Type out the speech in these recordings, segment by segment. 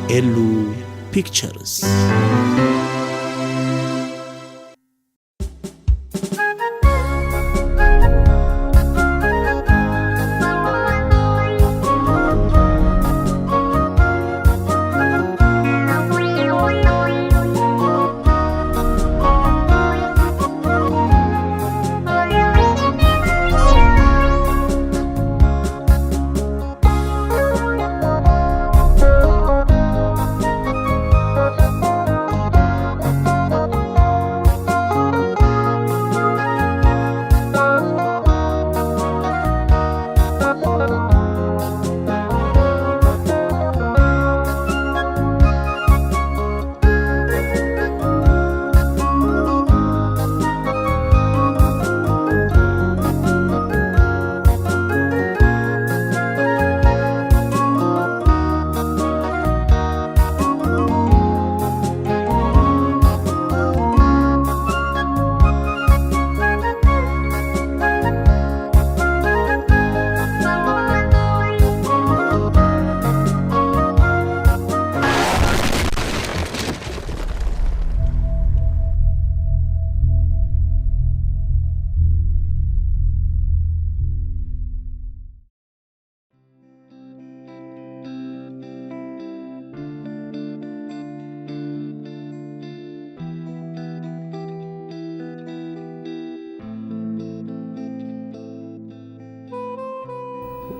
ኤሉ ፒክቸርስ።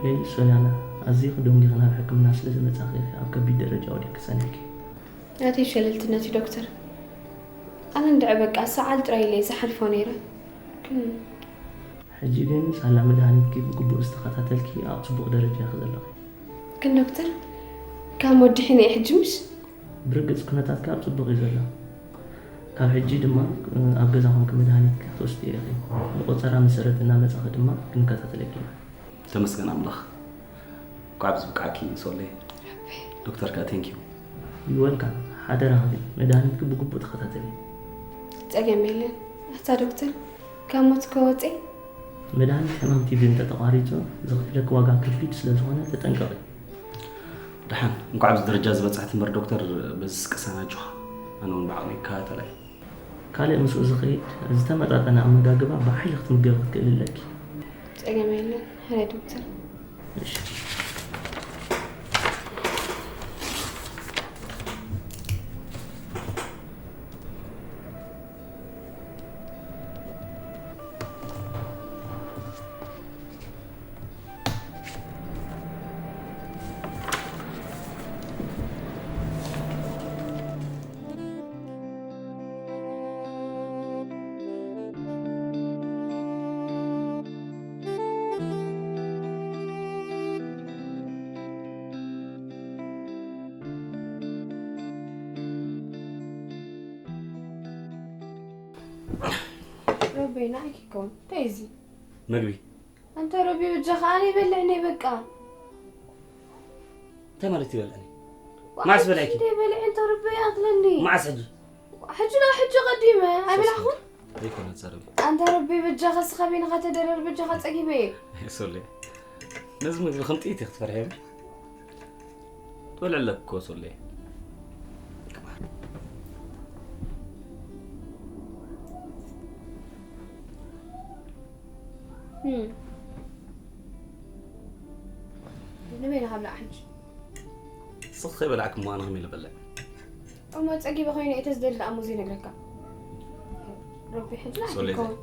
ወይ ሶልያና፣ ኣዝኺ ደንጊኺ ናብ ሕክምና ስለ ዝመጻኺ ኢኺ ኣብ ከቢድ ደረጃ ወዲቕኪ ጸኒሕኪ። ናተይ ሸለልትነት እዩ ዶክተር። ኣነ እንድዒ በቃ ሰዓል ጥራይ ኢለ ዝሓልፎ ነይረ። ግን ሕጂ ግን ሳላ መድሃኒትኪ ብግቡእ ዝተኸታተልኪ ኣብ ጽቡቕ ደረጃ ኢኺ ዘለኺ። ግን ዶክተር፣ ካብ ወዲሐ እየ ሕጂ ምሽ? ብርግጽ ኩነታትኪ ኣብ ጽቡቕ እዩ ዘሎ። ካብ ሕጂ ድማ ኣብ ገዛ ኮንኪ መድሃኒትኪ ክትወስዲ ኢኺ። ብቆጸራ መሰረት እናመጻኺ ድማ ክንከታተለኪ ኢና። ተመስገን ኣምላኽ። እንኳዕ ኣብዚ ብቃዕኪ ሶሌ። ዶክተር ከኣ ቴንኪዩ። ዩ ወልካም። ሓደራኺ ግን መድሃኒትኪ ብግቡእ ተኸታተሊ። ጸገም የለን። ኣታ ዶክተር፣ ካብ ሞት ከወፀ? መድሃኒት ሕማም ቲቪ እንተተቋሪጹ ዘኽፍለኪ ዋጋ ከቢድ ስለ ዝኾነ ተጠንቀቒ። ደሓን፣ እንኳዕ ኣብዚ ደረጃ ዝበጻሕቲ እምበር ዶክተር፣ በዚ ስቅሳና ኣጆኻ። ኣነ እውን ብዓቕመይ ይከታተላ እየ። ካልእ ምስኡ ዝኸይድ ዝተመጣጠነ ኣመጋግባ ብሓይሊ ክትምገቢ ክትክእሊ ኣለኪ። ጸገም የለን። ሕራይ ዶክተር። እሺ። ረበይ ንዓይ ክከውን እንታይ እዚ? መግቢ። ኣንታ ረቢ በጃኻ ኣነ ይበልዕኒ በቃ። እንታይ ማለት ይበልዕኒ? መዓስ በላይኪ? እንታይ በልዕ ኣንታ ረቢ ኣክለኒ። መዓስ ሕጂ? ሕጂ ና ሕጂ ቀዲመ ኣይበላኹን። ዘይኮነ ጸረቢ። ኣንታ ረቢ በጃኻ ስኻ በይንኻ ተደረር በጃኻ ጸጊበ እየ። ሶሌ። ነዚ ምግቢ ከም ጥይት ኢኺ ትፈርሕዮ። ትበልዕ ኣለኪ እኮ ሶሌ። እም። ንበይንኻ ብላዕ ሕጂ። ስኽ ከይበላዕኪ እሞ ኣነ ከመይ ኢለ በልዕ? እሞ ጸጊበ ኮይነ እየ ተዝደሊ ደኣ እሞ ዘይነግረካ። ረቢ ሕጂ ሶሌ ንዓኪ ይከውን።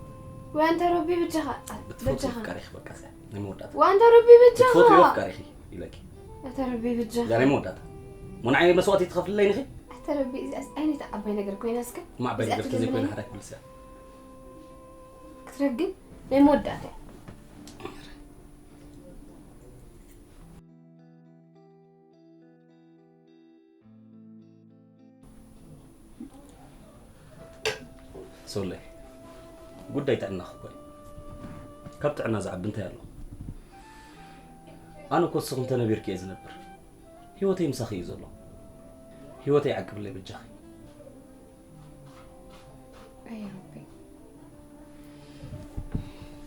ወይ ኣንተ ረቢ በጃኻ፣ ብትፈትዎ በጃኻ። ኣፍቃሪኺ በቃ እዚኣ ናይ መወዳእታ። ወይ ኣንተ ረቢ በጃኻ። ብትፈትዎ ኣፍቃሪኺ ኢለኪ። ኣንተ ረቢ በጃኻ። እዛ ናይ መወዳእታ። እሞ ንዓይ መስዋእቲ ትኸፍልለይ ኢኺ? ኣንተ ረቢ እዚኣስ ዓይነት ዓባይ ነገር ኮይና እስከ? እማ ዓባይ እዚኣ ነገር ተዘይኮይና ትልምነኒ? ሓዳይ ክብልስያ። ክትረግም ናይ መወዳእታ እያ። ሶለይ፣ ጉዳይ ጥዕናኺ እኮ እዩ። ካብ ጥዕና ዝዓቢ እንታይ ኣሎ? ኣነ እኮ ንስኺ እንተነቢርኪ እየ ዝነብር። ህይወተይ ምሳኺ እዩ ዘሎ። ህይወተይ ዓቅብለይ በጃኺ። ኣይ ረቢ፣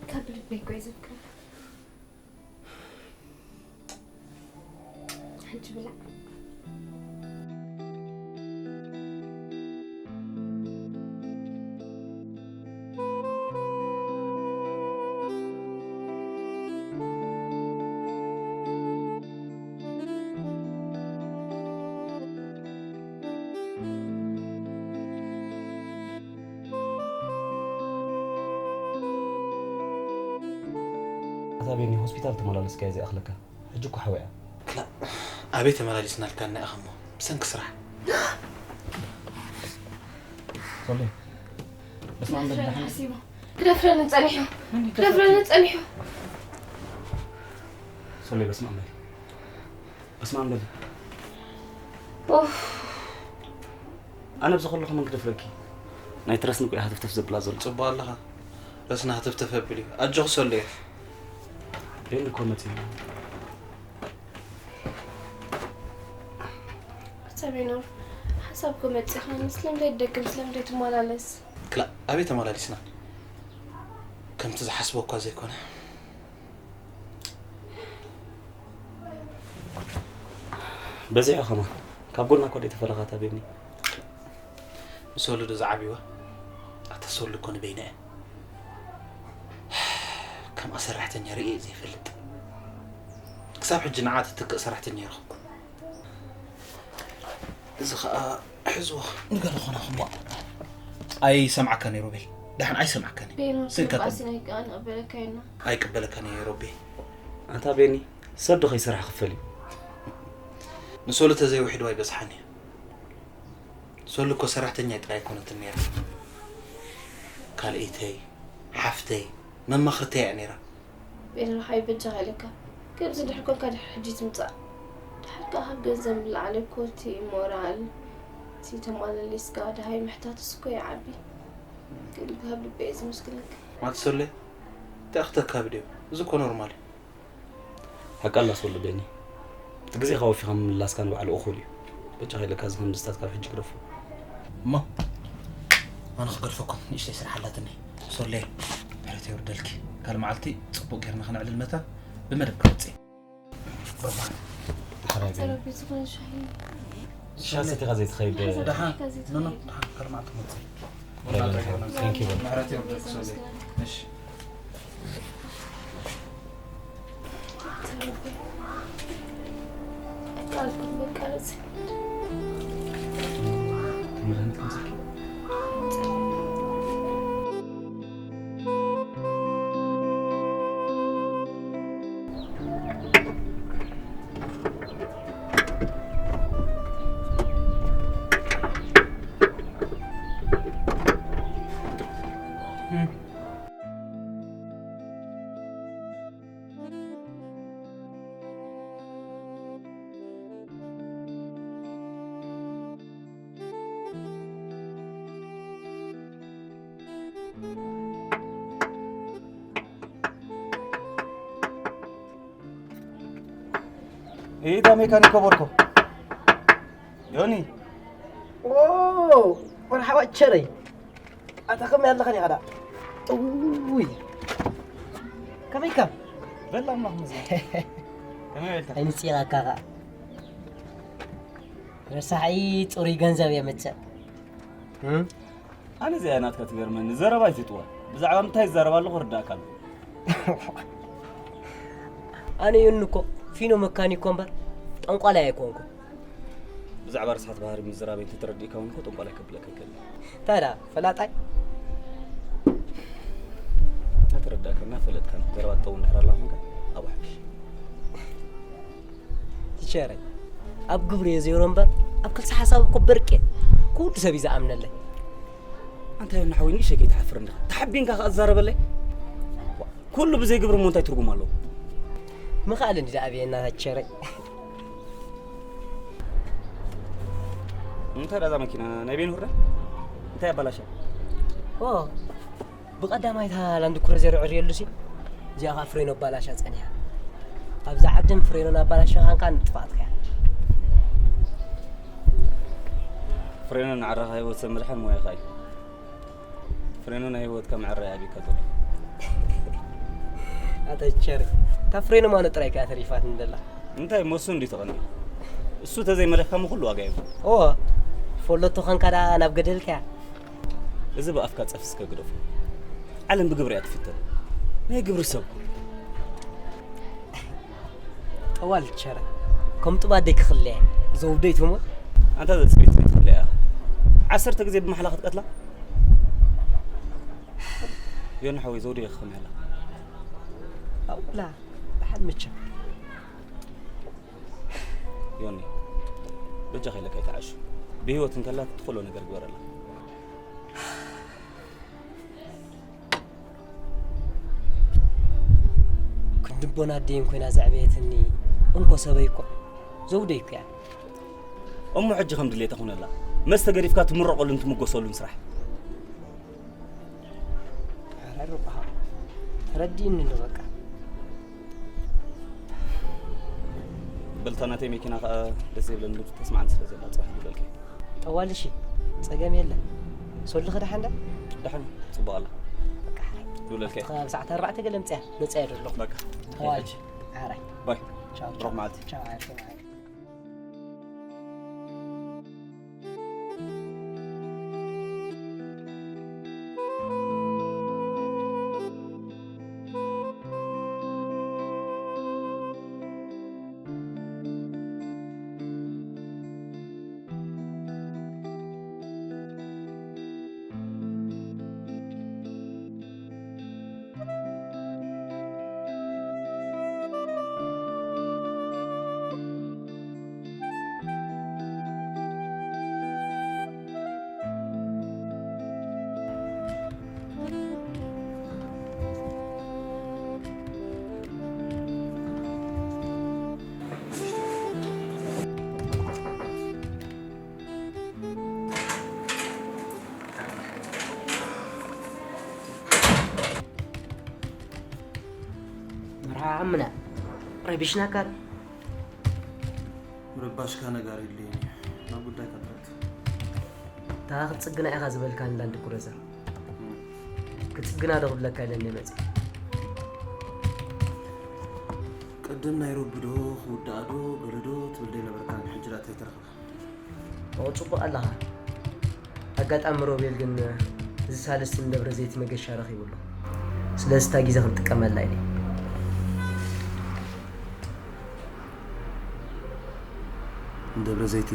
ካብ ልበይ እኮ እየ ዘፍቅረካ። ሓንቲ ብላዕ። ቤኒ፣ ሆስፒታል ተመላለስካዮ ዘይኣኽለካ። ሕጂ እኮ ሓዊኣ። ክላ-፣ ኣበይ ተመላሊስናልካ እና ኢኻ እሞ? ብሰንኪ ስራሕ። ሶሊ፣ በስመ ኣብ በል፣ ደሓን። ሓሲቡ። ክደፍረኒ ጸኒሑ። ክደፍረኒ ጸኒሑ። ሶሊ፣ በስመ ኣብ በል። በስመ ኣብ በል። ኡፍ። ኣነ ብዚ ከለኹ መን ክደፍረኪ? ናይ ትረስኒ እኮ እዩ ሃተፍተፍ ዘብላ ዘሎ። ጽቡቕ ኣለኻ። ረስኒ ሃተፍተፍ ኣቢሉ እዩ። ኣጆኺ ሶለየ። ቤኒ እኮ መጺኡ። ኣታ ቤኖር፣ ሓሳብ እኮ መጺኻ። ስለምንታይ ትደክም? ስለምንታይ ትመላለስ? ክላ-፣ ኣበይ ተመላሊስና? ከምቲ ዝሓስቦ እኳ ዘይኮነ። በዚሑ ከማን ካብ ጎና እኮ ደይተፈለኻ እታ ቤኒ። ምስ ወለዶ ዝዓብይዋ ኣታ ሶሊ እኮ ንበይና እያ። ከምኣ ሰራሕተኛ ርእየ ዘይፈልጥ። ክሳብ ሕጂ ንዓ ትትክእ ሰራሕተኛ ይረኸብኩ። እዚ ኸኣ ሕዝዎ ንገለ ኾነ ኹሞ። ኣይሰምዓካን እየ ሮቤል። ደሓን ኣይሰምዓካን እየ። ቤኖር ስልካ ስልባስ ተም- ናይ ከኣ ንቕበለካ ኢና። ኣይቅበለካን እየ ሮቤ። ኣንታ ቤኒ፣ ሰብ ዶ ከይሰርሐ ክፈል እዩ? ንሶሊ ተዘይውሒድዋ ኣይበዝሓን እየ። ሶሊ እኮ ሰራሕተኛይ ጥራይ ኣይኮነትን ነይራ። ካልኣይተይ፣ ሓፍተይ፣ መማኽርተይ እያ ነይራ። ቤኒ ሓይ በጃኻ ኢለካ። ከምዚ ድሕር ኮንካ ድሕር ሕጂ ትምጻእ። ድሓር ከኣ ካብ ገንዘብ ንላዕሊ እኮ እቲ ሞራል፣ እቲ ተማለሊስካ ደሃይ ምሕታትስ እኮ ይዓቢ። ግን ካብ ልቢ እየ ዝመስግነካ። ማቲ ሶሊ፣ እንታይ ክተካብድ እዩ? እዚ እኮ ኖርማል እዩ። ሓቂ ኣላ ሶሊ ቤኒ። እቲ ግዜኻ ወፊኻ ምምላስካ ንባዕሉ እኹል እዩ። በጃኻ ኢለካ እዚ ከምዝታት ካብ ሕጂ ግደፎ። እሞ ኣነ ክገድፈኩም ንእሽተይ ስራሕ ኣላትኒ። ሶሌ፣ ምሕረት የውርደልኪ። ካልእ መዓልቲ ጽቡቕ ጌርና ከነዕልል መታን ብመደብ ክመጽእ። ሓራይ ቤኒ። ተረቢ ዝኾነ ሻሂ። ሻሂ ሰቲኻ ዘይትኸይድ። ደሓን፣ ደሓን። ኖ፣ ኖ፣ ደሓን፣ ካልእ መዓልቲ ክመጽእ። Thank you. ምሕረት የውርደልኪ ሶሌ። እሺ። ኢዳ ሜካኒኮ ቦርኮ። ዮኒ። ኦ፣ መርሓባ ቸረይ። ኣታ ከመይ ኣለኻ ዲኻ ደኣ? እውይ። ከመይ ኢካ? በል ኣምላኽ ይመስገን። ከመይ በልካ? ኣይንጽላካ ኸኣ። ረሳሒ ጽሩይ ገንዘብ የምጽእ። እም? ኣነ እዚኣ ናትካ ትገርመኒ። ዘረባ ኣይትጥወል። ብዛዕባ ምንታይ ዝዛረብ ኣለኹ ርዳእካ ኣሎ። ኣነ ዮኒ እኮ ፊኖ መካኒኮ እምበር ጠንቋላይ ኣይኮንኩን። ብዛዕባ ርስሓት ባህሪ ምዝራበይ እንተተረዲእካ እውን እኮ ጠንቋላይ ከብለካ ኣይክእልን። እንታይ ደኣ ፈላጣይ? እናተረዳእካ እናፈለጥካ ዘረባ ትጠውን ድሕር ኣላ ኮንካ ኣብኡ ሓድሽ። ቲቸረይ፣ ኣብ ግብሪ እየ ዜሮ እምበር ኣብ ክልሲ ሓሳብ እኮ በርቅ እየ። ኩሉ ሰብ እዩ ዝኣምነለይ። ኣንታ ዮኒ ሓወይ ንእሸ ከይትሓፍር እንዲኻ? ተሓቢንካ ከኣ ትዛረበለይ? ኩሉ ብዘይ ግብሪ እሞ እንታይ ትርጉም ኣለዎ? ምኽኣል እንዲ ደኣ ኣብየና ቲቸረይ። እንታይ ደኣ እዛ መኪና ናይ ቤንሁር ድያ? እንታይ ኣባላሻ? ኦ፣ ብቐዳማይ እታ ላንድ ክሩዘር ዕርየሉሲ፣ እዚኣ ኸኣ ፍሬኖ ኣባላሻ ጸኒሓ። ኣብዛ ዓድን ፍሬኖን ኣባላሻ ኻንካ ንጥፋኣትካ እያ። ፍሬኖ ንዓረኻ ህይወት ሰብ ምድሓን ሞያኻ እዩ። ፍሬኖ ናይ ህይወትካ መዐረይ ኣቢካ ዘሎ። ኣታ ቸሪ፣ እታ ፍሬኖ ማኖ ጥራይ ከኣ ተሪፋትኒ ዘላ። እንታይ እሞ እሱ እንድዩ ተቐንዩ? እሱ ተዘይመደፍካ እሞ ኩሉ ዋጋ የብሉን። ኦ፣ ፈለቶ ኸንካ ደኣ ናብ ገደልካ እያ። እዚ ብኣፍካ ጸፍስከ ግደፎ። ዓለም ብግብሪ እያ ትፍተን። ናይ ግብሪ ሰብ ኩሉ። ጠዋል ቸረ፣ ከም ጡብ ኣደይ ክኽለየ፣ ዘውደይ ትሞ። ኣንታ ዘጽቤት ቤት ክለያ። ዓሰርተ ግዜ ብማሕላ ክትቀትላ? ዮኒ ሓወይ፣ ዘውደይ ክኽም ያላ። ኣውላ። ሓድ ምቸ ዮኒ፣ በጃኻ ኢለካ ኣይትዓሹ። ብህይወት እንከላ ትኽእሎ ነገር ግበረላ። ክንድቦና ኣደይን ኮይና ዘዕበየትኒ እንኮ ሰበይ እኮ ዘውደይ እኮ እያ። እሞ ሕጂ ከም ድሌታ ኩነላ። መስተ ገዲፍካ ትምረቐሉን ትምጎሰሉን ስራሕ። ኧረ ሩብሓ ተረዲእኒ እንዶ በቃ። በልታ ናተይ መኪና ከኣ ደስ ዘይብለኒ ተስማዕኒ ስለ ዘላ ጽባሕ ይብለልካ። ጠዋል እሺ፣ ጸገም የለን። ሶልኺ ደሓን ዶ? ደሓን ጽቡቕ ኣላ። በቃ ሓራይ። ይብለልካ። ካብ ሰዓት ኣርባዕተ ገለ ምጽያ፣ መጽያ ደሎ። በቃ። ጠዋል። ሕጂ ሓራይ። ባይ። ቻው። ብሩኽ መዓልቲ። ቻው፣ ሓራይ። መርሓ ዓምና ረቢሽናካ። ምርባሽካ ነጋሪ የድልየኒ እዩ። ናብ ጉዳይካ ንኣቱ። እታ ክትጽግና ኢኻ ዝበልካኒ ላንድ ክሩዘር ክትጽግና ዶ ክብለካ ኢለኒ መጽእ። ቅድም ናይ ሮቢ ዶ ክውዳእ ዶ ገለ ዶ ትብል ዶ ይነበርካኒ፣ ሕጂ ደኣ እንታይ ተረኽበ? ኦ ጽቡቕ ኣለኻ። ኣጋጣሚ ሮቤል ግን እዚ ሳልስቲ ንደብረ ዘይት መገሻ ረኺቡ ኣሎ። ስለዚ እታ ግዜ ክንጥቀመላ ኢለ። ንደብረ ዘይቲ።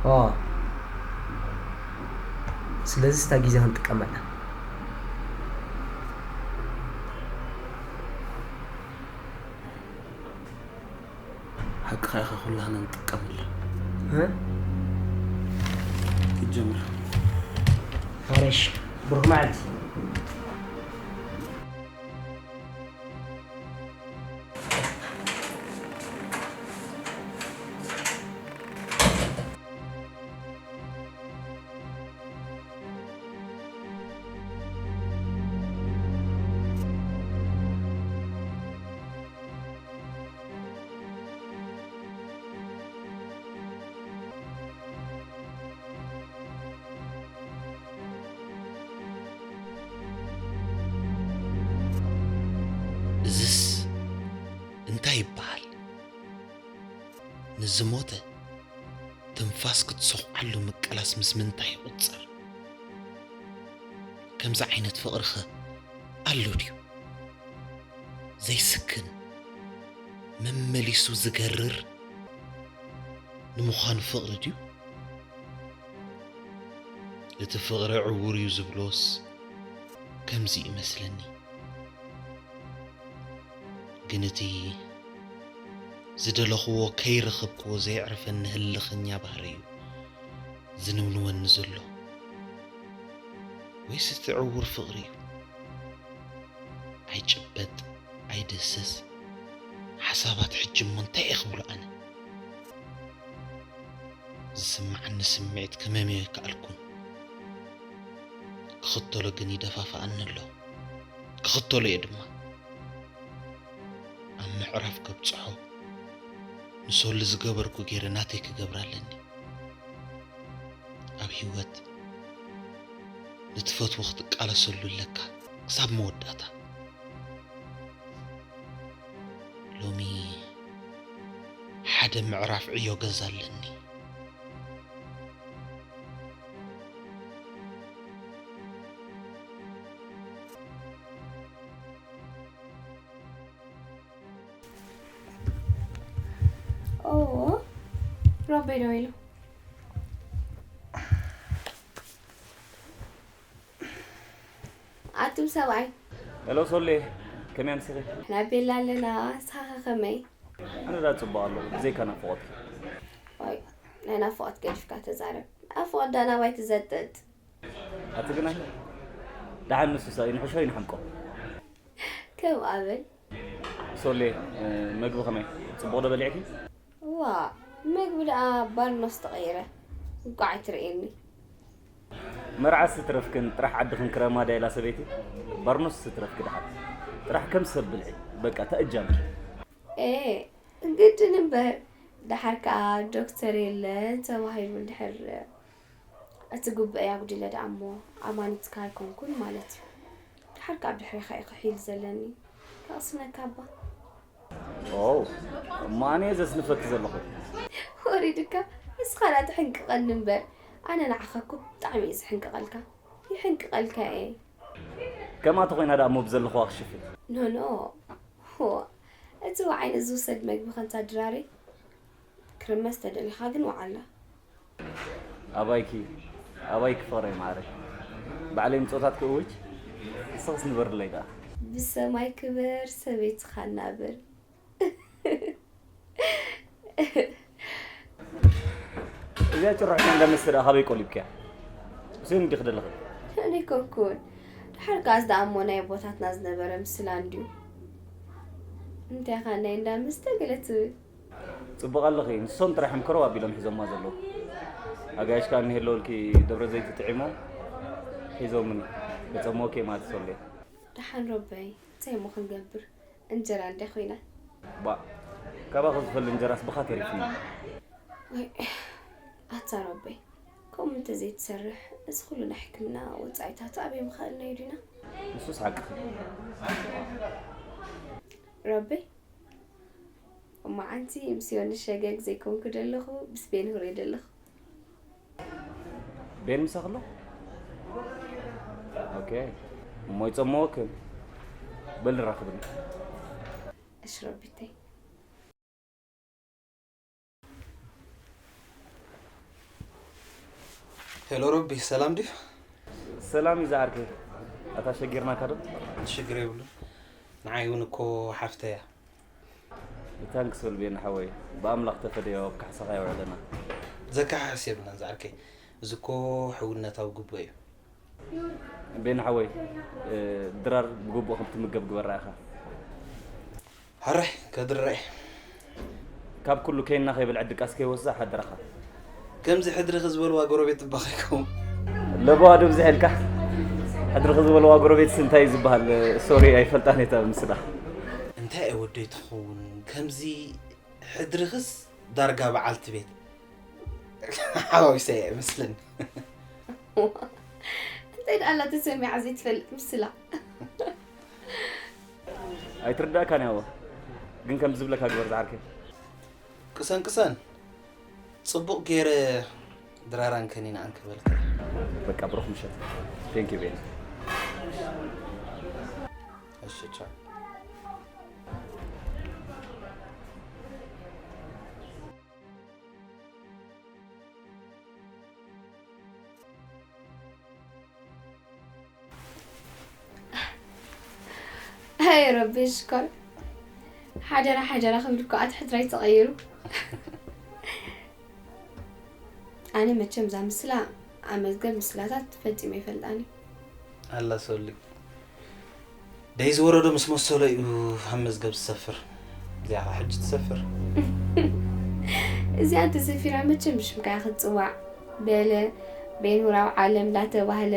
ኦ ስለዚ እታ ግዜ ክንጥቀመላ። ሓቅኻ ኢኻ፣ ኩላህና ንጥቀመላ። እ? ክትጀምር። ማረሽ ብሩኽ መዓልቲ። እዝስ እንታይ ይበሃል? ንዝሞተ ትንፋስ ክትሰኹዓሉ ምቅላስ ምስ ምንታይ ይቑጸር? ከምዚ ዓይነት ፍቕሪኸ ኣሎ ድዩ? ዘይስክን፣ መመሊሱ ዝገርር ንምዃኑ ፍቕሪ ድዩ? እቲ ፍቕሪ ዕዉር እዩ ዝብሎስ ከምዚ ይመስለኒ። ግን እቲ ዝደለኽዎ ከይረኸብክዎ ዘየዕርፈኒ ህልኸኛ ባህሪ እዩ ዝንውንወኒ ዘሎ። ወይስ እቲ ዕዉር ፍቕሪ እዩ? ኣይጭበጥ ኣይደሰስ ሓሳባት። ሕጂ እሞ እንታይ እየ ክብሎ ኣነ? ዝስምዓኒ ስምዒት ክመምዮ ኣይከኣልኩን። ክኽተሎ ግን ይደፋፍኣኒ ኣሎ። ክኽተሎ እየ ድማ። ኣብ ምዕራፍ ከብጽሖ ንሶሊ ዝገበርኩ ገይረ ናተይ ክገብራ ኣለኒ። ኣብ ህይወት ንትፈትዎ ክትቃለሰሉ ኣለካ ክሳብ መወዳእታ። ሎሚ ሓደ ምዕራፍ ዕዮ ገዛ ኣለኒ። ኦ ሮቤ ዶ ኢሉ ኣቱም ሰብኣይ ሄሎ ሶሌ፣ ከመይ ኣምሲኺ? ንሕና ቤላ ኣለና። ንስኻ ከ ከመይ? ኣነ ዳ ጽቡቕ ኣለኹ፣ ብዘይካ ናፍቖትኪ። ዋይ፣ ናይ ናፍቖት ገዲፍካ ተዛረብ። ናፍቖት ዳ ናባይ ትዘጥጥ። ኣቲ ግናይ፣ ደሓን ንሱሳ ይንሕሾ ይንሓምቆ። ከም ኣበል። ሶሌ፣ መግቢ ከመይ? ጽቡቕ ዶ በሊዕኪ? ዋ፣ መግቢ ደኣ ባርኖስ ተቐይረ። እንቋዕ ኣይትርእየኒ። መርዓ ስትረፍክን ጥራሕ ዓድኽን ክረማ ዳይላ ሰበይቲ። ባርኖስ ስትረፍኪ ደሓን። ጥራሕ ከም ሰብ ብልዒ። በቃ ተእጃምኪ። ኤ፣ ግድን እምበር። ደሓር ከኣ ዶክተር የለ ተባሂሉ እንድሕር እቲ ጉብአይ ኣጉዲለ ደኣ እሞ ኣማኒትካ ኣይኮንኩን ማለት እዩ። ደሓር ከኣ ብድሕሬኻ እዩ ክሒል ዘለኒ። ከቕስነካ እባ። ኦ፣ እሞ ኣነ እየ ዘስንፈኪ ዘለኹ። ወሪድካ ንስኻ ዳ ትሕንቅቐኒ እምበር ኣነ ንዓኻ እኮ ብጣዕሚ እየ ዝሕንቅቐልካ። ይሕንቅቐልካ እየ። ከምኣ ተኾይና ደኣ እሞ ብዘለኽዋ ክሽፍን። ኖ ኖ። ሆ፣ እቲ ወዓይ ንዝውሰድ መግቢ ከንታ ድራረይ። ክርመስ ተደሊኻ ግን ወዓላ። ኣባይኪ ኣባይኪ ፍቕረይ ማዕረይ ባዕለይ ምጾታት ክእውጅ ንስኽስ ንበርለይ ደኣ ብሰማይ ክበር ሰበይትኻ ናብር። እዚኣ ጭርሖ እንዳ መስተ ደኣ ካበይ ቆሊብክያ? እዚኦም እንዲኺ ደለኺ እኔ ኮኩን ድሓር ከኣስ ደኣ እሞ ናይ ኣቦታትና ዝነበረ ምስላ እንድዩ። እንታይ ኻ ናይ እንዳ መስተ ገለ ትብል? ጽቡቕ ኣለኺ። ንሶም ጥራሕ እዮም ከረው ኣቢሎም ሒዞማ ዘለዉ። ኣጋይሽ ከኣ እኒሀለውልኪ ደብረ ዘይት ጥዒሞም ሒዞምኒ። ከጸምወኪ እዮም ኣቲ ሶሌ። ደሓን ረበይ እንታይ እሞ ክንገብር እንጀራ እንድያ ኮይና። ባእ ካባኺ ዝፈሊ እንጀራስ ብኻ ተሪፍኒ። ወይ ኣታ ረበይ ከምኡ እንተዘይትሰርሕ እዚ ኩሉ ናይ ሕክምና ወጻኢታት ኣበይ ምኸኣልና እዩ ዲና? ንሱስ ሓቅኺ። ረበይ እሞ ዓንቲ ምስ ዮኒ ሸገግ ዘይኮንኩ ደለኹ ብስ ቤንሁር እየ ደለኹ። ቤን ምሳኺ ኣሎ? ኦኬ እሞ ይጸምወክን። በል ንራኽብኒ። እሺ ረቢተይ። ሄሎ ረቢ ሰላም ድዩ? ሰላም እዩ ዝዓርከይ። ኣታ ሸጊርናካ ዶ? ሽግር የብሉን። ንዓይ እውን እኮ ሓፍተይ እያ። ታንክስ በል ቤን ሓወይ። ብኣምላኽ ተፈደዮ ኣብ ካሕሳኻ የውዕለና። ዘከሓሕስ የብልናን ዝዓርከይ። እዚ እኮ ሕውነታዊ ግቡእ እዩ። ቤን ሓወይ ድራር ብግቡእ ከም ትምገብ ግበራ ኢኻ። ሕራይ ከድርረ ካብ ኩሉ ከይና ከይበልዐ ድቃስ ከይወስዳ ሓደራኻ። ከምዚ ሕድርኺ ዝበልዋ ጎረቤት እባ ከይከውን። ለበዋ ዶ ብዝሕ ኢልካ ሕድርኺ ዝበልዋ ጎረቤትስ እንታይ እዩ ዝበሃል? ሶሪ ኣይፈልጣን እየ እታ ምስላ። እንታይ እየ ወደይ ትኸውን ከምዚ ሕድርኽስ ዳርጋ በዓልቲ ቤት ሓዋዊሰ እየ ይመስለኒ። እንታይ ደኣ ኣላ ተሰሚዓ ዘይትፈልጥ ምስላ። ኣይትርዳእካን እያ ግን ከም ዝብለካ ግበር ዝዓርከይ። ቅሰን ቅሰን ጽቡቕ ገይረ ድራራን ከኒናን ክበልካ። በቃ ብሩኽ ምሸት። Thank you ቤን። እሺ ቻው። ኣይ ረቢ ሽኮር ሓደራ ሓደራ ክብል እኮ ኣቲ ሕትራይ ተቐይሩ። ኣነ መቸም እዛ ምስላ ኣብ መዝገብ ምስላታት ፈጺመ ይፈልጣኒ። ኣላ ሶሊ ደይ ዝወረዶ ምስ መሰሎ እዩ ኣብ መዝገብ ዝሰፍር። እዚኣ ኸዓ ሕጂ ትሰፍር። እዚኣ እንተሰፊራ መቸም ብሽምካ ክትጽዋዕ በለ ቤንሁራዊ ዓለም እንዳተባህለ።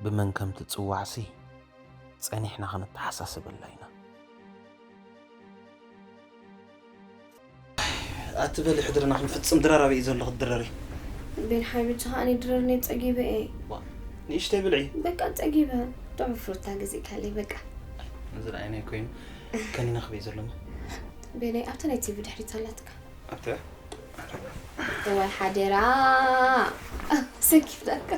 ብመን ከም ትጽዋዕሲ ጸኒሕና ክንተሓሳስበላ ኢና። ኣቲ በሊ ሕድርና ክንፍጽም ድራር ኣበይ እዩ ዘሎ ክትድረሪ? ቤን ሓይ ብቻ ከኣኒ ድረር ናይ ጸጊበ እየ። ንእሽተይ ብልዒ። በቃ ጸጊበ። ጥዑም ፍሩታ ገዚእካለይ በቃ። እዚ ረኣይናይ ኮይኑ ከኒና ክበይ ዘሎና። ቤነይ ኣብታ ናይ ቲቪ ድሕሪት ኣላትካ። ኣብተ እዋይ ሓደራ ሰኪፍናካ።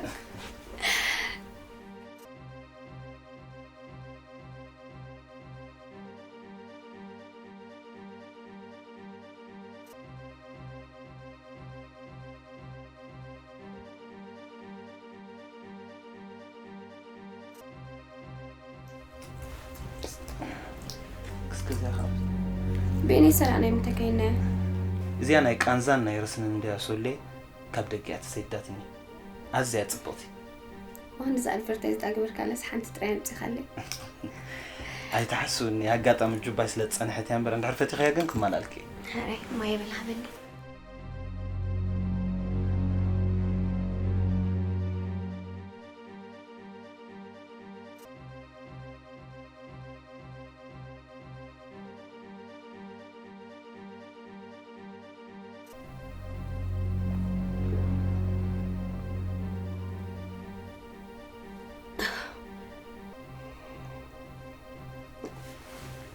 እዚኣ ካብ ብእኔ ሰራእ ናይ ምንታይ ከይናዮ? እዚኣ ናይ ቃንዛን ናይ ርስንን እንድያ ሶሌ ካብ ደጊ እያ ተሰይዳትኒ። ኣዝያ ጽብቕቲ። ዋን እዛ ኣድቨርታይዝ ዳግበርካለስ ሓንቲ ጥራይ ኣምጺኻለይ። ኣይትሓስብኒ፣ ኣጋጣሚ ጁባይ ስለ ዝጸንሐት እያ እምበር፣ እንድሕር ፈቲኽያ ግን ክማላልኪ እየ። ሓራይ ማይ የበል ሃበኒ።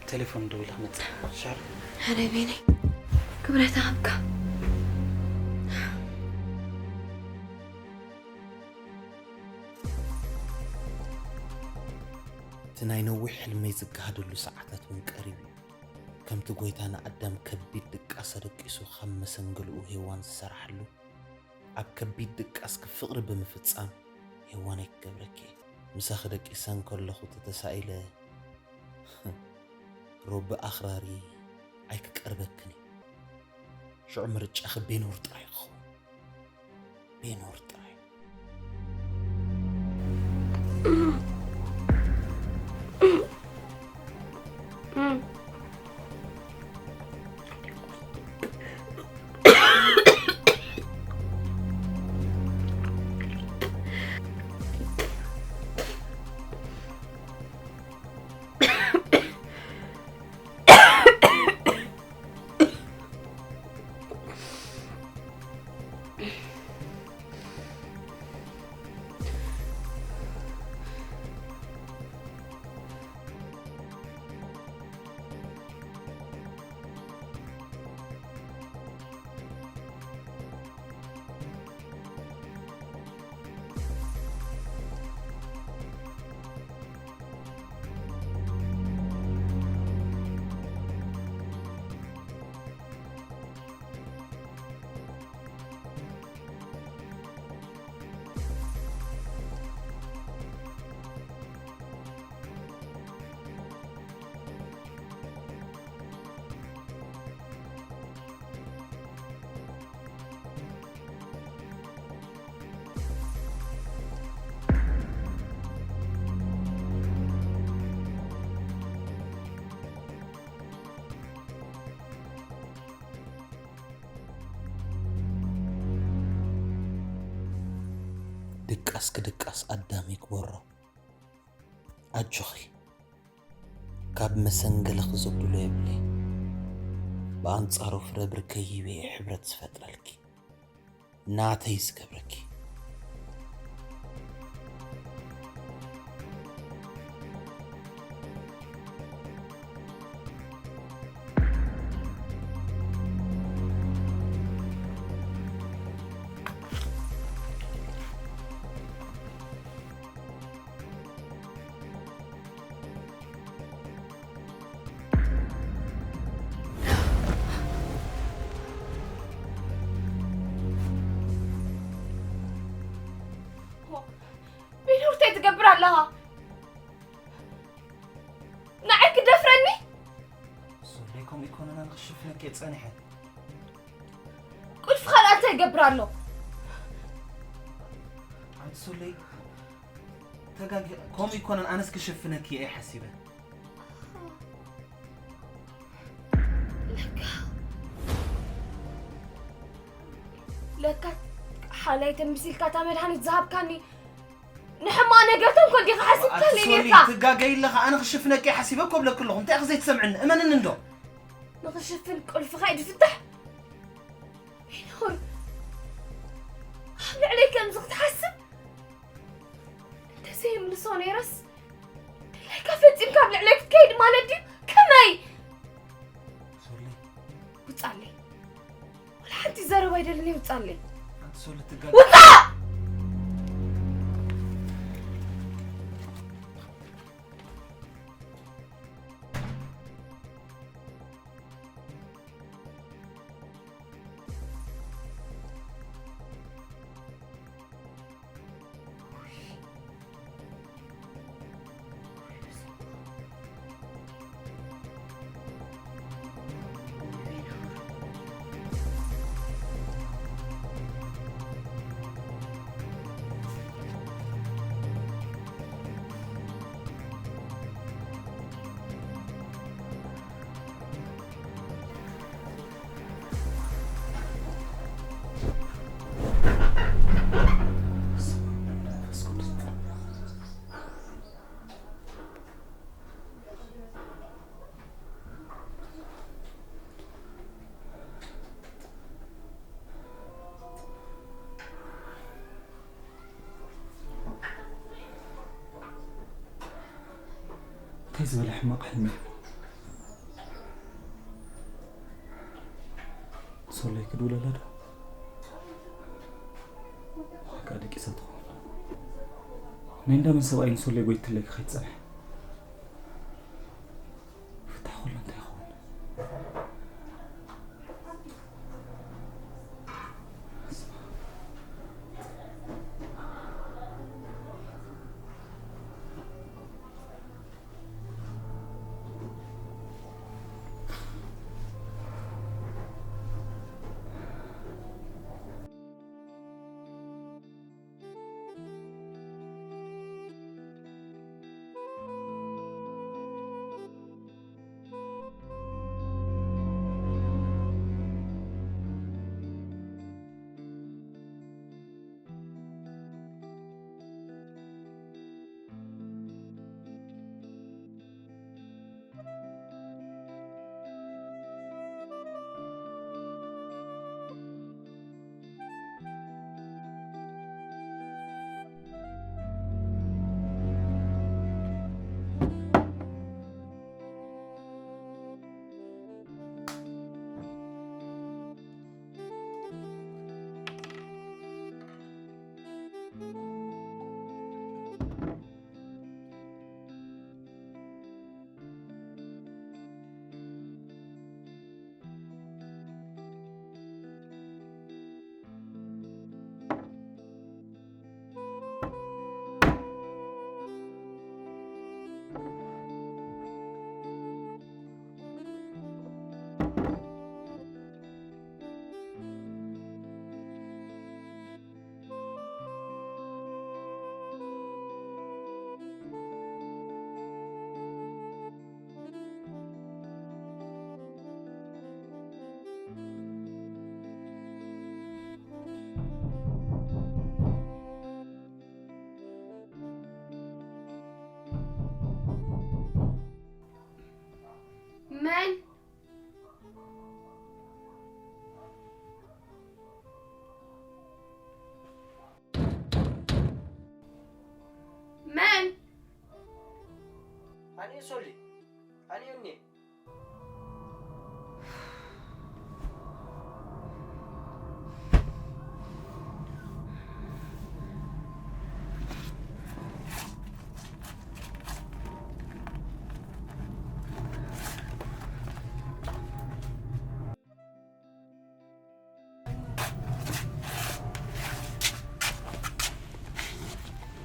ቴሌፎን ደዊለ ክመጽእ ሻር ኧረ ቤነይ ክብረት ሃብካ። እቲ ናይ ነዊሕ ሕልመይ ዝገሃደሉ ሰዓታት እውን ቀሪቡ እዩ። ከምቲ ጐይታ ንኣዳም ከቢድ ድቃስ ኣደቂሱ ካብ መሰንገልኡ ሄዋን ዝሰራሕሉ፣ ኣብ ከቢድ ድቃስኪ ፍቕሪ ብምፍጻም ሄዋነይ ክገብረኪ እየ። ምሳኺ ደቂሰ እንከለኹ ተተሳኢለ ሮቢ ኣኽራሪ ኣይክቀርበክን እዩ። ሽዑ ምርጫኺ ቤኖር ጥራይ ክኸውን። ቤኖር ጥራይ። ድቃስ ክድቃስ ኣዳም ይግበሮ። ኣጆኺ፣ ካብ መሰንገለኺ ዘብሎ የብለይ። ብኣንጻሩ ፍረ ብርከይ ሂበ እየ ሕብረት ዝፈጥረልኪ፣ ናተይ ዝገብረኪ። ቤኖር እንታይ ትገብር ኣለኻ? ንዓይ ክደፍረኒ? ሶለይ፣ ከምኡ ኣይኮነን፣ ኣነ ክሽፍነኪ እየ ጸኒሐ። ቁልፊ ካልኣ እንታይ ይገብር ኣሎ? ኣንቲ ሶለይ፣ ተጋጊ፣ ከምኡ ኣይኮነን፣ ኣነስ ክሽፍነኪ እየ ሓሲበ። ለካ ለካ ሓላይ ተምሲልካ እታ መድሃኒት ዝሃብካኒ ንሕማቕ ነገር ተንኮል ዲኻ ሓሲብካኒ ኣንቲ ሶሊ፣ ነርካ? ትጋገይ ኣለኻ። ኣነ ክሽፍነኪ እየ ሓሲበ እኮ ብለኪ ኣለኹ። እንታይ ኢኺ ዘይትሰምዕኒ? እመንኒ እንዶ። ንኽሽፍን ቁልፍኻ ኢድ ፍታሕ። ቤኖር፣ ኣብ ልዕለይ ከምዚ ክትሓስብ እንተዘየምልሶ ነይረስ፣ ድላይካ ፈጺምካ ኣብ ልዕለይ ክትከይድ ማለት ድዩ? ከመይ? ሶሊ፣ ውጻለይ። ወላ ሓንቲ ዘረባ ኣይደልን፣ ውጻለይ። ኣንቲ ሶሊ፣ ትጋገ ውጻእ! ዝበለ ሕማቕ ሕልሚ እዩ። ሶለይ ክድውለላ ዶ? ዋጋ ደቂሳ ትኸውን። ናይ እንዳመን ሰብኣይ ንሶለይ ጎይትለይ ከይትጸንሕ? ፍታሕ ኩሉ እንታይ ይኸውን? መን? መን? ኣነ ሶሊ፣ ኣነ እኔ።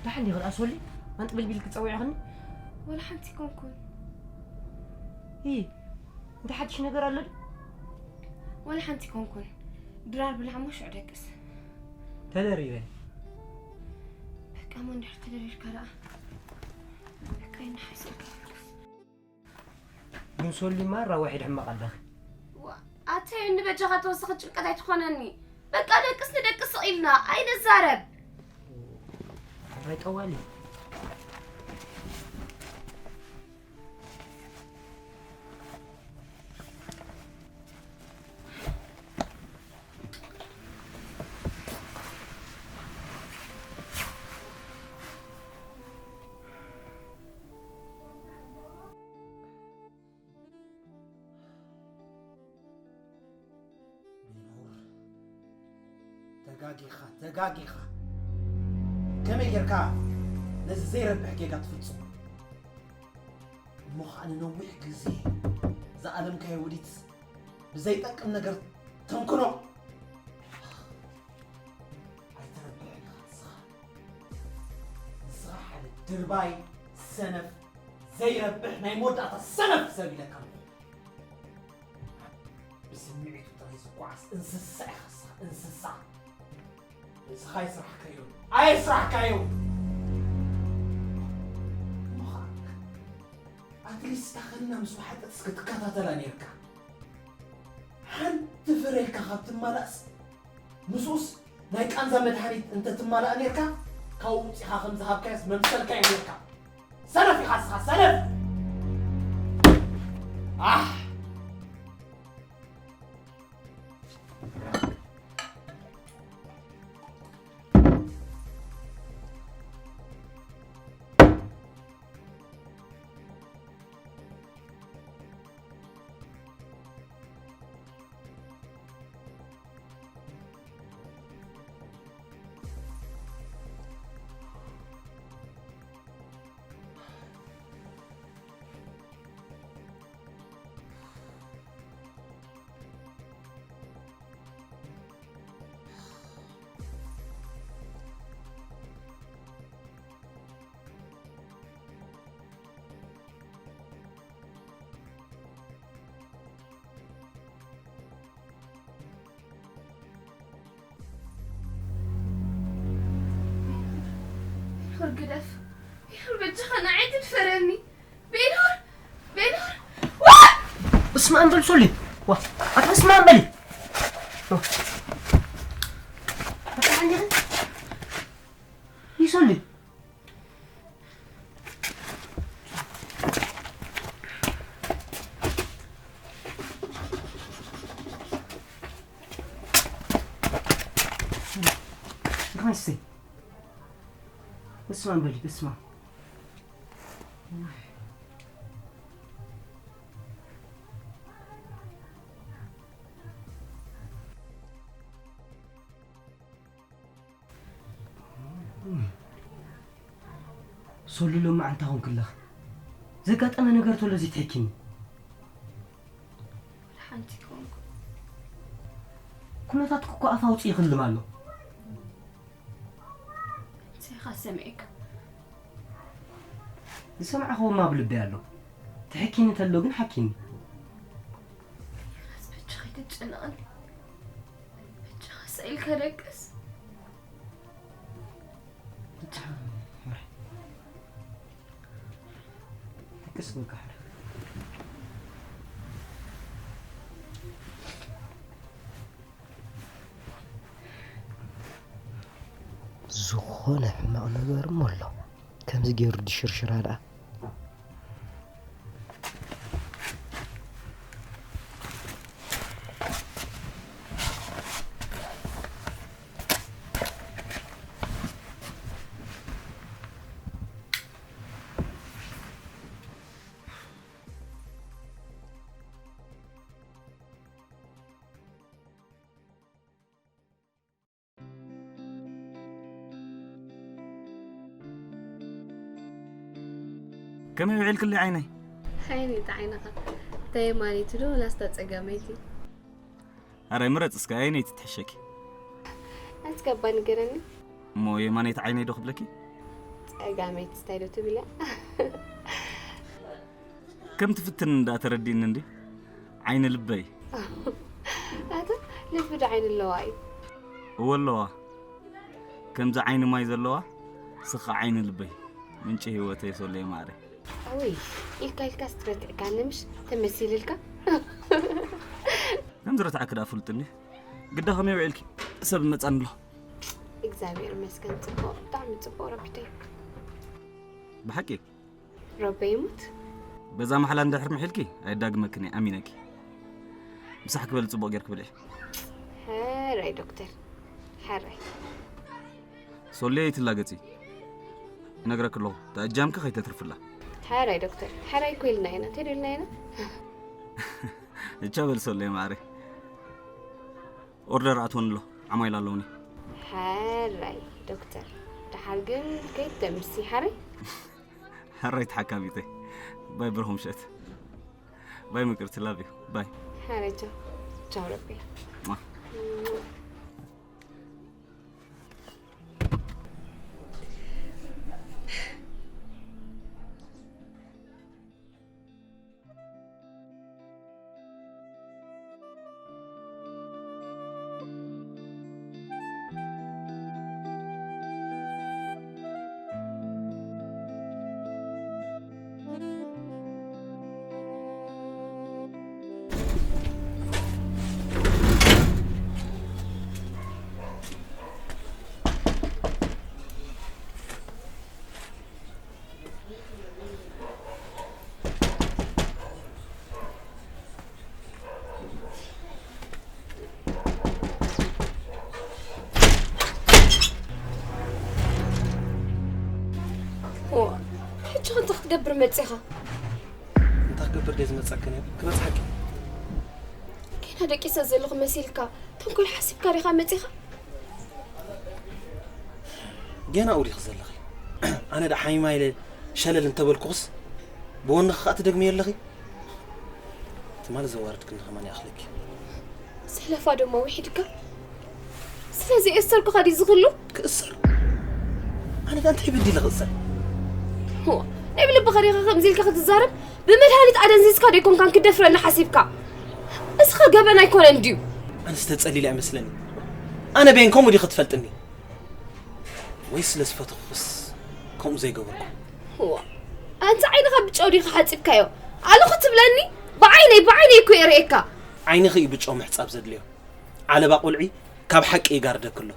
ደሓን ዲኺ ደኣ ሶሊ? ኣንጥብልቢል ክጸውዕኽኒ? ወላ ሓንቲ ኣይኮንኩን። ይ፣ እንታይ ሓድሽ ነገር ኣሎ ድዩ? ወላ ሓንቲ ኣይኮንኩን። ድራር ብላዕ እሞ ሽዑ ደቅስ። ተደሪረ። በቃ እሞ እንድሕር ተደሪርካ ደኣ። በቃ ይንሓስልካ። ግን ሶሊ ማራ ዋሒድ ሕማቕ ኣለኺ። ዋ፣ ኣተይ እንበጃኻ ተወሳኺ ጭንቀት ኣይትኾነኒ። በቃ ደቅስ ንደቅስ ስቕ ኢልና ኣይንዛረብ። ሕራይ ጠዋሊ። ቢኖር፣ ተጋጊኻ፣ ተጋጊኻ። ከመይ ጌርካ ነዚ ዘይረብሕ ጌጋ ትፍጽሞ? እሞ ኸኣ ንነዊሕ ግዜ ዝኣለምካዮ ውዲት ብዘይጠቅም ነገር ተምክኖ። ኣይትረብሕን ኢኻ ንስኻ። ንስኻ ሓደ ድርባይ፣ ሰነፍ፣ ዘይረብሕ፣ ናይ መወዳእታ ሰነፍ ሰብ ኢለካ ኣለኹ። ብስምዒቱ ጥራይ ዝጓዓዝ እንስሳ ኢኻ ንስኻ፣ እንስሳ። ንስኻ ኣይስራሕካዮን፣ ኣይስራሕካዮን። እሞ ኸኣ ኣትሊስት እታ ከኒና ምስ ወሓጠትስ ክትከታተላ ኔርካ። ሓንቲ ፍረ ኢልካ ካብ ትማላእስ፣ ምስኡስ ናይ ቃንዛ መድሃኒት እንተ ትማላእ ኔርካ፣ ካብኡ ውጺኻ ከም ዝሃብካያስ መምሰልካዮ ኔርካ። ሰነፍ ኢኻ ንስኻ፣ ሰነፍ! ኣሕ! ኖር ግደፍ። ኖር በጃኻ ንዓይ ትድፈረኒ። ቤኖር! ቤኖር! ዋ! እስማ እንበል ሶሊ። ዋ! ኣታ እስማ እንበል። ዋ! ኣታ ሓንጀት። ይሶሊ። ንኸይሲ። እስማ እንበል፣ እስማ። ሶሊ ሎማዓንቲ ኮንክለኽ። ዘጋጠመ ነገር ተሎ ዘይትሕኪኒ። ሓንቲ ኮንኩ። ኩነታትኩ እኮ ኣፍ ኣውፂኡ ይኽልም ኣሎ። እንታይ ኢኻ ሰሚዕካ? ዝሰማዕኽዎ ኣብ ልበይ ኣሎ። ትሕኪኒ ተሎ ግን ሓኪኒ። በጃኻ ኣይትጨነቐኒ። በጃኻ ስቕ ኢልካ ደቅስ። ደቅስ በቃ። ዝኾነ ሕማቕ ነገር እሞ ኣሎ። ከምዚ ገይሩ ድሽርሽራ ደኣ። ከመይ ውዒልክለይ ዓይነይ? ሓይነይቲ ዓይንኻ እንታይ የማነይቲ ዶ ወላስ እታ ጸጋመይቲ? ኣረ ምረጽ እስከ ኣየነይቲ ትሕሸኪ? ኣንስካ እባ ንገረኒ። እሞ የማነይቲ ዓይነይ ዶ ክብለኪ? ጸጋመይቲ እንታይ ዶ ትብል እያ? ከም ትፍትን እንዳ ተረዲእኒ እንዲ ዓይኒ ልበይ። ኣታ ልቢ ዶ ዓይኒ ኣለዋ እዩ? እወ ኣለዋ። ከምዚ ዓይኒ ማይ ዘለዋ ስኻ ዓይኒ ልበይ፣ ምንጪ ህይወተይ ሶለይ ማዕረ። ኣወይ ኢልካ ኢልካ ስትረትዕካ ንምሽ ተመሲልልካ። ከም ዝረትዓኪ ደኣ ፍሉጥ እንዲ። ግዳ ከመይ ውዒልኪ? ሰብ መጻን ኣሎ። እግዚኣብሔር ይመስገን ጽቡቕ፣ ብጣዕሚ ጽቡቕ ረቢተይ። ብሓቂ? ረበይ ይሙት። በዛ ማሕላ እንድሕር ምሒልኪ ኣየዳግመክን እየ፣ ኣሚነኪ። ምሳሕ ክበሊ ጽቡቕ ጌርኪ ብልዒ። ሕራይ ዶክተር፣ ሕራይ። ሶልየ ኣይትላገጺ። እነግረኪ ኣለኹ፣ ተኣጃምኪ ከይተትርፍላ። ሕራይ ዶክተር፣ ሕራይ እኮ ኢልና ኢና። እንታይ ዶ ኢልና ኢና? እቻ በል ሶልየ ማዕረ። ኦርደር ኣትወኒ ኣሎ፣ ዓማይል ኣለውኒ። ሕራይ ዶክተር፣ ደሓር ግን ከይተምሲ ሕራይ። ሕራይ ተሓካሚተይ። ባይ ብርኹም ምሸት። ባይ ምቅርቲ፣ ላቭ ዩ። ባይ። ሕራይ ቻው። ቻው ረቢ። ሟ። ኦ፣ ሕጂ ከ እንታይ ክትገብር መጺኻ? እንታይ ክገብር ድየ ዝመጸክን እየ? ክበጽሓኪ። ገና ደቂሰ ዘለኹ መሲልካ፣ ተንኮል ሓሲብካ ዲኻ መጺኻ? ገና ኣብኡ ዲኺ ዘለኺ? ኣነ ደኣ ሓሚማ ኢለ ሸለል እንተበልኩኽስ፣ ብወንኺ ከኣ ትደግምዮ ኣለኺ? ትማሊ ዘዋረድክኒ ከማን ይኣኽለኪ። ዘለፋ ደሞ ውሒድካ? ስለዚ የእሰርኩኻ ድዩ ዝኽሉ? ክእሰር? ኣነ ደኣ እንታይ በዲለ ክእሰር? ሆ፣ ናይ ብልብኻ ዲኻ ከምዚ ኢልካ ክትዛረብ? ብመድሃኒት ኣደንዚዝካ ዶ ኣይኮንካን ክደፍረኒ ሓሲብካ? እስኻ ገበን ኣይኮነን ድዩ? ኣነስ ተጸሊለ ኣይመስለኒ። ኣነ በየን ከምኡ ዲኺ ትፈልጥኒ? ወይ ስለ ዝፈተኹስ ከምኡ ዘይገበርኩ። ዋ፣ ኣንታ ዓይንኻ ብጨው ዲኻ ሓጺብካዮ? ኣለኹ ትብለኒ? ብዓይነይ፣ ብዓይነይ እኮ የርእየካ። ዓይንኺ እዩ ብጨው ምሕጻብ ዘድልዮ። ዓለባ ቆልዒ ካብ ሓቂ ይጋርደኪ ኣሎ።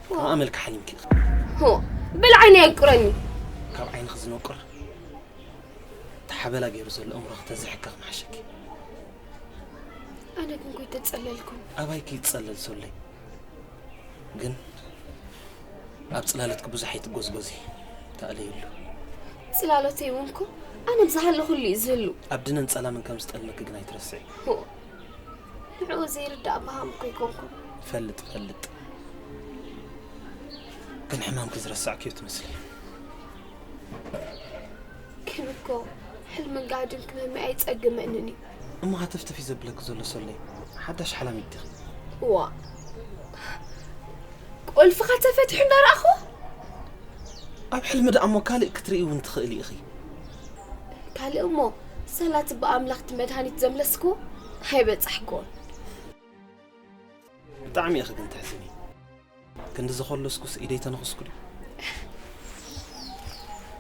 ካብ ኣመልኪ ሓሊምኪ ኢኺ። ሆ፣ በል ዓይነይ ኣንቁረኒ። ካብ ዓይንኺ ዝነቁር፣ እቲ ሓበላ ገይሩ ዘሎ እምሮኺ ተዝሕከኽ ምሓሸኪ። ኣነ ግን ኮይ ተጸለልኩም። ኣባይኪ ይጸለል ሶለይ። ግን ኣብ ጽላለትኪ ብዙሕ ኣይትጎዝጎዚ። ተኣለይሉ። ጽላሎተይ እውን እኮ ኣነ ብዝሃለኹሉ እዩ ዝህሉ። ኣብ ድነን ጸላምን ከም ዝጠልመኪ ግን ኣይትረስዒ። ሆ፣ ንዕኡ ዘይርዳእ በሃም እኮ ኣይኮንኩን። ፈልጥ፣ ፈልጥ። ግን ሕማምኪ ዝረሳዕክዮ ትመስሊ። ግን እኮ ሕልምን ጋህድን ክመመይ ኣይጸግመንን እዩ። እሞ ሃተፍተፊ ዘብለኪ ዘሎ ሶለይ፣ ሓዳሽ ሓላሚት ዲኺ? እዋ፣ ቁልፍኻ ተፈቲሑ እንዳረኣኹ። ኣብ ሕልሚ ደኣ እሞ ካልእ ክትርኢ እውን ትኽእሊ ኢኺ። ካልእ እሞ፣ ሰላት ብኣምላኽቲ መድሃኒት ዘምለስኩ ኣይበጻሕኩን። ብጣዕሚ ኢኺ ግን ተሕዝኒ። ክንዲ ዝኸለስኩስ ኢደይ ተነኽስኩ ድዩ?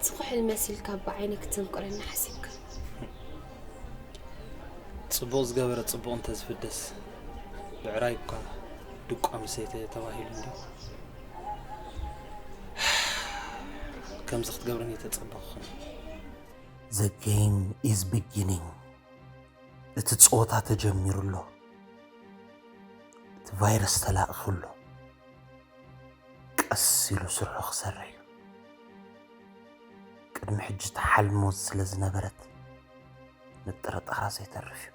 ጽቑሕ ሕልሚ መሲልካ ብዓይኒ ክትንቁረኒ ሓሲብካ። ጽቡቕ ዝገበረ ጽቡቕ እንተዝፍደስ፣ ብዕራይ እኳ ድቋ ምሰተ ተባሂሉ እንድዩ። ከምዚ ክትገብርኒ ተጸበኹኹን። The game is beginning። እቲ ጸወታ ተጀሚሩ ኣሎ። እቲ ቫይረስ ተላኢኹ ኣሎ። ቀስ ኢሉ ስርሑ ክሰርሕ እዩ። ቅድሚ ሕጂ እታ ሓልሚ ሞት ስለ ዝነበረት፣ ምጥርጣራ ዘይተርፍ እዩ።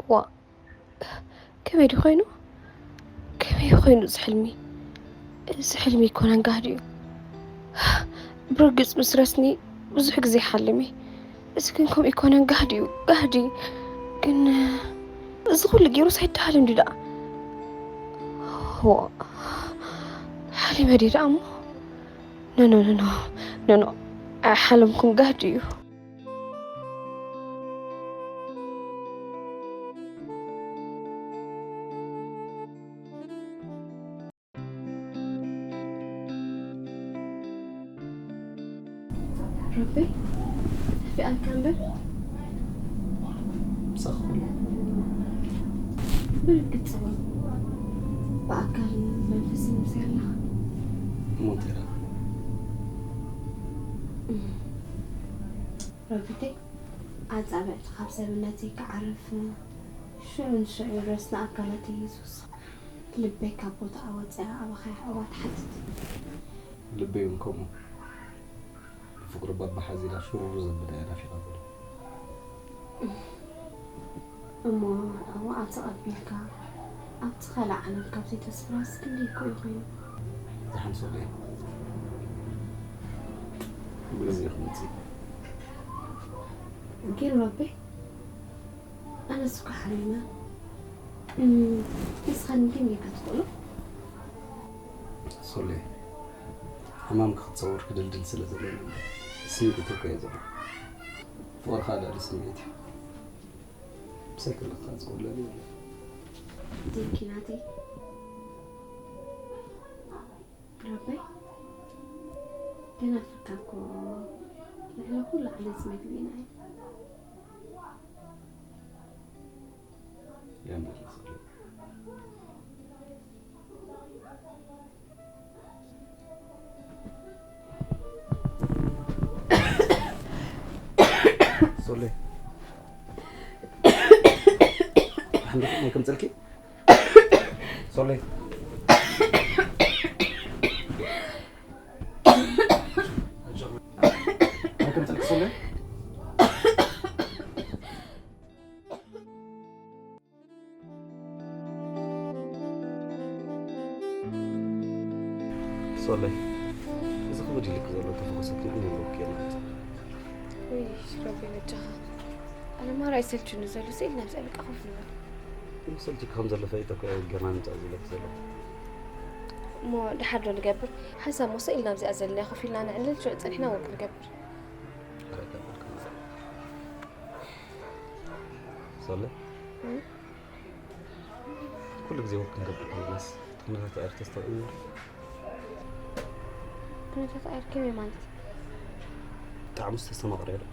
ዋ፣ ከመይ ድዩ ኮይኑ? ከመይ ኮይኑ እዚ ሕልሚ? እዚ ሕልሚ ኣይኮነን፣ ጋህዲ እዩ። ብርግጽ ምስ ረስኒ ብዙሕ ግዜ ይሓልም እየ። እዚ ግን ከምኡ ኣይኮነን፣ ጋህዲ እዩ፣ ጋህዲ። ግን እዚ ኩሉ ገይሩስ ኣይደሃልን ድዩ ደኣ? ዋ፣ ሓሊመ ድየ ደኣ እሞ? ኖ፣ ኖ፣ ኖ፣ ኖ፣ ኖ፣ ኖ። ኣይሓለምኩን፣ ጋህዲ እዩ። ረቢ፣ ጠፊኣካ እምበር። ምሳኺ ኩሉ። ብርግጽ እውን ብኣካልን መንፈስን ምስያ ኣለኻ። እሞ እንታይ ደኣ? ረቢተይ፣ ኣጻብዕቲ ካብ ሰብነተይ ክዓርፍ፣ ሽዑ ንሽዑ ረስኒ ኣካላተይ ይዝውስኽ። ልበይ ካብ ቦታኣ ወጺኣ ኣባኻ የዕቑባ ትሓትት። ልበይ እውን ከምኡ። ብፍቕሪ ባባ ሓዚላ ሽሩሩ ዘብላ እያ ናፊቓ ዘላ። እሞ ኣብኣ ተቐቢልካ ኣብቲ ካልእ ዓለም ካብ ዘይተስፍራስ ክንደይ እኮ እዩ ኮይኑ። ዝሓንሰሉ እየ። ብግዜ ክመጽእ። ግን ረቢ፣ ኣነስ እኮ ሓሚመ። እም፣ ንስኻ ንምንታይ ጌርካ ትኽእሎ? ሶሌ፣ ሕማምኪ ክትሰውር ክድልድል ስለ ዘለኒ እምበር፣ ስምዒት እኮ እየ ዘሎ። ፍቕርኻ ልዕሊ ስምዒት እዩ። ብሳይክል ክትዓጽ ክብለኒ የለን። ቴንኪ ናተይ። ረበይ፣ ደናፍርካ እኮ ልዕሊ ኩሉ ዓሌት መግቢና እዩ። የምር። ሶሌ። ሓንደክ ናይ ከምጽልኪ? ሶሌ። ናይ ከምጽልኪ ሶሌ? ሶለይ፣ እዚ ክብድ ኢልክ ዘሎ ተፈኾሰት ንዓይ ኣለውክ የላ። ውይ፣ ረቢ በጃኻ። ኣነ ማራ ይሰልችኒ ዘሎ፣ ስኢልና ኣብዚኣ በቃ ኮፍ ንበል። መሰልችክ ከም ዘሎ ፈሊጠ እኮ እየ ገና ምጻእ ዝብለክ ዘለኹ። እሞ ደሓር ዶ ንገብር? ሓንሳብ ሞ ስኢልና ኣብዚኣ ዘለና ኮፍ ኢልና ነዕልል፣ ሽዑ ጸኒሕና ወክ ንገብር። ኧረ፣ ኣይከብድክን። ሶለይ? እም? ኩሉ ግዜ ወክ ክንገብር ከለናስ፣ ትኹነታት ኣየር ተስተውዕል እምበር። ኩነታት ኣየርክም እዩ ማለት እዩ። ብጣዕሚ ዝተስተማቕረ ዶ?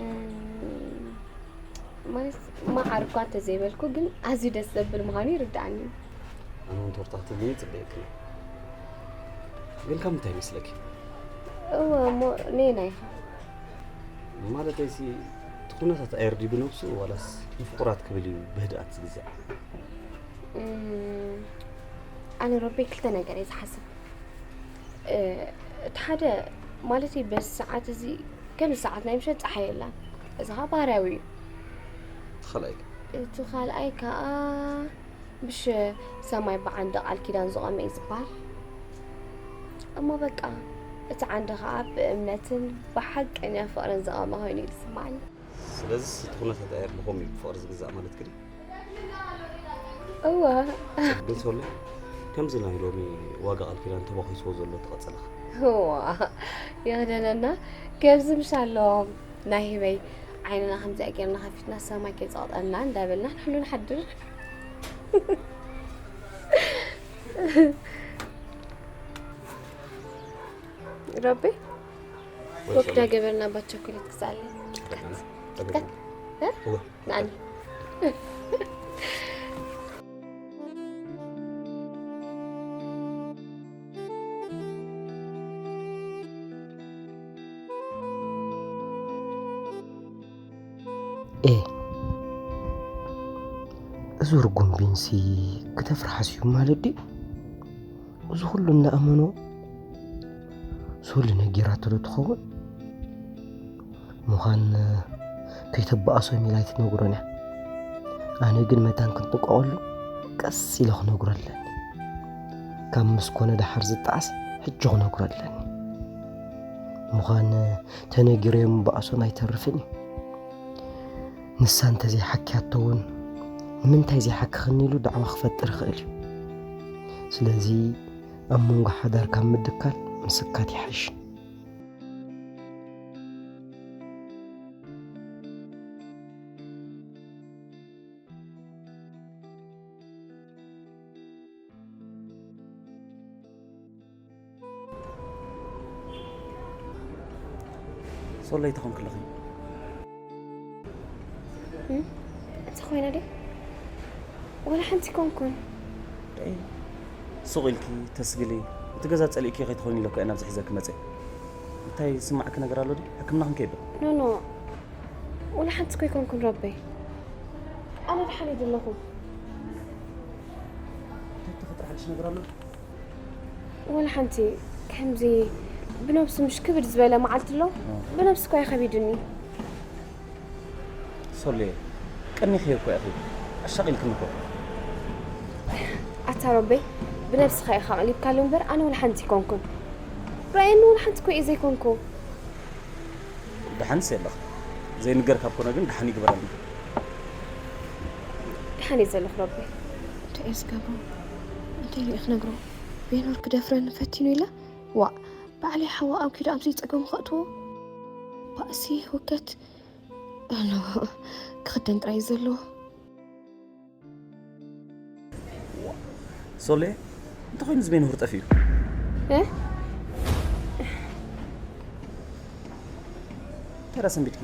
እም፣ ማለት መዓር እኳ እንተዘይበልኩ፣ ግን ኣዝዩ ደስ ዘብል ምዃኑ ይርድኣኒ እዩ። ኣነ እውን ቶርታ ክትህብኒ ይጽበየኪ ነይረ። ግን ካብ ምንታይ ይመስለኪ? እወ፣ እሞ ነየናይ ኢኻ? ማለተይሲ፣ እቲ ኩነታት ኣየርድዩ ብነብሱ ዋላስ ንፍቑራት ክብል እዩ ብህድኣት ዝግዛእ? እም፣ ኣነ ሮቤ ክልተ ነገር እየ ዝሓስብ። እ፣ እቲ ሓደ ማለተይ በዚ ሰዓት እዚ ከምዚ ሰዓት ናይ ምሸት ጸሓይ የላን። እዚ ኸኣ ባህርያዊ እዩ። እቲ ካልኣይ ከ? እቲ ካልኣይ ከኣ ምሽ ሰማይ ብዓንዲ ቃል ኪዳን ዝቖመ እዩ ዝበሃል። እሞ በቃ እቲ ዓንዲ ኸኣ ብእምነትን ብሓቀኛ ፍቕርን ዝቖመ ኮይኑ እዩ ዝስምዓኒ። ስለዚ እቲ ኩነታት ኣየርድኹም እዩ ብፍቕሪ ዝግዛእ ማለት ግን? እወ። ግን ሶለ፣ ከምዚ ናይ ሎሚ ዋጋ ቃል ኪዳን ተባኺስዎ ዘሎ ትቐጽለኻ? እዋ፣ ይኽደነና። ከምዚ ምሽ ኣለዎም ናይ ህበይ ዓይንና ከምዚኣ ጌርና ከፊትና ሰማይ ከይጸቕጠና እንዳበልና ንሕሉ ንሓድር። ረቢ፣ ወይ ወክ ሶለ። እንዳገበርና ባት ቸኮሌት ግዛለይ። ጠገና፣ ጠገና። እ? እወ። ንዓኒ። ኤ፣ እዚ ርጉም ቢንሲ ክተፍርሓስ እዩ ማለት ድዩ? እዚ ኩሉ እናኣመኖ ሶሊ ነጊራቶ ዶ ትኸውን? ምዃን ከይተባኣሶም ኢላ ኣይትነግሮን እያ። ኣነ ግን መታን ክንጥንቀቐሉ ቀስ ኢለ ክነግሮ ኣለኒ። ካብ ምስ ኮነ ደሓር ዝጠዓስ ሕጂ ክነግሮ ኣለኒ። ምዃን ተነጊሮም ባእሶም ኣይተርፍን እዩ። ንሳ እንተዘይሓክያቶ እውን ንምንታይ ዘይሓክኽኒ ኢሉ ዳዕዋ ክፈጥር ይኽእል እዩ። ስለዚ ኣብ መንጎ ሓዳር ካብ ምድካል ምስካት ይሓይሽ። ሶለይ ተኾንክ ኣለኺ? እም? እንተ ኮይነ ድየ? ወላ ሓንቲ ኮንኩን። ደይ፣ ሱቕ ኢልኪ ተስግሊ፣ እቲ ገዛ ጸሊእኪ ከይትኾኒ ኢለ እኮ እየ ናብዚ ሒዘኪ መጸ። እንታይ ዝስማዓኪ ነገር ኣሎ ድዩ? ሕክምና ክንከይድ ዶ? ኖ፣ ኖ፣ ወላ ሓንቲ እኮ ኣይኮንኩን ረበይ። ኣነ ደሓን እየ ዘለኹ። እንታይ ተፈጥረ ሓድሽ ነገር ኣሎ? ወላ ሓንቲ። ከምዚ ብነብሱ ምሽ ክብድ ዝበለ መዓልቲ ኣሎ። እ። ብነብሱ እኳ እዩ ከቢድኒ። ሶልየ፣ ቀኒኺ እኮ ኢኺ። ኣሻቒልክኒ እኮ። ኣታ ሮቤ፣ ብነብስኻ ኢኻ ኣቕሊብካሉ እምበር ኣነ ወላ ሓንቲ ኣይኮንኩን። ርኣየኒ ወላ ሓንቲ እኮ እየ ዘይኮንኩ። ደሓንስ የለኻ። ዘይንገር ካብ ኮነ ግን ደሓን ይግበረልና። ደሓን እየ ዘለኹ ሮቤ። እንታይ እየ ዝገብሮ? እንታይ ኢለ እየ ክነግሮ? ቤኖር ክደፍረኒ ፈቲኑ ኢለ? ዋእ፣ ባዕለይ ሓዋ ኣብ ኪዱ ኣብ ዘይጸገሙ ከእትዎ? ባእሲ፣ ህውከት፣ ኣነ ክኽደን ጥራይ እዩ ዘለዎ። ሶሌ፣ እንተኾይኑ እዚ ቤንሁር ጠፊኡ። እ? እንታይ ደኣ ሰንቢድኪ?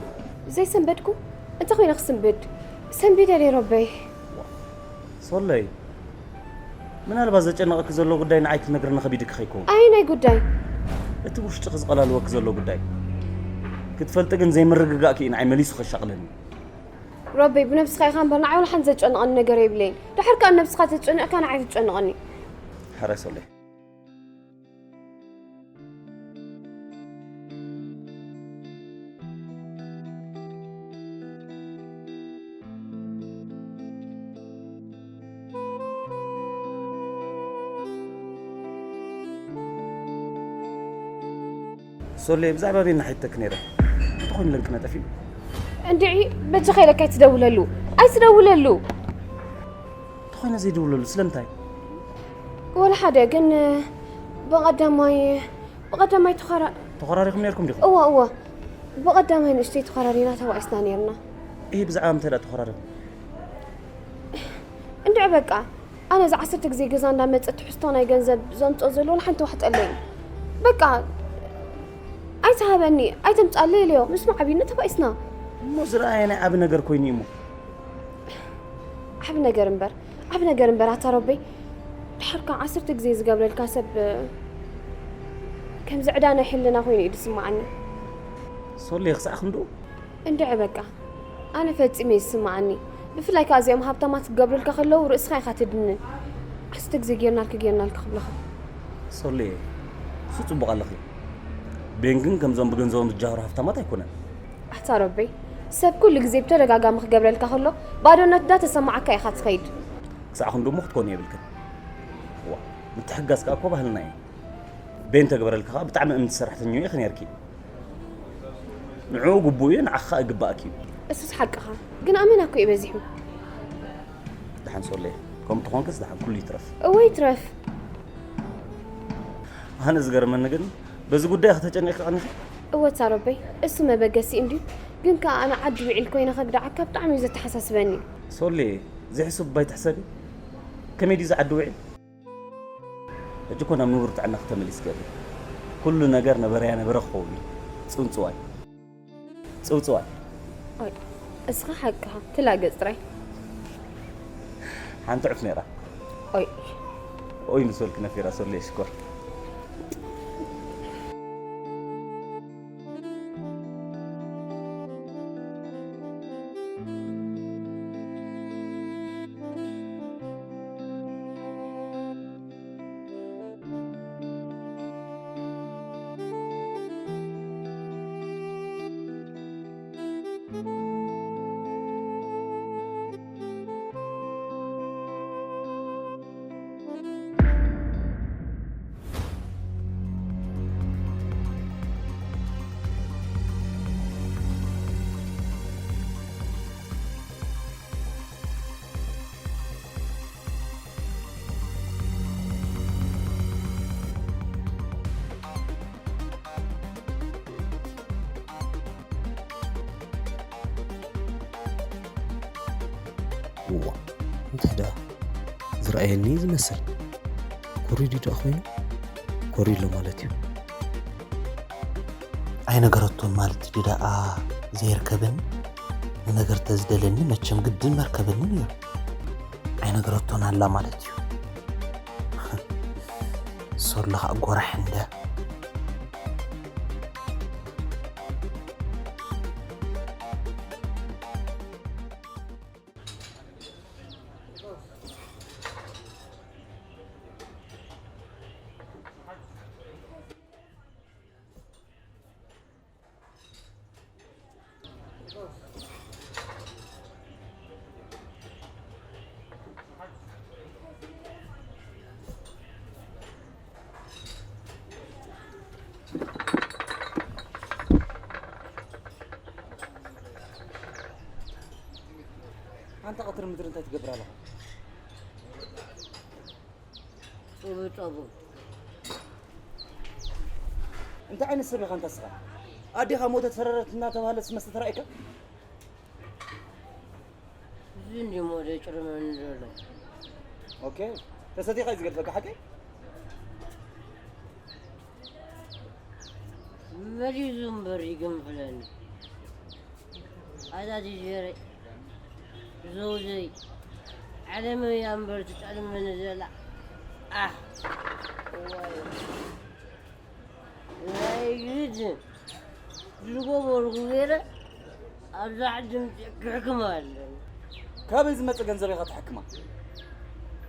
ዘይሰንበድኩ? እንተኾይነ ክስንብድ። ሰንቢደ ደይ ረበይ። ሶለይ፣ ምናልባት ዘጨነቐኪ ዘሎ ጉዳይ ንዓይ ክትነግርኒ ከቢድኪ ከይከውን። ኣይ ናይ ጉዳይ? እቲ ውሽጥኺ ዝቐላልወኪ ዘሎ ጉዳይ ክትፈልጢ ግን ዘይምርግጋእኪ እዩ ንዓይ መሊሱ ከሻቕለኒ። ሮበይ፣ ብነብስኻ ኢኻ እምበር ንዓይ ወላ ሓንቲ ዘጨንቐኒ ነገር የብለይን። ድሕር ከኣ ነብስኻ ተጨንቕካ ንዓይ ትጨንቐኒ። ሕራይ ሶለይ። ሶሌ፣ ብዛዕባ ቤና ሓይተክ ነይረ። እንተኾይኑ ለንቅነ ጠፊኡ። እንድዒ፣ በጃኻ ኢለካ ኣይትደውለሉ። ኣይትደውለሉ። እንተኾይነ ዘይድውለሉ፣ ስለምንታይ? ወላ ሓደ፣ ግን ብቐዳማይ፣ ብቐዳማይ ተኾራ-፣ ተኾራሪኹም ነይርኩም ዲኹም? እወ፣ እወ። ብቐዳማይ ንእሽተይ ተኾራሪና ተባኢስና ነይርና። እሂ፣ ብዛዕባ ምንታይ ደኣ ተኾራሪኹም? እንድዒ በቃ፣ ኣነ እዚ ዓሰርተ ግዜ ገዛ እንዳመጸ ትሕዝቶ ናይ ገንዘብ ዘምጽኦ ዘሎ ወላ ሓንቲ ዋሕጠለይ። በቃ ኣይትሃበኒ፣ ኣይተምጻለይ ኢለዮ። ምስ መዓቢና ተባኢስና። እሞ ዝረኣየ ናይ ዓቢ ነገር ኮይኑ እዩ እሞ። ዓቢ ነገር እምበር፣ ዓቢ ነገር እምበር ኣታ ረበይ። ድሓር ከኣ ዓሰርተ ግዜ ዝገብረልካ ሰብ ከምዚ ዕዳ ናይ ሕልና ኮይኑ እዩ ዝስምዓኒ። ሶሌ ክሳዕ ክንድኡ? እንድዒ በቃ ኣነ ፈጺመ እዩ ዝስምዓኒ። ብፍላይ ከኣ እዚኦም ሃብታማት ክገብሩልካ ከለዉ ርእስኻ ኢኻ ትድንን። ዓሰርተ ግዜ ጌርናልኪ ጌርናልኪ ክብሉኻ። ሶሌ፣ እሱ ጽቡቕ ኣለኺ። ቤን ግን ከምዞም ብገንዘቦም ዝጃሃሩ ሃብታማት ኣይኮነን። ኣታ ረበይ፣ ሰብ ኩሉ ግዜ ብተደጋጋሚ ክገብረልካ ከሎ ባዶነት ዳ ተሰማዓካ ኢኻ ትኸይድ። ክሳዕ ክንድኡ እሞ ክትኮኒ የብልክን። ዋ፣ ምትሕጋዝ ከኣ እኮ ባህልና እዩ። ቤን ተግበረልካ ከኣ ብጣዕሚ እምንቲ ሰራሕተኛኡ ኢኺ ነይርኪ። ንዕኡ ግቡእ እዩ፣ ንዓኺ ከኣ ይግባኣኪ እዩ። እሱስ ሓቅኻ፣ ግን ኣመና እኮ እዩ በዚሑ። ደሓን ሶሌ፣ ከምኡ ተኾንክስ ደሓን ኩሉ ይትረፍ። እወ ይትረፍ። ኣነ ዝገርመኒ ግን በዚ ጉዳይ ኢኺ ተጨኒቕኪ ቀኒኺ? እወ ኣታ ረበይ፣ እሱ መበገሲ እንድዩ፣ ግን ከኣ ኣነ ዓዲ ውዒል ኮይነ ከግድዓካ ብጣዕሚ እዩ ዘተሓሳስበኒ። ሶሌ፣ ዘይሕሱብ እባ ኣይትሕሰቢ። ከመይ ድዩ እዚ ዓዲ ውዒል? ሕጂ እኮ ናብ ንቡር ጥዕናኺ ተመሊስኪ ኣለኺ። ኩሉ ነገር ነበረያ ነበረ ክኸውን እዩ። ጽውጽዋይ። ጽውጽዋይ። ኦይ፣ እስኻ ሓቅኻ ትላገጽ ጥራይ። ሓንቲ ዕፍ ነይራ። ኦይ። ኦይ ምስ በልኪ ነፊራ ሶሌ ሽኮር። እዋ፣ እንታይ ደኣ ዝረኣየኒ ዝመስል? ኮሪድ ደኣ ኮይኑ? ኮሪድ ኣሎ ማለት እዩ። ኣይነገረቶን ማለት ድዩ ደኣ ዘይርከበኒ? ንነገር ተዝደለኒ መቸም ግድን መርከበኒ ነይሩ። ኣይነገረቶን ኣላ ማለት እዩ። ሶሎ ኸኣ ጎራሕ እንደ ኣንታ ቀትሪ ምድሪ እንታይ ትገብር ኣለኻ? ጡብ ጸጉ። እንታይ ዓይነት ሰብ ኢኻ እንታ እስኻ? ኣዴኻ ሞተት ፈረረት እናተባህለት መስተ ተራእየካ? እዚ እንዲ ሞደ ጭርመኒ ዘሎ። ኦኬ። ተሰቲኻ እዩ ዝገድፈካ ሓቂ? መሊሱ እምበር ይገንፍለኒ። ኣታ ትሸረይ፣ ዘውዘይ፣ ዓለመይ እያ እምበር ትጠልመኒ ዘላ። ኣህ፣ እዋይ። ናይ ግድን ዝገበርኩ ገይረ ኣብዛ ዓዲ ምፅእ ክሕክም ኣለኒ። ካበይ ዝመፀ ገንዘብ ኢኻ ትሕክማ?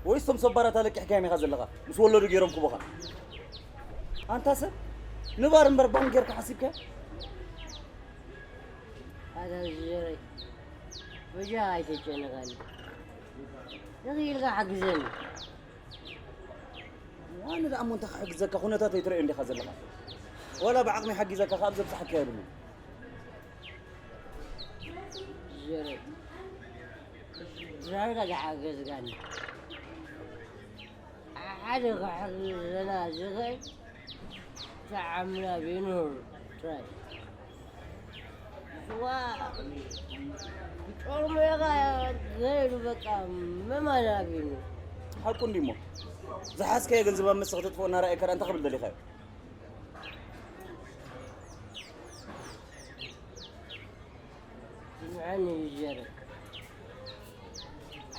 ወይስ ቶም ሰባራት ኣለቂሕካዮም ኢኻ ዘለኻ? ምስ ወለዱ ገይሮም ክቡኻ? ኣንታ ሰብ፣ ንባር እምበር ባንክ ጌርካ ሓሲብካዮ? ኣታ ዝዘረይ፣ በጃ ኣይተጨነቐኒ። ንኽኢልካ ሓግዘኒ። ዋነ ደኣ እሞ እንታይ ክሕግዘካ? ኩነታት ኣይትርእዮ እንዲኻ ዘለኻ። ዋላ ብዓቕሚ ሓጊዘካ ካብ ዘብጽሓካ የብሉን። ዝዘረይ፣ ዳርጋ ዝሓገዝካኒ። ሓደ ክሕግዘና ዝኽእል ተዓምና ቢኑር ጥራይ። ዋ፣ ጮርሞኻ ገይሩ በቃ መማና ቢኑ። ሓቁ እንዲሞ። ዝሓዝካዮ ገንዘብ ኣብ መስኽ ተጥፍኦ እናረኣየካ ደኣ እንታይ ክብል ደሊኻዮ? ንዕን ይዘረብ።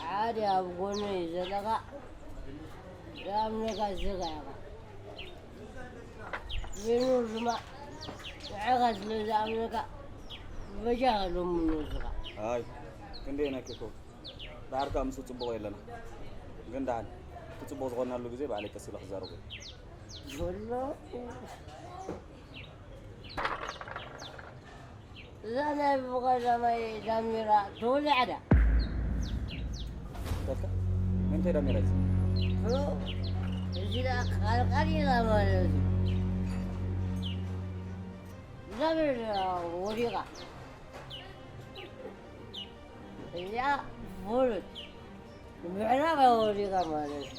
ሓደ ኣብ ጎነይ ዘለኻ ዝኣምነካ ዝጋ ኢኻ። ዘይኑር ድማ ንዓኻ ስለ ዝኣምነካ በጃኻ ለምኖ ዝኻ። ኣይ፣ ክንደይ ነኪኹ። ደሓር ከኣ ምስኡ ጽቡቕ የለና። ግን ደሓን፣ እቲ ጽቡቕ ዝኾንናሉ ግዜ ባዕለይ ቀስ ኢለ ክዛረቦ እየ። ዘሎ እዛ ናይ ብቐዳማይ ዳሚራ ተወሊዓ ድያ? ተልካ? ንምንታይ ዳሚራ እዩ? እ፣ እዚ ደኣ ቃልቃል ኢላ ማለት እዩ። ዳሚራ ወዲቓ። እዚኣ ፍሉጥ ምዕራብ ኣወዲቐ ማለት እዩ።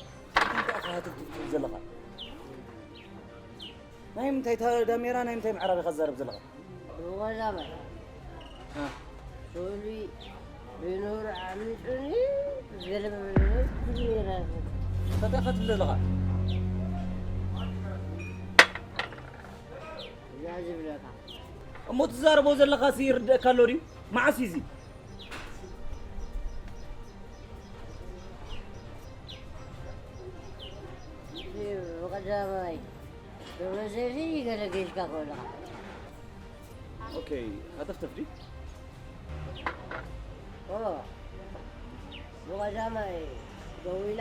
እንታይ ኢኻ ትብትብ ዘለኻ? ናይ ምንታይ ተ-፣ ዳሜራ ናይ ምንታይ ምዕራብ ኢኻ ትዛረብ ዘለኻ? ብቐዳማይ እ። ሶሊ ብኑር ዓሚጹኒ ገለ ሜራ። እንታይ ኢኻ ትብል ዘለኻ? እዛ ዝብለካ። እሞ ትዛረቦ ዘለኻሲ ይርደእካ ኣሎ ድዩ? መዓስ እዩ እዚ? ብቐዳማይ ደብረዘይት ገለ ጌሽካ ከበለኻ። ኦኬ፣ ሃተፍተፍ ድዩ? ኦ፣ ብቐዳማይ ደዊላ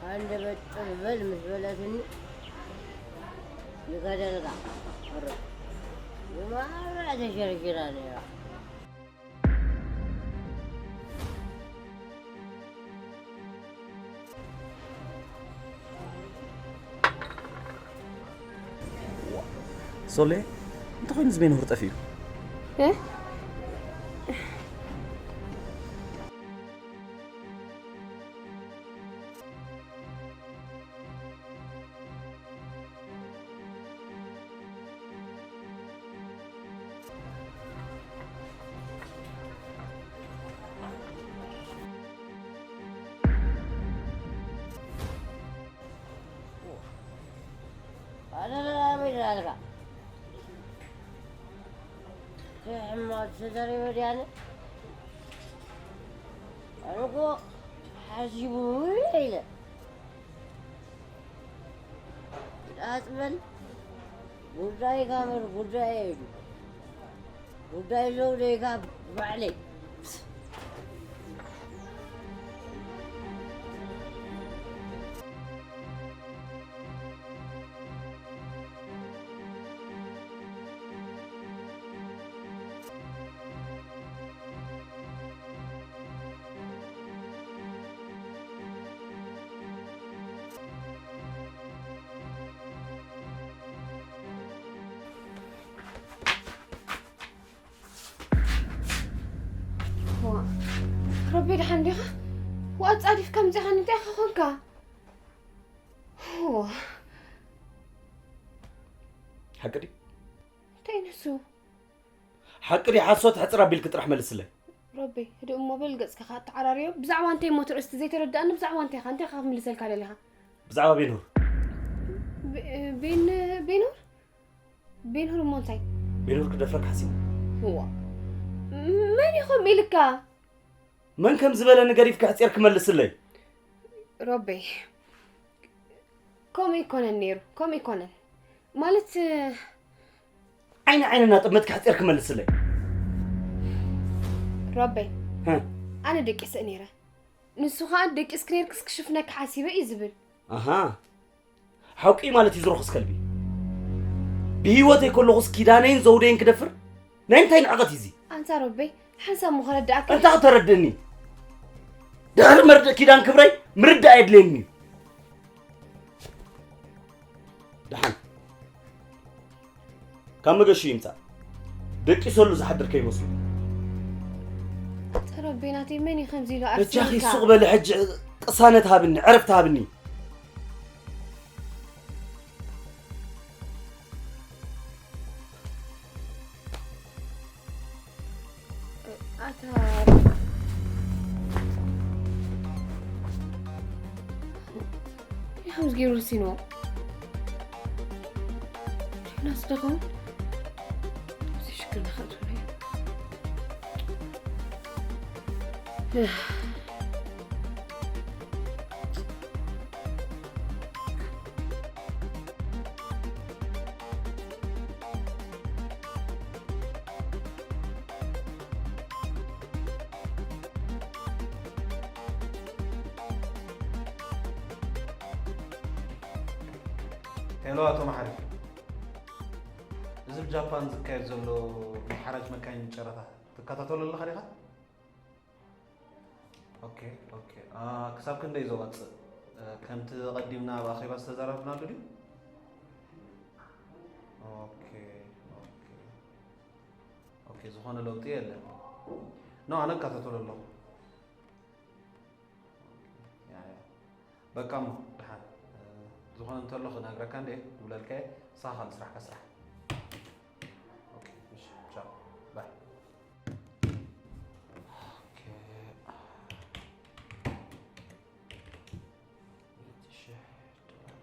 ሃንደበት ጥልበል ምስ በለትኒ ንገደልካ። ብማራ ተሸርሽራ ነይራ። ሶሌ፣ እንተኾይኑ እዚ ቤንሁር ጠፊኡ? እ? ኣረ፣ ኣበይ ደኣ ኣለኻ? ሕማቕ ተዛሪበ ድያነ? ኣነ እኮ ሓሲቡ ኢለ። ኣጽበል ጉዳይ ካመር ጉዳይ እዩ። ጉዳይ ዘውደይ ካብ ባዕለይ። ዋ፣ ረቢ ደሓን ዲኻ? ዋ፣ ኣጻዲፍካ ምጺኻኒ እንታይ ኢኻ ኾንካ? ዋ። ሓቂ ድዩ? እንታይ ንሱ? ሓቂ ድዩ ሓሶት ሕጽር ኣቢልኪ ጥራሕ መልስለይ። ረቢ፣ ህድእ እሞ በል ገጽካ ከኣ ኣተዓራርዮ። ብዛዕባ እንታይ እሞ ትርእስቲ ዘይተረድኣኒ፣ ብዛዕባ እንታይ ኢኻ? እንታይ ኢኻ ክምልሰልካ ደሊኻ? ብዛዕባ ቤንሁር። ቤ-፣ ቤን-፣ ቤንሁር? ቤንሁር እሞ እንታይ? ቤንሁር ክደፍረካ ሓሲቡ። እዋ። መን እዩ ከምኡ ኢልካ? መን ከም ዝበለኒ ገዲፍኪ ኣሕጺርኪ መልስለይ። ሮቤ፣ ከምኡ ኣይኮነን ነይሩ፣ ከምኡ ኣይኮነን። ማለት፣ ዓይኒ ዓይኒ እናጠመትኪ ኣሕጺርኪ መልስለይ። ሮቤ፣ ሀ? ኣነ ደቂሰ ነይረ። ንሱ ኸኣ ደቂስኪ ነይርክስ ክሽፍነኪ ሓሲበ እዩ ዝብል። ኣሃ። ሓቂ ማለት እዩ ዝረኹስ ከልቢ። ብህይወተይ ከለኹስ ኪዳነይን ዘውደይን ክደፍር? ናይ እንታይ ንዕቐት እዩ እዚ? ኣንታ ሮቤ፣ ሓንሳብ እሞ ከረድኣካ። እንታይ ክተረድእኒ? ድሕሪ መርድእ ኪዳን ክብረይ ምርዳእ የድልየኒ እዩ። ደሓን። ካብ መገሹ ይምጻእ። ደቂሰሉ ዝሓድር ከይመስሉ። ኣንታ ሮቤ ናተይ፣ መን እዩ ከምዚ ኢሉ በጃኺ ኣርሲንካ? ሱቕ በሊ ሕጂ ቅሳነት ሃብኒ፣ ዕረፍቲ ሃብኒ። ኣታ ከምዚ ገይሩ ርሲንዎ። ናስ ደኸም እዚ ሽግር ንኸእትውነ። ሄሎ ኣቶ መሓሪ፣ እዚ ኣብ ጃፓን ዝካየድ ዘሎ ናይ ሓራጅ መካይን ጨረታ ትከታተሎ ኣለኻ ዲኻ? ኦኬ፣ ኦኬ። አ፣ ክሳብ ክንደይ ዘዋጽእ? እ፣ ከምቲ ቀዲምና ኣብ ኣኼባ ዝተዛረብናሉ ድዩ? ኦኬ፣ ኦኬ። ኦኬ፣ ዝኾነ ለውጢ የለን። ኖ፣ ኣነ እከታተሎ ኣለኹ። ያ፣ ያ። በቃ እሞ፣ ደሓን። እ፣ ዝኾነ እንተሎ ክነግረካ እንዴ፣ ድውለልካ እየ። ንስኻ ካልእ ስራሕካ ስራሕ። ኦኬ፣ እሺ፣ ቻው። ባይ። ኦኬ። ሚእቲ ሺሕ ዶላር።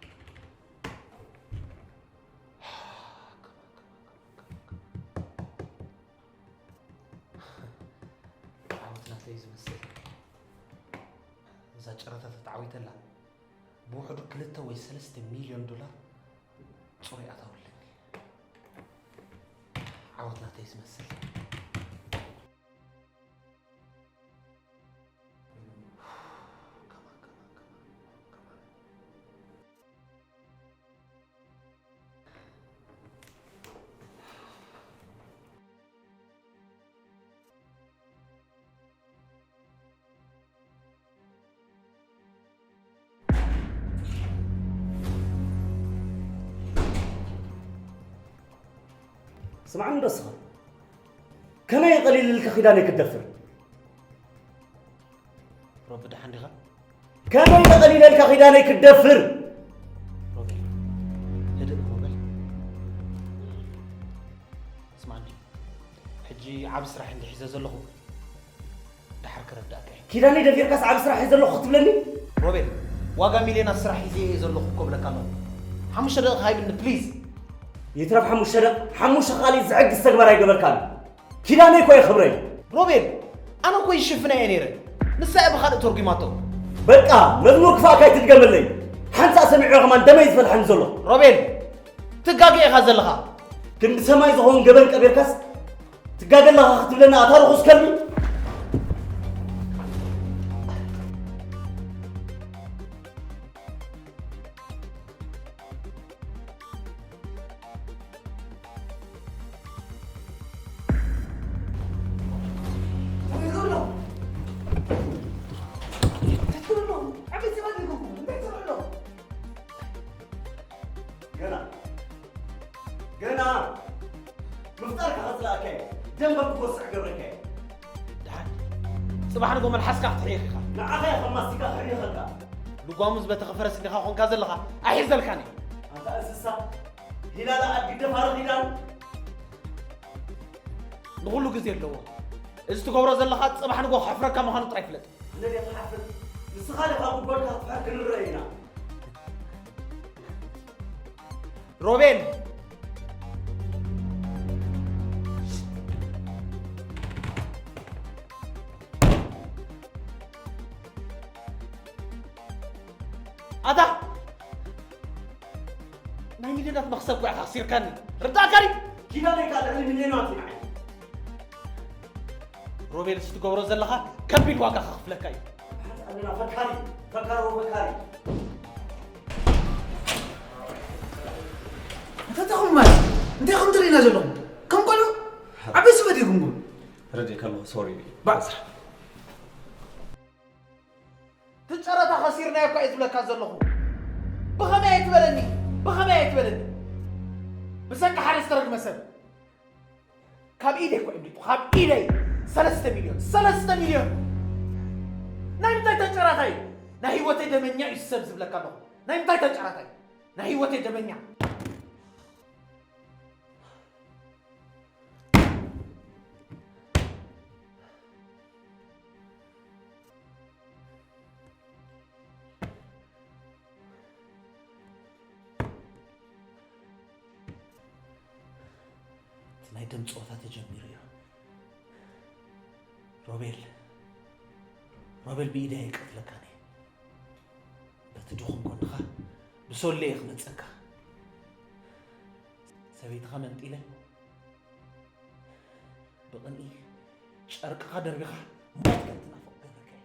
ዓወት ናተይ ዝመስል። እዛ ጨረታ ተተዓዊተላ፣ ብውሕዱ ክልተ ወይ ሰለስተ ሚልዮን ዶላር ጽሩይ ኣታዊ ኣለኒ። ዓወት ናተይ ዝመስል። ከማን፣ ከማን፣ ከማን፣ ከማን። ስማዕኒ ዶ እስኻ? ከመይ ቀሊል ኢልካ ኪዳነይ ክትደፍር? ሮቢ፣ ደሓን ዲኻ? ከመይ ተቐሊለ ኢልካ ኪዳነይ ክትደፍር? ሮቢ፣ ህድእ እኮ በል። ስማዕኒ፣ ሕጂ ዓቢ ስራሕ እንዲ ሒዘ ዘለኹ፣ ደሓር ክረዳእካ እየ። ኪዳነይ ደፊርካስ ዓቢ ስራሕ ሒዘ ዘለኹ ክትብለኒ? ሮቤል፣ ዋጋ ሚልዮናት ስራሕ ሒዘ እየ ዘለኹ እኮ እብለካ ኣለኹ። ሓሙሽተ ደቂቕ ሃይብኒ ፕሊዝ። ይትረፍ ሓሙሽተ ደቂቕ፣ ሓሙሽተ ቃል ዝዕግስ ተግባር ኣይገበርካን። ኪዳነይ እኮ እየ ክብረይ። ሮቤል፣ ኣነ እኮ ይሽፍና እየ ነይረ። ንሳ እያ ብኻልእ ተርጉማቶ። በቃ፣ መዝሙር ክፋእካ ኣይትድገመለይ። ሓንሳእ ሰሚዐዮ ከማን ደመይ ዝፈልሐኒ ዘሎ። ሮቤል፣ ትጋገ ኢኻ ዘለኻ። ክንዲ ሰማይ ዝኸውን ገበን ቀቢርካስ ትጋገ ኣለኻ ክትብለና ኣታ ርኹስ ከልቢ። ገና፣ ገና ምፍጣርካ ከጽላእካ እየ። ደንበ ክጎስዕ ገብረካ እየ። ደሓን፣ ጽባሕ ንጎ መልሓስካ ክትሕይኽ ኢኻ። ንዓኻ እየ ከም ማስቲካ ክሕይኸካ። ልጓሙ ዝበተኸ ፈረስ እንዲኻ ኾንካ ዘለኻ፣ ኣይሕዘልካን እየ። ኣንታ እንስሳ፣ ሂላላ ኣድጊ ደፋሪ ኺዳን። ንኹሉ ግዜ ኣለዎ። እዚ ትገብሮ ዘለኻ ጽባሕ ንጎ ከሕፍረካ ምዃኑ ጥራይ ፍለጥ። ኣነ ድየ ክሓፍር? ንስኻ ዲኻ ጉድጓድካ ክትፍሕር ክንርኢ ኢና። ሮቤል! ኣታ! ናይ ሚልዮናት መኽሰብ ጓዕኻ ኣኽሲርካኒ። ርዳእካ ድዩ? ኪዳነይ ከኣ ልዕሊ ሚልዮናት እዩ ንዓይ። ሮቤል፣ እዚ ትገብሮ ዘለኻ ከቢድ ዋጋ ከኽፍለካ እዩ። ሓንቲ ኣለና ፈካሪ፣ ፈካሪ ወፈካሪ። ኣታ ተኹም ማለት እንታይ ኢኹም ትርእዩና ዘለኹም? ከም ቆልዑ ዓበይ ስበት ኢኹም ግን። ረዲእካ ኣለኹ፣ ሶሪ። ባዕ። እቲ ጨረታ ከሲርናዮ እኳ እየ ዝብለካ ዘለኹ። ብኸመይ ኣይትበለኒ? ብኸመይ ኣይትበለኒ? ብሰንኪ ሓደ ዝተረግመ ሰብ። ካብ ኢደይ እኮ እምሊጡ፣ ካብ ኢደይ ሰለስተ ሚልዮን፣ ሰለስተ ሚልዮን! ናይ ምንታይ ተጨራታይ? ናይ ህይወተይ ደመኛ እዩ ሰብ ዝብለካ ኣለኹ። ናይ ምንታይ ተጨራታይ? ናይ ህይወተይ ደመኛ። እቲ ናይ ደም ጸወታ ተጀሚሩ እዩ። ሮቤል፣ ሮቤል፣ ብኢደይ ኣይቀትለካን እየ። በቲ ድኹም ጎንኻ ብሶለይ እየ ክመጸካ። ሰበይትኻ መንጢለ ብቕንኢ ጨርቅኻ ደርቢኻ ሞት ከም ትናፍቕ ክገብረካ እየ።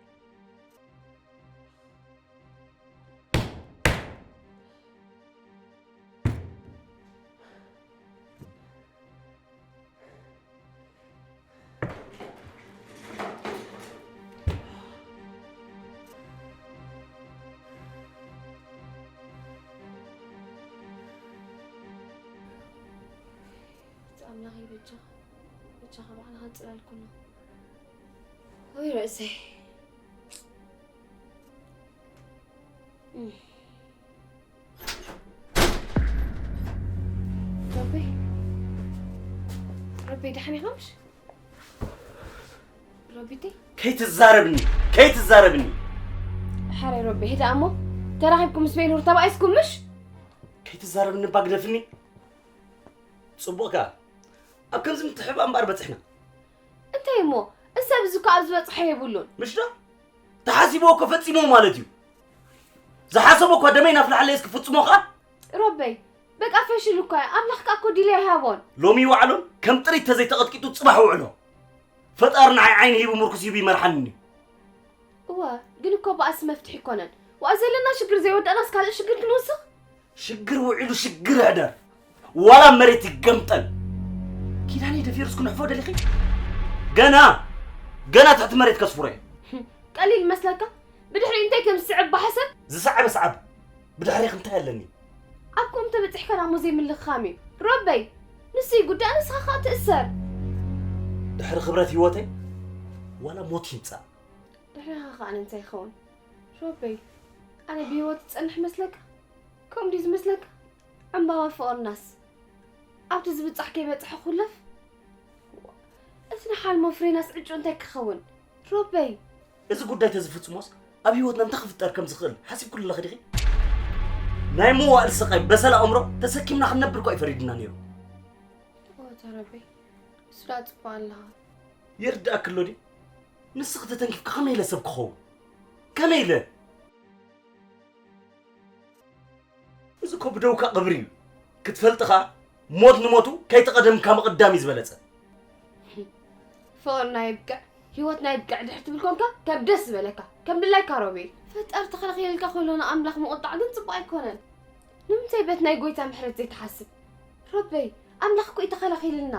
ኣምላኸይ በጃኻ፣ በጃኻ ባዕልኻ ጽላል ኩኖ። ወይ ርእሰይ። እም። ረቢ፣ ረቢ ደሓን ኢኻ ምሽ? ረቢተይ፣ ከይትዛረብኒ፣ ከይትዛረብኒ። ሓራይ ረቢ፣ ህዳ እሞ ተራኺብኩም ምስ ቤኑር ተባኢስኩም ምሽ? ከይትዛረብኒ እባ ግደፍኒ። ጽቡቕካ። ኣብ ከምዚ ምትሕብኣ እምበኣር በጺሕና። እንታይ እሞ? እሰብ እዚ እኮ ኣብ ዝበጽሖ የብሉን። ምሽ ዶ? ተሓሲብዎ እኮ ፈጺምዎ ማለት እዩ። ዝሓሰቦ እኳ ደመይ ናፍላሕለየስ ክፍጽሞ ኸኣ። ሮበይ፣ በቃ ፈሽል እኳ እዩ። ኣምላኽ ከኣ እኮ ዲል ኣይሃቦን። ሎሚ ይውዓሎን ከም ጥሪት ተዘይተቐጥቂጡ ጽባሕ ውዕሎ። ፈጣሪ ንዓይ ዓይኒ ሂቡ ምርኩስ ሂቡ ይመርሓኒ እዩ። እወ፣ ግን እኮ ብኣስ መፍትሒ ኣይኮነን። ዋእ ዘለና ሽግር ዘይወዳእናስ ካልእ ሽግር ክንውስኽ? ሽግር ውዒሉ ሽግር ይሕደር። ዋላ መሬት ይገምጠል። ኪዳነይ ደፊርስ ክንሕፎ ደሊኺ? ገና፣ ገና ትሕቲ መሬት ከስፍሮ እየ። ቀሊል መስለካ? ብድሕሪኡ እንታይ ከም ዝስዕብ ባሕሰብ? ዝሰዓበ ሰዓብ። ብድሕሪኺ እንታይ ኣለኒ? ኣብ ከምኡ ተበጺሕካ ዳሞ ዘይምልኽኻም እዩ። ሮበይ፣ ንሱ ይጉዳእ፣ ንስኻ ኸኣ ትእሰር። ድሕሪ ክብረት ህይወተይ ዋላ ሞት ይምጻእ። ድሕሪኻ ኸኣ እንታይ ይኸውን? ሮበይ፣ ኣነ ብህይወት ዝጸንሕ መስለካ? ከምኡ ድዩ ዝመስለካ? ዕምባባ ፍቕርናስ ኣብቲ ዝብጻሕ ከይበጽሐ ኩለፍ? እቲ ንሓልሞ ፍሬናስ ዕጩ እንታይ ክኸውን? ሮበይ! እዚ ጉዳይ ተዝፍጽሞስ ኣብ ህይወትና እንታይ ክፍጠር ከም ዝኽእል ሓሲብኩሉ ኣለኺ ዲኺ? ናይ መዋእል ስቓይ በሰላ ኣእምሮ ተሰኪምና ክንነብር እኮ እዩ ፈሪድና ነይሩ። ኦ፣ እታ ሮበይ፣ እሱ ደኣ ጽቡቕ ኣለኻ። ይርድኣኪ ኣሎ ድዩ? ንስኺ ተተንኪፍኪ ከመይ ኢለ ሰብ ክኸውን? ከመይ ኢለ? እዚ እኮ ብደውካ ቀብሪ እዩ። ክትፈልጢ ኸኣ ሞት ንሞቱ ከይተቐደምካ ምቕዳም እዩ ዝበለጸ። ፍቕርና ይብቅዕ፣ ህይወትና ይብቅዕ ድሕር ትብል ኮንካ ከም ደስ ዝበለካ፣ ከም ድላይካ ሮቤል። ፈጣሪ ተኸላኺልካ ከሎ ንኣምላኽ ምቑጣዕ ግን ጽቡቕ ኣይኮነን። ንምንታይ በቲ ናይ ጎይታ ምሕረት ዘይትሓስብ? ሮበይ፣ ኣምላኽ እኮ እዩ ተኸላኺልልና።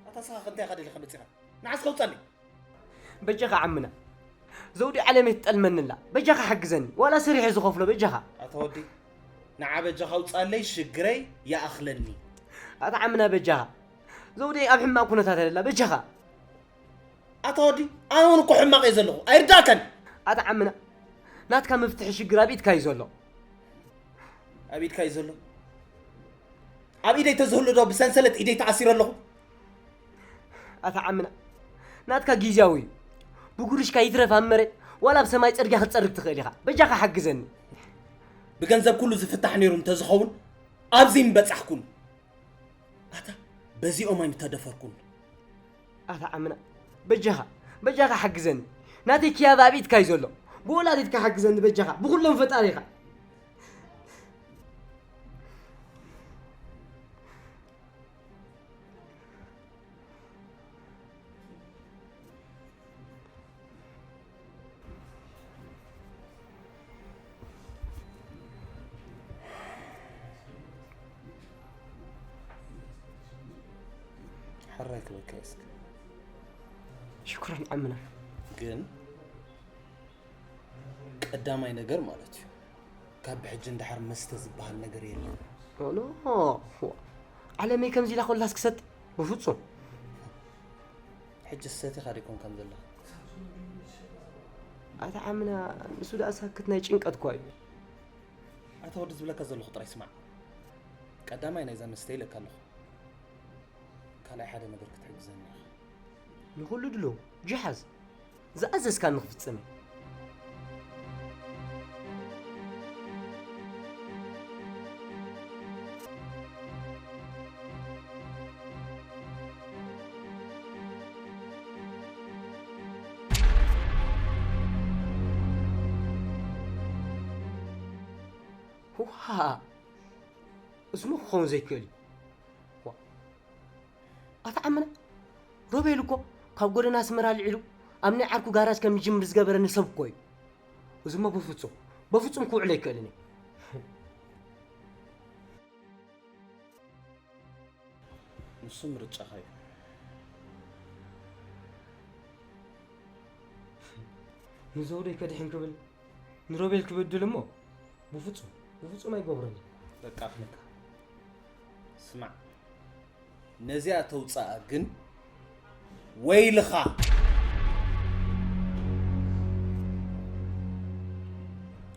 ኣታ ንስኻ ከ እንታይ ኢኻ ደሊኻ መጺኻ? ንዓ እስከ ውጻለይ። በጃኻ ዓምና። ዘውዲ ዓለመይ ትጠልመኒ ኣላ። በጃኻ ሓግዘኒ። ዋላ ሰሪሐ ዝኸፍሎ በጃኻ። ኣታ ወዲ፣ ንዓ በጃኻ ውጻለይ፣ ሽግረይ ይኣኽለኒ። ኣታ ዓምና በጃኻ። ዘውደይ ኣብ ሕማቕ ኩነታት ኣላ በጃኻ። ኣታ ወዲ፣ ኣነ እውን እኮ ሕማቕ እየ ዘለኹ። ኣይርዳእካን። ኣታ ዓምና፣ ናትካ መፍትሒ ሽግር ኣብ ኢድካ እዩ ዘሎ። ኣብ ኢድካ እዩ ዘሎ? ኣብ ኢደይ ተዝህሉ ዶ ብሰንሰለት ኢደይ ተኣሲረ ኣለኹ? ኣታ ዓምና፣ ናትካ ግዝያዊ እዩ። ብጉርሽካ ይትረፍ ኣብ መሬት፣ ዋላ ኣብ ሰማይ ጸርግያ ክትጸርግ ትኽእል ኢኻ። በጃኻ ሓግዘኒ። ብገንዘብ ኩሉ ዝፍታሕ ነይሩ እንተዝኸውን፣ ኣብዚ ምበጻሕኩን። ኣታ በዚኦም ኣይምተደፈርኩን። ኣታ ዓምና፣ በጃኻ፣ በጃኻ ሓግዘኒ። ናተይ ክያባ ኣብ ኢድካ እዩ ዘሎ። ብወላዲትካ ሓግዘኒ በጃኻ፣ ብኹሎም ፈጣሪኻ። ራይ ክበካ እስክ ሽኩራን ዓምና። ግን ቀዳማይ ነገር ማለት እዩ፣ ካብ ብሕጂ እንዳሓር መስተ ዝበሃል ነገር የለን። ኖ ዓለመይ ከምዚ ኢላ ኮላስ ክሰት ብፍጹም። ሕጂ ሰቲኻ ዲኩም ከም ዘለኻ? ኣታ ዓምና፣ ንሱ ደኣ ሳክት ናይ ጭንቀት እኳ እዩ። ኣታ ወዲ ዝብለካ ዘለኹ ጥራይ ስማዕ። ቀዳማይ ናይዛ መስተ ኢለካ ኣለኹ፣ ካልኣይ ሓደ ነገር ክትሕግዘኒ ኢኻ። ንኹሉ ድሎ ጅሓዝ ዝኣዘዝካኒ ክፍጽም እየ። ውሃ እዝኑ ክኸውን ዘይክእል እዩ። ዋ፣ ኣታ ዓምና፣ ሮቤል እኮ ካብ ጎደና ኣስመራ ልዒሉ ኣብ ናይ ዓርኩ ጋራጅ ከም ይጅምር ዝገበረኒ ሰብ እኮ እዩ። እዚሞ በፍጹም በፍጹም ክውዕል ኣይክእልን እዩ። ንሱ ምርጫኻ እዩ። ንዘውደይ ከድሕን ክብል ንሮቤል ክብድል እሞ ብፍጹም ብፍጹም ኣይገብሮን። በቃ ኣኽለካ። ስማዕ፣ ነዚኣ ተውፅኣ ግን ወይልኻ።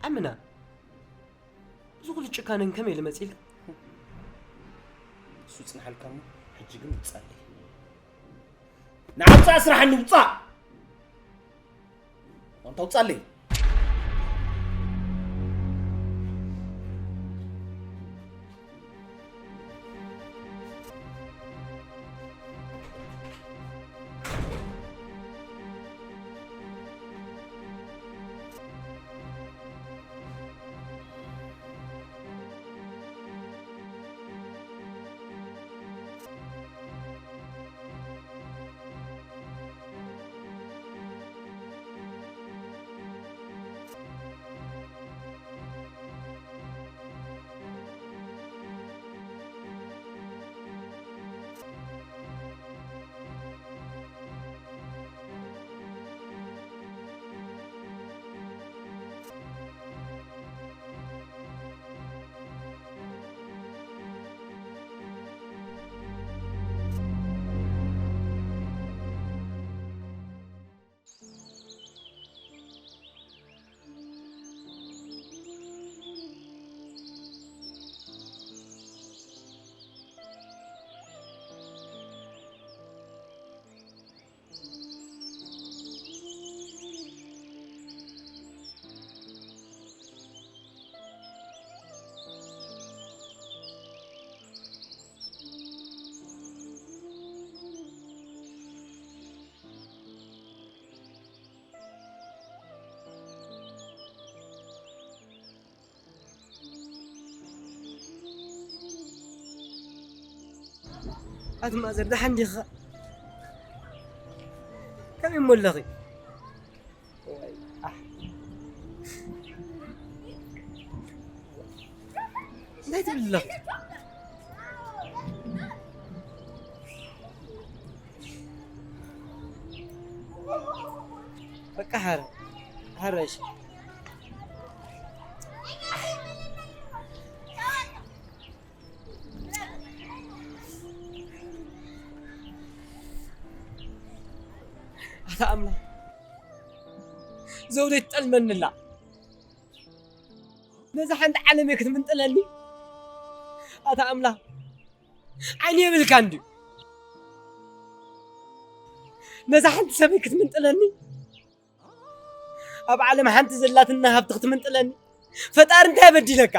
ኣምና፣ እዚ ኩሉ ጭካነን ከመይ ኢሉ መፂልካ? እሱ ፅንሓልካ እሞ ሕጂ ግን ውፃለይ። ንዓውፃእ ስራሕኒ ውፃእ። ኣንታ ውፃለይ። ኣቲ ማዘር፣ ደሓን ዲኻ? ከመይ እሞ ኣለኺ? እንታይ ትብል ኣለኺ? በቃ ሓረ ሓረ እሺ። ኣታ ኣምላኽ፣ ዘውደይ ትጠልመኒ ኣላ። ነዛ ሓንቲ ዓለመይ ክትምንጥለኒ፣ ኣታ ኣምላኽ፣ ዓይኒ የብልካን ድዩ? ነዛ ሓንቲ ሰበይ ክትምንጥለኒ፣ ኣብ ዓለም ሓንቲ ዘላትና ሃብቲ ክትምንጥለኒ፣ ፈጣሪ እንታይ በዲለካ?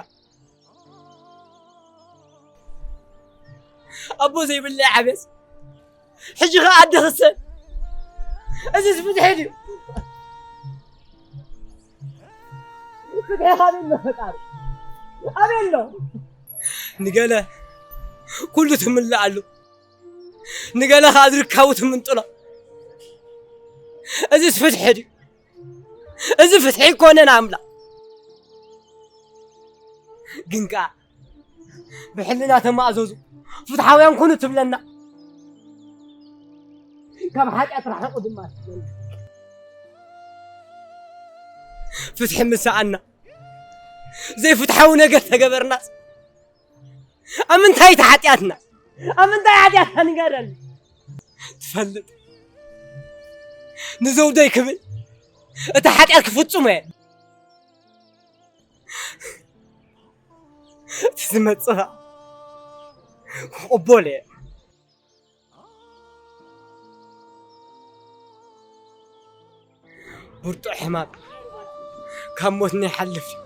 ኣቦ ዘይብለይ ዓብየስ፣ ሕጂ ኸ ኣደ ክሰ? እዚስ ፍትሒ ድዩ? ፍትሒ ካበይ ኣሎ ፈጣሪ? ኣበይ ኣሎ? ንገለ ኩሉ ትምልኣሉ፣ ንገለ ኸኣ ዝርካቡ ትምንጥሎ። እዚስ ፍትሒ ድዩ? እዚ ፍትሒ ኣይኮነን ኣምላኽ። ግን ከኣ ብሕልና ተማእዘዙ፣ ፍትሓውያን ኩኑ ትብለና። ካብ ሓጢኣት ርሓቑ ድማ ትበል። ፍትሒ ምሰኣና፣ ዘይፍትሓዊ ነገር ተገበርናስ፣ ኣብ ምንታይ እቲ ሓጢኣትና? ኣብ ምንታይ ሓጢኣትና ንገረኒ? ትፈልጥ፣ ንዘውደይ ክብል እቲ ሓጢኣት ክፍጽሞ እየ። እቲ ዝመጽእ ኸኣ ክቕበሎ እየ። ብርቱዕ ሕማም ካብ ሞት ናይ ሓልፍ እዩ።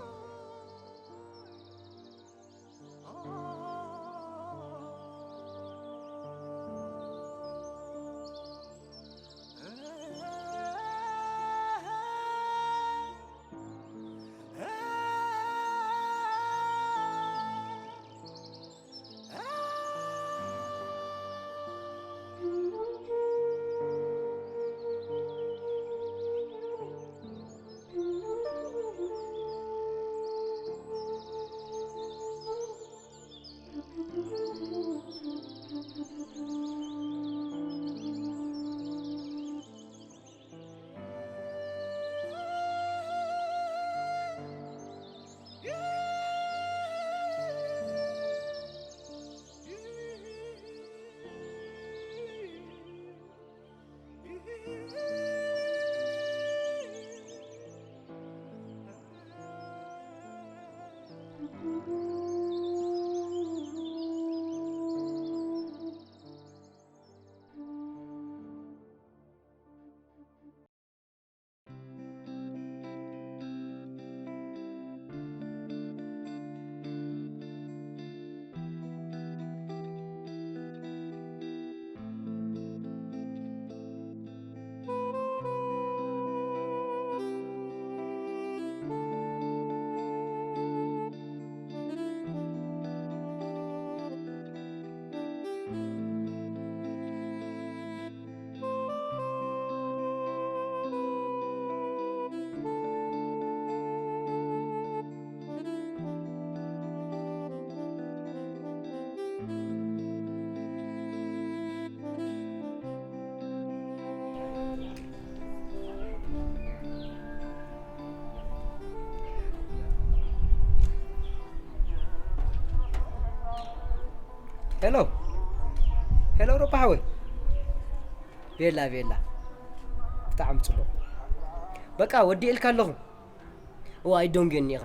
ሄሎ፣ ሄሎ፣ ሮፓ ሓወይ። ቤላ፣ ቤላ። ብጣዕሚ ጽቡቕ። በቃ፣ ወዲእልካ ኣለኹ። እዋ፣ ኣይዶንግዮኒ ኢኻ።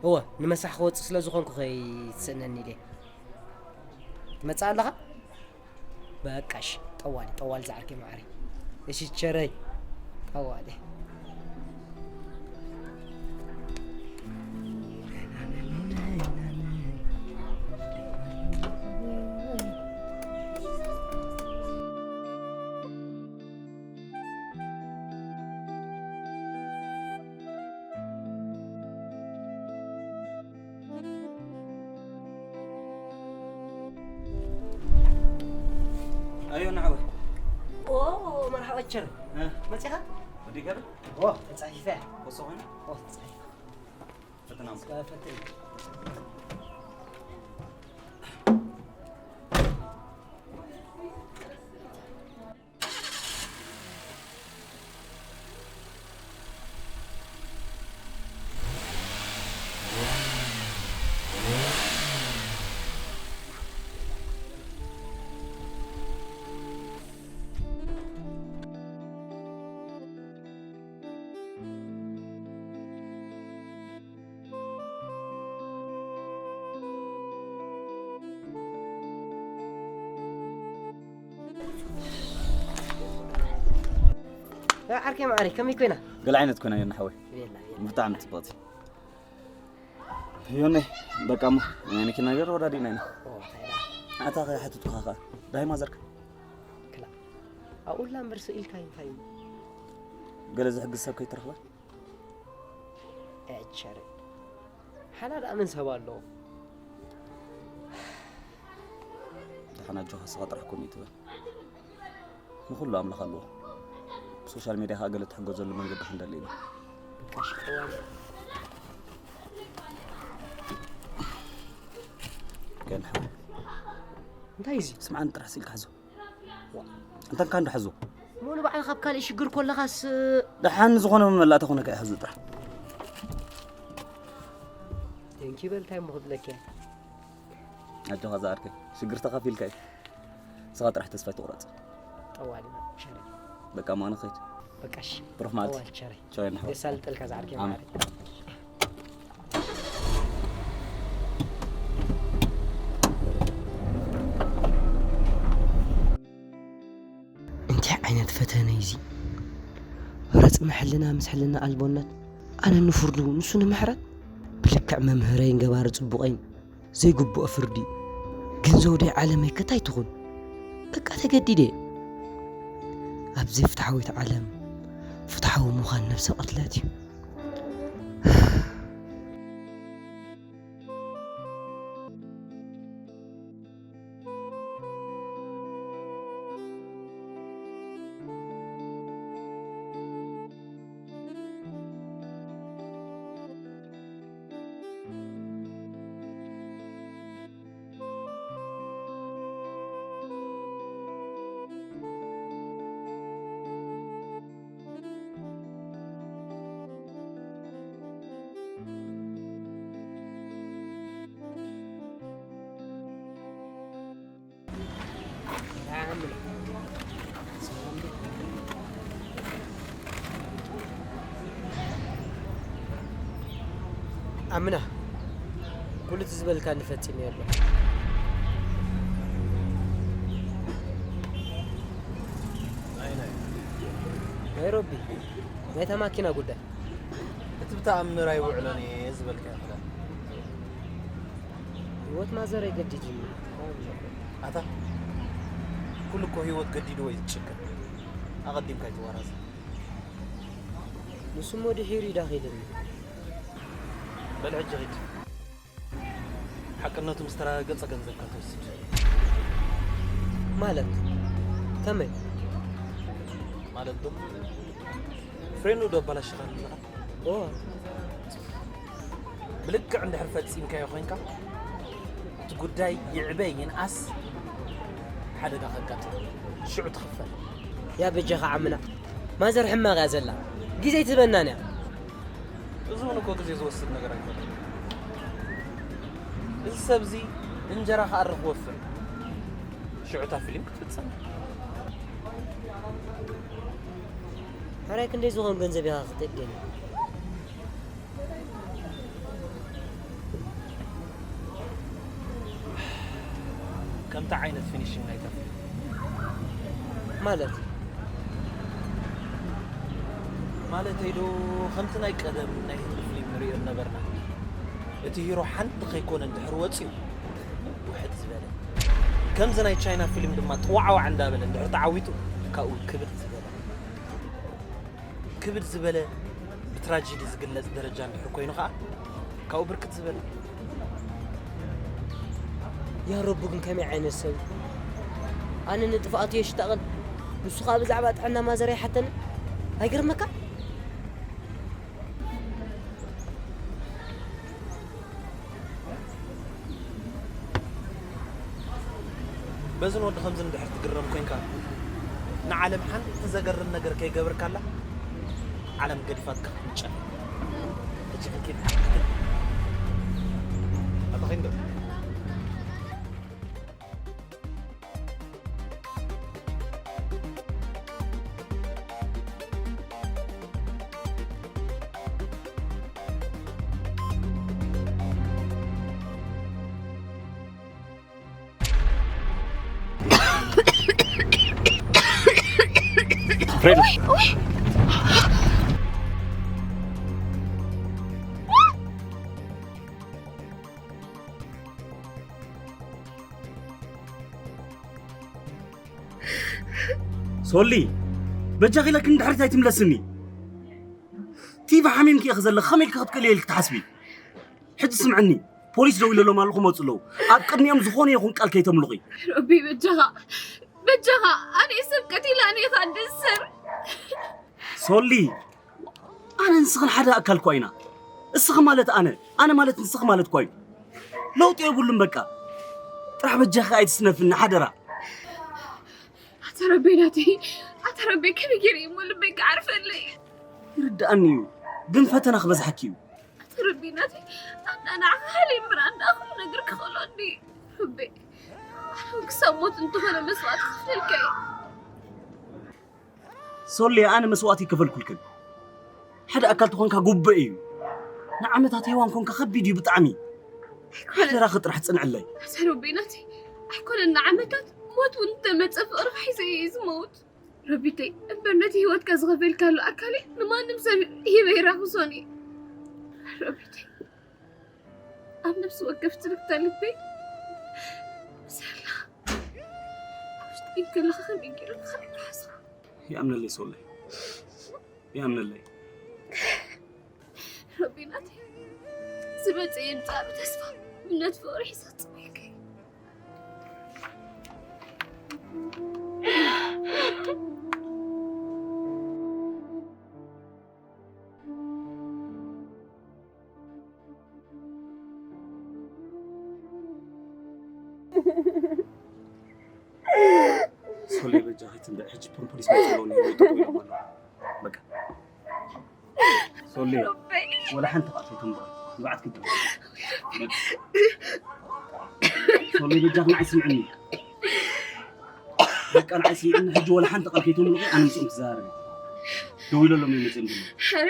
እወ፣ ንመሳሕ ክወጽእ ስለ ዝኾንኩ ከይትስእነኒ ኢለ። ትመጽእ ኣለኻ? በቃ እሺ፣ ጠዋሊ፣ ጠዋሊ ዝዓርከይ መዓረይ። እሺ፣ ቸረይ፣ ጠዋሊ። ኣዮ ንዓወ። ኦ፣ መርሓባ ቸር። እ? መጺኻ? ወዲ ገበል? ኦ፣ ተጻሒፈ። ወሶ ኾነ? ኦ፣ ተጻሒፈ። ፈተና። እስከ ፈተና። ዓርከይ መዓረይ፣ ከመይ ኮይና? ገለ ዓይነት ኮይና፣ ዮኒ ሓወይ። የላ፣ የላ። ብጣዕሚ ጽብቕቲ። ዮኒ፣ በቃ እሞ፣ ናይ መኪና ነገር ወዳዲእና ኢና። ኦ፣ እንታይ ደኣ? ኣታ ከ ሓተትኩኻ ከኣ፣ ዳይ ማዘርካ? ክላ። ኣብኡ ኣላ እምበር ስኢልካ እንታይ እዩ? ገለ ዝሕግዝ ሰብ ከይትረኽበ? ኤቸረ። ሓና ደኣ መን ሰብ ኣለዎ? ደሓን ኣጆኻ፣ ንስኻ ጥራሕ ከምኡ ይትበል። ንኹሉ ኣምላኽ ኣለዎ። ብሶሻል ሜድያ ከኣ ገለ ትሕገዘሉ መንገዲ ክንደሊ ኢና። ገለ ሓወይ። እንታይ እዚ? ስምዓኒ ጥራሕ ስኢልካ ሕዞ። ዋ። እንተንካ እንዶ ሕዙ። ሞሉ ባዕልኻ ኣብ ካልእ ሽግር ኮለኻስ ደሓን ዝኾነ መመላእታ ኮነ ከይሕዙ ጥራሕ። ቴንኪ በል፣ እንታይ እሞ ክብለካ እየ። ኣጆኻ ዝዓርከይ፣ ሽግር ተኻፊልካ እዩ። ንስኻ ጥራሕ ተስፋ ኣይትቑረጽ። ጠዋል ሸረ። በቃ፣ እሞ ኣነ ኸይድ። በቃ፣ እሺ። ብሩኽ መዓልቲ። ጠዋል ሸረ። ቻው፣ የናሕዋ። የሳልጠልካ ዝዓርከይ ኣሜን። ማዕረይ። እንታይ ዓይነት ፈተነ እዩ እዚ? ረጽሚ ሕልና ምስ ሕልና ኣልቦነት፣ ኣነ ንፍርዱ፣ ንሱ ንምሕረት? ብልክዕ መምህረይን ገባሪ ጽቡቐይን ዘይግብኦ ፍርዲ። ግን ዘውደይ ዓለመይ ከታይ ትኹን? በቃ ተገዲደ። ኣብ ዘይፍትሓዊት ዓለም ፍትሓዊ ምዃን ነብሰ ቅትለት እዩ። ኣምና፣ ኩሉ እቲ ዝበልካኒ ፈጺመ ኣለኹ። ናይ ሮቢ፣ ናይታ ማኪና ጉዳይ። እቲ ብተኣምር ኣይውዕሎን እየ ዝበልካዮ ክዳን። ህይወት ማዘረይ ገዲድ እዩ። ኣታ፣ ኩሉ እኮ ህይወት ገዲድዎ እዩ ዝጭክን። ኣቐዲምካ ኣይትዋራዘ። ንሱ እሞ ድሒሩ ይዳኺልኒ። በል ሕጂ ኺድ። ሓቅነቱ ምስ ተረጋገጸ ገንዘብካ ትወስድ። ማለት? ከመይ? ማለት ዶ? ፍሬኑ ዶ ኣባላሽኻ ኣለኻ? ኦ። ብልክዕ እንድሕር ፈጺምካዮ ኮይንካ፣ እቲ ጉዳይ ይዕበ ይንኣስ፣ ሓደጋ ከጋጥም። ሽዑ ትኽፈል። ያ በጃኻ ዓምና፣ ማዘር ሕማቕ እያ ዘላ። ግዜ ኣይትህበናን እያ። እዚ እውን እኮ ግዜ ዝወስድ ነገር ኣይኮነን። እዚ ሰብ እዚ እንጀራ ክኣሪ ክወፍር፣ ሽዑ እታ ፊልም ክትፍጸም። ሕራይ ክንደይ ዝኾን ገንዘብ ኢኻ ክትእደኒ? ከምቲ ዓይነት ፊኒሽንግ ናይታ ፊልም። ማለት? ማለተይ ዶ፣ ከምቲ ናይ ቀደም ናይ ህንዲ ፊልም ንርእዮ ነበርና። እቲ ሂሮ ሓንቲ ከይኮነ እንድሕር ወጺኡ፣ ውሕድ ዝበለ። ከምዚ ናይ ቻይና ፊልም ድማ ጥዋዕዋዕ እንዳበለ እንድሕር ተዓዊቱ፣ ካብኡ ክብድ ዝበለ። ክብድ ዝበለ ብትራጀዲ ዝግለጽ ደረጃ እንድሕር ኮይኑ ኸኣ፣ ካብኡ ብርክት ዝበለ። ያ ረቢ ግን ከመይ ዓይነት ሰብ እዩ? ኣነ ንጥፍኣቱ የሽታቕን፣ ንሱ ኸኣ ብዛዕባ ጥዕና ማዘር ኣይሓተንን። ኣይገርመካ? በዝን ወዲ ከምዝን እንድሕር ትግረም ኮይንካ፣ ንዓለም ሓንቲ ዘገርም ነገር ከይገብርካላ፣ ዓለም ገዲፋትካ ክትንጨፍ። ሕጂ ክንኪድ። ኣታ ኸይንዶ? ፍሬድ። ሶሊ፣ በጃኺ ኢለኪ ንድሕሪት ኣይትምለስኒ። ቲቪ ሓሚምኪ ኢኺ ዘለኺ፣ ከመይ ኢልኪ ክትክእሊ ኢልኪ ትሓስቢ? ሕጂ ስምዕኒ፣ ፖሊስ ደው ኢለሎም ኣለኹ፣ ክመጹ ኣለዉ። ኣብ ቅድሚኦም ዝኾነ ይኹን ቃል ከይተምልቑ። ረቢ በጃኻ፣ በጃኻ፣ ኣነ ሰብ ቀቲላ፣ ኣነ ኢኻ ድስር። ሶሊ፣ ኣነ ንስኽን ሓደ ኣካል እኳ ኢና። እስኺ ማለት ኣነ፣ ኣነ ማለት ንስኺ ማለት እኳ እዩ። ለውጢ የብሉን በቃ። ጥራሕ በጃኺ ኣይትስነፍኒ ሓደራ። ኣታ ረበይ ናተይ፣ ኣታ ረበይ ከመይ ገይረ እሞ ልበይ ክዓርፈለይ? ይርድኣኒ እዩ፣ ግን ፈተና ክበዝሓኪ እዩ። ኣታ ረበይ ናተይ፣ ኣንዳ ንዓኻ ሃለይ እምበር ኣንዳ ኩሉ ነገር ክኽእሎ እንዲ። ረበይ፣ ኣነ ክሳብ ሞት እንተኾነ መስዋእቲ ክኽፈልካ እየ። ሶሊ፣ ኣነ መስዋእቲ ይከፈልኩልክን። ሓደ ኣካል ተኾንካ ጉቡእ እዩ። ንዓመታት ሄዋን ኮንካ ከቢድ እዩ ብጣዕሚ። ኣይኮነን። ሓደራኺ ጥራሕ ጽንዕለይ። ኣታ ረበይ ናተይ፣ ኣይኮነን ንዓመታት፣ ሞት እውን እንተመጸ ፍቕርኻ ሒዘ እየ ዝመውት። ረቢተይ፣ እምበር ነቲ ህይወትካ ዝኸፈልካሉ ኣካለይ ንማንም ሰብ ሂበ ይራኽሶን እየ። ረቢተይ፣ ኣብ ነፍሲ ወከፍ ትርግታ ልበይ ምስ ኣለኻ፣ ኣብ ውሽጠይ ከለኻ ከመይ ገይሩ ንኽእል ይሓስብ። ይኣምነለይ ሶለይ፣ ይኣምነለይ። ረቢ ናተይ፣ ዝመጽእ ይምጻእ ብተስፋ እምነት ፍቕሪ ሒዘ ክጽበየካ እየ። ሶሊ በጃኺ ትንበዕ፣ ሕጂ ፖሊስ መጺኦም እዮም፣ ጠጠው ኢሎም ኣለዉ። በቃ ሶሊ፣ ረበይ። ወላ ሓንቲ ቃል ከይተንብሪ፣ ንብዓት ክትብል። በቃ ሶሊ በጃኺ ንዓይ ስምዕኒ። በቃ ንዓይ ስምዕኒ፣ ሕጂ ወላ ሓንቲ ቃል ከይተምልቑ ኣነ ምስኦም ክዘራረብ እየ። ደዊለሎም እዮም መጺኦም ዘለዉ። ሕሪ።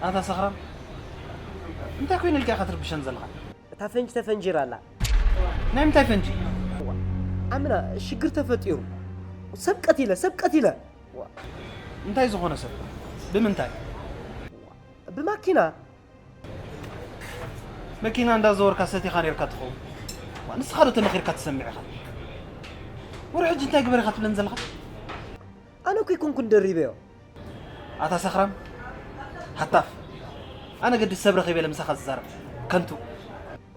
ኣታ ሰኽራም፣ እንታይ ኮይኑ ኢልካ ኢኻ ትርብሸን ዘለኻ? እታ ፈንጂ ተፈንጂራ ኣላ። ናይ ምንታይ ፈንጂ? ኣምና፣ ሽግር ተፈጢሩ። ሰብ ቀቲለ፣ ሰብ ቀቲለ። እንታይ ዝኾነ ሰብ? ብምንታይ? ብማኪና። መኪና እንዳዘወርካ ሰቲኻ ኔርካ ትኸውን። ዋ፣ ንስኻ ዶ ተመኺርካ ትሰምዕ ኢኻ? ወረ ሕጂ እንታይ ግበር ኢኻ ትብለኒ ዘለኻ? ኣነ እኮ ኣይኮንኩን ደሪበዮ። ኣታ ሰኽራም፣ ሃታፍ። ኣነ ገዲ ሰብ ረኺበ ኢለ ምሳኻ ዝዛረብ። ከንቱ።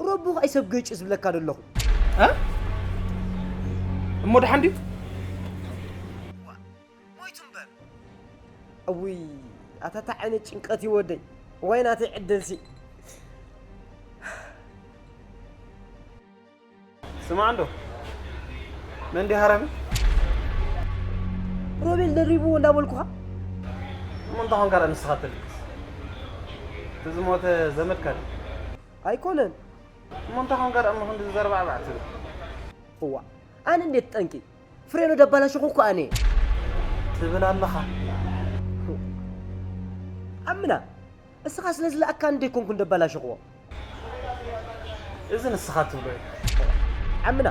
ረቡ ከኣ ሰብ ገጭ ዝብለካ ዘለኹ። እ? እሞ ደሓን ድዩ? ሞይቱ እምበር። እውይ፣ ኣታ እንታይ ዓይነት ጭንቀት እዩ ወደይ። ዋይ ናተይ ዕድልሲ። ስማዕ እንዶ፣ መን ድዩ ሃራሚ? ሮቤል ደሪብዎ እንዳበልኩኻ። እሞ እንታይ ኾንካ ደኣ ንስኻ ትልቅስ? እቲ ዝሞተ ዘመድካ ድዩ? ኣይኮነን። እሞ እንታይ ኾንካ ደኣ እሞ ክንዲ ዘርባዕባዕ ትብል? እዋ፣ ኣነ እንዴት ጠንቂ? ፍሬኑ ደባላሸኹ እኮ ኣነ። ትብል ኣለኻ። ዓምና፣ እስኻ ስለ ዝለኣካ እንደ ኮንኩ እንደባላሸኹዎ። እዚ ንስኻ ትብሎ እዩ። ዓምና፣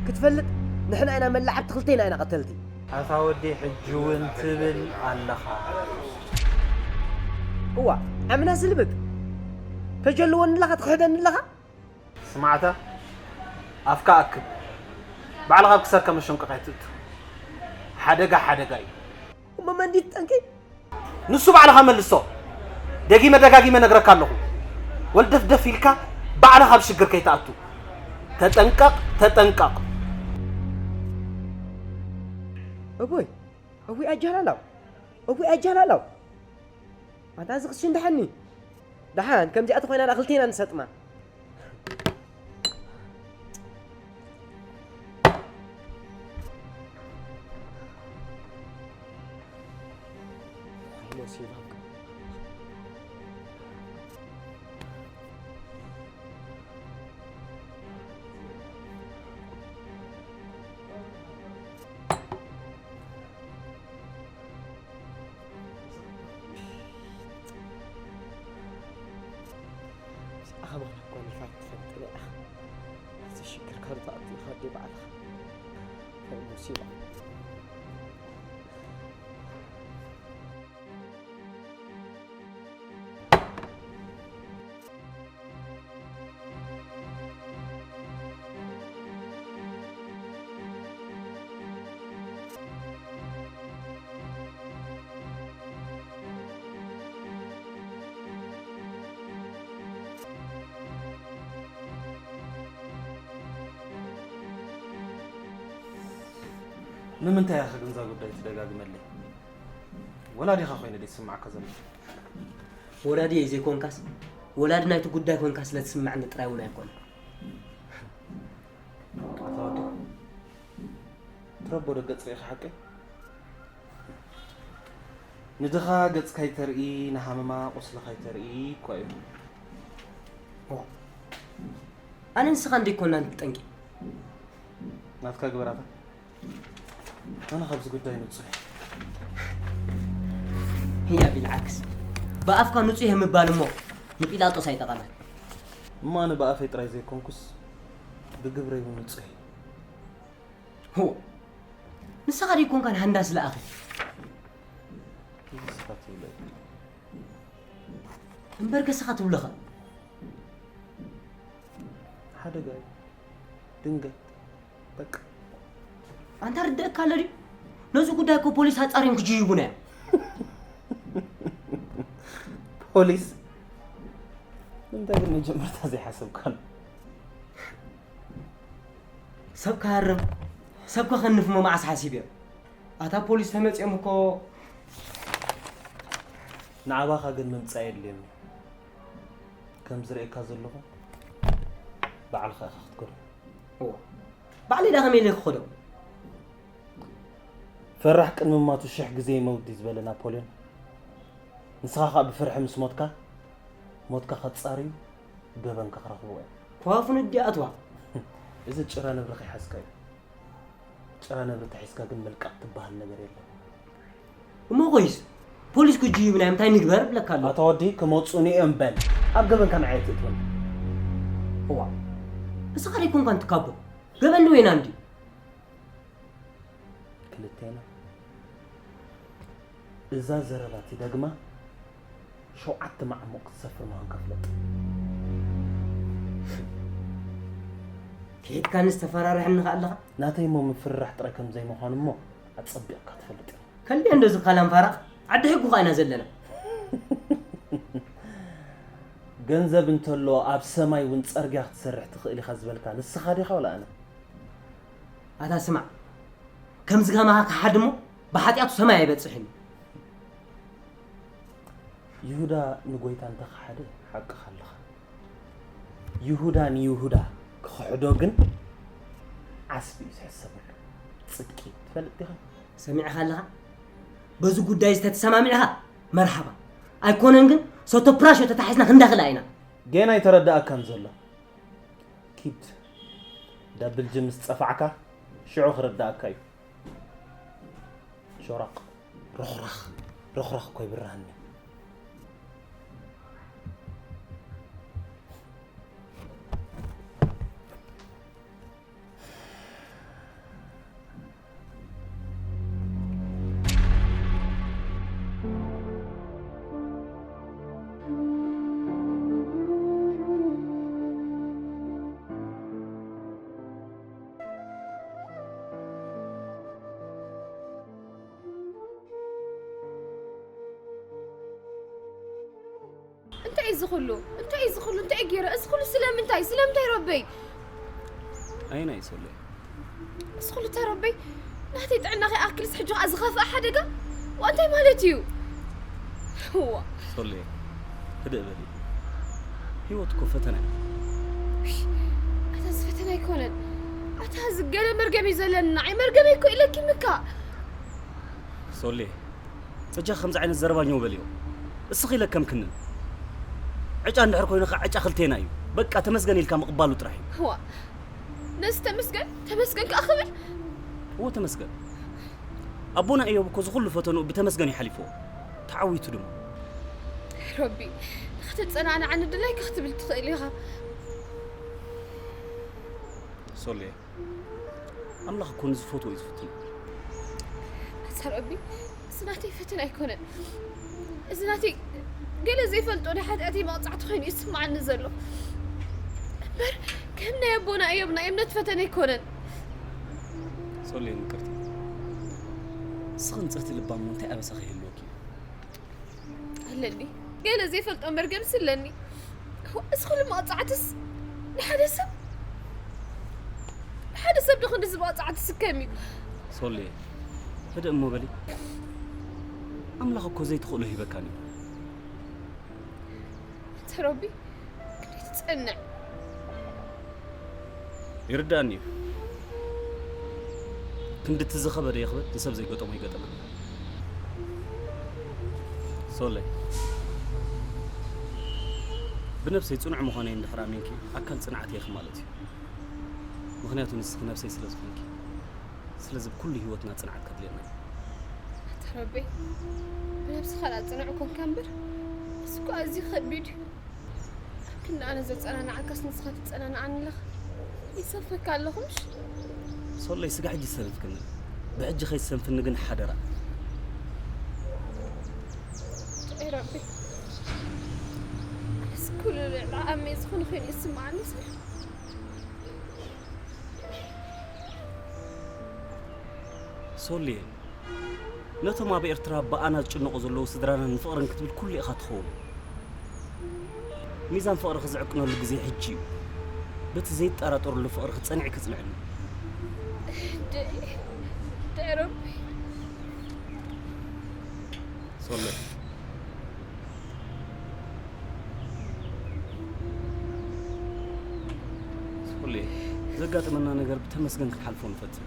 ክትፈልጥ ንሕና ኢና መላዓብቲ ክልቴና ኢና ቀተልቲ። ኣታ ወዲ ሕጂ እውን ትብል ኣለኻ። እዋ፣ ዓምና ስልብት። ተጀልወኒ ኣለኻ፣ ትኽሕደኒ ኣለኻ? ስማዕታ፣ ኣፍካ ኣክብ። ባዕልኻ ኣብ ክሳድካ መሸንቀቕ ኣይትእቱ። ሓደጋ ሓደጋ እዩ። እሞ መን ድዩ ጠንቂ? ንሱ ባዕልኻ መልሶ። ደጊመ ደጋጊመ ነግረካ ኣለኹ። ወልደፍደፍ ኢልካ ባዕልኻ ኣብ ሽግር ከይትኣቱ። ተጠንቀቕ፣ ተጠንቀቕ። እቦይ፣ እቦይ ኣጃላላው፣ እቦይ ኣጃላላው። ኣታ እዚ ክስንድሓኒ። ደሓን ከምዚኣ ተኾይና ደኣ ክልቴና ንሰጥማ። ኣባላ እኳ ንፋት ትፈልጥ እያ። እዚ ሽግር ካብ ትኣቱ ኢኻ ኣደ ባዕልኻ። እንታይ ሙሲባ። ንምንታይ ኢኻ ግን እዛ ጉዳይ ትደጋግመለይ? ወላዲኻ ኮይነ ድየ ዝስምዓካ ዘለኹ? ወላዲየይ ዘይኮንካስ፣ ወላዲ ናይቲ ጉዳይ ኮንካ ስለ ትስምዓኒ ጥራይ እውን ኣይኮነን። ኣታ ወዲ፣ ትረቦ ዶ ገጽ ርኢኻ ሓቀይ? ንድኻ ገጽ ከይተርኢ፣ ንሃመማ ቁስሊ ከይተርኢ እኮ እዩ። ዋ፣ ኣነ ንስኻ እንደ ይኮና ንትጠንቂ። ናትካ ግበራታ። ኣነ ካብዚ ጉዳይ ንጹህ እየ። ህያ ቢልዓክስ፣ ብኣፍካ ንጹህ እየ ምባል እሞ ንጲላጦስ ኣይጠቐመን። እሞ ኣነ ብኣፈይ ጥራይ ዘይኮንኩስ ብግብረይ እውን ንጹህ እየ። ሆ፣ ንስኻ ደይኮንካ ንሃንዳስ ለኣኸ። ንስኻ ትብሎ። እምበር ከስኻ ትብለኻ። ሓደጋ እዩ። ድንገት። በቃ። ኣንታ ርደእካ ኣሎ ድዩ? ነዚ ጉዳይ እኮ ፖሊስ ኣጻርዮም ክጅይቡና እዮም። ፖሊስ? እንታይ ግን መጀመርታ ዘይሓሰብካሉ? ሰብ ክሃርም፣ ሰብ ከኸንፍ እሞ መዓስ ሓሲብ እዮም? ኣታ ፖሊስ ተመጺኦም እኮ። ንዓባኻ ግን ምምጻእ የድልዮም እዩ። ከም ዝርእየካ ዘለኹ ባዕልኻ ኢኻ ክትከዶ። እዋ፣ ባዕለይ ዳ ከመይ ኢለ ክኸዶ? ፈራሕ ቅድሚ ማቱ ሽሕ ግዜ ይመውት ድዩ ዝበለ ናፖልዮን፣ ንስኻ ኸኣ ብፍርሒ ምስ ሞትካ፣ ሞትካ ከጻርዩ ገበንካ ክረኽብዎ እዮም። ኳፍ ንዲ ኣትዋ። እዚ ጭራ ነብሪ ከይሓዝካ እዩ። ጭራ ነብሪ ተሒዝካ ግን ምልቃቕ ትበሃል ነገር የለን። እሞ ኾይስ ፖሊስ ክጅይብና እዮም፣ እንታይ ንግበር እብለካ ኣለኹ። ኣታ ወዲ ክመጹኒ እዮም በል። ኣብ ገበንካ ንዓይ ኣይትእትወኒ። እዋ፣ ንስኻ ደይኮንካ እንትካቦ ገበን ዶ ወይና እንዲ? ክልቴና። እዛ ዘረባ ትደግማ ሸውዓተ መዓሙቕ ክትሰፍር ምዃንካ ፍለጥ። ከይድካንስ ተፈራርሐኒ ከኣ ኣለኻ? ናተይ እሞ ምፍርራሕ ጥራይ ከም ዘይምዃኑ እሞ ኣጸቢቕካ ትፈልጥ ኢኻ። ከልቢያ እንደዚ ካላም ፋራ ዓዲ ሕጊ ኳ ኢና ዘለና። ገንዘብ እንተሎ ኣብ ሰማይ እውን ጸርግያ ክትሰርሕ ትኽእል ኢኻ ዝበልካ ንስኻ ዲኻ ወላ ኣነ? ኣታ ስማዕ፣ ከምዚ ከማኻ ክሓድ እሞ ብሓጢኣቱ ሰማይ ኣይበጽሕን እዩ። ይሁዳ ንጎይታ እንተኸሓደ ሓቅኻ ኣለኻ። ይሁዳ ንይሁዳ ክኽሕዶ ግን ዓስቢ እዩ ዝሕሰበሉ። ጽድቂ ትፈልጥ ዲኻ? ሰሚዕኻ ኣለኻ? በዚ ጉዳይ ዝተተሰማሚዕኻ መርሓባ። ኣይኮነን ግን ሰቶ ፕራሾ ተታሒዝና ክንዳኽላ ኢና። ጌና ኣይተረዳእካን ዘሎ። ኪድ ዳብል ጅ ምስ ጸፋዕካ ሽዑ ክርዳእካ እዩ። ሾራቕ ሮኽራኽ ሮኽራኽ እኮ ይብርሃኒ። እንታይ እዩ እዚ ኩሉ? እንታይ እዩ እዚ ኩሉ? እንታይ እዩ ገይረ? እዚ ኩሉ ስለምንታይ? ስለምንታይ ረበይ? ኣይናይ ሶለይ። እዚ ኩሉ እንታይ ረበይ? ናተይ ጥዕና ከይኣክልስ ሕጂ ከኣ ዝኸፍእ ሓደጋ? ዋ እንታይ ማለት እዩ? ዋ ሶለይ፣ ህድእ በሊ። ህይወት እኮ ፈተና እዩ። ኣታ እዚ ፈተና ኣይኮነን። ኣታ እዚ ገለ መርገም እዩ ዘለኒ። ንዓይ መርገመይ እኮ ኢለኪ ምካ። ሶሌ፣ በጃ ከምዚ ዓይነት ዘረባ ኘው በልዮ። እስኺ ኢለከምክንን። ዕጫ እንድሕር ኮይኑ ኸዓ ዕጫ ክልቴና እዩ። በቃ ተመስገን ኢልካ ምቕባሉ ጥራሕ እዩ። ዋ፣ ነዚ ተመስገን፣ ተመስገን ከኣ ክብል? እዎ ተመስገን። ኣቦና እዮብ እኮ እዚ ኩሉ ፈተንኡ ብተመስገን እዩ ሓሊፍዎ። ተዓዊቱ ድማ። ረቢ፣ ንኽትጸናናዓኒ ድላይካ ክትብል ትኽእል ኢኻ። ሶሌ፣ ኣምላኽ እኮ ንዝፈትዎ እዩ ዝፍትኖ። ኣታ ረቢ፣ እዚ ናተይ ፈተና ኣይኮነን። እዚ ናተይ ገለ ዘይፈልጦ ናይ ሓጢኣተይ መቕጻዕቲ ኮይኑ እዩ ዝስምዓኒ ዘሎ። እምበር ከም ናይ ኣቦና እዮብ ናይ እምነት ፈተነ ኣይኮነን። ሶሌ፣ ይቅርታ። እስኺ ንጽህቲ ልባም እንታይ ኣበሳ ከይህልወኪ? ኣለኒ። ገለ ዘይፈልጦ መርገምስ ኣለኒ። እዚ ኩሉ መቕጻዕትስ ንሓደ ሰብ፣ ንሓደ ሰብ ዶ ክንድዚ መቕጻዕቲ ዝስከም እዩ? ሶሌ፣ ህድእ እሞ በሊ። ኣምላኽ እኮ ዘይትኽእሎ ሂበካን እዩ። ኣታ ረቢ፣ ክንደይ ትጸንዕ። ይርዳእኒ እዩ። ክንዲ እቲ ዝኸበደ ይኽበድ፣ ንሰብ ዘይገጠሞ ይገጠመ። ሶለይ፣ ብነብሰይ ጽኑዕ ምዃነይ እንድሕር ኣሚንኪ፣ ኣካል ጽንዓት ኢኺ ማለት እዩ። ምኽንያቱ ንስኺ ነብሰይ ስለ ዝኾንኪ። ስለዚ ብኩሉ ህይወትና ጽንዓት ከድልየና እዩ። ኣታ ረበይ፣ ብነብስኻ ደኣ ጽኑዕ ኮንካ እምበር፣ እዚ እኮ ኣዝዩ ከቢድ እዩ። ኣብ ክንዲ ኣነ ዘጸናንዓካስ ንስኻ ትጸናንዓኒ ኣለኻ። ይሰንፈካ ኣለኹ ምሽ? ሶለይ፣ ስጋዕ ሕጂ ዝሰንፍክኒ። ብሕጂ ከይትሰንፍኒ ግን ሓደራ። ኣይ ረቢ፣ ኣነስ ኩሉ ልዕሊ ዓቕመይ ዝኾነ ኮይኑ ይስምዓኒ ዘሎ። ሶልየ፣ ነቶም ኣብ ኤርትራ ብኣና ዝጭነቑ ዘለዉ ስድራና ንፍቕርን ክትብል ኩሉ ኢኻ ትኸውን። ሚዛን ፍቕርኺ ዝዕቅነሉ ግዜ ሕጂ እዩ። በቲ ዘይጠራጠርሉ ፍቕርኺ ጸኒዕኪ ጽንዕሉ። ደይ፣ ደይ ረቢ። ሶልየ፣ ሶልየ፣ ዘጋጠመና ነገር ብተመስገን ክንሓልፎ ንፈትን።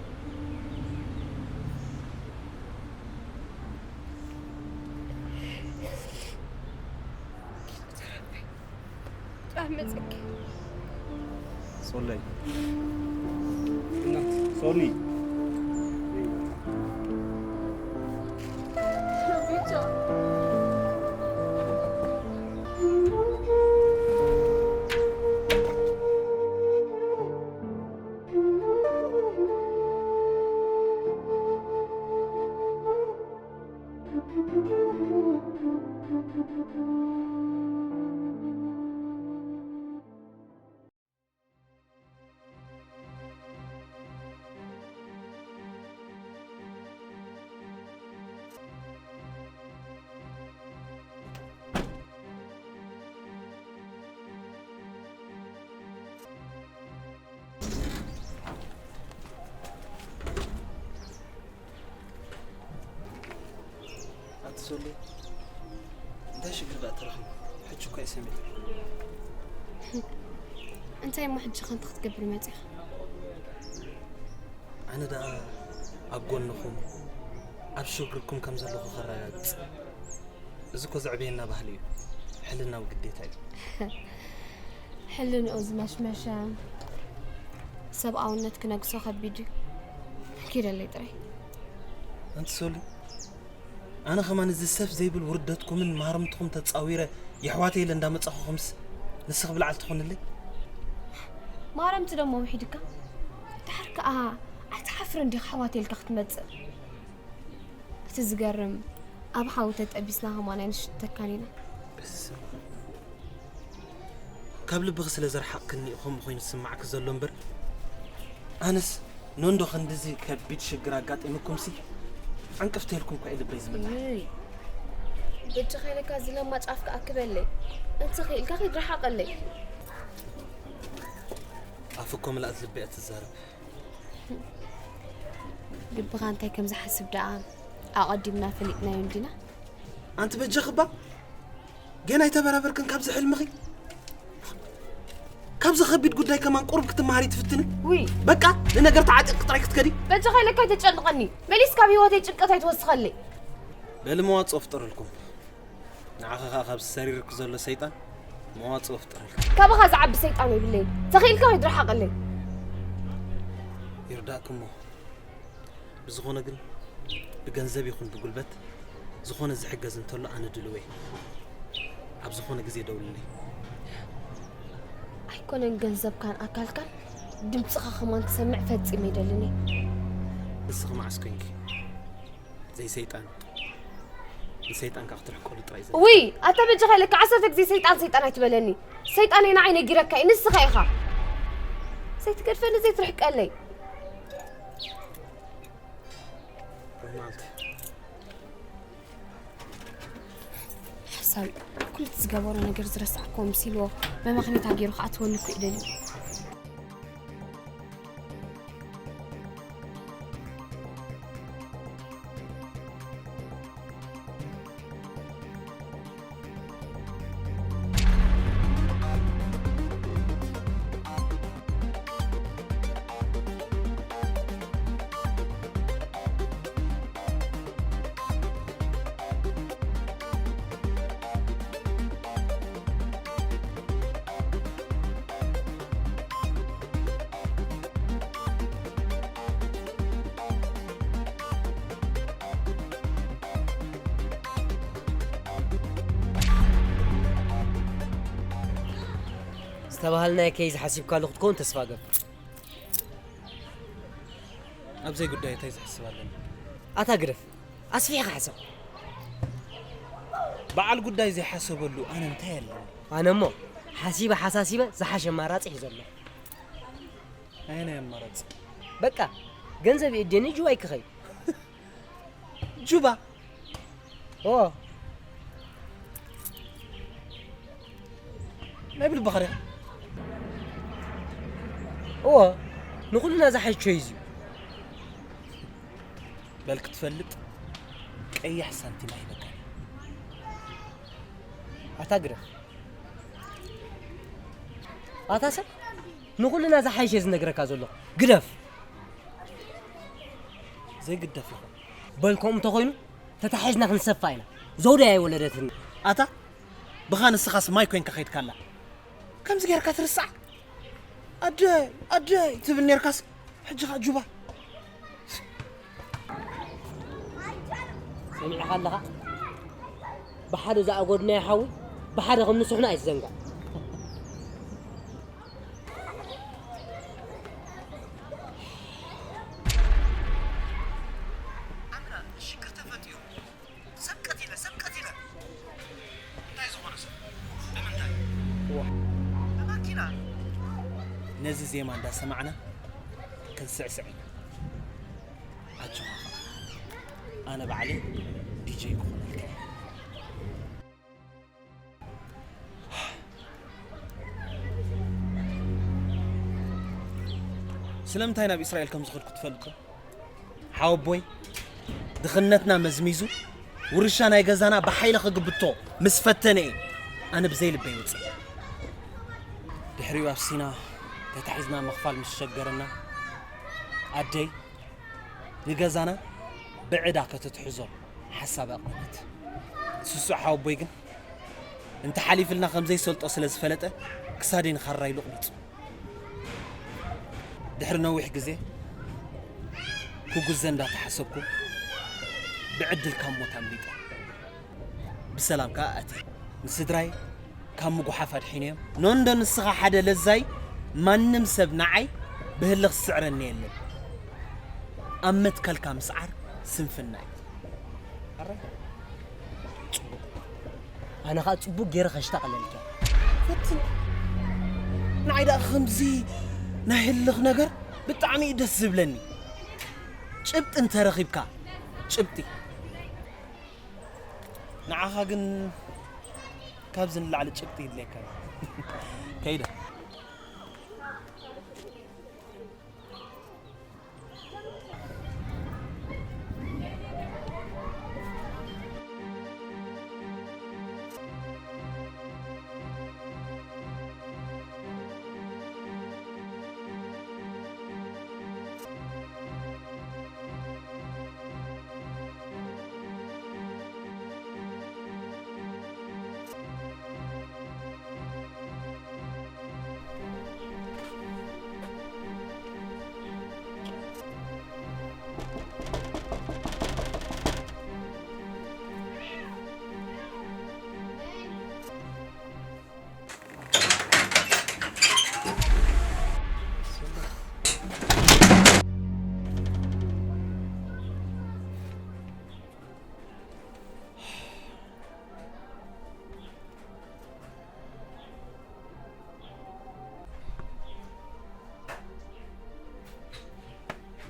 ጥራሕ መጸኪ። ሶለይ። ሶሊ። ኣቲ ሶሌ፣ እንታይ ሽግር ደኣ ተረኺቡ? ሕጂ እኮ እየ ሰሚዐ። እንታይ እሞ ሕጂ ከ እንታይ ክትገብር መጺኻ? ኣነ ደኣ ኣብ ጎንኹም፣ ኣብ ሽግርኩም ከም ዘለኹ ከረጋግጽ። እዚ እኮ ዘዕበየና ባህሊ እዩ። ሕልናዊ ግዴታ እዩ። ሕልንኡ ዝመሽመሸ ሰብኣውነት ክነግሶ ከቢድ እዩ። ኪደለይ ጥራይ። ኣንቲ ሶሊ፣ ኣነ ከማን እዚ ሰፍ ዘይብል ውርደትኩምን ማርምትኹም ተጻዊረ የሕዋተይ ኢለ እንዳመጻኹኹምስ ንስኺ ብላዕል ትኾንለይ? ማርምቲ ደሞ ውሒድካ? ድሓር ከኣ ኣይትሓፍርን ዲኻ ኣሕዋተይ ኢልካ ክትመጽእ? እቲ ዝገርም፣ ኣብ ሓዊ ተጠቢስና ከማን ኣይንሽተካን ኢና። በስመ ኣብ። ካብ ልብኺ ስለ ዘርሓቕክኒ እዩ ከምኡ ኮይኑ ዝስማዓኪ ዘሎ እምበር፣ ኣነስ ኖንዶ ክንድዚ ከቢድ ሽግር ኣጋጢምኩምሲ፣ ዓንቅፍቲ ኢልኩም እኳ እዩ ልበይ ዝብላዕ። እይ፣ በጃኻ ኢለካ እዚ ለማጭ ኣፍካ ኣክበለይ። እንተ ኽኢልካ ኺድ ርሓቐለይ። ኣፍ እኮ ምልኣት ልቢ እያ ትዛረብ። ልብኻ እንታይ ከም ዝሓስብ ደኣ ኣቐዲምና ፈሊጥናዮ እንዲና። ኣንቲ በጃኺ እባ ገና ኣይተበራበርክን ካብዚ ሕልምኺ። ካብዚ ከቢድ ጉዳይ ከማን ቁሩብ ክትመሃሪ ትፍትኒ። ውይ። በቃ ንነገር ተዓጢቕኪ ጥራይ ክትከዲ። በጃኻ ኢለካ ኣይተጨንቐኒ። መሊስ ካብ ህይወተይ ጭንቀት ኣይትወስኸለይ። በሊ መዋጽኦ ፍጠረልኩም። ንዓኺ ኸኣ ካብዚ ሰሪርኪ ዘሎ ሰይጣን መዋጽኦ ፍጠረልኪ። ካባኻ ዝዓቢ ሰይጣን የብለይን። ተኽኢልካ ኺድ ርሓቐለይ። ይርዳእኪ እሞ። ብዝኾነ ግን ብገንዘብ ይኹን ብጉልበት ዝኾነ ዝሕገዝ እንተሎ ኣነ ድልው እየ። ኣብ ዝኾነ ግዜ ደውልለይ። ኣይኮነን ገንዘብካን ኣካልካን፣ ድምፅኻ ከማን ክሰምዕ ፈጺመ ኣይደልን እየ። ንስኺ መዓስ ኮንኪ ዘይሰይጣን? ንሰይጣንካ ክትርሕቀሉ ጥራይ ዘ ውይ፣ ኣታ በጃኻ ኢለካ ዓሰርተ ግዜ ሰይጣን ሰይጣን ኣይትበለኒ። ሰይጣነይ ንዓይ ነጊረካ እዩ፣ ንስኻ ኢኻ። ዘይትገድፈኒ ዘይትርሕቀለይ። ሮማንት። ሓሳዊ፣ ኩሉ እቲ ዝገበሮ ነገር ዝረሳዕክዎ መሲልዎ፣ መመኽነይታ ገይሩ ክኣትወኒ እኮ እዩ ደልዩ። ዝተባህልናዮ ከይዝ ሓሲብካሉ ክትከውን ተስፋ እገብር። ኣብ ዘይጉዳይ እንታይ ዝሕስብ ኣለኒ? ኣታ ግደፍ፣ ኣስፊሕካ ሕሰብ። በዓል ጉዳይ ዘይሓሰበሉ ኣነ እንታይ ኣለኒ? ኣነ እሞ ሓሲበ ሓሳሲበ ዝሓሸ ኣማራጺ ሒዘ ኣለኹ። ኣየናይ ኣማራጺ? በቃ፣ ገንዘብ የእድየኒ ጁባ ይክኸይ። ጁባ? ኦ። ናይ ብልብኻ ዲኻ? እወ፣ ንኹልና ዝሓይሾ እዩ። በል ክትፈልጥ ቀያሕ ሳንቲም ኣይበቃን። ኣታ ግደፍ። ኣታ ሰብ፣ ንኹልና ዝሓይሸ ዝነግረካ ዘለኹ። ግደፍ። ዘይግደፍ ይኹን። በል ከምኡ እንተኾይኑ፣ ተታሒዝና ክንሰፋ ኢና። ዘውዲ ኣይወለደትን። ኣታ፣ ብኻ ንስኻስ ማይ ኮይንካ ከይድካላ። ከምዚ ጌርካ ትርስዓ? ኣደይ፣ ኣደይ ትብል ኔርካስ፣ ሕጂ ኸኣ ጁባ። ሰሚዕኻ ኣለኻ? ብሓደ ዝኣጎድናዮ ሓዊ፣ ብሓደ ከም ንስሕኖ ኣይትዘንጋዕ። ኣምና፣ ሽግር ተፈጢሩ። ሰብ ቀቲለ፣ ሰብ ቀቲለ። እንታይ ዝኾነ ሰብ? ብምንታይ? ዋ። ብማኪና። ነዚ ዜማ እንዳሰማዕና ክንስዕስዕ ኢና። ኣጆኻ ኸኣ። ኣነ ባዕለይ ዲጀይ ክኾነልካ እየ። ስለምንታይ ናብ እስራኤል ከም ዝኸድኩ ትፈልጡ? ሓወቦይ ድኽነትና መዝሚዙ ውርሻ ናይ ገዛና ብሓይሊ ክግብቶ ምስ ፈተነ እየ ኣነ ብዘይ ልበይ ወፂአ። ድሕሪኡ ኣብ ሲና ተታሒዝና ምኽፋል ምስ ሸገረና ኣደይ ንገዛና ብዕዳ ከተትሕዞ ሓሳብ ኣቕረበት። ስሱዕ ሓወቦይ ግን እንተሓሊፍልና ከም ዘይሰልጦ ስለ ዝፈለጠ ክሳደይ ንኻራ ኢሉ ኣቕቢጹ። ድሕሪ ነዊሕ ግዜ ክጉዘ እንዳተሓሰብኩ ብዕድል ካብ ሞት ኣምሊጠ። ብሰላም ከኣ ኣትየ። ንስድራይ ካብ ምጉሓፍ ኣድሒነዮም። ኖንዶ ንስኻ ሓደ ለዛይ ማንም ሰብ ንዓይ ብህልኽ ዝስዕረኒ የለን። ኣብ መትከልካ ምስዓር ስንፍና እዩ። ኣረ፣ ጽቡቕ። ኣነ ኸኣ ጽቡቕ ገይረ ከሽታ ቀለልክያ። ፈትን። ንዓይ ደኣ ከምዚ ናይ ህልኽ ነገር ብጣዕሚ እዩ ደስ ዝብለኒ። ጭብጢ እንተረኺብካ፣ ጭብጢ። ንዓኻ ግን ካብዚ ንላዕሊ ጭብጢ ይድልየካ እዩ። ከይደ።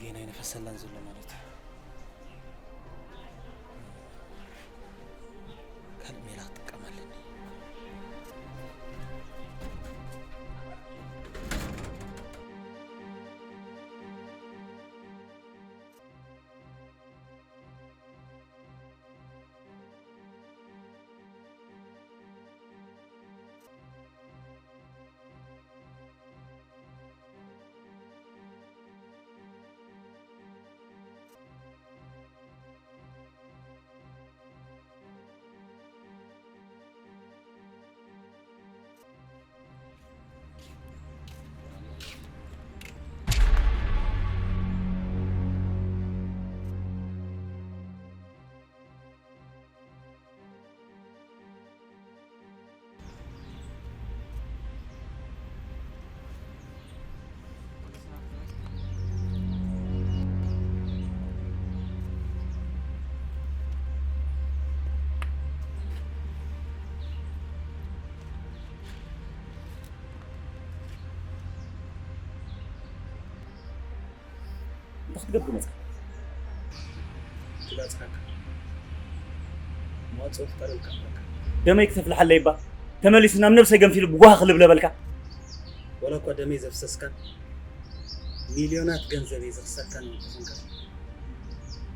ጌና ይነፈሰላን ዘሎ ማለት እዩ። ካልእ ሜላ ክጥቀም ኣለኒ። እንታይ ክትገብር መጻኻ? ክባጽሓካ። መዋጽኦ ክፈጥረልካ ኣለካ። ደመይ ክተፍልሓለይ እባ። ተመሊሱ ናብ ነብሰይ ገንፊሉ ብጓሃ ክልብለበልካ። ዋላ እኳ ደመይ ዘፍሰስካን ሚልዮናት ገንዘበይ ዘኽሰርካን እንተኾንካ፣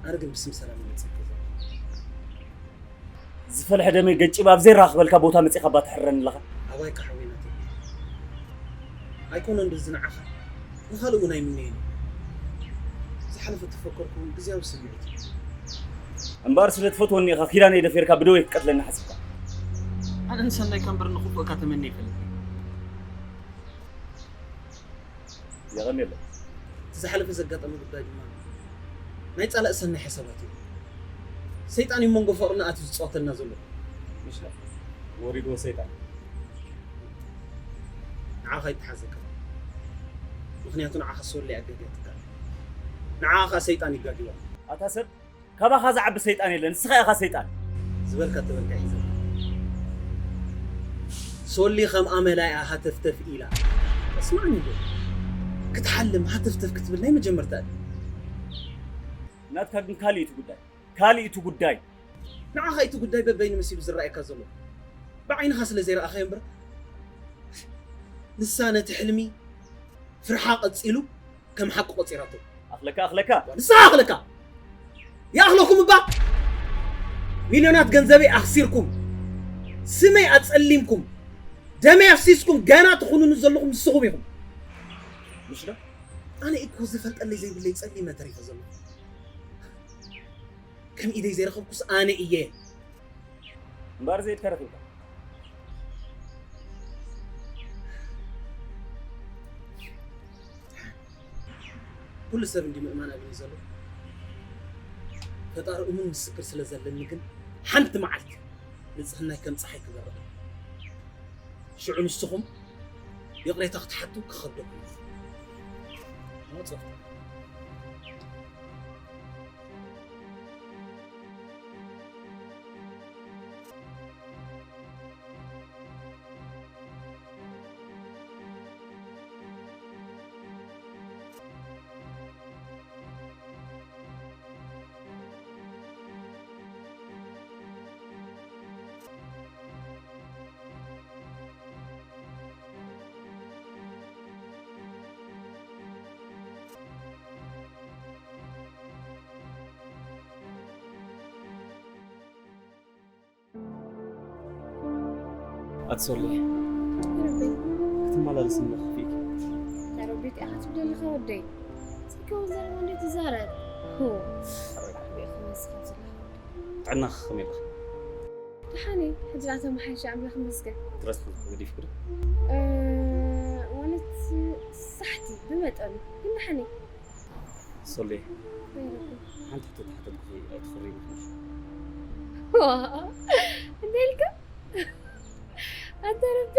ኣነ ግን ብስም ሰላም ይመጽእ ይከዘ። ዝፈልሐ ደመይ ገጭብ ኣብ ዘይራኸበልካ ቦታ መጺኻ እባ ትሕረኒ ኣለኻ። ኣባይ ካሕወይ ናተይ። ኣይኮነን ድዚ ንዓኻ፣ ንኻልእ እውን ኣይምነየን። ዝሓለፈ ተፈከርኩ እውን ግዝያዊ ስምዒት እዩ። እምበኣር ስለ ትፈትወኒ ኢኻ ኪዳነይ ደፊርካ ብደወይ ክትቀትለኒ ሓሲብካ። ኣነ ንሰናይካ እምበር ንኽፉእካ ተመንየ ኣይፈልጥን። የቐንየለይ። እቲ ዝሓለፈ ዘጋጠመ ጉዳይ ድማ ናይ ጸላእ ሰናይ ሓሳባት እዩ። ሰይጣን እዩ መንጎ ፍቕርና ኣትዩ ዝጻወተልና ዘሎ። ምሽ ወሪድዎ ሰይጣን። ንዓኻ ይተሓዘካ። ምኽንያቱ ንዓኻ ሶሊ ኣጋግያትካ። ንዓኻ ሰይጣን ይጋግዋ። ኣታ ሰብ፣ ካባኻ ዝዓቢ ሰይጣን የለን፣ ንስኻ ኢኻ ሰይጣን። ዝበልካ ተበልካ እዩ ዘሎ። ሶሊ ከም ኣመላያ ሃተፍተፍ ኢላ። እስማዕኒ ዶ? ክትሓልም ሃተፍተፍ ክትብል ናይ መጀመርታ እዩ። ናትካ ግን ካልእ እዩ እቲ ጉዳይ። ካልእ እዩ እቲ ጉዳይ። ንዓኻ እቲ ጉዳይ በበይኑ መሲሉ ዝረኣየካ ዘሎ። ብዓይንኻ ስለ ዘይረኣኻዮ እምበር፣ ንሳ ነቲ ሕልሚ ፍርሓ ቀጺሉ ከም ሓቂ ቆጺራቶ። ኣኽለካ፣ ኣኽለካ። ንስኻ ኣኽለካ። ይኣኽለኩም እባ። ሚልዮናት ገንዘበይ ኣኽሲርኩም፣ ስመይ ኣጸሊምኩም፣ ደመይ ኣፍሲስኩም ገና ትኹንኑ ዘለኹም ንስኹም ኢኹም። ምሽ ዶ? ኣነ እኮ ዝፈልጠለይ ዘይብለይ ጸሊመ ተሪፈ ዘለኹ። ከም ኢደይ ዘይረኸብኩስ ኣነ እየ። እምበኣር ዘይድካ ረኺብካ። ኩሉ ሰብ እንዲ ምእማን ኣብኒ ዘሎ። ፈጣሪ እሙን ምስክር ስለ ዘለኒ ግን ሓንቲ መዓልቲ ንጽህናይ ከም ጸሓይ ክበርቕ። ሽዑ ንስኹም ይቕሬታ ክትሓቱ ክኸብደኩም እዩ። መወጽኦ። ኣቲ ሶሊ፣ ረበይ ክትመላለስ እንዳ ክፍኢኪ። ተረቢት ኢኻ ትብል ዘለኻ ወደይ። ጽከውን ዘረባ እንዴት ትዛረብ? ሆ፣ ጥዕናኻ ከመይ ኣለኻ? ደሓነይ፣ ሕጂ ኣተ መሓይሻ ኣምላኽ ይመስገን። ትረስቲ ገዲፍኩ ዶ? እ፣ ማለት ሳሕቲ ብመጠኑ፣ ግን ደሓነይ። ሶሊ፣ ሓንቲ ሕቶ ተሓተትኩኺ ኣይትኽሪ ኢኺ። ዋ፣ እንታይ ኢልካ? ኣንተ ረቢ፣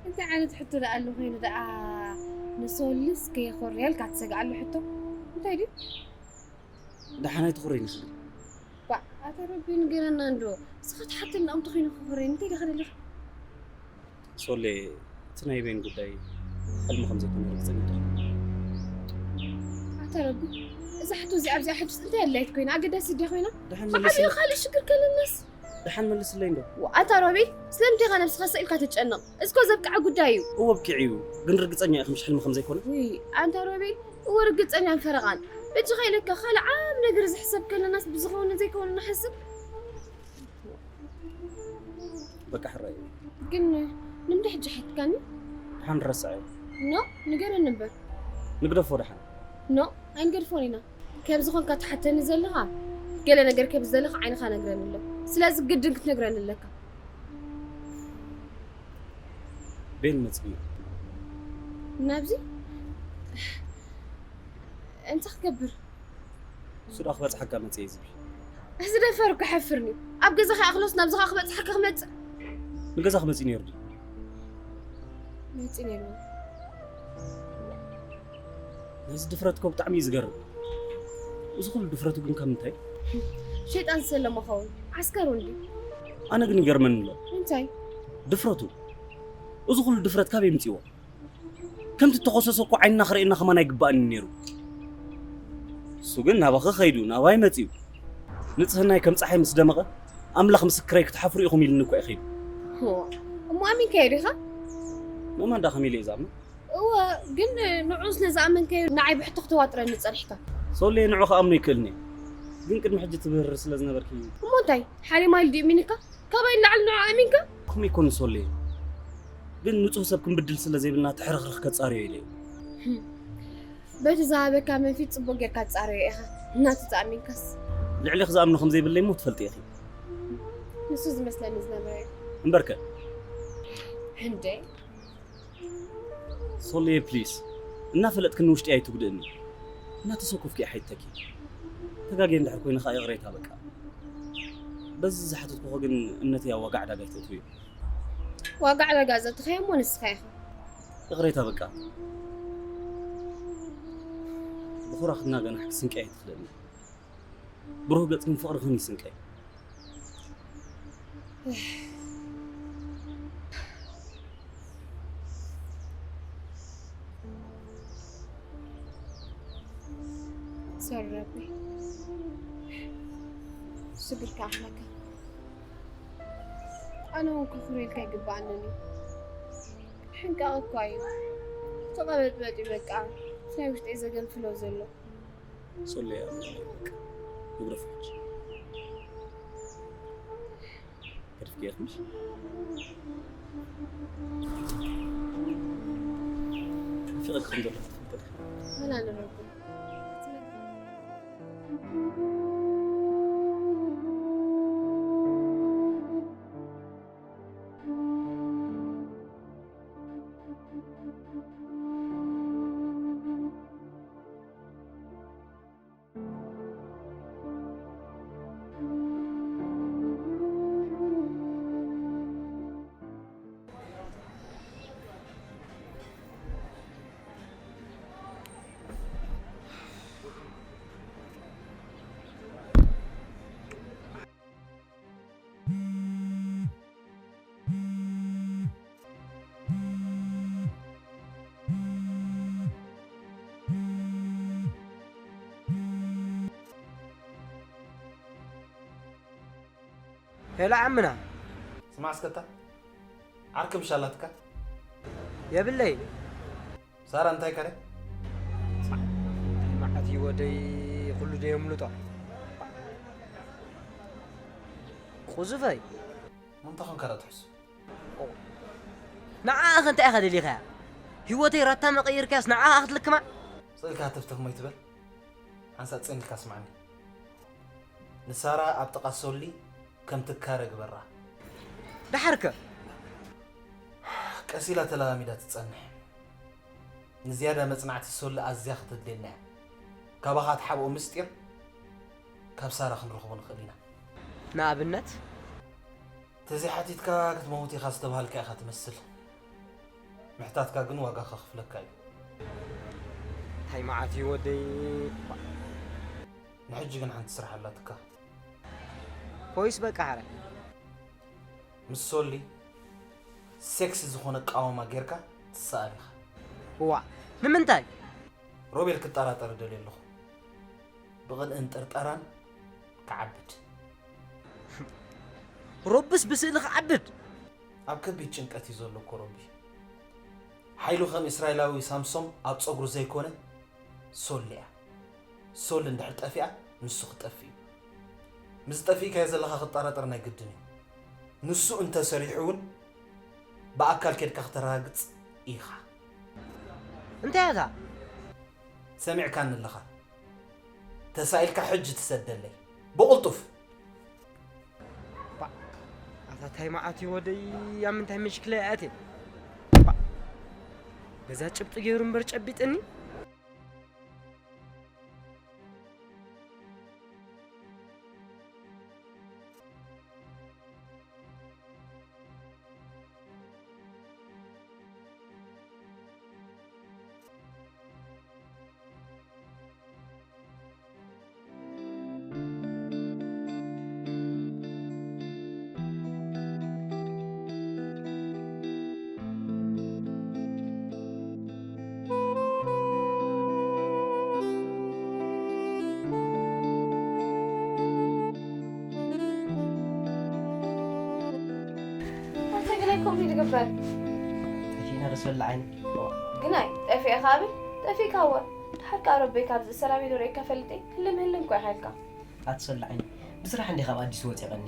እንታይ ዓይነት ሕቶ ደኣ ኣሎ ኮይኑ ደኣ ንሶልስ ከየኾርያ ኢልካ ትሰግኣሉ ሕቶ? እንታይ ድዩ? ደሓን ኣይትኹሪ ንስኺ። ባ፣ ኣታ ረቢ ንገረና እንዶ። እስኻ ትሓተልና እምቲ ኮይኑ ክኹሪ፣ እንታይ ዲኻ ደሊኻ? ሶሌ፣ እቲ ናይ ቤን ጉዳይ ሕልሚ ከም ዘይኮነ ርግጸኛ ዲኻ? ኣታ ረቢ፣ እዛ ሕቶ እዚኣ ኣብዚኣ ሕጅስ እንታይ ኣድላይት ኮይና? ኣገዳሲት ድያ ኮይና? ደሓን ዓብዩ መልስለይ። ካልእ ሽግር ከለናስ? ደሓን መልስለይ እንዶ። ኣታ ሮቤል፣ ስለምንታይ ኢኻ ነብስኻ ሰኢልካ ትጨነቕ? እስኮ ዘብቅዐ ጉዳይ እዩ። እወ ኣብቂዑ እዩ፣ ግን ርግጸኛ ኢኺ ምሽ ሕልሚ ከም ዘይኮነ? ውይ ኣንታ ሮቤል፣ እወ ርግጸኛን ፈረቓን። በጃኻ ኢለካ ካልእ ዓብ ነገር ዝሕሰብ ከለናስ ብዝኸውን ዘይከውን ንሓስብ። በቃ ሕራይ እዩ። ግን ንምንታይ ሕጂ ሓትካኒ? ደሓን ረስዐ። ኖ ንገረኒ እምበር። ንግደፎ ደሓን። ኖ ኣይንገድፎን ኢና። ከምዚ ኾንካ ትሓተኒ ዘለኻ ገለ ነገር ከብዚ ዘለኻ ዓይንኻ ነግረኒ ኣሎ። ስለዚ ግድን ክትነግረኒ ኣለካ። ቤን መጽእ እዩ። ናብዚ እንታይ ክገብር? እሱ ደኣ ክበጽሓካ መጽእ እዩ ዝብል። እዚ ደፈር እኮ ይሓፍርኒ። ኣብ ገዛኻ ይኣኽሎስ ናብዚ ኸኣ ክበጽሓካ ክመጽእ? ንገዛ ክመጽእ ነይሩ ድዩ? መጽእ ነይሩ። ነዚ ድፍረት እኮ ብጣዕሚ እዩ ዝገርም። እዚ ኩሉ ድፍረቱ ግን ካብ ምንታይ? ሸይጣን ዝሰለሞ ኸውን። ዓስከሩ እንዲ። ኣነ ግን ይገርመኒ ኣሎ። እንታይ? ድፍረቱ። እዚ ኩሉ ድፍረት ካበይ ምጽእዎ? ከምቲ እተኾሰሰ እኮ ዓይንና ክርእየና ከማን ኣይግባእን ነይሩ። እሱ ግን ናባኺ ከይዱ ናባይ መጺኡ። ንጽህናይ ከም ጸሓይ ምስ ደመቐ ኣምላኽ ምስክረይ ክትሓፍሩ ኢኹም ኢልኒ እኮ እዩ ከይዱ። እሞ ኣሚንካዮ ዲኻ? ምእማን ደኣ ከመይ ኢለ እየ ዝኣምን? እወ፣ ግን ንዑ ስለ ዝኣመንካዮ ንዓይ ብሕቶ ክተዋጥረኒ ጸኒሕካ። ሶሌ ንዑ ክኣምኖ ይክእልኒ እየ። ግን ቅድሚ ሕጂ ትብህርር ስለ ዝነበርኪ። እሞ እንታይ ሓሊማ ኢሉ ድዩ እሚንካ? ካባይ ንላዕሊ ንዑ ኣሚንካ? ከምኡ ኣይኮነን ሶሌ። ግን ንጹህ ሰብ ክንብድል ስለ ዘይብልና ትሕርኽርኽ ከጻርዮ ኢለ እየ። በቲ ዝሃበካ መንፊት ጽቡቕ ጌርካ ትጻረዮ ኢኻ። ናቱ ተኣሚንካስ። ልዕሌኺ ዝኣምኖ ከም ዘይብለይ እሞ ትፈልጢ ኢኺ። ንሱ ዝመስለኒ ዝነበረ እዩ። እምበርከ። እንዴ። ሶሌ ፕሊስ። እናፈለጥክኒ ውሽጢ ኣይትጉድእኒ። እናተሰኮፍኪ እየ ሓይተኪ። ተጋግየ እንድሕር ኮይነ ኸኣ ይቕሬታ በቃ። በዚ ዝሓተትኩኺ ግን እምነተይ ኣብ ዋጋ ዕዳጋ ኣይተእትውዮ። ዋጋ ዕዳጋ ዘእተኻዮ እሞ ንስኻ ኢኻ። ይቕሬታ በቃ። ብኹራኽና ገናሕ ክትስንቂ ኣይትኽእልኒ። ብሩህ ገጽ ግን ፍቕርኽን ይስንቀይ። ሶሪ ረቢ። ስግርካ ኣኽለካ። ኣነ እውን ክኹሬልካ ይግባኣኒ እዩ። ሕንቃቕ እኳ እዩ። ተቐበጥበጥ እዩ በቃ። ናይ ውሽጠይ ዘገንፍሎ ዘሎ። ሶሌ ኣብ ልዕሊ በቃ። ይግረፍ ሕጂ። ገዲፍኪ ኢኺ ምሽ? ኣፍቂረኪ ከም ዘለኹ ትፈልጢ ዲኺ? መን ኣለ ረቢ? ሄሎ ዓምና። ስማዕ እስከታ ዓርኪ ምሽ ኣላትካ? የብለይ። ሳራ እንታይ ከረ? መዓት እዩ ወደይ፣ ኩሉ ደየምልጦ። ቁዙፈይ። ምንታ ኾንካ ዳ ትሕሱ? ንዓኣ ኸ እንታይ ኢኻ ደሊኻያ? ህይወተይ ራታ መቐይርካያስ ንዓኣ ክትልክማ? ስቕ ኢልካ ሃተፍተፍ እሞ ኣይትበል። ሓንሳእ ጽን ኢልካ ስምዓኒ። ንሳራ ኣብ ጥቓ ሶሊ ከም ትካረ ግበራ። ደሓርከ? ቀስ ኢላ ተለማሚዳ ትጸንሕ። ንዝያዳ መጽናዕቲ ሶሊ ኣዝያ ከተድልየና እያ። ካባኻ ትሓብኦ ምስጢር ካብ ሳራ ክንረኽቦ ንኽእል ኢና። ንኣብነት? ተዘይሓቲትካ ክትመውት ኢኻ ዝተባሃልካ ኢኻ ትመስል። ምሕታትካ ግን ዋጋ ከኽፍለካ እዩ። እንታይ መዓት እዩ ወደይ? ንሕጂ ግን ሓንቲ ስራሕ ኣላትካ። ፖይስ በቃ ሓረ። ምስ ሶሊ ሴክሲ ዝኾነ ቃወማ ጌርካ ትሰኣል ኢኻ። እዋ፣ ንምንታይ? ሮቤል ክጠራጠር ደልየ ኣለኹ። ብቕንእን ጥርጠራን ክዓብድ። ሮብስ ብስእሊ ክዓብድ? ኣብ ከቢድ ጭንቀት እዩ ዘሎ እኮ ሮቢ። ሓይሉ ከም እስራኤላዊ ሳምሶም ኣብ ጸጉሩ ዘይኮነ ሶል እያ። ሶል እንድሕር ጠፊኣ ንሱ ክጠፍእ እዩ። ምስ ጠፊእካዮ ዘለኻ ክጠራጠር ናይ ግድን እዩ። ንሱ እንተሰሪሑ እውን ብኣካል ኬድካ ክተረጋግጽ ኢኻ። እንታይ እያ እታ? ሰሚዕካኒ ኣለኻ። ተሳኢልካ ሕጂ ትሰደለይ። ብቕልጡፍ። ባ፣ ኣታ ታይ መዓት እዩ ወደይ፣ ኣብ ምንታይ ምሽክለ ይኣቴ? ባ፣ በዛ ጭብጢ ገይሩ እምበር ጨቢጥኒ። ኣንተ ግናይ ከምኡ ይግበር። ጠፊእና ዶ ሶሊ ዓይኒ? ግናይ ጠፊእኻ ብል፣ ጠፊእካ እወ። ድሓር ከኣ ረበይ ካብዚ ሰላም ኢሉ ርእየካ ፈልጥ እየ። ህልም ህልም እኮ ኢኻ ኢልካ። ኣቲ ሶሊ ዓይኒ፣ ብስራሕ እንዴ ካብ ኣዲስ ወፂአ ቀኒ?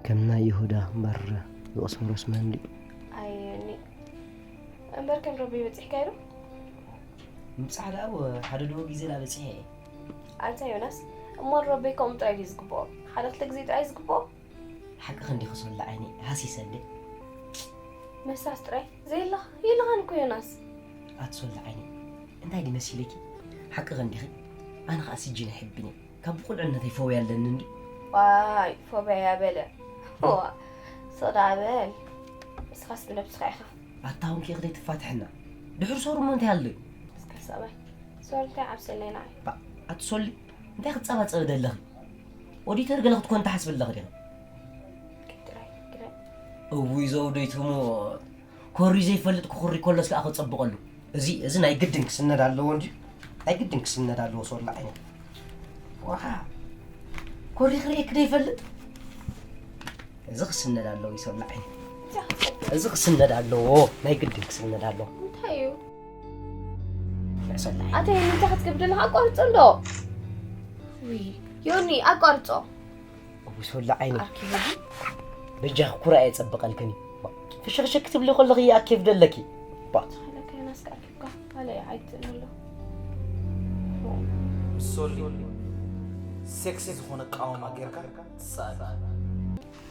ከም ናይ ይሁዳ እምበር ዝቕሰሮስ መን ድዩ? ኣይ፣ እኒ-፣ እምበር ከም ረበይ በፂሕካዮ ዶ? ምብጻሕ ደኣ ኣብ ሓደ ድሆ ግዜ ደኣ በጺሐ እየ። ኣንታ ዮናስ፣ እሞ ንረበይ ከምኡ ጥራይ ድዩ ዝግብኦ? ሓደ ክልተ ግዜ ጥራይ ዝግብኦ? ሓቅኺ እንዲኺ ሶሊ ዓይነይ፣ ሃሲሰ እንዴ። መሳስ ጥራይ? ዘየለኻ? የለኻን እኮ ዮናስ። ኣቲ ሶሊ ዓይነይ፣ እንታይ ድዩ መሲልኪ? ሓቅኺ እንዲኺ። ኣነ ኸኣ ስጂን ኣይሕብን እየ። ካብ ብቁልዕነተይ ፎብያ ኣለኒ እንድዩ። ዋይ፣ ፎብያ እያ በለ። ዋ፣ ሶዳ በል። ንስኻስ ብነብስኻ ኢኻ። ኣታ እውን ከይኽደይ ትፋትሐና። ድሕሪ ሶሪ እሞ እንታይ ኣሎ? እስከ ሰብኣይ፣ ሶሪ እንታይ ዓብሰለይ ንዓይ? ባ፣ ኣቲ ሶሊ፣ እንታይ ክትጸባጸቢ ደለኺ? ኦዲተር ገለ ክትኮን ትሓስቢ ኣለኺ ዲኺ? ግድራይ፣ ግድራይ። እውይ፣ ዘውደይ ትሙት። ኮሪ ዘይፈልጥ ክኹሪ ከሎስ ከኣ ክጸብቐሉ። እዚ፣ እዚ ናይ ግድን ክስነድ ኣለዎ እንጂ። ናይ ግድን ክስነድ ኣለዎ፣ ሶላ ዓይነ። ዋዓ። ኮሪ ክርእየኪ ዘይፈልጥ? እዚ ክስነድ ኣለዎ፣ ይሶላ ዓይነ። እዚ ክስነድ ኣለዎ፣ ናይ ግድን ክስነድ ኣለዎ። እንታይ እዩ? ናይ ሶላ ዓይነ። ኣታ ዮኒ፣ እንታይ ክትገብር ኣለኻ? ኣቋርጾ እንዶ። ውይ፣ ዮኒ፣ ኣቋርጾ። እውይ ሶላ ዓይነይ። ኣርኪቡ። በጃኺ ኩራ እየ ጸብቐልክኒ። ፍሽኽሽኽ ክትብሊ ከለኺ ይኣክፍ ደለኪ። ባ። ተኸለካ ዮናስ ከኣኪብካ። ኣለ ኣይትእን ኣሎ። ምስ ሶሊ ሴክሲ ዝኾነ ቃውማ ጌርካ ትሰኣል።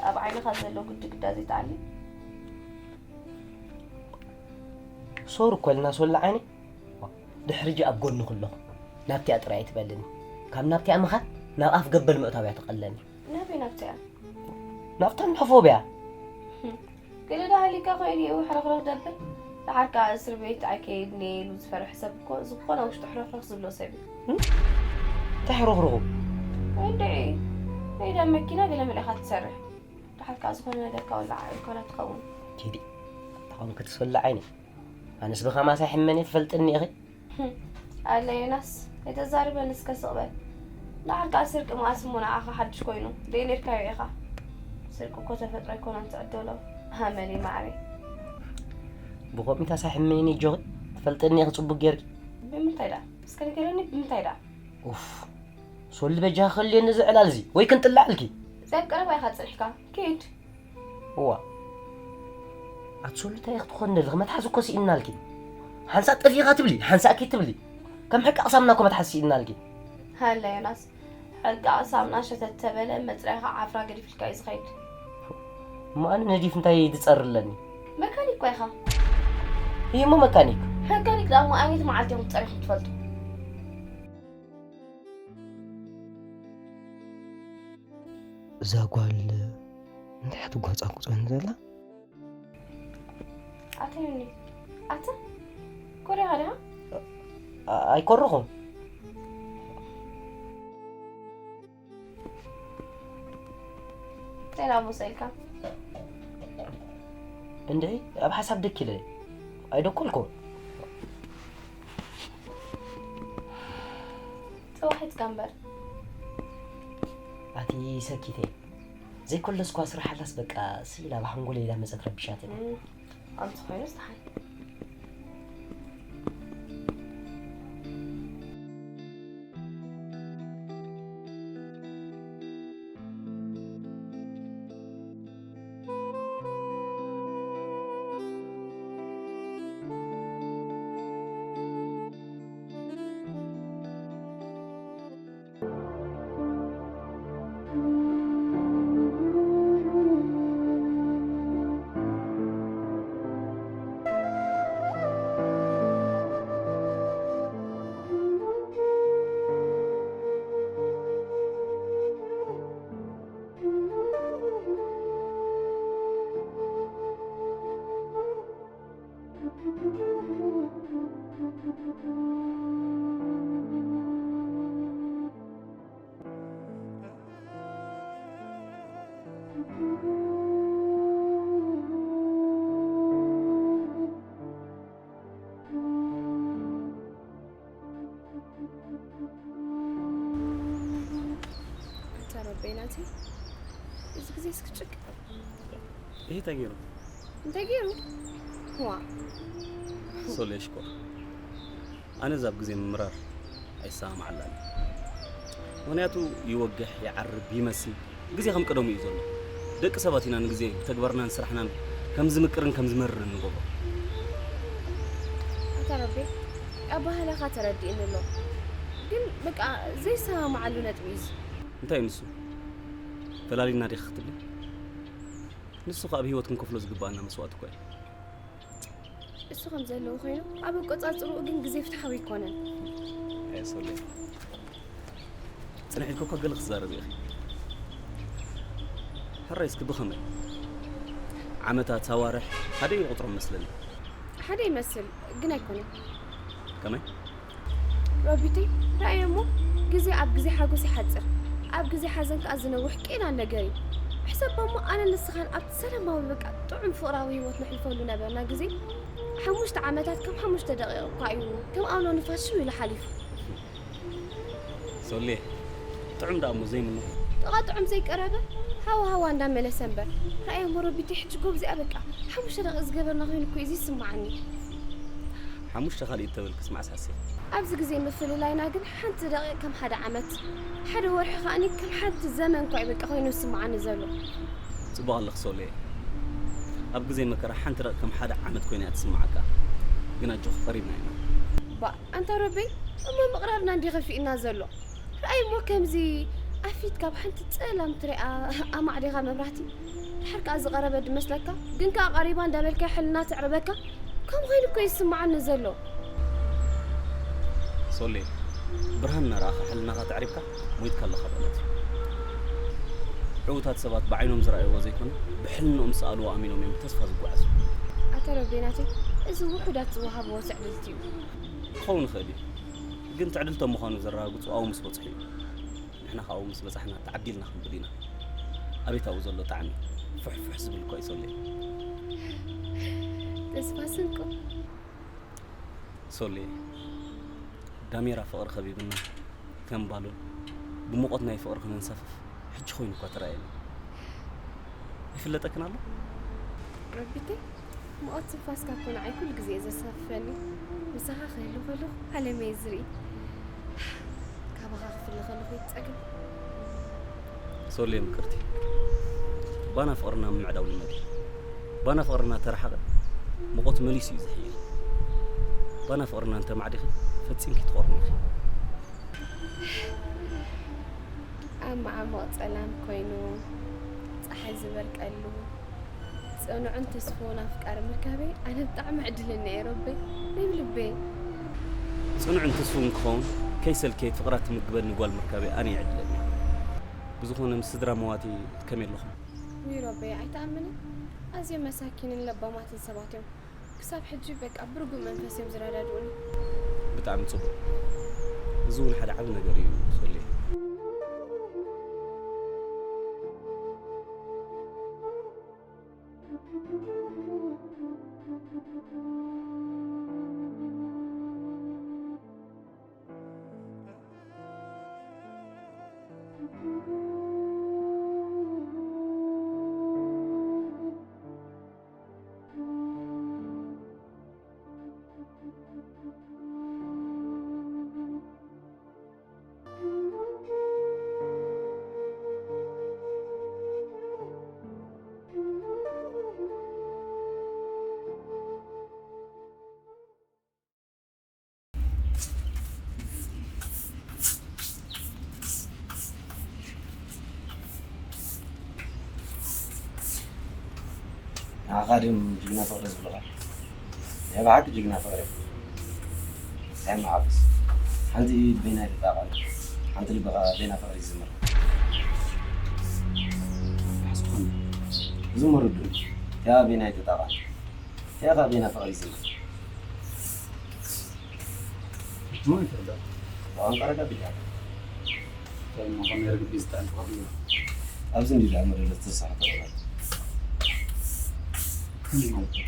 ኣብ ዓይንኻ ዘሎ ግዲ ግዳ ዘይትኣሊ። ሶሪ እኮ ኢልና ሶላ ዓይነይ። ድሕሪ ሕጂ ኣብ ጎንኺ ኣለኹ። ናብቲኣ ጥራይ ኣይትበልኒ። ካብ ናብቲኣ ምኻድ ናብ ኣፍ ገበል ምእታው እያ ትቐለኒ። ናበይ ናብቲኣ? ናብታ እንዳ ፎብያ። ገለ ዶ ሃሊካ ኮይኑ እዩ ሕርኽርኽ ደብል? ደሓር ከኣ እስር ቤት ኣይከይድን እየ ኢሉ ዝፈርሕ ሰብ እኮ ዝኾነ ውሽጡ ሕርኽርኽ ዝብሎ ሰብ እዩ። እንታይ ሕርኽርኹ? ወይ እንድዒ፣ ወይ ዳ መኪና ገለ መለ ኢኻ ትሰርሕ። ደሓር ከኣ ዝኾነ ነገር ከወልዓ ኢልካ ዶ ትኸውን? ኪዲ፣ ኣታውን ክትስወላ ዓይኒ። ኣነስ ብኸማስ ኣይሕመን እየ፣ ትፈልጥኒ ኢኺ። ህም፣ ኣለ ዮናስ፣ ኣይተዛርበኒ እስከ ስቕ በል። ንዓካ ስርቂ መኣስ እሞ ንዓኻ ሓድሽ ኮይኑ፣ ደይ ነርካዮ ኢኻ። ስርቂ እኮ ተፈጥሮ ኣይኮነን ትዕደሎ። ኣመለይ ማዕረይ። ብኸምኡታስ ኣይሕመን እየ ጆኺ፣ ትፈልጥኒ ኢኺ ጽቡቅ ጌርኪ። ብምንታይ ደኣ? እስከ ንገረኒ፣ ብምንታይ ደኣ? ኡፍ፣ ሶሊ በጃኺ ከልየኒ እዚ ዕላል እዚ፣ ወይ ክንጥላዕ ኢልኪ። እዚ ኣብ ቀረባ ኢኻ ጸኒሕካ፣ ኪድ። እዋ። ኣቲ ሶሊ እንታይ ክትኾኒ ኣለኺ? መትሓዚ እኮ ስኢንናልኪ። ሓንሳእ ጠፊእኻ ትብሊ፣ ሓንሳእ ከይትብሊ። ከም ሕቂ ኣቕሳምና እኮ መትሓዚ ስኢንናልኪ። ሃለ ዮናስ፣ ሕቂ ኣቕሳምና ሸተት ተበለ መፅረኻ ዓፍራ ገዲፍልካ እዩ ዝኸይድ። እሞ ኣነ ነዲፍ እንታይ ዝፀሪ ኣለኒ? መካኒክ እኳ ኢኻ። እሞ መካኒክ። መካኒክ ደኣ እሞ ኣየነይቲ መዓልቲ ኢኹም ፀሪኹም ትፈልጡ? እዛ ጓል እንታይ ክትጓፃጉፀኒ ዘላ? ኣታ ዮኒ፣ ኣታ ኮሪኻ ዲኻ? ኣ- ኣይኮረኹም። እንታይ ደኣ መሰልካ? እንድዒ ኣብ ሓሳብ ደኪለ ኣይደኮልኩ። ተዋሒጥካ እምበር። ኣቲ ሰኪተ ዘይኮለስኳ ስራሕ ኣላስ በቃ ስኢላ ብሓንጎለይ ኢላ መፀት ረቢሻትኒ። እም፣ ከምዚ ኮይኑስ ደሓን። ኣታ ረበይ ናተይ፣ እዚ ግዜ እስክጭቅ ይሄ ተገይሩ እንታይ ገይሩ? ዋ ሶሌ ሽኮር ኣነ ዛብ ግዜ ምምራር ኣይሰማማዓላን። ምክንያቱ ይወግሕ ይዓርብ ይመሲ ግዜ ከም ቀደሙ እዩ ዘሎ። ደቂ ሰባት ኢና ንግዜ ብተግባርናን ስራሕናን ከም ዝምቅርን ከም ዝመርርን ንገብሮ። ኣታ ረበይ፣ ኣባህላኻ ተረዲእኒ ኣሎ፣ ግን በቃ ዘይሰማማዓሉ ነጥቢ እዩ እዚ። እንታይ እዩ ንሱ? ፈላሊና ዲኺ ክትብሊ? ንሱ ከኣ ኣብ ህይወት ክንከፍሎ ዝግባኣና መስዋእቲ እኮ እዩ። እሱ ከም ዘለዎ ኮይኑ ኣብ ኣቆጻጽርኡ ግን ግዜ ፍትሓዊ ኣይኮነን። ኣየ ሶሌ፣ ጽንሕ ኢልኪ እኮ ገለ ክትዛረቢ ኢኺ። ሕራይ እስኪ ብኸመይ? ዓመታት ኣዋርሕ ሓደ እዩ ቁጽሮም መስለኒ። ሓደ ይመስል ግን ኣይኮነን። ከመይ? ሮቢተይ፣ ረኣዮ እሞ፣ ግዜ ኣብ ግዜ ሓጎስ ይሓጽር፣ ኣብ ግዜ ሓዘን ከኣ ዝነውሕ ቄናን ነገር እዩ። ሕሰባ እሞ ኣነን ንስኻን ኣብቲ ሰላማዊ በቃ ጥዑም ፍቕራዊ ህይወት ነሕልፈሉ ነበርና ግዜ ሓሙሽተ ዓመታት ከም ሓሙሽተ ደቂቕ እኳ እዩ ከም ኣውሎ ንፋስ ሽው ኢሉ ሓሊፉ። ሶሌ፣ ጥዑም ደኣ እሞ ዘይምኖ። ጥቓ ጥዑም ዘይቀረበ ሃዋ ሃዋ እንዳመለሰ እምበር። ረኣዮ እሞ ሮቢተይ፣ ሕጂ ጎብዚኣ በቃ ሓሙሽተ ደቂቕ ዝገበርና ኮይኑ እኮ እዩ ዝስምዓኒ። ሓሙሽተ ካልኢት ተበልክስ መዓስ ሓሲብ? ኣብዚ ግዜ ምፍልላይና ግን ሓንቲ ደቂቕ ከም ሓደ ዓመት፣ ሓደ ወርሒ ከኣኒ ከም ሓንቲ ዘመን እኳ እዩ በቃ ኮይኑ ዝስምዓኒ ዘሎ። ጽቡቕ ኣለኺ ሶሌ። ኣብ ግዜ መከራ ሓንቲ ደቂቕ ከም ሓደ ዓመት ኮይና እያ ትስምዓካ። ግን ኣጆኺ ቀሪብና ኢና። ባ ኣንታ ሮበይ እሞ ምቕራብና እንዲ ከፊእና ዘሎ። ረኣይ እሞ ከምዚ ኣፊት ካብ ሓንቲ ጸላም ትሪኣ ኣማዕዴኻ መብራህቲ ድሓር ከኣ ዝቐረበ ድመስለካ ግን ከኣ ቀሪባ እንዳበልካ ሕልና ትዕርበካ ከም ኮይኑ እኮ ይስምዓኒ ዘሎ። ሶሌ፣ ብርሃን እናረኣኻ ሕልናኻ ተዕሪብካ ሞይትካ ኣለኻ ማለት እዩ። ዕዉታት ሰባት ብዓይኖም ዝረኣይዎ ዘይኮነ ብሕልንኦም ዝሰኣልዎ ኣሚኖም እዮም ብተስፋ ዝጓዓዙ። ኣታ ሮቤ ናተይ፣ እዚ ውሑዳት ዝወሃብዎ ትዕድልቲ እዩ። ክኸውን ይኽእል እዩ፣ ግን ትዕድልቶም ምዃኑ ዘረጋግጹ ኣብኡ ምስ በጽሑ እዩ። ንሕና ከኣ ኣብኡ ምስ በጻሕና ተዓዲልና ክንብል ኢና። ኣቤት ኣብኡ ዘሎ ጣዕሚ፣ ፍሕፍሕ ዝብል እኳ እዩ ሶሌ። ተስፋ ስንቁ። ሶሌ፣ ዳሜራ ፍቕሪ ከቢብና ከም ባሎን ብሙቐት ናይ ፍቕሪ ክንንሳፈፍ ሕጂ ኮይኑ እኳ ተራእየኒ። ይፍለጠክን ኣሎ? ረቢተይ፣ ሙቐት ትንፋስካ እኮ ንዓይ ኩሉ ግዜ እዩ ዘሳፍፈኒ። ምሳኻ ክህሉ ከለኹ ዓለመይ እየ ዝርኢ። ካባኻ ክፍለ ከለኹ ይጸግም። ሶሌ ምቅርቲ፣ ባና ፍቕርና ምምዕዳው ልመዲ። ባና ፍቕርና ተረሓቐ፣ ሙቐቱ መሊሱ እዩ ዝሕይል። ባና ፍቕርና እንተማዕዲኺ፣ ፈጺምኪ ትቖርኒ ኢኺ። ኣብ መዓሙቕ ጸላም ኮይኑ፣ ጸሓይ ዝበርቀሉ፣ ጽኑዕን ትስፉውን ኣፍቃሪ ምርካበይ ኣነ ብጣዕሚ ዕድለኛ እየ ሮቤ፣ ናይ ብልበይ። ጽኑዕን ትስፉውን ክኸውን፣ ከይሰልከየት ፍቕራ ትምግበኒ ጓል ምርካበይ ኣነ እየ ዕድለኛ። ብዝኾነ ምስ ስድራ መዋቲ ከመይ ኣለኹም? ውይ ሮቤ፣ ኣይትኣምንን። ኣዝዮም መሳኪንን ለባማትን ሰባት እዮም። ክሳብ ሕጂ በቃ ብርጉእ መንፈስ እዮም ዝረዳድኡኒ። ብጣዕሚ ጽቡቕ። እዚ እውን ሓደ ዓቢ ነገር እዩ፣ ሶሊ። ንዓኻ ድም ጅግና ፍቕሪ ዝብልኻ? ናይ ብሓቂ ጅግና ፍቕሪ። እንታይ መዓብስ? ሓንቲ ኢድ በይና ይትጣቐል፣ ሓንቲ ልቢ ኸኣ በይና ፍቕሪ ይዝምር። ሓስኹም ዝምር ዱን፣ እቲኣ በይና ይትጣቐል፣ እቲኣ ኸኣ በይና ፍቕሪ ይዝምር። ሕጂ እውን ይፈልጥ። ብቋንቋ ረጋ ቢልካ። እንታይ እሞ ከመይ ርግቢ ዝጥዕም ፍቕሪ እዩ? ኣብዚ እንዲ ደኣ መደለት ተሳሕቶ ይብላል። ከመይ ማለት እዩ?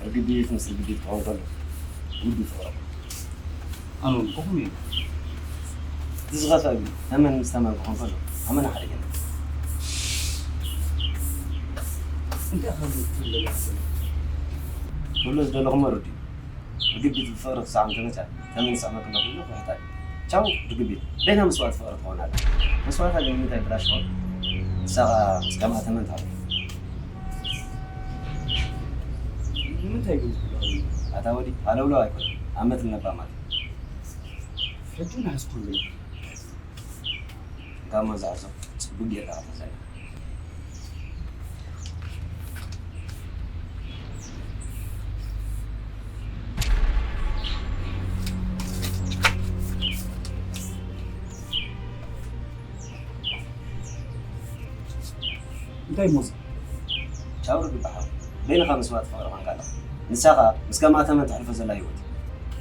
ርግቢት ምስ ርግቢት ክኾን ከሎ፣ ውዲ ፍቕሪ። ኣነ እውን ከኹም እዩ። እቲ ዝኸፍአ ግን፣ ተመን ምስ ተመን ክኾን ከሎ፣ ኣመና ሓደ ገለ። እንታይ ከም ትብል ዘለኻ? ክብሎ ዝደለኹ መረዱ እዩ። ርግቢት ብፍቕሪ ክሳዕ እንተመጸ፣ ተመን ዝስዕመ ከሎ ኩሉ ክውሕጣ እዩ። ቻው ርግቢት፣ በይና መስዋእቲ ፍቕሪ ትኸውን ኣላ። መስዋእታ ግን ንምንታይ ብላሽ ትኸውን? ንሳ ኸኣ ምስ ከምኣ ተመን ትሃሉ። ንምንታይ ግን ትብሎ? ኣታ ወዲ፣ ሃለውለው ኣይኮነን። ኣመት ልነባ ማለት። ሕጂ ንሓስኩም ግን። ጋማ ዝሓዞ ጽቡቅ ጌርካ ክትሕዘና። እንታይ ሞዝ? ቻው ርግብ በሓው። በይንኻ መስዋእቲ ፍቕሪ ኾንካ ኣለኻ። ንሳ ኸኣ ምስ ከምኣ ተመን ተሕልፎ ዘላ ህይወት።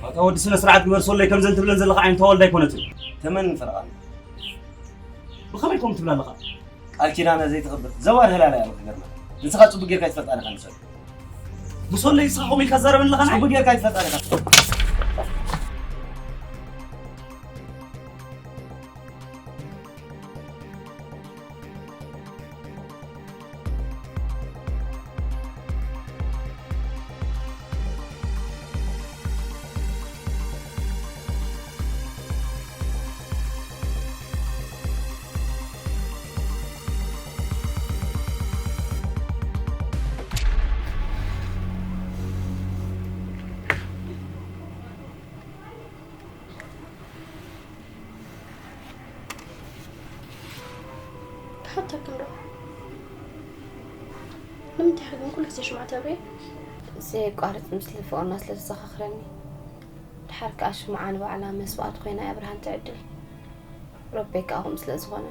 ኣታ ወዲ ስነ ስርዓት ግበር ሶለይ፣ ከምዘን ትብለን ዘለኻ ዓይነት ኣዋልድ ኣይኮነትን። ተመን ፈረቓን። ብኸመይ ከምኡ ትብል ኣለኻ? ቃል ኪዳና ዘይተኽብር ዘዋር ህላላ እያ ክትገርመካ። ንስኻ ጽቡቅ ጌርካ ኣይትፈልጣን ኢኻ ንሰሉ። ብሶለይ ንስኻ ከምኡ ኢልካ ትዛረበኒ ኣለኻ ንዓይ? ጽቡቅ ጌርካ ኣይትፈልጣን ኢኻ። ክሓተክን ዶ? ንምንታይ ኢኻ ግን ኩሉ ግዜ ሽምዓ ተብርሂ? ዘየቋርጽ ምስሊ ፍቕርና ስለ ዘዘኻኽረኒ። ድሓር ከኣ ሽምዓ ንባዕላ መስዋእቲ ኮይና እያ ብርሃን ትዕድል። ሮቤ ከኣ ከምኡ ስለ ዝኾነ።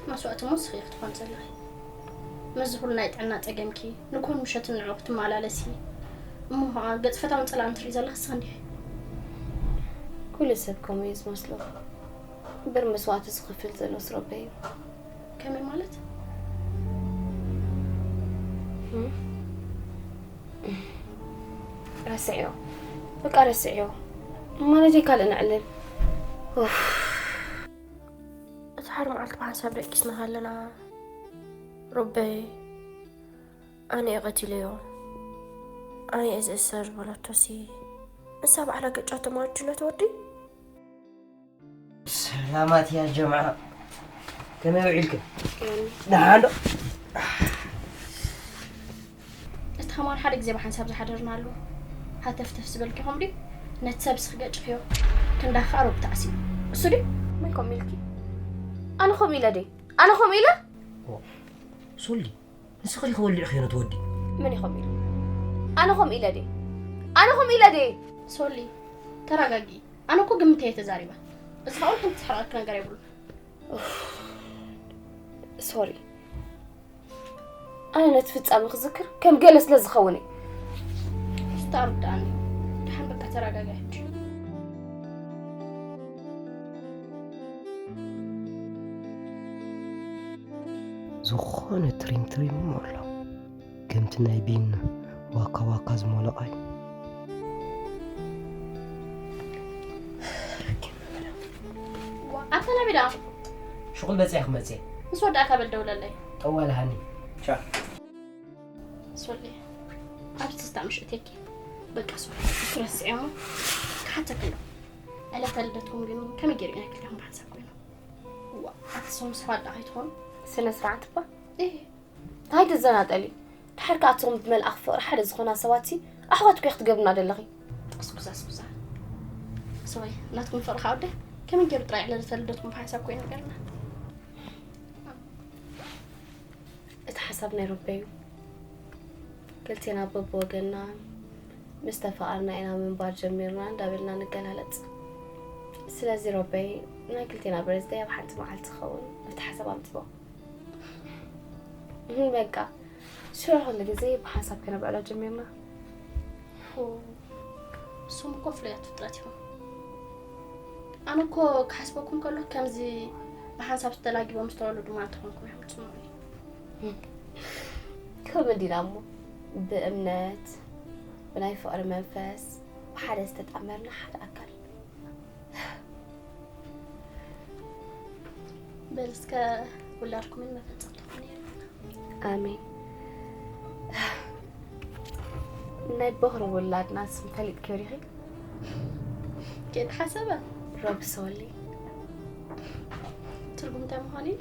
መስዋእቲ እሞ ንስኺ ኢኺ ትኾኒ ዘለኺ። ምስዚ ኩሉ ናይ ጥዕና ጸገምኪ፣ ንግሆን ምሸትን ንዕኡ ክትመላለሲ፣ እሞ ኸኣ ገጽ ፈታውን ጸላእን ትርኢ ዘለኺ ንስኺ እንዲኺ። ኩሉ ሰብ ከምኡ እዩ ዝመስሎ። እምበር መስዋእቲ ዝኸፍል ዘሎ ስሮበይ እዩ። ከመይ ማለት? እም? ረስዕዮ። በቃ ረስዕዮ። ማለተይ ካልእ ነዕልል። ኡፍ። እቲ ሓደ መዓልቲ ብሓንሳብ ደቂስና ሃለና፣ ሮበይ፣ ኣነ እየ ቀቲለዮ። ኣነ እየ ዝእሰር ዝበለቶሲ፣ ንሳ ባዕላ ገጫቶ ማለት ድዩ ነቲ ወዲ? ሰላማት ያ ጀምዓ። ከመይ ውዒልክን? ደሓን ዶ? እቲ ከማን ሓደ ግዜ ብሓንሳብ ዝሓደርናሉ ሃተፍተፍ ዝበልኪ ኹም ድዩ? ነቲ ሰብሲ ክገጭኽዮ ክንዳኻ ሮብ ተዓሲቡ። እሱ ድዩ? መን ከምኡ ኢልኪ? ኣነ ከምኡ ኢለ ድየ? ኣነ ከምኡ ኢለ? ሶሊ፣ ንስኺ ዲኺ ወሊዕኽዮ ነቲ ወዲ? መን እዩ ከምኡ ኢሉ? ኣነ ከምኡ ኢለ ድየ? ኣነ ከምኡ ኢለ ድየ? ሶሊ፣ ተረጋጊ። ኣነ እኮ ግምተይ እየ ተዛሪበ። እዚ ኸኣ ሓንቲ ዝሕረቐኪ ነገር የብሉን። ሶሪ፣ ኣነ ነቲ ፍጻመ ክዝክር ከም ገለ ስለ ዝኸውን እየ። ዝተኣርዳኣኒ። ደሓን በቃ ተረጋጋይ ሕጂ። ዝኾነ ትሪም ትሪም እሞ ኣሎ። ከምቲ ናይ ቢን ዋካ ዋካ ዝመለቐ እዩ። ኣታ ናበይ ደኣ? ሽቁል በፂሐ ክመፅእ። ምስ ወዳእካ በል ደውለለይ። ጠዋል ሃኒ። ቻ። ሶሊ፣ ኣብዚ ትስታ ምሽ እቴኪ። በቃ ሶሊ፣ ክረስዕ እሞ ክሓተክ ኣሎ። ዕለተ ልደትኩም ግን ከመይ ገይሩ ኢና ክልተኹም ብሓንሳብ ኮይኑ? ዋ፣ ኣቲ ሶም ስፋ ደኣ ከይትኾኑ? ስነ ስርዓት እባ። እህ። እንታይ ትዘናጠሊ? ድሓር ከኣ ኣቶም ብመልኣኽ ፍቕሪ ሓደ ዝኾና ሰባትሲ ኣሕዋትኩ ኢኺ ትገብሩና ደለኺ። ጥቕስ ኩዛ ስኩዛ። ሰባይ፣ ናትኩም ፍቕሪ ከኣ ወደ ከመይ ገይሩ ጥራይ ዕለተ ልደትኩም ብሓንሳብ ኮይኑ ነገርና? እቲ ሓሳብ ናይ ረበይ እዩ። ክልቴና በብወገንና ምስ ተፋቐርና ኢና ምንባር ጀሚርና እንዳበልና ንገላለጽ። ስለዚ ረበይ ናይ ክልቴና በርዝደይ ኣብ ሓንቲ መዓልቲ ክኸውን እቲ ሓሳብ ኣምጽኦ። እህ፣ በቃ ሽዑ ኩሉ ግዜ ብሓንሳብ ከነብዕሎ ጀሚርና። ፎ፣ እሶም እኮ ፍሉያት ፍጥረት እዮም። ኣነ እኮ ክሓስበኩም ከሎ ከምዚ ብሓንሳብ ዝተላጊቦም ዝተወለዱ ማለት ተኾንኩም እዮም ዝስምዑኒ። ከምኡ እንዲና እሞ ብእምነት ብናይ ፍቕሪ መንፈስ ብሓደ ዝተጣመርና ሓደ ኣካል። በል እስከ ውላድኩምን መፈጸምትኹምን የርእየና። ኣሜን። ናይ በኹሪ ውላድና ስም ፈሊጥክዮ ዲኺ? ከይተሓሰበ። ሮቢ ሶሊ። ትርጉም እንታይ ምዃኑ እዩ?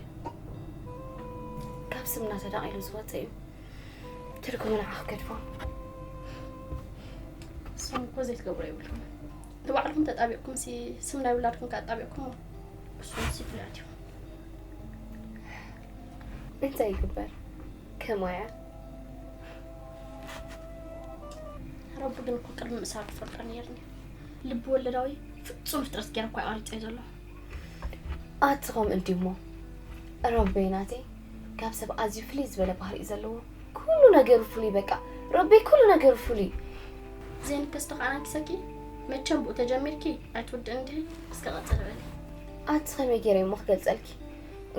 ካብ ስምና ተዳቒሉ ዝወፀ እዩ። ትርጉሙ ንዓኺ ገድፎ። ንስኹም እኮ ዘይትገብሮ የብልኩም። ንባዕልኩም ተጣቢቕኩም ሲ ስም ናይ ውላድኩም ከጣቢቕኩም ንስኹም ሲ ፍሉያት ኢኹም። እንታይ ይግበር? ከማያ። ረቢ ግን እኮ ቅድሚ ምእሳሩ ትፈልጦ ነይርኒ። ልቢ ወለዳዊ ፍጹም ፍጥረት ገይረ እኮ ኣቐሪጸዮ ዘሎ። ኣቲ ኸም እንዲሞ ረበይ ናተይ ካብ ሰብ ኣዝዩ ፍልይ ዝበለ ባህሪ እዩ ዘለዎ። ኩሉ ነገሩ ፍሉይ በቃ። ረበይ ኩሉ ነገሩ ፍሉይ። ዜን ከስቶ ከኣ ኣንኪሰኪ መቸም ብኡ ተጀሚርኪ ኣይትውድእን እንዲኺ። እስከ ቀጽል በሊ። ኣቲ ኸመይ ገይረ እሞ ክገልጸልኪ?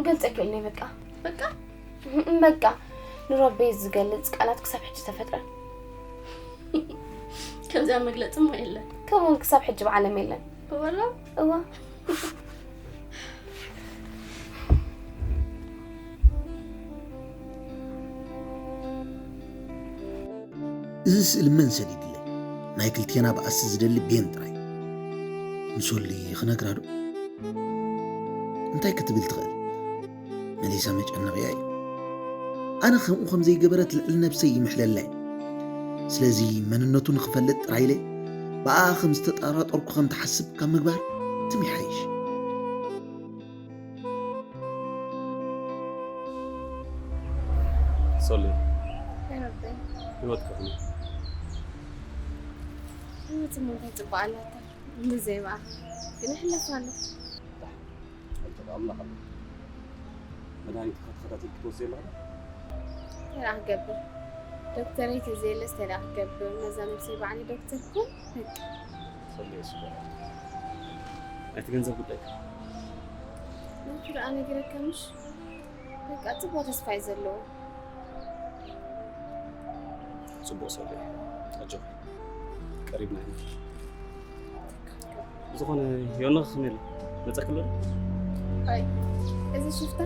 ገልጸኪ እልኒ በቃ። በቃ? እም በቃ። ንረበይ ዝገልጽ ቃላት ክሳብ ሕጂ ተፈጥረን። ከምዚኣ መግለጺ እሞ የለን። ከምኡውን ክሳብ ሕጂ ብዓለም የለን። እወ ዶ? እወ። እዚ ስእሊ መን ሰዲድለይ? ናይ ክልቴና ባእሲ ዝደሊ ቤን ጥራይ። ንሶሊ ክነግራ ዶ? እንታይ ክትብል ትኽእል? መሊሳ መጨነቕያ እዩ። ኣነ ከምኡ ከም ዘይገበረት ልዕሊ ነብሰይ ይምሕለላ እየ። ስለዚ መንነቱ ንኽፈልጥ ጥራይ ኢለ ብኣኣ ከም ዝተጠራጠርኩ ከም ትሓስብ ካብ ምግባር ትም ይሓይሽ። ሶሊ፣ ኣይ ረበይ። ህይወት ከኹኒ። ህይወት እሞ እንታይ ጽቡቕ ኣላታ? ብዘይ ብኣኻ ግን ይሕለፍ ኣሎ። ኣንተ ኣምላኽ ኣሎ። መድሃኒትካ ተኸታቲልኪ ትወስዲ ኣለኻ? እንታይ ደኣ ክገብር? ዶክተረይ ተዘየለስ እንታይ ደኣ ክገብር? ነዛ ነብሰይ ባዕለይ ዶክተር ኩን በቃ። ሶሊ፣ እሱ በላ። ናይቲ ገንዘብ ጉዳይ ከ? ናቱ ደኣ ነጊረካ ምሽ? በቃ ጽቡቕ ተስፋ እዩ ዘለዎ። ጽቡቕ ሶሊ፣ ኣጆኺ። ቀሪብና ኢና። ዝኾነ ዮና ከመይ ኣሎ? መጸክሎ? ኣይ፣ እዚ ሽፍታ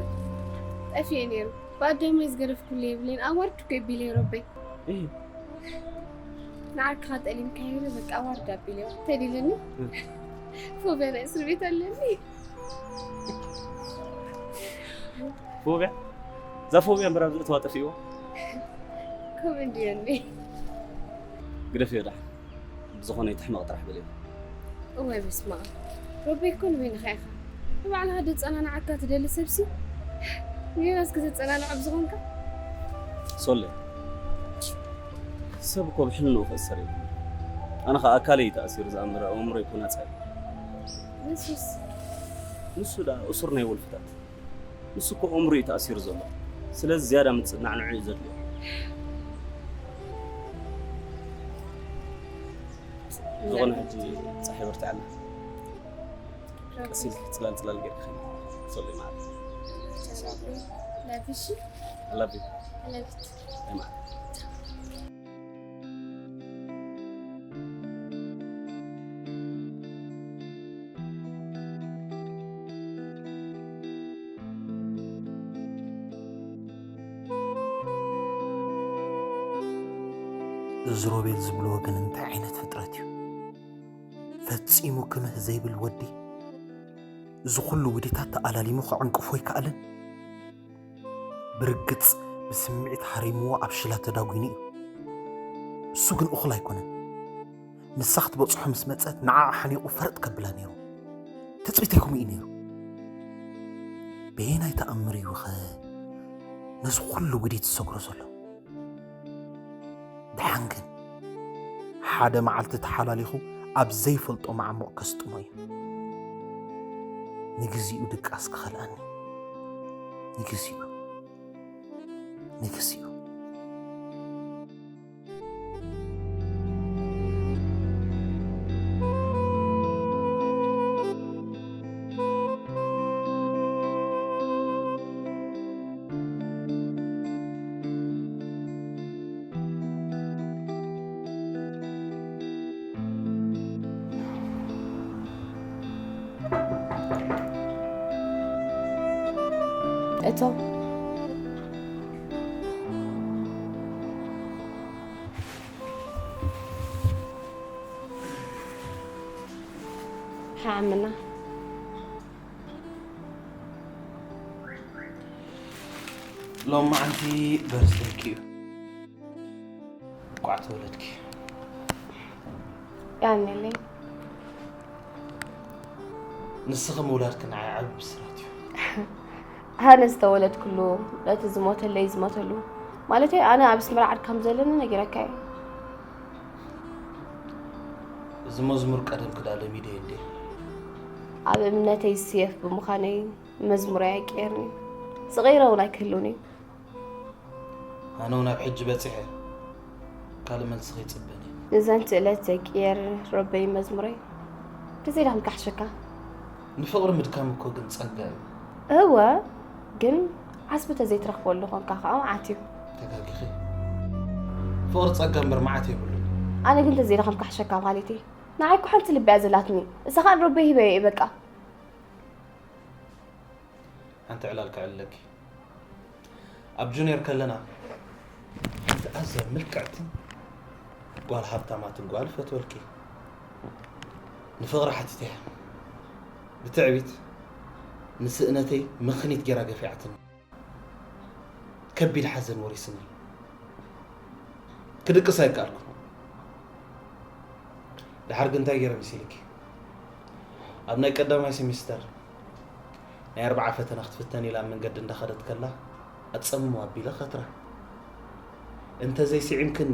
ጠፊኤ ነይሩ። ብኣደመይ ዝገደፍኩሉ የብለይን። ኣዋርድ እኮ የቢለይ ረበይ። እህ። ንዓርክኻ ጠሊምካ ይብለ፣ በቃ ኣዋርድ ኣቢለዮ። እንታይ ዲለኒ? እህ። ፎብያ ናይ እስር ቤት ኣለኒ። ፎብያ? እዛ ፎብያ እምበር ኣብዚ እተዋ ጠፊእዎ። ከምኡ እንድዮ እንዴ? ግደፍዮ ደሓን። ብዝኾነ ይትሕመቕ ጥራሕ በልዮ። እዋይ በስመ ኣብ። ረቢ እኮ ንበይንኻ ኢኻ። ንባዕልኻ ደጸናንዓካ ትደሊ ሰብሲ። ንዮናስ ክተጸናንዖ ብዝኾንካ። ሶለ፣ ሰብ እኮ ብሕልንኡ ክእሰር እዩ። ኣነ ኸዓ ኣካለይ እዩ ተኣሲሩ ዝኣምር፣ ኣእምሮ እኮ ናጻ እዩ። ንሱስ? ንሱ ደኣ እሱር ናይ ወልፍታት። ንሱ እኮ ኣእምሮ እዩ ተኣሲሩ ዘሎ። ስለዚ ዝያዳ ምጽናዕ ንዑ እዩ ዘድልዮ። ዝኾነ ሕጂ ጸሓይ በርትዓና። ቀስ ኢልኪ ጽላል ጽላል ጌርኪ ኸይዲ። ሶሊ ማለት። ላቪሺ I love you። ለቪት ኣይ ማለት። እዚ ሮቤል ዝብልዎ ግን እንታይ ዓይነት ፍጥረት እዩ? ፈጺሙ ክምህ ዘይብል ወዲ፣ እዚ ኩሉ ውዲታት ተኣላሊሙ ከዕንቅፎ ኣይከኣለን። ብርግጽ ብስምዒት ሃሪምዎ ኣብ ሽላ ተዳጒኑ እዩ። እሱ ግን እኹል ኣይኮነን። ንሳ ክትበጽሖ ምስ መጸት ንዓኣ ሓኒቑ ፈረጥ ከብላ ነይሩ። ትጽቢተይ ከምኡ እዩ ነይሩ። በየናይ ተኣምር እዩ ኸ ነዚ ኩሉ ውዲት ዝሰግሮ ዘሎ? ደሓን ግን ሓደ መዓልቲ ተሓላሊኹ ኣብ ዘይፈልጦ መዓሙቕ ከስጥሞ እዩ። ንግዚኡ ድቃስ ክኸልኣኒ። ንግዚኡ። ንግዚኡ። እቶም ሓምና ሎም መዓልቲ በርስደይኪ እዩ። እንኳዕ ተወለድኪ። ያኔለይ ንስኺ ምውላድኪ ንዓይ ዓቢ ብስራት እዩ። ኣነ ዝተወለድኩሉ ነቲ ዝሞተለይ ዝሞተሉ ማለተይ ኣነ ኣብ ኣስመራ ዓድ ከም ዘለኒ ነጊረካ እየ። እዚ መዝሙር ቀደም ክዳ ለሚደ እንዴ? ኣብ እምነተይ ዝስየፍ ብምዃነይ መዝሙረይ ኣይቀየርን እዩ። ዝቐይረ እውን ኣይክህልውን እዩ። ኣነ እውን ኣብ ሕጂ በጺሐ ካልእ መልስኺ ይጽበን እየ። ንዘን ትእለት ዘይቅየር ረበይ መዝሙረይ ተዘይዳም ካሕሸካ። ንፍቕሪ ምድካም እኮ ግን ጸጋ እዩ። እወ ግን ዓስቢ ተዘይትረኽበሉ ኾንካ ከዓ መዓት እዩ። ተጋጊኺ። ፍቕሪ ጸጋ እምበር መዓት የብሉን። ኣነ ግን ተዘይዳኸም ካሕሸካ ማለት እዩ። ንዓይ እኮ ሓንቲ ልቢ እያ ዘላትኒ። እሳ ከዓ ንረበይ ሂበዮ እዩ በቃ። ሓንቲ ዕላል ክዕልለኪ። ኣብ ጁኒየር ከለና ሓንቲ ኣዝያ ምልክዕትን ጓል ሃብታማትን ጓል ፈትወልኪ። ንፍቕሪ ሓቲተያ። ብትዕቢት ንስእነተይ ምኽኒት ጌራ ገፊዓትኒ። ከቢድ ሓዘን ወሪስኒ። ክድቅስ ኣይከኣልኩን። ድሓር ግን እንታይ ገይረ መሲልኪ? ኣብ ናይ ቀዳማይ ሴሚስተር ናይ ኣርብዓ ፈተና ክትፍተን ኢላ ኣብ መንገዲ እንዳኸደት ከላ ኣጸምም ኣቢለ ከትራ። እንተዘይስዒምክኒ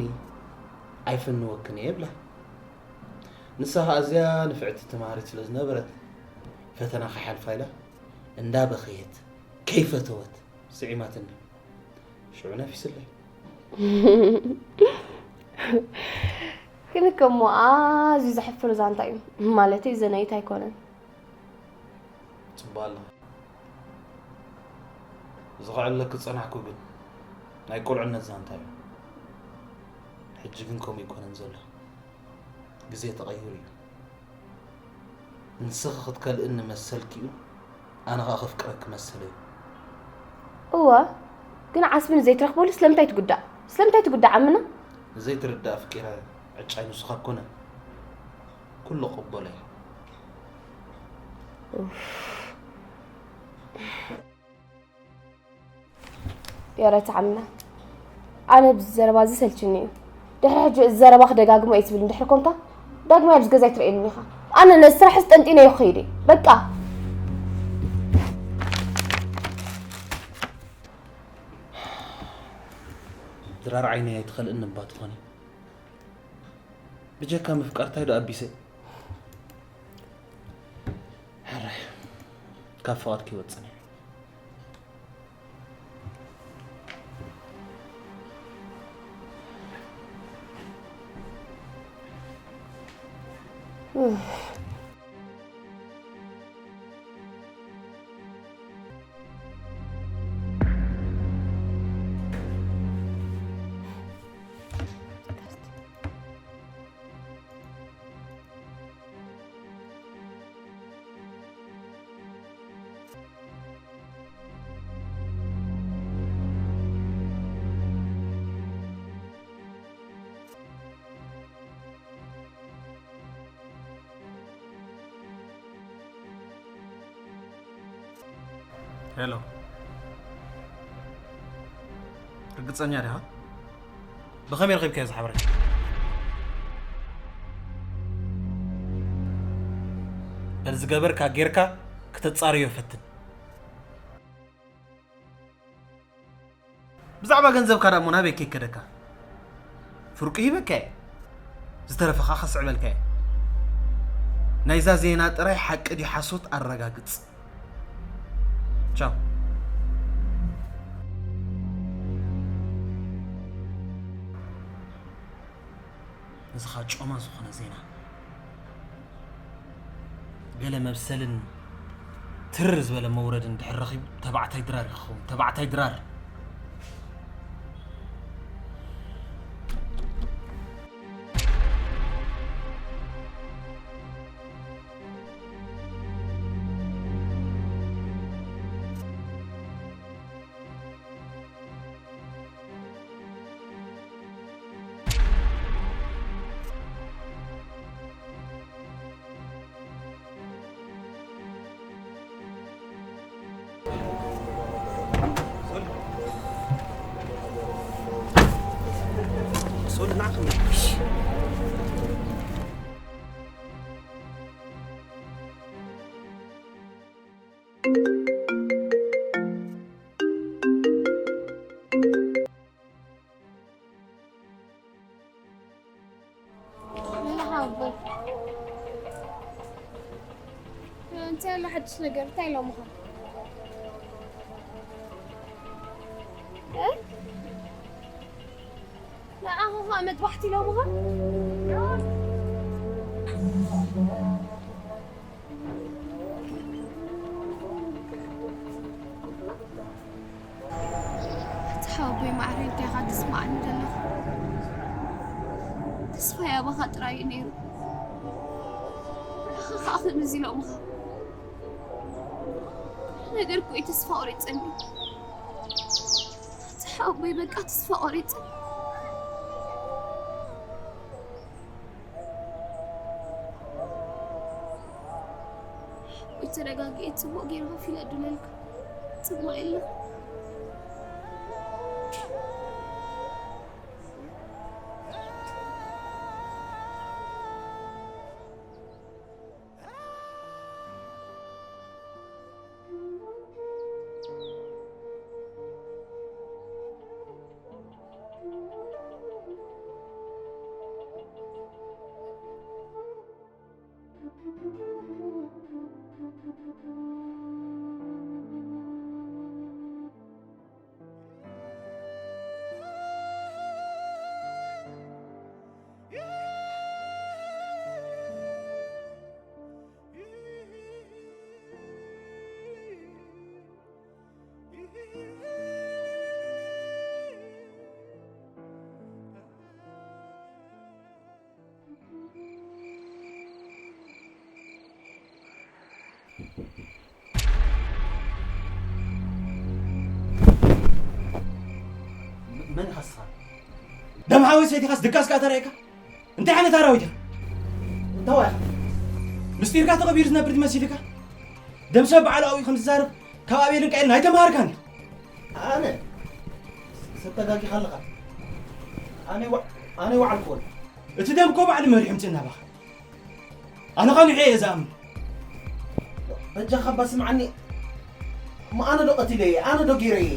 ኣይፍንወክን እየ እብላ። ንሳ ኸኣ ኣዝያ ንፍዕቲ ተምሃሪት ስለ ዝነበረት ፈተና ክሓልፋ ኢላ እንዳበኸየት ከይፈተወት ስዒማትኒ። ሽዑ ነፊስለይ። ግን እኮ እሞ ኣዝዩ ዘሕፍር ዛንታ እዩ። ማለተይ ዘነይት ኣይኮነን። ጽቡቕ ኣለኻ። እዚ ከዕልለኪ ዝጸናሕኩ ግን ናይ ቁልዕነት ዛንታ እዩ። ሕጂ ግን ከምኡ ኣይኮነን ዘሎ። ግዜ ተቐይሩ እዩ። ንስኺ ክትከልእኒ መሰልኪ እዩ፣ ኣነ ኸኣ ከፍቅረኪ መሰለይ እዩ። እወ ግን ዓስቢ ንዘይትረኽበሉ ስለምንታይ ትጉዳእ? ስለምንታይ ትጉዳእ ዓምና? ንዘይትርዳእ ኣፍቂረ ዕጫይ ንሱ ካብ ኮነ ኩሉ ቅበሎ እየ። የረትዓምና። ኣነ ብዚ ዘረባ እዚ ሰልችኒ እዩ። ድሕሪ ሕጂ እዚ ዘረባ ክደጋግሞ እየ ትብል እንድሕር ኮንካ፣ ዳግማይ ኣብዚ ገዛ ኣይትረእየኒ ኢኻ። ኣነ ነዚ ስራሕ እዚ ጠንጢነ እየ ክኸይድ እየ። በቃ። ድራር ዓይነይ ኣይትኸልእኒ እባ ትኾኒ። ብጀካ ምፍቃር ታይ ዶ ኣቢሰ? ሕራይ፣ ካብ ፍቓድ ከይወጽን እየ። ሄሎ፣ ርግጸኛ ዲኻ? ብኸመይ ረኺብካዮ እዚ ሓበሬታ? በል ዝገበርካ ጌርካ ክተጻርዮ ፈትን። ብዛዕባ ገንዘብካ ደኣ እሞ ናበይ ከይከደካ? ፍርቁ ሂበካ እየ። ዝተረፈ ኸኣ ከስዕበልካ እየ። ናይዛ ዜና ጥራይ ሓቂ ድዩ ሓሶት ኣረጋግጽ። ቻው። እዚ ኸኣ ጮማ ዝኾነ ዜና። ገለ መብሰልን ትርር ዝበለ መውረድን ድሕር ረኺቡ፣ ተባዕታይ ድራር እዩ ክኸውን። ተባዕታይ ድራር። እንታይ ኣሎ ሓድሽ ነገር? እንታይ ኢሎምኻ? እ? ንዓኻ ኸኣ መጥባሕቲ ኢሎምኻ? እቲ ሓወቦይ ማዕረ እንታይ ኢኻ ትስምዓኒ ዘለኻ? ተስፋይ ኣባኻ ጥራይ እዩ ነይሩ። ንዓኻ ኸኣ ከምዚ ኢሎምኻ። ነገር እኮ እዩ ተስፋ ቆሪጸኒ። እቲ ሓወቦይ በቃ ተስፋ ቆሪጸ። ወይ ተረጋግኤ ጽቡቕ ገይረ ከፊለ ዕድለልካ። ጽቡቕ የለን። መን ኢኻ ንስኻ? ደም ሓወይ ሰይትካስ ድቃስ ከኣ ተራእየካ? እንታይ ዓይነት ኣራዊት ኢኻ? እንታይ ኢኻ? ምስጢርካ ተቐቢሩ ዝነብር ዝመሲልካ? ደም ሰብ ባዕሉ ኣብኡ ከም ዝዛረብ ካብ ኣቤልን ቃኤልን ኣይተምሃርካን ኢኻ። ኣነ ሰብ ተጋጊኻ ኣለኻ። ኣነ ዋ-፣ ኣነ ዋዕልኩ። እቲ ደም እኮ ባዕሉ መሪሑ ምጽእ ናባኻ። ኣነ ኸ ንዑ እየ ዝኣምን። በጃኻ እባ ስምዓኒ። እሞ ኣነ ዶ ቀቲለየ? ኣነ ዶ ጌረየ?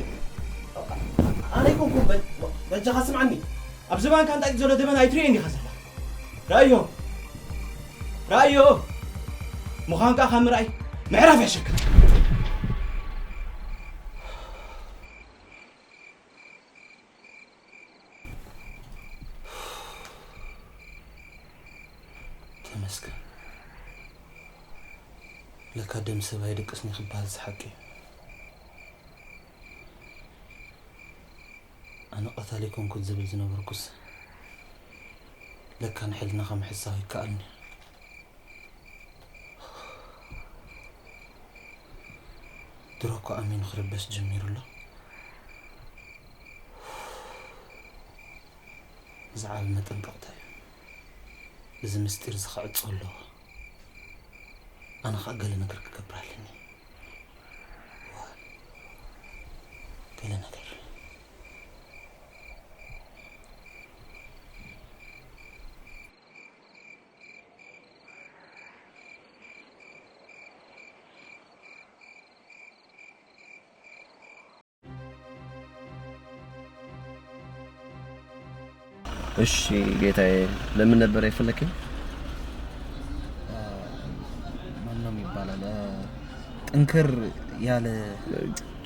ኣነ ኣይኮንኩን። በ-፣ በጃኻ ስምዓኒ። ኣብ ዝባንካ እንጣጢ ዘሎ ደበና ኣይትርእዮን ዲኻ ዘለኻ? ራእዮ። ራእዮ። ምዃንካ ካብ ምርኣይ ምዕራፍ ይሕሸካ። ተመስገን። ለካ ደም ሰብ ኣይድቅስን እዩ ክበሃል እዚ ሓቂ እዩ። ኣነ ቀታሊ ኮንኩ ዝብል ዝነበርኩስ፣ ለካ ንሕልናኻ ምሕሳው ይከኣልኒ። ድሮ እኮ ኣሚኑ ክርበሽ ጀሚሩ ኣሎ። እዚ ዓቢ መጠንቀቕታ እዩ። እዚ ምስጢር እዚ ክዕጾ ኣለዎ። ኣነ ኸኣ ገለ ነገር ክገብር ኣለኒ። እወ፣ ገለ ነገር። እሺ ጌታዬ፣ ለምን ነበር የፈለከኝ? ማን ነው የሚባላል? ጥንክር ያለ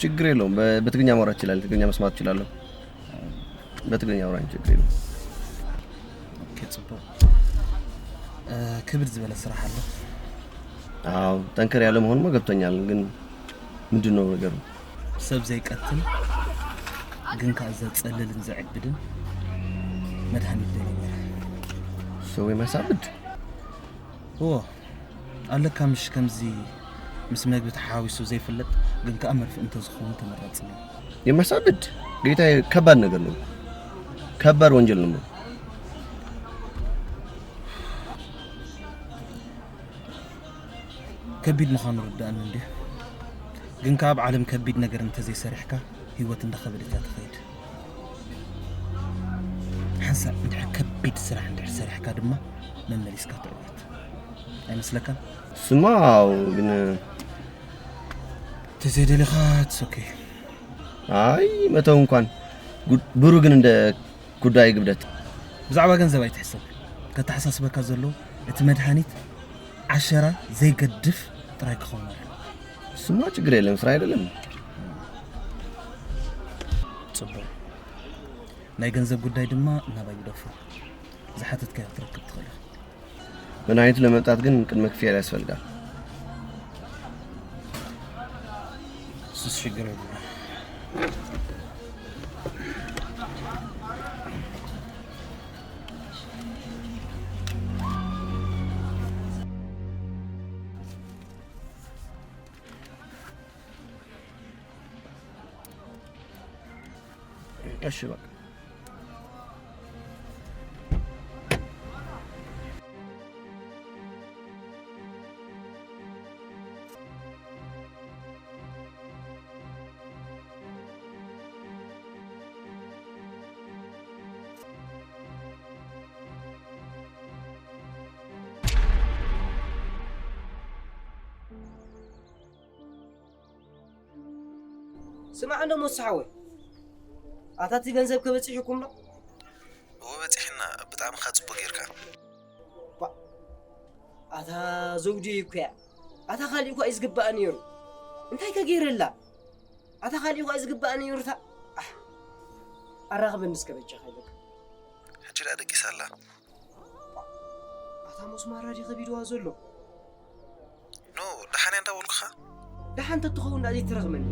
ችግር የለውም። በ-፣ በትግርኛ ማውራት ይችላል። ትግርኛ መስማት እችላለሁ። በትግርኛ አውራኝ፣ ችግር የለውም። ኦኬ፣ ጽቡቅ። እ፣ ክብድ ዝበለ ስራሕ ኣሎ። አዎ፣ ጠንከር ያለ መሆኑማ ገብቶኛል። ግን ምንድን ነው ነገሩ? ሰብ ዘይቀትል ግን ከኣ ዘጸልልን ዘዕብድን መድሃኒት ደሊበረ። ሰው የማሳብድ? እዎ፣ ኣለካ ምሽ ከምዚ ምስ መግቢ ተሓዋዊሱ ዘይፍለጥ ግን ከኣ መርፍእ እንተዝኸውን ተመራጺ ነይሩ። የማሳብድ? ጌታዬ፣ ከባድ ነገር ነው። ከባድ ወንጀል ነው። ከቢድ ምዃኑ ርዳእኒ እንድዩ። ግን ከኣ ኣብ ዓለም ከቢድ ነገር እንተዘይሰሪሕካ ህይወት እንዳኸበደት እያ ትኸይድ። ሓንሳእ እንድሕር ከቢድ ስራሕ እንድሕር ሰሪሕካ ድማ መመሊስካ ትዕወት። ኣይመስለካን? ስማ፣ ኣዎ፣ ግን ተዘይደሊኻ ትሶኬ። ኣይ፣ መተው እንኳን ጉድ-፣ ብሩ ግን እንደ ጉዳይ ግብደት። ብዛዕባ ገንዘብ ኣይትሕሰብ። ከተሓሳስበካ ዘሎ እቲ መድሃኒት ዓሸራ ዘይገድፍ ጥራይ ክኸውን ኣለዎ። ስማ፣ ችግር የለም፣ ስራ አይደለም። ጽቡቅ። ናይ ገንዘብ ጉዳይ ድማ እናባይ ግደፎ። ዝሓተትካዮ ክትረክብ ትኽእል ኢኻ። መድሃኒቱ ለመምጣት ግን ቅድመ ክፍያ ያስፈልጋል። እሱስ ችግር የለውም። እሺ በቃ። ስማዕ እንዶ ሞሳ ሓወይ፣ ኣታ እቲ ገንዘብ ከ በጺሑኩም ዶ? እወ በጺሕና፣ ብጣዕሚ ኸኣ ጽቡቕ ጌርካ። ባ-፣ ኣታ ዘውዲ እኮ እያ። ኣታ ካሊእ እኳ እዩ ዝግባእ ነይሩ። እንታይ ከ ገይረላ? ኣታ ካሊእ እኳ እዩ ዝግባእ ነይሩ እታ። ኣሕ፣ ኣራኽበኒ እስከ በጃኻ ኢለካ። ሕጂ ደኣ ደቂሳ ኣላ። ኣታ ሞስማራ ድዩ ከቢድዋ ዘሎ? ኖ፣ ደሓን እያ እንዳበልኩኻ። ደሓን ተትኸውን ደኣ ዘይትረኽበኒ።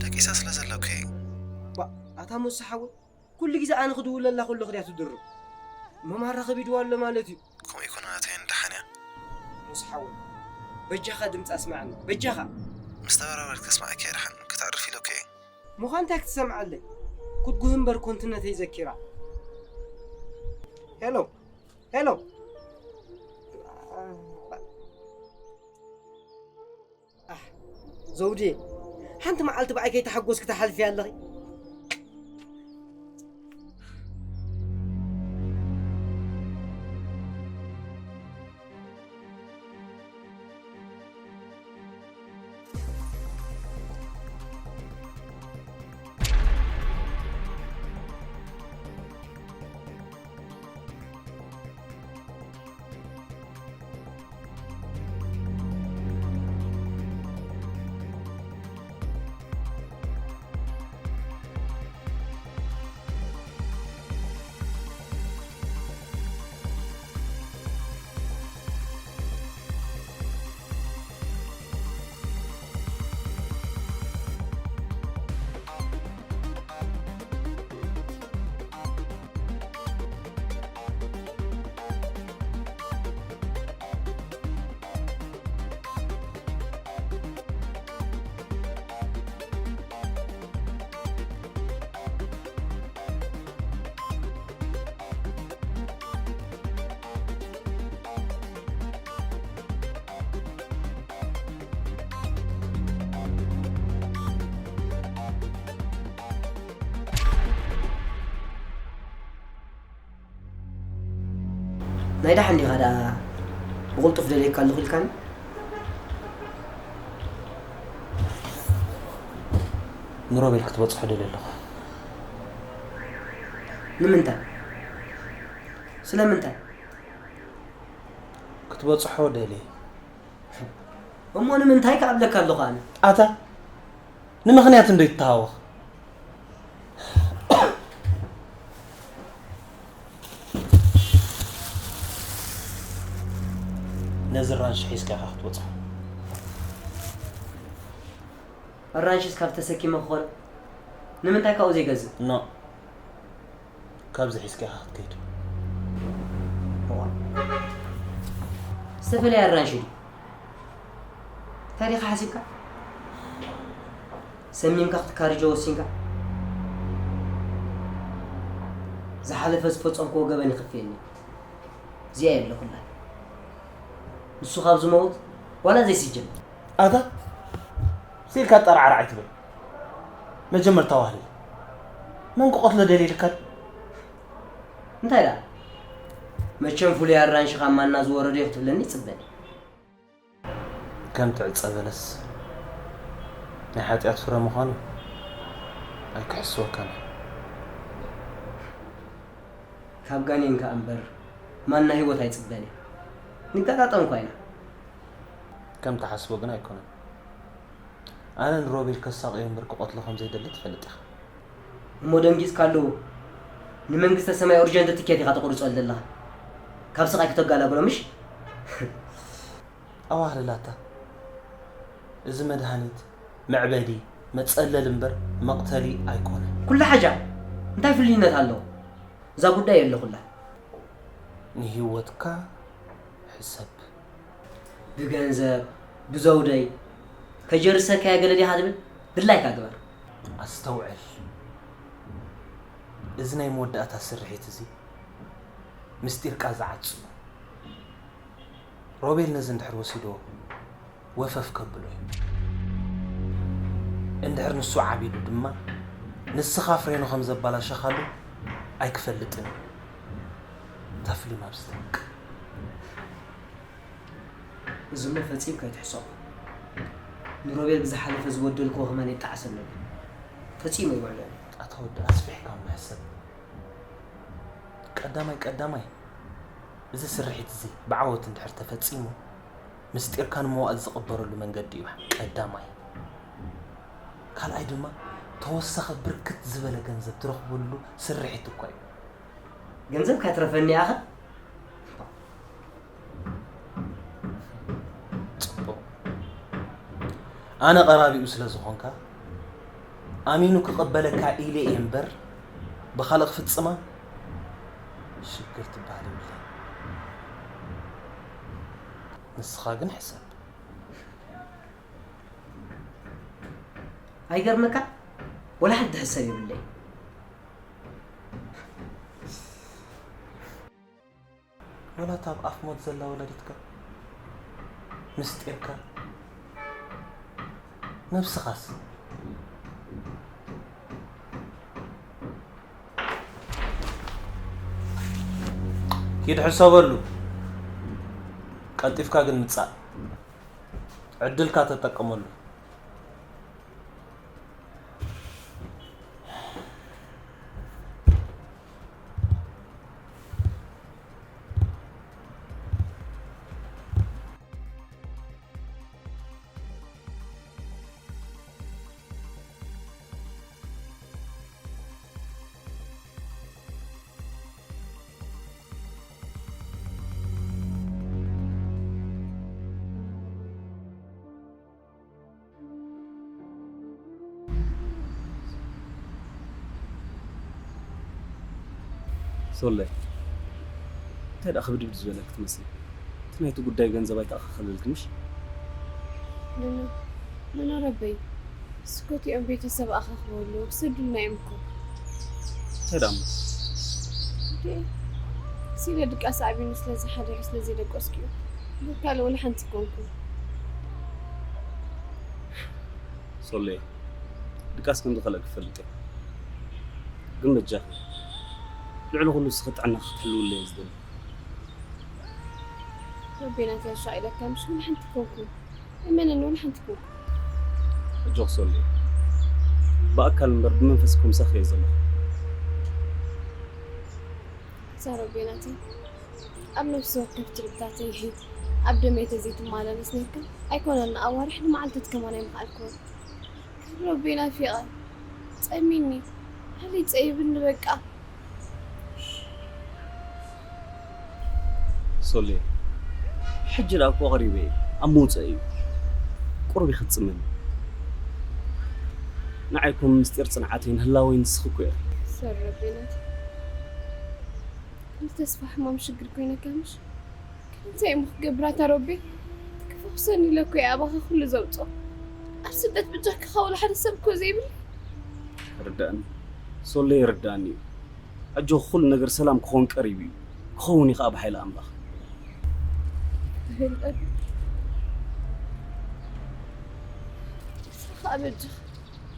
ደቂሳ ስለ ዘለኩ እየ። ባ-፣ ኣታ ሞሳ ሓወይ፣ ኩሉ ግዜ ኣነ ክድውለላ ከለኹ ድያ ትድርብ? መማራ ከቢድዋ ኣሎ ማለት እዩ። ከምኡ ይኮነ ናተይ ደሓን እያ። ሞሳ ሓወይ፣ በጃኻ ድምጻ ኣስምዓኒ፣ በጃኻ። ምስ ተበራበርክ ከስምዓካ እየ ደሓን፣ ክተዕርፍ ኢለኩ እየ። ምዃን እንታይ ክትሰምዓለይ? ክትጉህ እምበር ኮንትነተይ ዘኪራ። ሄሎ፣ ሄሎ። ኣሕ፣ ዘውዴ፣ ሓንቲ መዓልቲ ብኣይ ከይተሓጎስኪ ትሓልፊ ኣለኺ። ናይ ደሓን ዲኻ ደኣ ብቕልጡፍ ደልየካ ኣለኹ ኢልካኒ? ንሮቤል ክትበጽሖ ደልየ ኣለኹ። ንምንታይ? ስለምንታይ? ክትበጽሖ ደልየ። እሞ ንምንታይ ክኣብለካ ኣለኹ ኣነ? ኣታ ንምኽንያት እንዶ ይተሃወኽ። ነዚ ራንሽ ሒዝካ ኢኻ ክትወጽእ። ኣራንሽስ ካብ ተሰኪመ ክኾን ንምንታይ ካብኡ ዘይገዝእ? ኖ፣ ካብዚ ሒዝካ ኢኻ ክትከይድ። እዋ፣ ዝተፈላለየ ኣራንሽ ድዩ? እንታይ ዲኻ ሓሲብካ? ሰሚምካ ክትካርጆ ወሲንካ? ዝሓለፈ ዝፈጸምክዎ ገበን ይኽፍየኒ። እዚኣ የለኹላ። ንሱ ካብ ዝመውት ዋላ ዘይስጀን። ኣታ ሲልካ ጠራዕራዕ ኣይትበል። መጀመርታ ዋህልል። መን ክቐትሎ ደልየ ኢልካ? እንታይ ደኣ? መቸም ፍሉይ ኣራንሺ ካብ ማና ዝወረዶ እዩ ክትብለኒ ይጽበኒ። ከም ትዕጸ በለስ ናይ ሓጢኣት ፍረ ምዃኑ ኣይክሕስወካን እየ። ካብ ጋኔን ከኣ እምበር ማና ህይወት ኣይጽበን እየ። ንገጣጠም እኳ ኢና። ከም ትሓስቦ ግን ኣይኮነን። ኣነ ንሮቤል ከሳቕዮ እምበር ክቐትሎ ከም ዘይደሊ ትፈልጥ ኢኻ። እሞ ደንጊጽካ ኣለዎ። ንመንግስተ ሰማይ ኡርጀንት ትኬት ኢኻ ተቑርጸሉ ዘለኻ። ካብ ስቓይ ክተጋላግሎ ምሽ? ኣዋህልላታ። እዚ መድሃኒት መዕበዲ፣ መጸለሊ እምበር መቕተሊ ኣይኮነን። ኩሉ ሓጃ እንታይ ፍልይነት ኣለዎ? እዛ ጉዳይ የለኹላ። ንህይወትካ ሕሰብ። ብገንዘብ፣ ብዘውደይ፣ ከጀርሰካዮ ገለ ዲኻ ትብል? ድላይካ ግበር። ኣስተውዕል። እዚ ናይ መወዳእታ ስርሒት እዚ ምስጢርካ ዝዓጽው። ሮቤል ነዚ እንድሕር ወሲድዎ ወፈፍ ከብሎ እዩ። እንድሕር ንሱ ዓቢዱ ድማ ንስኻ ፍሬኑ ከም ዘባላሸኻሉ ኣይክፈልጥን እዩ። እታ ፍሊም ኣብዚ ተብቅዕ። እዚ እሞ ፈጺምካ ኣይትሕሰቦ። ንሮቤል ብዝሓለፈ ዝበደልክዎ ከማን የጣዕሰለይ። ፈጺሙ ኣይውዕሎን። ኣታ ወዲ ኣስፊሕካ እሞ ሕሰብ። ቀዳማይ ቀዳማይ እዚ ስርሒት እዚ ብዓወት እንድሕር ተፈጺሙ ምስጢርካ ንምውኣል ዝቕበረሉ መንገዲ እዩ ቀዳማይ። ካልኣይ ድማ ተወሳኺ ብርክት ዝበለ ገንዘብ ትረኽበሉ ስርሒት እኳ እዩ። ገንዘብ ካትረፈኒ ኣኸ? ጽቡቕ። ኣነ ቀራቢኡ ስለ ዝኾንካ ኣሚኑ ክቕበለካ ኢለ እየ እምበር ብኻልእ ክፍጽማ ሽግር ትበሃል የብለይን። ንስኻ ግን ሕሰብ። ኣይገርመካ? ወላ ሓንቲ ሕሰብ የብለይ። ወላ እታ ኣብ ኣፍ ሞት ዘላ ወላዲትካ ምስጢርካ ነብስኻስ ኪድ ሕሰበሉ። ቀልጢፍካ ግን ምጻእ። ዕድልካ ተጠቀመሉ። ሶለይ፣ እንታይ ደኣ ክብድብድ ዝበለኪ ትመስሊ? እቲ ናይቲ ጉዳይ ገንዘብ ኣይተኣኻኸለልክንሽ? ኖኖ፣ ኖኖ ረበይ፣ እስኮ እቲኦም ቤተሰብ ኣኻኽበሉ፣ ክሰዱልና እዮም እኮ። እንታይ ደኣ እሞ? እንዴ፣ ሲለ ድቃስ ኣዕቢኑ ስለ ዝሓደረ ስለ ዘይደቀስኩ እዩ። ካልእ ወላ ሓንቲ ኣይኮንኩን። ሶለይ፣ ድቃስ ከም ዝኸልአኪ እፈልጥ እየ። ግን በጃኺ፣ ልዕሊ ኩሉ ንስኺ ጥዕናኺ ክትሕልውለይ እየ ዝደሊ። ረቢ ናተይ ኣሻቒለካ፣ ምሽ ወላ ሓንቲ ኮንኩ። እመነኒ፣ ወላ ሓንቲ ኮንኩ። ኣጆኺ ሶሊ፣ ብኣካል እምበር ብመንፈስ እኮ ምሳኺ እየ ዘለኹ። እዛ ረቢ ናተይ፣ ኣብ ነፍሲ ወከፍ ትርግታተይ፣ ኣብ ደመይ ተዘይትመላለስ ነርካ፣ ኣይኮነን ንኣዋርሕ ንመዓልታት ከማን ኣይምኸኣልክዎን። ረቢ ናፊቐ፣ ጸሚኒ፣ ሃልይ ጸይብኒ በቃ። ሶሌ፣ ሕጂ ደኣ እኮ ቀሪበ እየ፣ ኣብ ምውጸእ እዩ። ቁሩብ ኢኺ ትጽመኒ። ንዓይ እኮ ምስጢር ጽንዓተይን ህላወይን ንስኺ እኮ ኢኺ። ሶሪ ረቢና፣ ተስፋ ሕማም ሽግር ኮይነካ ምሽ? እንታይ እሞ ክገብራ እታ ረቢ? ክፈውሰኒ ኢለ እኮ እየ ኣባኻ ኩሉ ዘውፅኦ። ኣብ ስደት ብጃካኻ ወላ ሓደ ሰብ እኮ ዘይብለይ። ርዳእኒ ሶለይ፣ ርዳእኒ እዩ። ኣጆኺ፣ ኩሉ ነገር ሰላም ክኾን ቀሪቡ እዩ። ክኸውን እዩ ከዓ ብሓይሊ ኣምላኽ። ንስኻ በጃኻ፣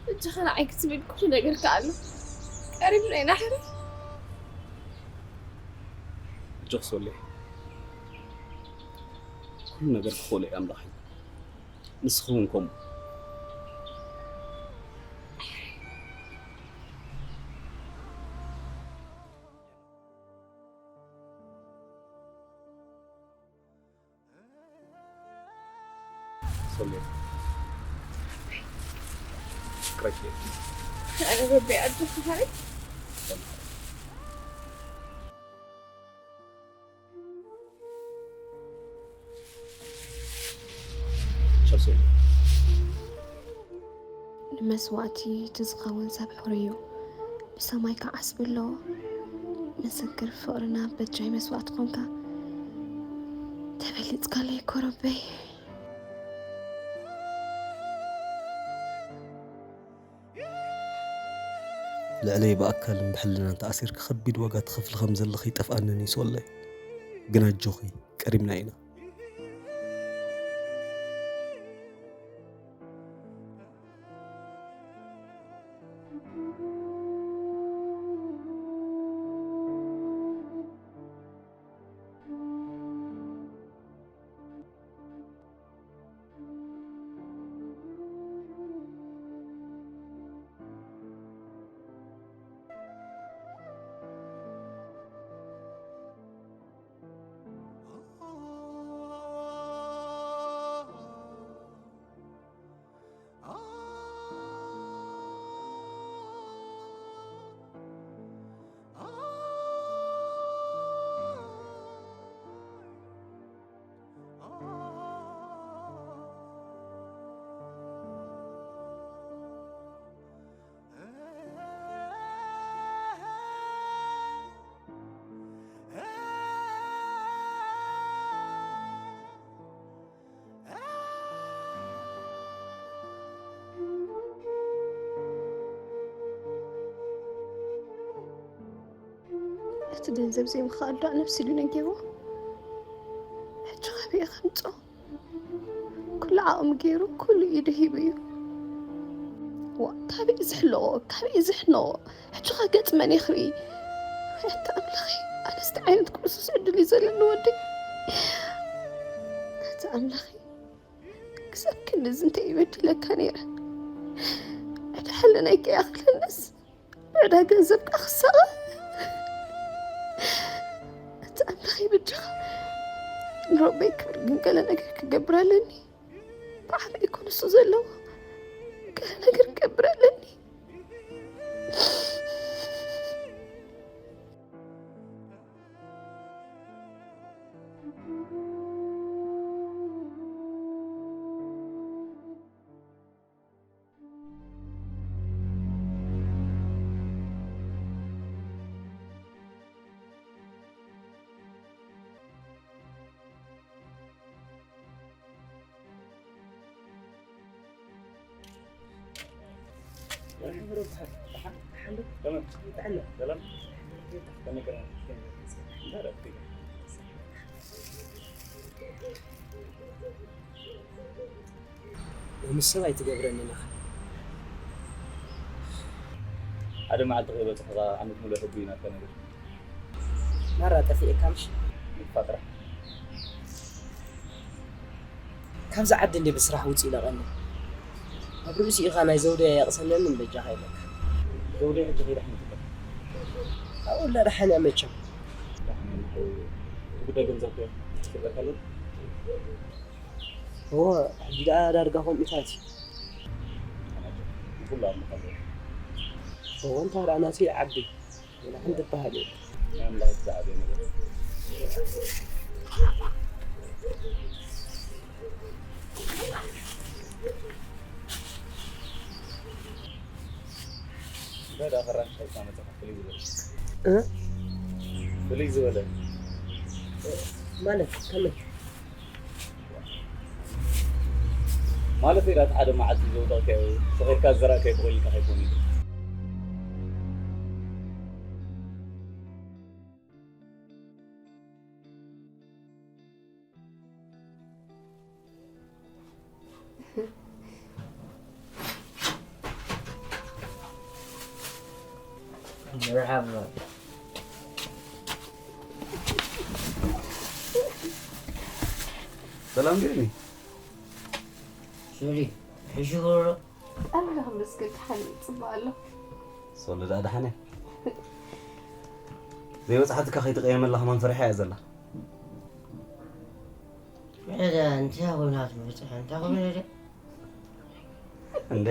በጃኻ ንዓይ ክትብል ኩሉ ነገር ከኣሎ ቀሪብና ኢና ሕራይ። ኣጆኺ ሶለይ፣ ኩሉ ነገር ክኽእሎ እዩ ኣምላኽ እዩ። ንስኺ እውን ከምኡ። ሶሌ፣ ፍቅረኪ። ኣነ ረቢ ኣጆኺ ሓረይ። ቻው ሶሌ። ንመስዋእቲ እቲ ዝኸውን ሰብ ሕሩይ እዩ፣ ብሰማይ ከዓ ዓስቢ ኣለዎ። ምስክር ፍቕርና በጃይ መስዋእቲ ኾንካ፣ ተበሊጽካለይ እኮ ረበይ። ልዕለይ ብኣካልን ብሕልናን ተኣሲርኪ ከቢድ ዋጋ ትኸፍሊ ከም ዘለኺ ይጠፍኣንን እዩ ሶለይ። ግን ኣጆኺ፣ ቀሪብና ኢና። እቲ ገንዘብ ዘይምኽኣል ዶ ነብሲ ኢሉ ነጊርዎ? ሕጂ ካበይ ከምጾ? ኩሉ ዓቕሚ ገይሩ፣ ኩሉ ኢዱ ሂቡ እዩ። ዋ፣ ካበይ ዝሕለዎ? ካበይ ዝሕነዎ? ሕጂ ኸ ገጽ መን ይኽርኢ? ኣታ ኣምላኸይ፣ ኣነስ እንታይ ዓይነት ኩርሱስ ዕድል እዩ ዘለኒ ወደይ? ኣታ ኣምላኸይ፣ ክሳብ ክንድዚ እንታይ ይበድለካ ነይረ? ዕዳ ሕልናይ ከይኣኽለንስ፣ ዕዳ ገንዘብካ ክሳቐ። ኣታ ኣምላኸይ፣ በጃኻ ንረበይ ክብር ግን ገለ ነገር ክገብር ኣለኒ። ብዓበይ እኮ ንሱ ዘለዎ፣ ገለ ነገር ክገብር ኣለኒ። ሎሚ ሰብ ኣይትገብረንን ኢኻ። ሓደ መዓልቲ ከይበጽሑ ከኣ ዓመት ሙሉእ ሕጉ እዩ ናትካ ነገር። ማራ ጠፊኤካ ምሽ? ምጥፋእ ጥራሕ። ካብዛ ዓዲ እንዴ ብስራሕ ውፅእ ኢለ ቀኒ። ኣብ ርእሲ ኢኻ ናይ ዘውደያ የቕሰነኒ በጃኻ ኢለካ። ዘውደያ ሕጂ ከይዳ ሕምትካ። ኣብኡ ኣላ ደሓን እያ መቸም። ደሓን እያ። እቲ ጉዳይ ገንዘብ ከ ትፈልጠካ ኣሎ? እወ፣ ሕጂ ደኣ ዳርጋ ከምኡታት እዩ። ንኹሉ ኣብ ምዃን እወ፣ እንታይ ደኣ ናተይ ዓቢ። ወላ ሓንቲ በሃል የለን። ናይ ኣምላኽ እቲ ዝዓበየ ነገር። እንታይ ደኣ ፈራሽ ሻይ መጸኻ ፍልይ ዝበለ? እ? ፍልይ ዝበለ? ማለት ከመይ? ማለት ኢላ እቲ ሓደ መዓልቲ ዘውደቕካዮ፣ ሰኺርካ ዝዘራእካዮ ብቑልካ ከይኮነ ኢሉ። መርሓባ። ሰላም ዲኒ። ሶሪ፣ ሕሹ ዶ? ኣምላኽ ይመስገን፣ ደሓን እየ፣ ጽቡቕ ኣለኹ። ሶሎ ደኣ ደሓን እያ። ዘይበጽሓትካ ከይትቀየመላ ከማን ፈሪሓ እያ ዘላ። ዕዳ እንታይ ኮይና ትበጽሕ? እንታይ ኮይና ድያ? እንዴ፣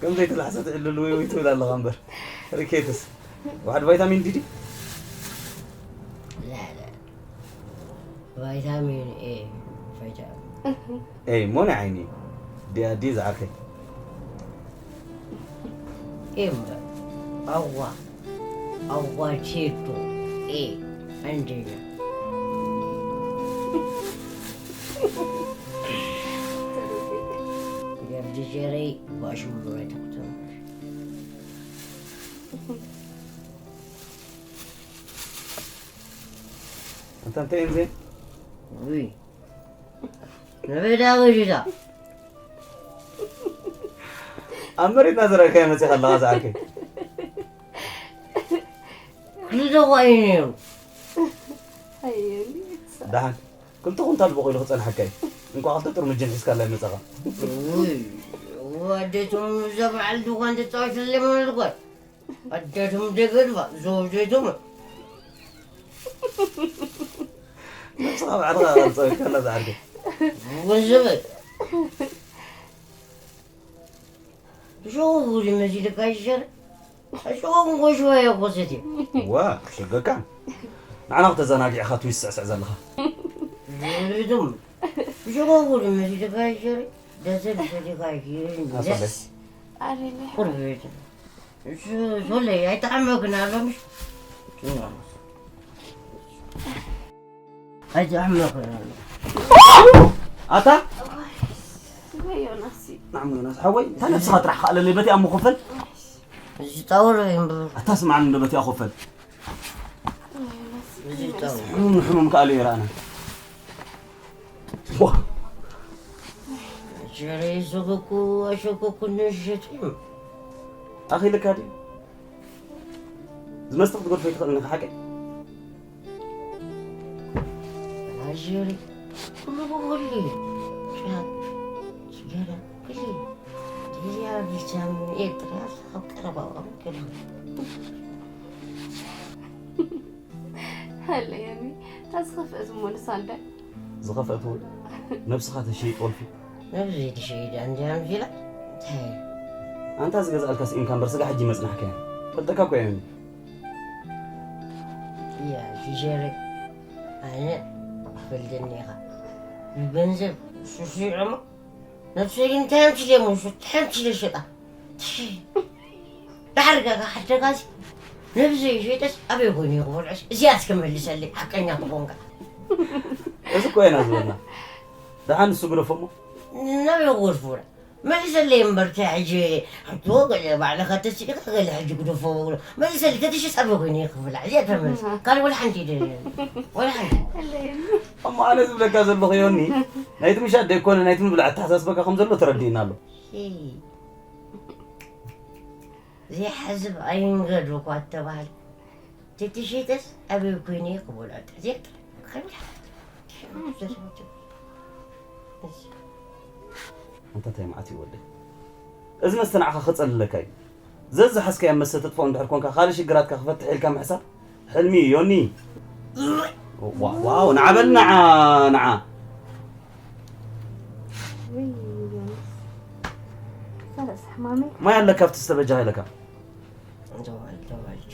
ከም ዘይተላሕሰት ዕልል ወይ ወይ ትብል ኣለኻ እምበር። ሪኬትስ፣ ዋሕድ ቫይታሚን ዲ ዲ? ላ፣ ላ። ቫይታሚን ኤ፣ ቫይታሚን ኤ፣ ሞነ ዓይኒ። ዲ ኣዲ ዝዓርከይ። ኤ እምበር። ኣዋ፣ ኣዋ ቴዶ። ኤ፣ አንደኛ። ገብዲ ጀረይ፣ ባሽሙረይ ተኩተም። ኣንታ እንታይ እዮም እዚኦም? ውይ። ንበዳ ወዲዳ። ኣብ መሬትና ዘረእካዮ መጺኻ ኣለኻ ዝዓርከይ። ክልተ እኳ እዩ ነይሩ። ኣየኒ። ደሓን። ክልተ ኩንታል በቑሉ ክጸንሐካ እዩ። እንቋዕ ክልተ ጥርሙጅን ሒዝካላ ይመጻኻ። ውይ፣ ኣዴቶም እዛ በዓል ድኳን ትጻወት ኣለመን ልጓል። ኣዳቶም ደገድባ፣ ዘወጀቶም። ነብስኻ ባዕልኻ ጸዊዕካ ኣላ ዝዓርከይ። ገንዘበይ። ብሸው ጉድ መሲልካ ይሸር። ኣሸው ጎሽዋ የኮሰት። ዋ፣ ሸገካ። ንዓና ክተዘናጊዕኻ ትዊስ ስዕስዕ ዘለኻ። ዘወጀቶም። ብሸው ጉድ መሲልካ ይሸር። ደሰብ ሰዲካ ይሽር። ኣሰበይ። ደስ። ኣሬ። ቁርቤት። እሱ ሶለይ ኣይተዓመክን ኣሎ ምሽ? ኣይተዓመክን ኣሎ። ኣታ? ወይ ዮናስ። ናዓም ዮናስ ሓወይ፣ እንታይ ነብስኻ ጥራሕ ከኣለለይ በቲ ኣሞ ክፈል? እዚ ጣውሮ ይንብር። ኣታ ስማዕኒ እንዶ በቲ ኣኾፈል። እዚ ጣውሮ። ሕሙም ንሕሙም ከኣሉ ይረኣና። ዋ። ሸረይ ሰበኩ ኣሸኮኩ ነሸት። ኣኺልካ ድዩ? ዝመስል ክትገድፎ ኣይትኽእልን ኢኻ ሓቀይ? ኣሸሪ፣ ኩሉ ብኹሉ እዩ። ጫት፣ ስገራ፣ ኩሉ እዩ። ድያ ቪታሚን ኤ ጥራይ ኣብ ቀረባ እዋን ክህሉ። ሃለየኒ፣ እታ ዝኸፍአት እሞ ንሳ እንታይ? ዝኸፍአት እውን ነብስኻ ተሸይጥ ወልፊ። ነብዚ ትሸይድ እንድያ ኣምሲላ? እንታይ? ኣንታ ዝገዝኣልካስ ኢንካ እምበር ስጋ ሕጂ መጽናሕካያ። ፈልጠካ እኮ እየ። እያ፣ ፊሸሪ፣ ኣነ ክፈልደኒ ኢኻ። ብገንዘብ ሱስ ይዕሞ? ነብሰይ እንታይ ኣምሲለ እሞ ሱስ እንታይ ኣምሲለ ሸጣ? ትሽ። ዳሕር ጋጋ ሓደጋሲ ነብሰይ ሸጠስ ኣበይ ኮይኑ ይኽበልዕስ? እዚኣስ ክመልሰለይ ሓቀኛ ተኾንካ። እዚ እኮ ኢና ዝበልና። ደሓን ንሱ ግደፎ እሞ። ናበይ ክገድፎ? መልሰለይ እምበር፣ እንታይ ሕጂ፣ ኣቶ፣ ገለ ባዕልኻ ተሲእካ፣ ገለ ሕጂ ግደፎ። መልሰለይ፣ ተትሽስ ኣበይ ኮይኑ ይኽፈላ? እዚኣ ተመልስ። ካልእ ወላ ሓንቲ የለን። ወላ ሓንቲ። ኣለየኒ። እሞ ኣነ ዝብለካ ዘለኹ ዮኒ፣ ናይቲ ምሻት ደይኮነ፣ ናይቲ ምብላዕ ኣተሓሳስበካ ከም ዘሎ ተረዲእና ኣሎ። ሄይ። ዘይሓስብ ኣይንገድ እኳ እተባህለ። ተትሽጥስ ኣበይ ኮይነ ክበልዖ ጥርጥር ከብል። ኣንታ እንታይ መዓት እዩ ወደይ? እዚ መስተ ንዓኻ ከጸልለካ እዩ። ዘዝሓዝካዮ መስተ ተጥፍኦ እንድሕር ኮንካ፣ ካልእ ሽግራትካ ክፈትሕ ኢልካ ምሕሳብ ሕልሚ እዩ፣ ዮኒ። ዋ-፣ ዋው፣ ንዓ በል፣ ንዓ፣ ንዓ። ውይ፣ ዮናስ። ፈረስ ሕማመይ። ማይ ኣለካ፣ ኣብቲ ዝተበጃ ኢለካ። ደዋል፣ ደዋል፣ ቹ።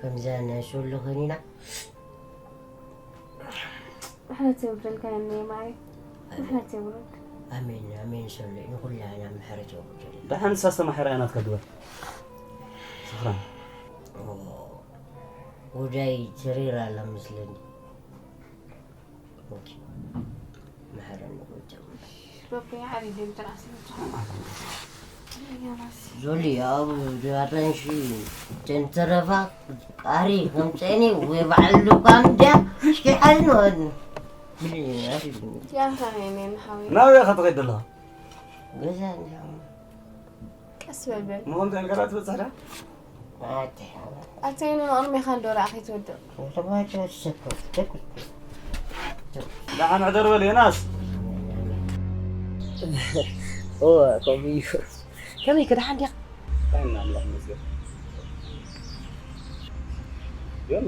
ከምዛ ናይ ሶሎ ኸኒና። ምሕረት የውርደልካ፣ ዮኒ ማይ። ኣሜን። ምሕረት የውርድ። ኣሜን፣ ኣሜን፣ ሶሎ። ንኹላና ምሕረት የውርደልና። ደሓን ንሳ ዝተማሕረ እያ ናትካ ግበር። ስኽራን። ኦ፣ ጉዳይ ተሪር ኣላ መስለኒ። ኦኬ። መሐረኒ ጎይታ። በበይ ዓብይ ደም ተራእሲ። ዞሊ ኣብ ኣራንሺ ተንተረፋ ቃሪ ከምፀኒ ወይ በዓል ሉቃም ድያ? እስኪ ሓዝኒ ወድኒ። ያንታ ነይ ነይ ንሓወይ። ናበይ ኢኻ ትኸይድ ዘለኻ? ገዛ እንዲያ። ቀስ በል በል። ምኾን እንታይ ኢልካ ትበጽሕ ዳ? ኣቲ። ኣተይ ንመቕድሜኻ እንዶ ረኣ ከይትወድቕ። ተባጭ ሰኮ፣ ሰኮ። ደሓን ሕደር በል ዮናስ። ኦ፣ ከምኡ እዩ። ከመይ ከ ደሓን ዲኻ? ደሓን ኣምላኽ ይመስገን። ዮኒ፣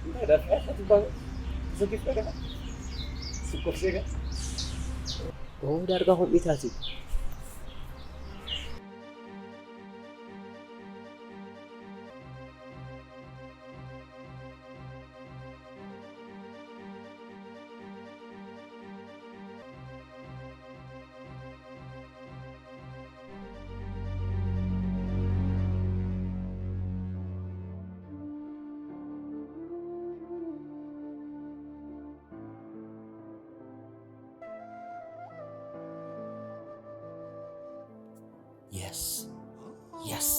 እንታይ ዳፍዕ ኢኻ ትባል? ተሰኪፍካ ዲኻ? ስኮር ሴጋ? ኦ፣ ዳርጋ ከምኡታት እዩ። የስ፣ የስ።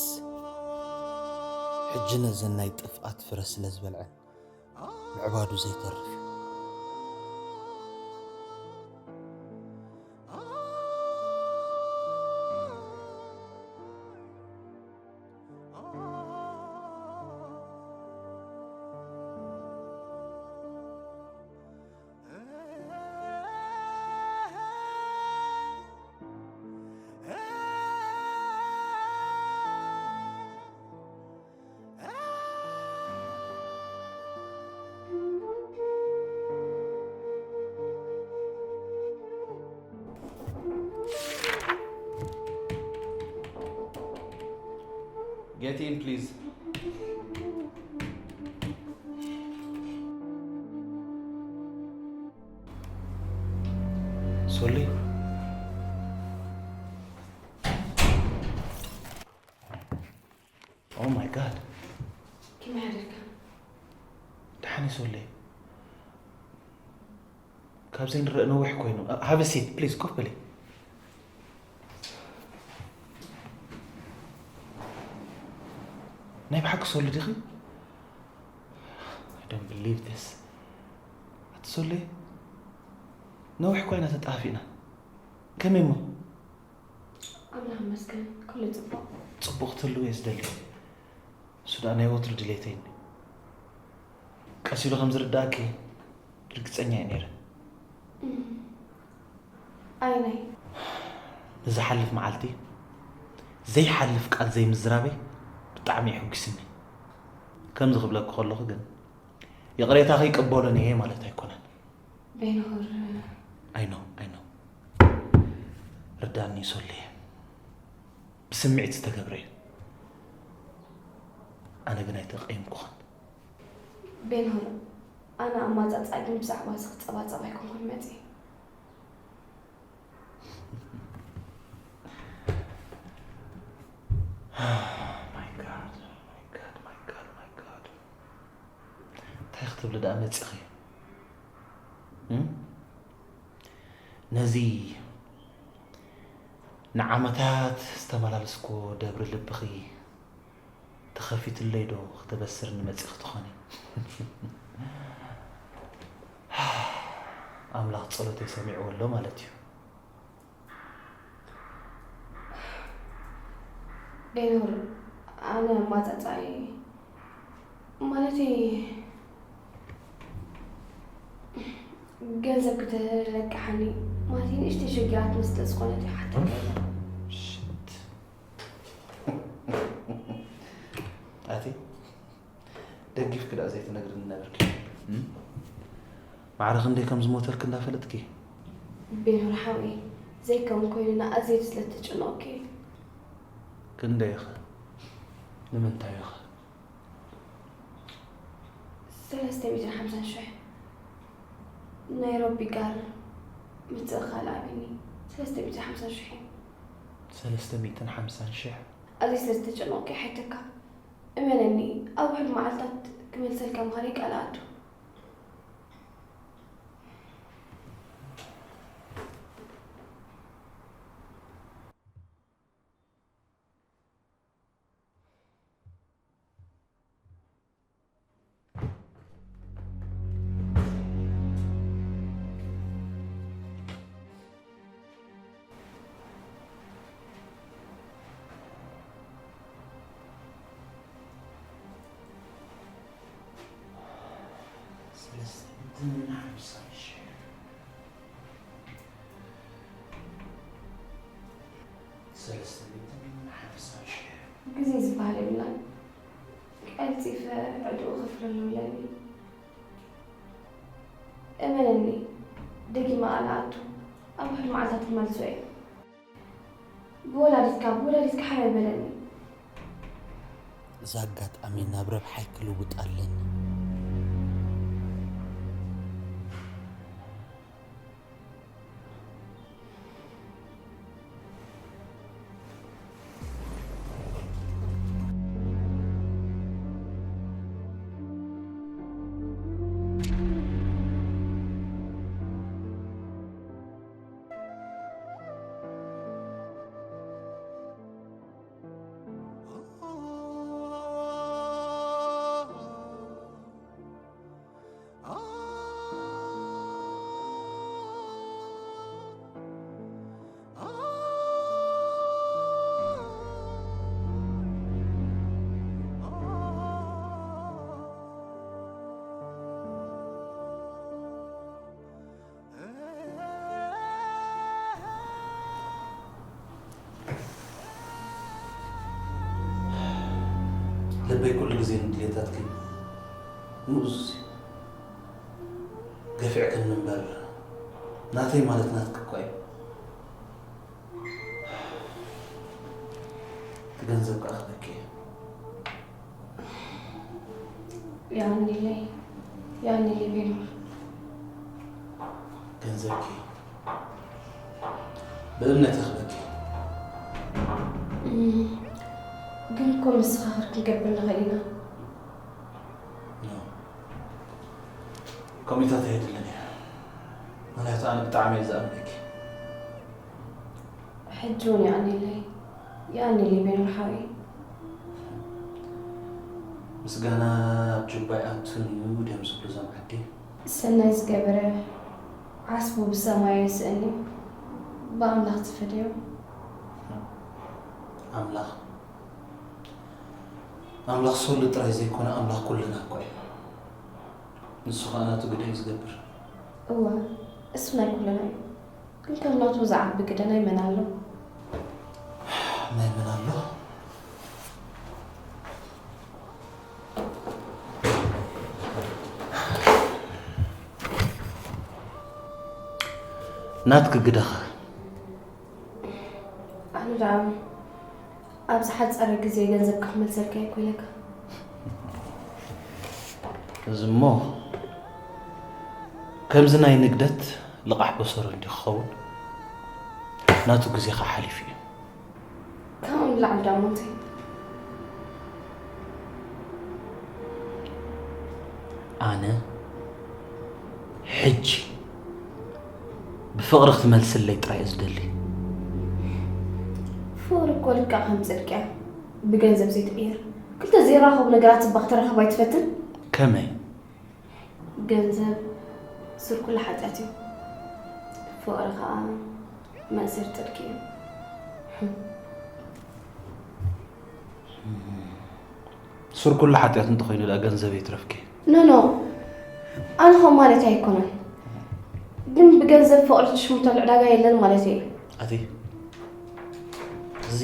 ሕጂ ነዘን ናይ ጥፍኣት ፍረ ስለ ዝበልዐን ምዕባዱ ዘይተርፍ እዩ። Get in, please. ሶሊ። Oh my God. ከመይ ሓደርካ? ደሓን ሶሊ። ካብዚ ንረእ ነዊሕ ኮይኑ። Have a seat, please. ኮፍ በሊ። ናይ ብሓቂ ሶሊ ዲኺ? I don't believe this. ኣቲ ሶሊ፣ ነዊሕ ኮይና ተጣፊእና። ከመይ እሞ? ኣምላኽ ይመስገን፣ ኩሉ ጽቡቕ። ጽቡቕ ክትህልው እየ ዝደሊ። እሱ ደኣ ናይ ወትሩ ድሌተይ እዩ። ቀስ ኢሉ ከም ዝርዳእኪ ርግጸኛ እየ ነይረ። እም። ኣይ ናይ። ንዝሓልፍ መዓልቲ ዘይሓልፍ ቃል ዘይምዝራበይ ብጣዕሚ የሐጒስኒ። ከምዚ ክብለኪ ከለኹ ግን ይቕሬታ ከይቅበሎን እየ ማለት ኣይኮነን። ቤንሁር። I know, I know። ርዳእኒ ሶልየ። ብስምዒት ዝተገብረ እዩ። ኣነ ግን ኣይተቐየምኩኻን። ቤንሁር፣ ኣነ ኣማጻጽኣ ግን ብዛዕባ እዚ ክጸባጸብ ኣይኮንኩን መጺእ። My God, my God, my God, my God። እንታይ ክትብሊ ደኣ መጺኺ? እም? ነዚ ንዓመታት ዝተመላለስኩ ደብሪ ልብኺ ተኸፊቱለይ ዶ ክተበስርኒ መጺኺ ትኾኒ? ኣምላኽ ጸሎተይ ሰሚዕዎ ኣሎ ማለት እዩ። ቤንሁር፣ ኣነ ኣማጻጻይ ማለተይ ገንዘብ ክተለቅሓኒ ማቲ ንእሽተይ ሸጊራት መስለ ዝኾነት እያ ሓተካ ኢለ። ሽት ኣቲ ደጊፍኪ ደኣ ዘይትነግርኒ ነበርኪ። እም? ማዕረ ክንደይ ከም ዝሞተልኪ እንዳፈለጥኪ። ቤኖር ሓወይ፣ ዘይከውን ኮይኑና ኣዝየ ስለ እተጨነቕኩ እየ። ክንደይኸ? ንምንታይኸ? ሰለስተ ሚእትን ሓምሳን ሽሕ ናይ ሮቢ ጋር ምትእኻል ኣብኒ። ሰለስተ ሚእትን ሓምሳን ሽሕ እዩ። ሰለስተ ሚእትን ሓምሳን ሽሕ? ኣዝየ ስለ ዝተጨነቕኩ እየ ሓተካ። እመነኒ፣ ኣብ ውሑድ መዓልታት ክመልሰልካ ምዃነይ ቃል እኣቱ። ሰለስተ ሚእትን ሓምሳን ሽሕ። ሰለስተ ሚእትን ሓምሳን ሽሕ። ግዜ ዝበሃል የብልናን። ቀልጢፈ ዕድኡ ክፍለሉ ኢለኒ። እመነኒ፣ ደጊመ ቃል እኣቱ፣ ኣብ ውሑድ መዓልታት ክመልሶ እየ። ብወላዲትካ፣ ብወላዲትካ ሓያል በለኒ። እዚ ኣጋጣሚ ናብ ረብሓይ ክልውጥ ኣለኒ። ልበይ ኩሉ ግዜ ንድሌታትኪ ንኡስ እዩ። ገፊዕክኒ እምበር ናተይ ማለት ናትኪ እኳ እዩ። እቲ ገንዘብ ከዓ ክበኪ እየ። የቐንየለይ፣ የቐንየለይ ቤኖር። ገንዘብኪ ብእምነት የኽበኪ። እም፣ ግን እኮ መሰኻኽር ክንገብር ንኽእል ኢና። ኖ። ከምኡታት ኣየድልን እያ። ምኽንያቱ ኣነ ብጣዕሚ እየ ዝኣምነኪ። ሕጂ እውን የቐንየለይ፣ የቐንየለይ ቤኖር ሓወይ። ምስጋና ኣብ ጁባ ይኣቱን እዩ ድዮም ዝብሉ እዞም ዓዲ። ሰናይ ዝገበረ ዓስቡ ብሰማይ ኣይስእን እዩ፣ ብኣምላኽ ዝፈደዮ። ኣምላኽ ኣምላኽ ሶሎ ጥራይ ዘይኮነ ኣምላኽ ኩልና እኮ እዩ። ንሱ ኸዓ ናቱ ግደ እዩ ዝገብር። እወ፣ እሱ ናይ ኩልና እዩ። ግን ከም ናቱ ዝዓቢ ግደ ናይ መን ኣሎ? ናይ መን ኣሎ? ናትኪ ግደኸ? ኣነ ደኣ ኣብ ዝሓጸረ ግዜ ገንዘብካ ክመልሰልካ እየ እኮ ኢለካ። እዚ እሞ ከምዚ ናይ ንግደት ልቓሕ በሰሩ እንዲ ክኸውን ናቱ ግዜ ከዓ ሓሊፉ እዩ። ካብኡ ንላዕሊ ደኣ ሞንቴ። ኣነ ሕጂ ብፍቕሪ ክትመልስለይ ጥራይ እየ ዝደሊ። ፍቕሪ እኮ ልክዕ ከም ጽድቂ እያ፣ ብገንዘብ ዘይትቕየር። ክልተ ዘይራኸቡ ነገራት እባ ክተራኽብ ኣይትፈትን? ከመይ? ገንዘብ ሱር ኩሉ ሓጢኣት እዩ፣ ፍቕሪ ኸኣ መእሰር ጽድቂ እዩ። ሱር ኩሉ ሓጢኣት እንተኾይኑ ደኣ ገንዘብ የትረፍኪ። ኖ ኖ፣ ኣነ ኸም ማለት ኣይኮነን። ግን ብገንዘብ ፍቕሪ ትሽምተሉ ዕዳጋ የለን ማለት እዩ። ኣቲ እዚ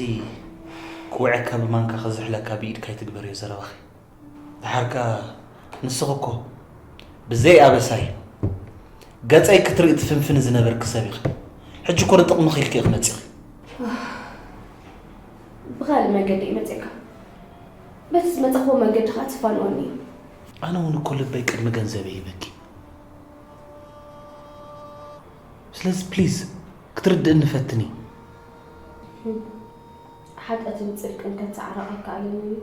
ክውዐካ ብማንካ ክዝሕለካ ብኢድካ ይትግበር እዩ ዘረባኺ። ድሓር ከኣ ንስኺ እኮ ብዘይ ኣበሳይ ገጸይ ክትርኢ ትፍንፍኒ ዝነበርኪ ሰብ ኢኺ። ሕጂ እኮ ንጥቕምኺ ኢልኪ ኢኺ መጺኺ። ብኻልእ መገዲ እዩ መጺእካ። በቲ ዝመጻኽዎ መገዲ ኸኣ ትፋንወኒ እዩ። ኣነ እውን እኮ ልበይ ቅድሚ ገንዘበይ ይበኪ። ስለዚ ፕሊዝ ክትርድእኒ ፈትኒ። ሓጢኣትን ጽድቅን ከተዓርቕ ኣይከኣልን እዩ።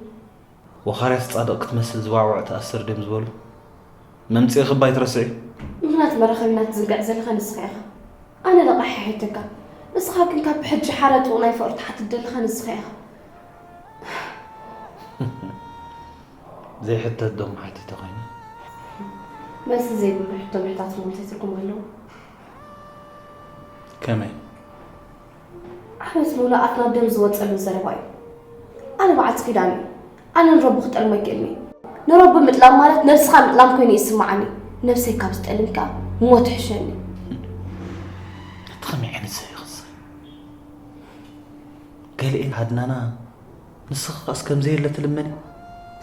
ወኻርያስ ጻድቕ ክትመስል ዝዋዕወዕ ትኣስር ድዮም ዝበሉ? መምጽኢኺ እባ ኣይትረስዒ። ምኽንያት መራኸቢና ትዝንግዕ ዘለኻ ንስኻ ኢኻ። ኣነ ለቓሒ ኣይሕተካ። ንስኻ ግን ካብ ብሕጂ ሓረጥኡ ናይ ፍቕሪ ትሓትት ዘለኻ ንስኻ ኢኻ። ዘይሕተት ዶ ምሓተተ ኮይኑ? መልሲ ዘይብሉ ሕቶ ምሕታት እሞ እንታይ ትርጉም ኣለዎ? ከመይ? ዓመት ሙሉእ ኣፍና ደም ዝወጸሉ ዘረባ እዩ። ኣነ በዓልቲ ኪዳን እየ። ኣነ ንረቢ ክጠልሞ ኣይክእልን እየ። ንረቢ ምጥላም ማለት ነብስኻ ምጥላም ኮይኑ ይስምዓኒ። ነብሰይ ካብ ዝጠልም ከኣ ሞት ይሕሸኒ። እቲ ከመይ ዓይነት ሰብ ኢኺ ንስኺ? ገሊኤን ሃድናና ንስኺ ከኣስ ከም ዘየለ ትልመኒ?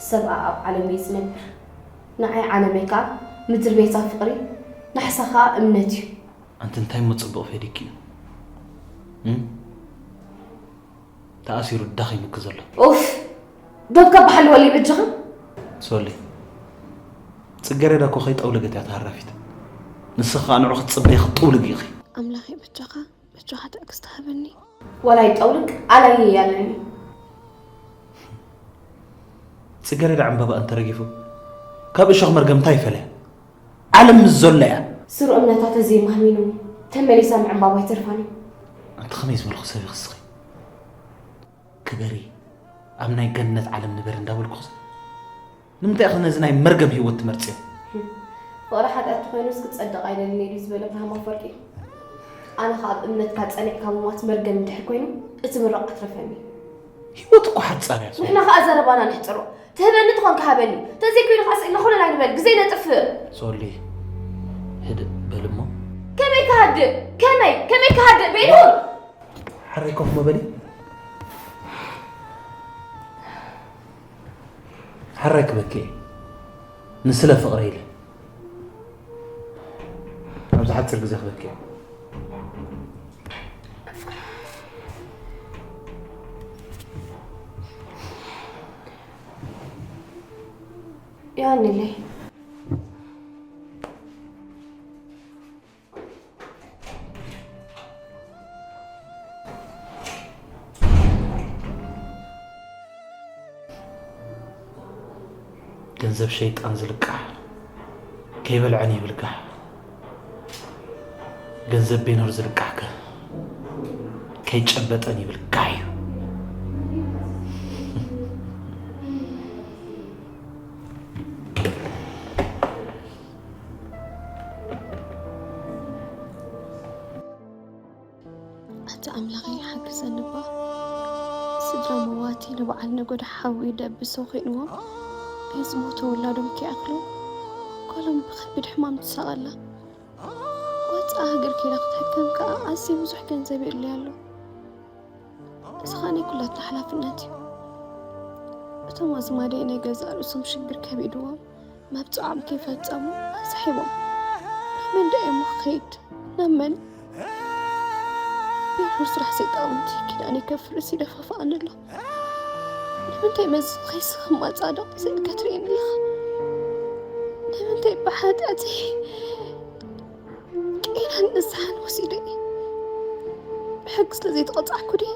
ሰብኣ ኣብ ዓለም እዩ ዝነብር። ንዓይ ዓለመይ ከኣ ምድሪ ቤታ ፍቕሪ፣ ናሕሳ ከኣ እምነት እዩ። ኣንቲ እንታይ እሞ ጽቡቕ ፈዲኪ እዩ? እም? ተኣሲሩ ዳኺሙኪ ዘሎ። ኡፍ! ዶብካ በሓልወለይ በጃኻ። ሶሊ፣ ጽገረዳ እኮ ከይጠውለገት እያ ተሃራፊት። ንስኺ ከኣ ንዑ ክትጽበዪ ክትጥውልጊ ኢኺ። ኣምላኸይ በጃኻ፣ በጃኻ ትዕግስቲ ሃበኒ። ዋላ ይጠውልግ፣ ኣላየ እያ ኣለኒ። ጽገረዳ ዕምባባ እንተረጊፉ፣ ካብ እሾኽ መርገም እንታይ ይፈልያ? ዓለም ምስ ዘሎ እያ። ስሩዕ እምነታ ተዘይማህሚኑ፣ ተመሊሳ ምዕምባባ ኣይተርፋን እዩ። ኣንቲ ከመይ ዝበልኹ ሰብ ኢኺ እስኺ? ክበሪ፣ ኣብ ናይ ገነት ዓለም ንበሪ እንዳበልኩኽስ፣ ንምንታይ ኢኺ ነዚ ናይ መርገም ህይወት ትመርጽዮ? ፍቕሪ ሓጢኣት ተኾይኑስ ክጸድቕ ኣይደልን እየ ድዩ ዝበለ ኣብርሃም ኣፈወርቂ? ኣነ ኸኣ ኣብ እምነትካ ጸኒዕካ ምሟት መርገም እንድሕር ኮይኑ፣ እቲ ምራቕ ኣትረፈኒ። ህይወት እኮ ሓጻር እያ። ንሕና ኸኣ ዘረባና ንሕጽሮ። ትህበኒ ትኾንካ ሃበኒ። ተዘይኮይኑ ኸኣ ስኢልና ኮለል ኣይንበል፣ ግዜ ነጥፍእ። ሶሊ፣ ህድእ በል እሞ። ከመይ ክሃድእ? ከመይ? ከመይ ክሃድእ? በይንሁን! ሕራይ ኮፍ ምበሊ። ሕራይ ክበኪ እየ። ንስለ ፍቕረይ ኢለ። ኣብዚ ሓጺር ግዜ ክበኪ እየ። ያንለይ። ገንዘብ ሸይጣን ዝልቃሕ ከይበልዐን ይብል ጋሕ። ገንዘብ ቤኖር ዝልቃሕ ከ ከይጨበጠን ይብል ጋሕ እዩ። ኣቲ ኣምላኸይ ሓግዘኒ እባ። ስድራ መዋቲ ንበዓል ነጎዳ ሓዊ ደብሶ ኮይንዎም፣ ናይ ዝሞተ ውላዶም ከይኣኽሎም፣ ጓሎም ብኸቢድ ሕማም ትሳቐ ኣላ። ወጻኢ ሃገር ከይዳ ክትሕከም ከኣ ኣዝዩ ብዙሕ ገንዘብ የድልያ ኣሎ። እዚ ኸኣ ናይ ኩላትና ሓላፍነት እዩ። እቶም ኣዝማደይ ናይ ገዛእ ርእሶም ሽግር ከቢድዎም፣ መብጽዖም ከይፈጸሙ ኣስሒቦም። ናብ መን ደኣ እሞ ክኸይድ? ናብ መን? ቤትሩ ስራሕ ዘይጠቕምቲ ኪዳነይ ከፍርስ ይደፋፍኣኒ ኣሎ። ንምንታይ መዚ ከይስኽም ኣጻድቕ ስእልካ ትርእየኒ ኣለኻ? ንምንታይ ብሓጢኣተይ ቄናን ንስሓን ወሲደ ብሕጊ ስለ ዘይተቐጻዕኩ ድየ?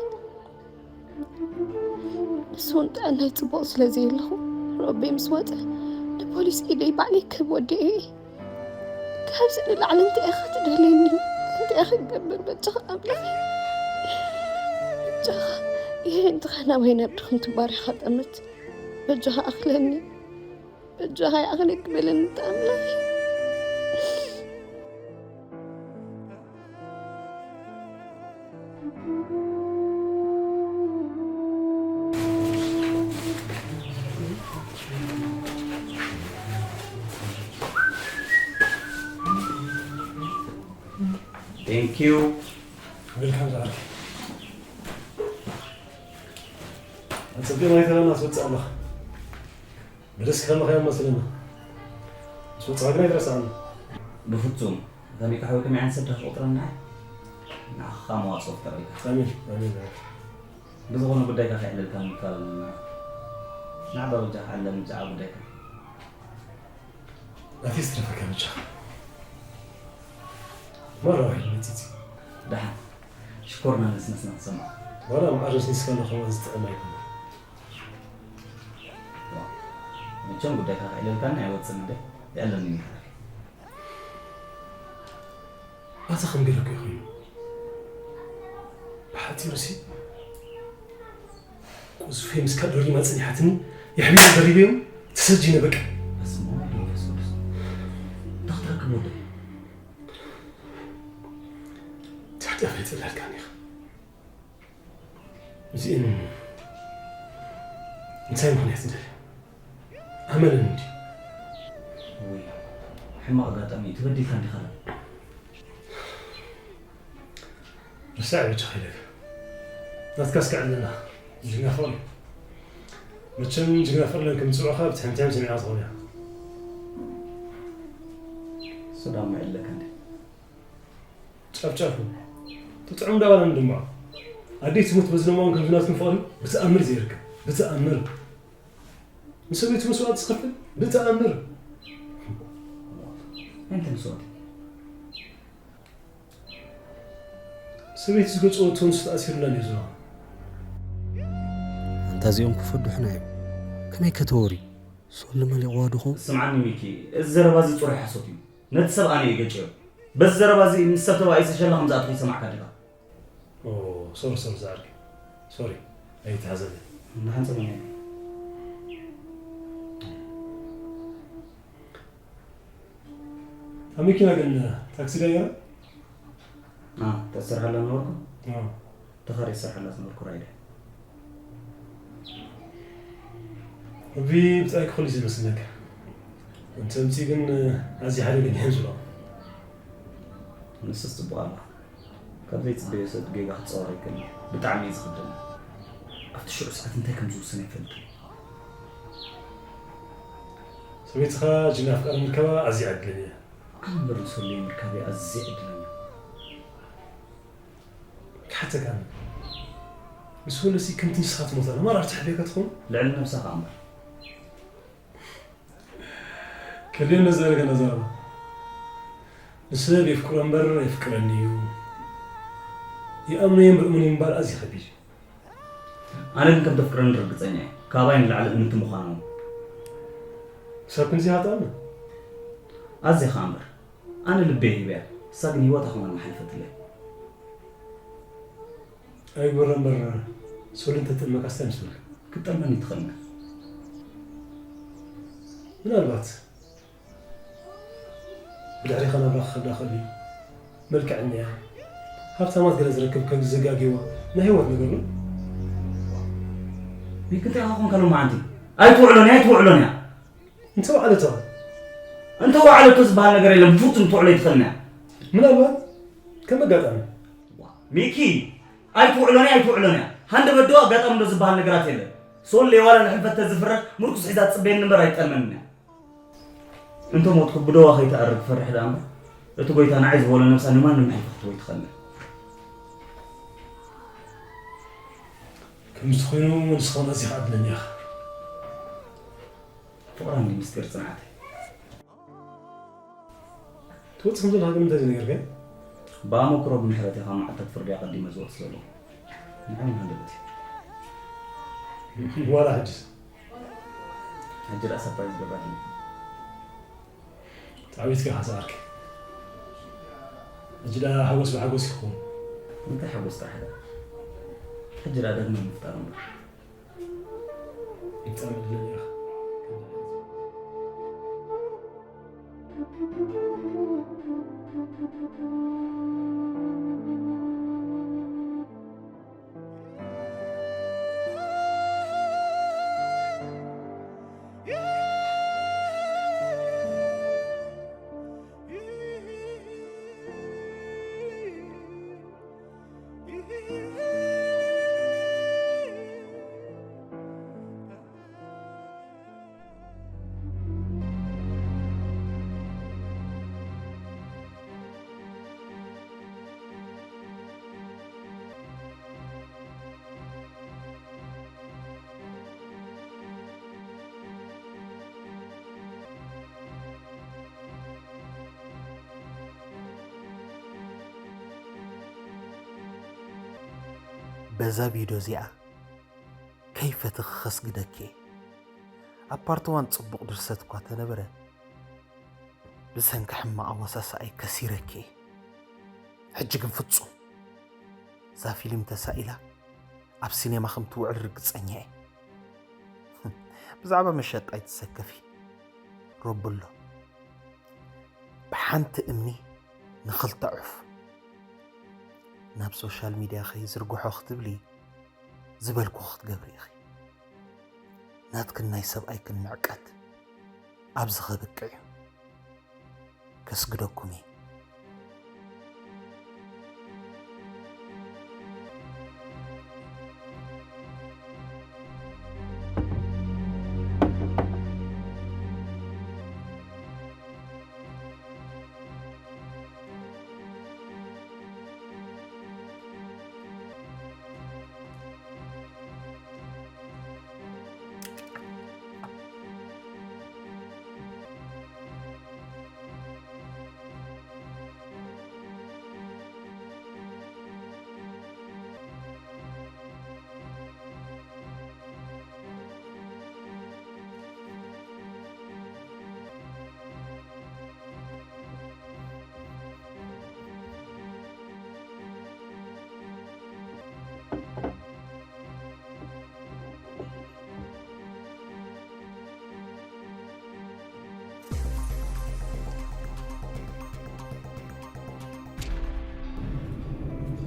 ንሱ እውን ጥዕናይ ጽቡቕ ስለ ዘየለኹ፣ ረቢ ምስ ወጸ፣ ንፖሊስ ኢደይ ባዕለይ ክህብ ወዲኤ እየ። ካብዚ ንላዕሊ እንታይ ኢኻ ትደልየኒ? እንታይ ኢኻ ክገብር? በጃኻ ኣምላኽ፣ በጃኻ። የዒንትኻ ናባይ ናብ ድኽምቲ ባሪኻ ጠምት። በጃኻ ኣኽለኒ። በጃኻ ይኣኽለክ በለኒ ኣምላኽ። Thank you. Welcome, Zaki. ኣጸቢቕ ናይ ተረና ትወጽእ ኣለኻ። ብደስ ከለኻ እዮም መስለና። ምስ ወጻኻ ግን ኣይትረስዓና። ብፍጹም። እታ ሚካ ሓወይ ከመይ ዓይነት ሰብ ድኻ ትቑጽረና? ንዓኻ መዋጽኦ ፍጠረልካ። ኣሜን፣ ኣሜን። ብዝኾነ ጉዳይካ ከይዕለልካ ምንፋል ኣለና። ናዕባ በጃኻ ዕለል ምጃዓ ጉዳይካ። ኣቲ ዝተረፈካ በጃኻ። ማራ ዋሂድ መጺጽ። ደሓን። ሽኮርና ነስነስና ትሰምዖ። ዋላ መዓር ነስኒስካ ኣለኻ ዝጥዕም ኣይኮነን። ዋ፣ መቸም ጉዳይካ ከይዕለልካኒ ኣይወጽእን እንደ ይዕለኒ ይሓር። ኣታ ከም ገለ እኮ ኮይኑ። ብሓጺሩሲ ቁዝፈይ ምስካ ደሪማ ጸኒሓትኒ፣ የሕቢረ ደሪበዮም ተሰጂነ በቃ። በስመ አብ ወወልድ ወመንፈስ ቅዱስ። እንታይ ክትረክብ ወደይ? እቲ ሓጢኣት ኣይጽለልካን ኢኻ። እዚእን እንታይ ምኽንያት እንደልያ? ኣመልን እንዲ። ውይ፣ ሕማቕ ኣጋጣሚ እዩ። ተበዲልካ እንዲኻ ላ? ርሳዕ ብቻ ኸይደግ። ናትካ እስከ ዕልልና። ጅግና ፍቕሪ። መቸም ጅግና ፍቕሪ ኢለን ከም ዝጽውዑኻ ብትሕምትሕም ሰሚዕና ትኸውን እያ። ሰላም መዕለካ እንዲ። ጫፍጫፉ። ትጥዑም ዳባና ድማ። ኣደይ ትሙት በዝለማውን ከም ዝናትኩም ፍቕሪ ብተኣምር ዘይርከብ። ብተኣምር። ንሰበይቱ መስዋእቲ ዝኸፍል ብተኣምር። ኣንተ መስዋእቲ። ሰበይቲ ዝገጽኦ ቶንስ ተኣሲሩላ እዩ ዘሎ። ኣንታ እዚኦም ክፈድሑና እዮም። ከመይ ከተወሪ? ሶል መሊቕዋ ድኹም? ስምዓኒ ሚኪ፣ እዚ ዘረባ እዚ ጽሩይ ሓሶት እዩ። ነቲ ሰብ ኣነ እየ ገጭዮ። በዚ ዘረባ እዚ ምስ ሰብ ተባኢሰ ሸላ ከም ዝኣትኹ ይሰማዕካ ዲኻ? ኦ፣ ሶሪ፣ ሶሪ፣ ዝዓርከይ። ሶሪ፣ ኣይተሓዘለይ። እንዳሓንጸበኒ። እታ መኪና ግን ታክሲ ድያ ነይራ? አ፣ ተሰርሓላ ነበርኩ? አ። ተኻሪ ዝሰርሓላ ዝነበርኩ ራይድ እያ። እቢ ብጻይ ክኸሉ እዩ ዝመስለካ። እንተ ምጺ ግን ኣዝዩ ሓደገኛ እዩ ዝብሎ። ንስስ ጽቡቕ ኣላ። ካብ ዘይጽበዮ ሰብ ጌጋ ክጻወር ኣይክእልን። ብጣዕሚ እዩ ዝኽብደኒ። ኣብቲ ሽዑ ሰዓት እንታይ ከም ዝውስን ኣይፈልጥን። ሰበይትኻ ጅግና ኣፍቃሪ ምርካባ ኣዝያ ዕድለኛ እያ። ኣነ እምበር ንሶለይ ምርካበይ ኣዝየ ዕድለኛ። ክሓተካ፣ ንሶለሲ ከምቲ ንስኻ ትሞታ፣ ማራ ትሕበካ ትኸውን? ልዕሊ ነብሳ ከኣ እምበር። ከልዮን ነዘረገ ነዘረባ። ንሰብ የፍቅሮ እምበር የፍቅረኒ እዩ። ይኣምኖ እየ እምበር እሙን ምባል ኣዝዩ ከቢድ እዩ። ኣነ ግን ከም ተፍቅረኒ ርግጸኛ እየ። ካባይ ንላዕሊ እምንቲ ምዃና እውን። ክሳብ ክንዚ ሃጣሚ? ኣዝየ ከኣ እምበር። ኣነ ልበይ ሂበያ። እሳ ግን ህይወታ ከማን መሓለፈትለይ። ኣይግበረ እምበር፣ ሶሊ እንተትጠልመካስ እንታይ ምስ በልካ? ክትጠልመኒ ትኽእል እያ። ምናልባት ብድሕሪኻ ናብራ ክኸዳ ክእል እዩ። መልክዐኛ እያ። ሃብታማት ገለ ዝረከብ ከ ዘጋግይዋ ናይ ህይወት ነገር ነው። ሚኪ እንታይ ኢኻ ኮንካ ሎማዓንቲ? ኣይትውዕሎን እያ፣ ኣይትውዕሎን እያ። እንተ ወዓለቶ? እንተ ወዓለቶ ዝበሃል ነገር የለን፣ ብፍጹም ትውዕሎ ኣይትኽእልን እያ። ምናልባት ከም ኣጋጣሚ። ሚኪ፣ ኣይትውዕሎን እያ፣ ኣይትውዕሎን እያ። ሃንደበት ዶ ኣጋጣሚ ዶ ዝበሃል ነገራት የለን። ሶል ለይዋላ ንሕልፈት ተዝፍረድ፣ ምርኩስ ሒዛ ትጽበየኒ እምበር ኣይትጠልመንን እያ። እንተ ሞትኩ ብደዋ ከይትኣርግ ትፈርሕ ደኣ እምበር፣ እቲ ጎይታ ንዓይ ዝበሎ ነብሳ ንማንም ኣሕሊፋ ክትህቦ ኣይትኽእልን። ከምዚ ኮይኑ ንስኻ እውን ኣዚኻ ዕድለኛ ኢኻ። ፍቕራ እንዲ ምስጢር ጽንዓተይ። ትወጽእ ከም ዘለኻ ግን እንታይ ዝነገርከ? ብኣመክሮ ብምሕረት ኢኻ መዓልታት ፍርዲ ኣቐዲመ ዝወጽእ ዘለኹ። ንዓይ ሃንደበት እዩ። ዋላ ሕጅስ? ሕጂ ደኣ ሰርፕራይዝ ገብራትኒ። ተዓዊትካ ኢኻ ዝዓርከይ። ሕጂ ደኣ ሓጎስ ብሓጎስ ይኸውን። እንታይ ሓጎስ ጥራሕ ደኣ? ሕጂ ደኣ ዳግመ ምፍጣር እምበር። ብጣዕሚ ዕድለኛ ኢኻ። በዛ ቪድዮ እዚኣ ከይፈትኺ ከስግደኪ እየ። ኣብ ፓርት ዋን ጽቡቕ ድርሰት እኳ ተነበረ፣ ብሰንኪ ሕማቕ ኣወሳስኣይ ከሲረኪ እየ። ሕጂ ግን ፍጹም እዛ ፊልም ተሳኢላ ኣብ ሲኔማ ከም ትውዕል ርግጸኛ እየ። ብዛዕባ መሸጣ ኣይትሰከፊ። ሮቢ ኣሎ። ብሓንቲ እምኒ ንኽልተ ዑፍ። ናብ ሶሻል ሚድያ ከይዝርግሖ ክትብሊ ዝበልኩ ክትገብሪ ኢኺ። ናትክን ናይ ሰብኣይክን ንዕቀት ኣብዚ ከብቅዕ እዩ። ከስግደኩም እየ።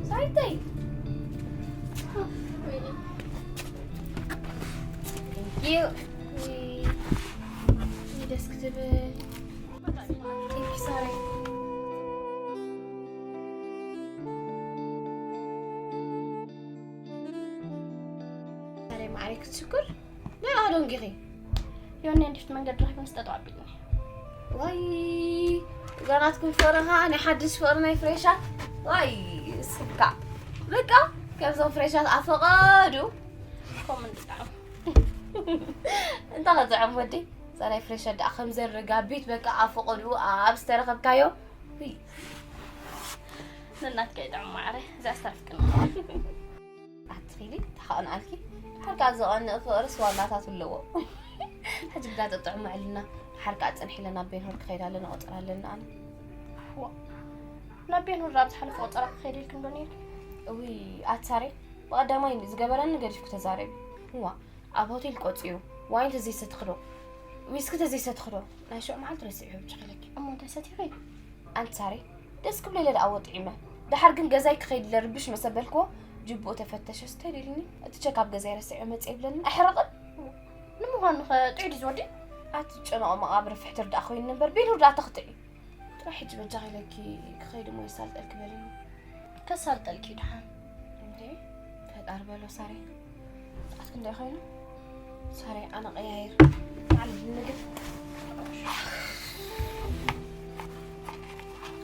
ሳይተይ። Thank you. ደስ ክትብል። Thank you, ሳራይ። ሳራይ ማዕረይ ክትሽኩር። ናይ ኣዶንጊኺ። ዮኒ እንዲፍት መንገድ ረኺቡ ምስ ጠጠው ኣቢልኒ። ዋይ፣ እዛ ናትኩም ፍቕሪ ኸዓ ናይ ሓድሽ ፍቕሪ ናይ ፍሬሻት። ዋይ፣ ስካ። በቃ፣ ከምዞም ፍሬሻት ኣፈቐዱ። ከምኡ እንድጣዕም። እንታ ኸጥዕም ወዲ፣ እዛ ናይ ፍሬሻት ደኣ ከም ዘረጋቢት በቃ ኣፈቐዱ ኣብ ዝተረኸብካዮ። ውይ። ንናትካ ይጥዕም ማዕረ፣ እዛ ኣስተርፍቅና። ኣትኺሊ ተኻቕንኣልኪ። ድሓር ከኣ ዝቐንእ ፍቕርስ ዋላታት ኣለዎ። ሕጂ ግዳ ጥጥዑም ውዕልና። ድሓር ከኣ ጽንሒ ኢለ ናብ ቤንሆር ክኸይድ ኣለና፣ ቆጸራ ኣለና ኣነ። ዋ፣ ናብ ቤንሆር ኣብ ዝሓለፈ ቆጸራ ክኸይድ ኢልክን ዶ ነይርኪ? እውይ፣ ኣቲ ሳሬ፣ ብቐዳማይ ዝገበረኒ ገዲፍኩ ተዛረቢ። እዋ፣ ኣብ ሆቴል ቆጺሩ፣ ዋይን ተዘይሰትኽዶ? ዊስኪ ተዘይሰትኽዶ? ናይ ሽዑ መዓልቲ ረሲዑ ብቻ ኢለኪ። እሞ እንታይ ሰቲኺ? ኣንቲ ሳሬ፣ ደስ ክብሎ ኢለ ደኣ ወጥዒመ። ደሓር ግን ገዛይ ክኸይድ ለርብሽ መሰ በልክዎ፣ ጅቡኡ ተፈተሸስ እንታይ ደልኒ? እቲ ቸክ ኣብ ገዛይ ረሲዐ መጽእ ይብለኒ። ኣይሕረቕን? ንምዃኑ ኸ ጥዑይ ድዩ ዝወዲ? ኣትጨነቖ መቓብር ፍሕትር ደኣ ኮይኑ እምበር፣ ቤንሁር ደኣ ተኽትዒ። ጥራሕ ሕጂ በጃኺ ኢለኪ ክኸይድ እሞ የሳልጠልኪ በልኒ። ከሳልጠልኪ ደሓን። እንዴ፣ ፈጣሪ በሎ ሳሬ። ሰዓት ክንደይ ኮይኑ? ሳሬ፣ ኣነ ቀያይር። ንዓል ምግብ።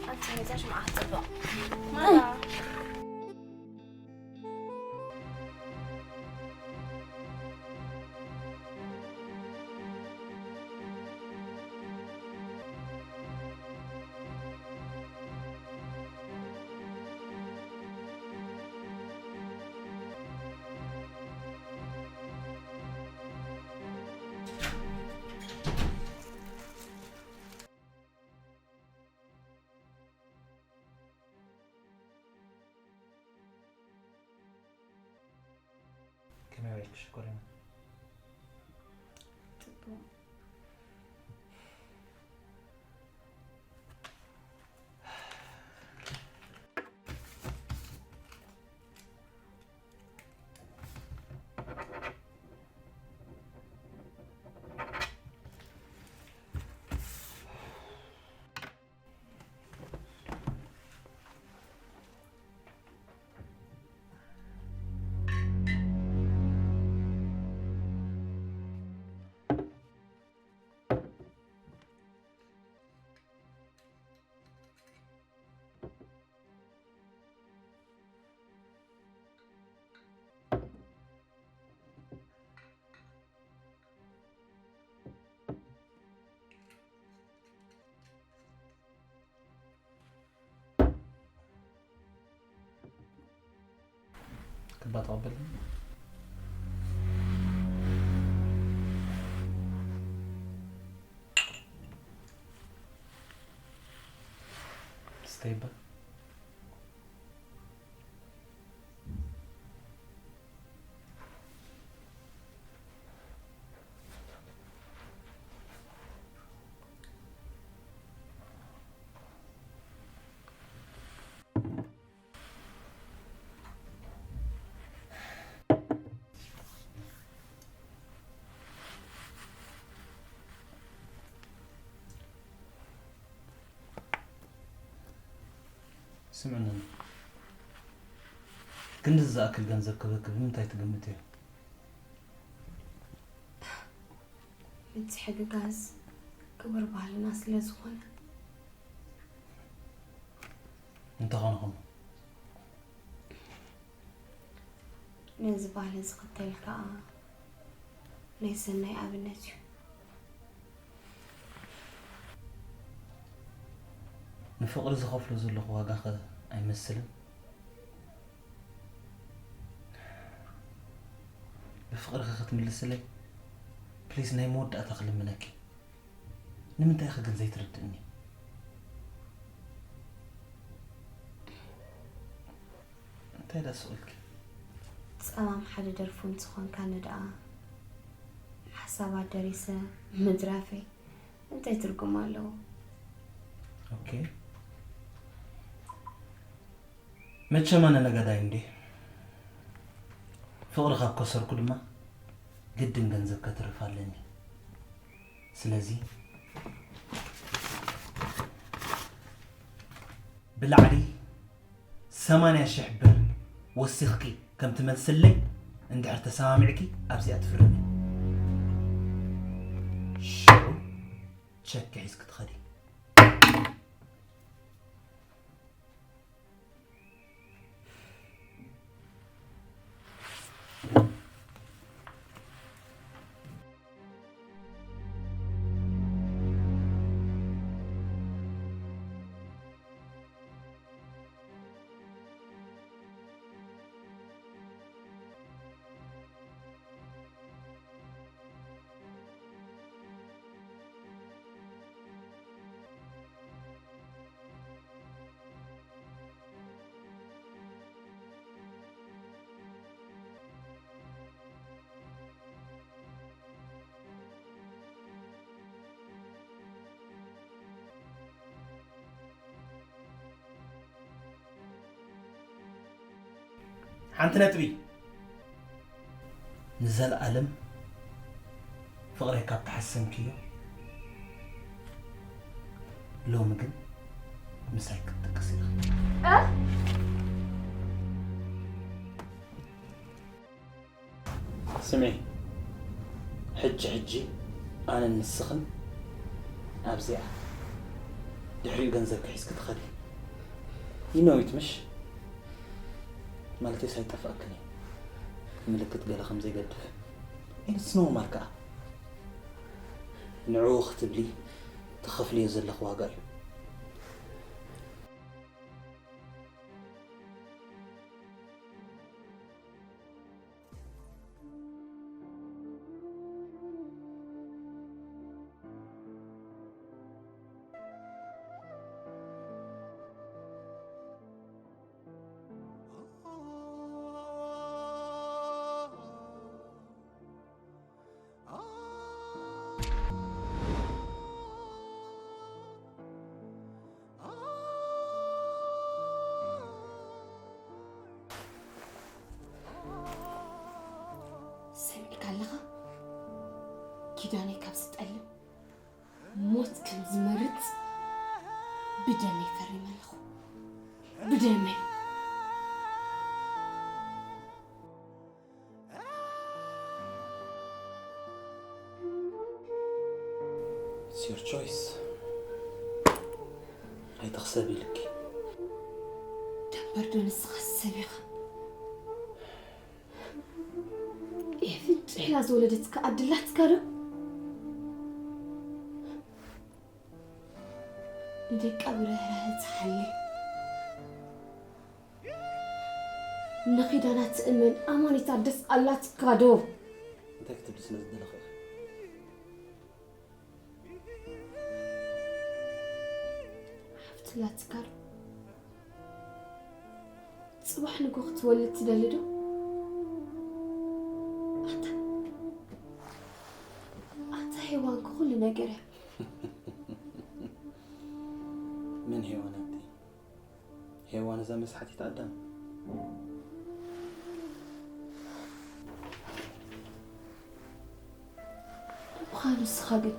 ኣንቲ ነዛ ሽምዓ ክትጥብቕ። ማራ። ከመይ ውዒልኪ ሽኮሪና? ጽቡቕ። ክባ ተቐበልኒ። ስተይባ። ስምዕኒ፣ ክንድዚ ዝኣክል ገንዘብ ክበኪ ብምንታይ ትግምትዮ? ምትሕግጋዝ ክቡር ባህልና ስለ ዝኾነ። እንተኾነ ኸሞ? ነዚ ባህሊ ዝኽተል ከኣ ናይ ሰናይ ኣብነት እዩ። ንፍቕሪ ዝኸፍሎ ዘለኹ ዋጋ ኸ ኣይመስልን? ብፍቕርኺ ክትምልስለይ ፕሊዝ ናይ መወዳእታ ክልምነኪ። ንምንታይ ኢኺ ግን ዘይትርድእኒ? እንታይ ደኣ ስቕ ኢልኪ? ጸማም ሓደ ደርፊ እንተኾንካኒ ደኣ ሓሳባት ደሪሰ ምድራፈይ እንታይ ትርጉም ኣለዎ? ኦኬ። መቸም ኣነ ነጋዳይ እንዴ። ፍቕሪ ካብ ከሰርኩ ድማ ግድን ገንዘብ ከትርፍ ኣለኒ። ስለዚ ብላዕሊ ሰማንያ ሽሕ ብር ወሲኽኪ ከም ትመልስለይ እንድሕር ተሰማሚዕኪ ኣብዚኣ ትፍርሚ። ሽዑ ቸክ ሒዝኪ ትኸዲ። ሓንቲ ነጥቢ። ንዘለኣለም ፍቕረይ ካብ ተሓሰምክዮ፣ ሎሚ ግን ምሳይ ክትጥቅስ ኢኺ። እ? ስምዒ፣ ሕጂ ሕጂ ኣነን ንስኽን ኣብዚኣ፣ ድሕሪኡ ገንዘብኪ ሒዝኪ ትኸዲ። You know it፣ ምሽ? ማለተይስ ኣይጠፍኣክን እዩ፣ ምልክት ገለ ከም ዘይገድፍ። It's normal ከኣ። ንዕኡ ክትብሊ ትኸፍልዮ ዘለኺ ዋጋ እዩ። ሰሚዕካ ኣለኻ? ኪዳነይ ካብ ዝጠልም ሞት ከም ዝመርጽ ብደመይ ፈሪመ ኣለኹ። ብደመይ። It's your choice። ኣይትኽሰብ ኢልኪ። ደንበር ዶ ንስኻ ሰብ ኢኻ? ኤፊ ጥሒላ ዝወለደትካ ኣድላትካ ዶ? ንደቃ ብርህራሀ ትሓልል። ንኺዳና ትእመን ኣማኒት ኣደስ ኣላትካ ዶ? እንታይ ክትብሊ ስለ ዝደለኺ ኢኺ? ሓፍቲ ኣላትካ ዶ? ጽባሕ ንጎ ክትወልድ ትደሊ ዶ? ኣታ ኣታ ሄዋን ኩሉ ነገር እያ። ምን ሄዋን ኣቲ? ሄዋን እዛ መስሓቲት ኣዳም። ምዃኑ ንስኻ ግን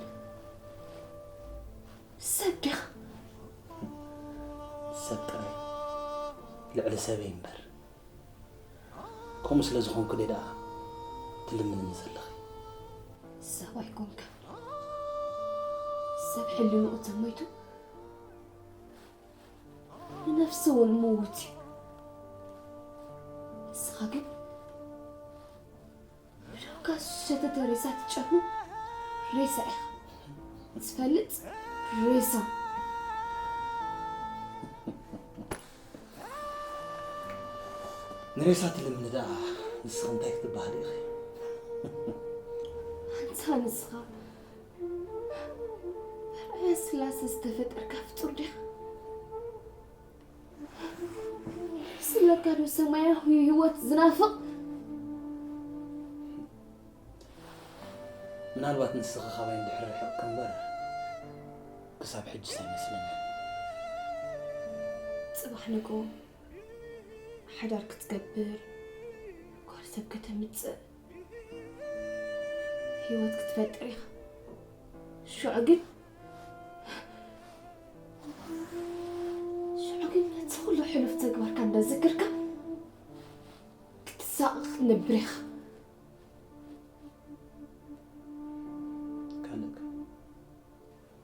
ሰብ ዲኻ? ሰብ ጥራይ ልዕሊ ሰበይ እምበር። ከምኡ ስለ ዝኾንኩ ደኣ ትልምንኒ ዘለኺ? ሰብ ኣይኮንካ። ሰብ ሕልንኡ ተሞይቱ ንነፍሱ እውን ምዉት እዩ። ንስኻ ግን ብደምካ ዝሸተተ ሬሳ ትጨኑ ሬሳ ኢኻ። ትፈልጥ ሬሳ። ንሬሳ ትልምኒ ደኣ ንስኺ እንታይ ክትበሃሊ ኢኺ? ኣንታ ንስኻ ብኣርኣያ ስላሰ ዝተፈጠርካ ፍጡር ዲኻ? ስለካ ዶ ሰማያዊ ህይወት ዝናፍቕ? ምናልባት ንስኺ ካባይ እንድሕር ርሕቕኪ እምበር ክሳብ ሕጅስ ኣይመስለንን። ጽባሕ ንግሆ ሓዳር ክትገብር፣ ጓል ሰብ ከተምጽእ፣ ህይወት ክትፈጥር ኢኻ። ሽዑ ግን ሽዑ ግን ነቲ ኩሉ ሕሉፍ ተግባርካ እንዳዘከርካ ክትሳቐ ክትነብር ኢኻ። ካልእ ከ?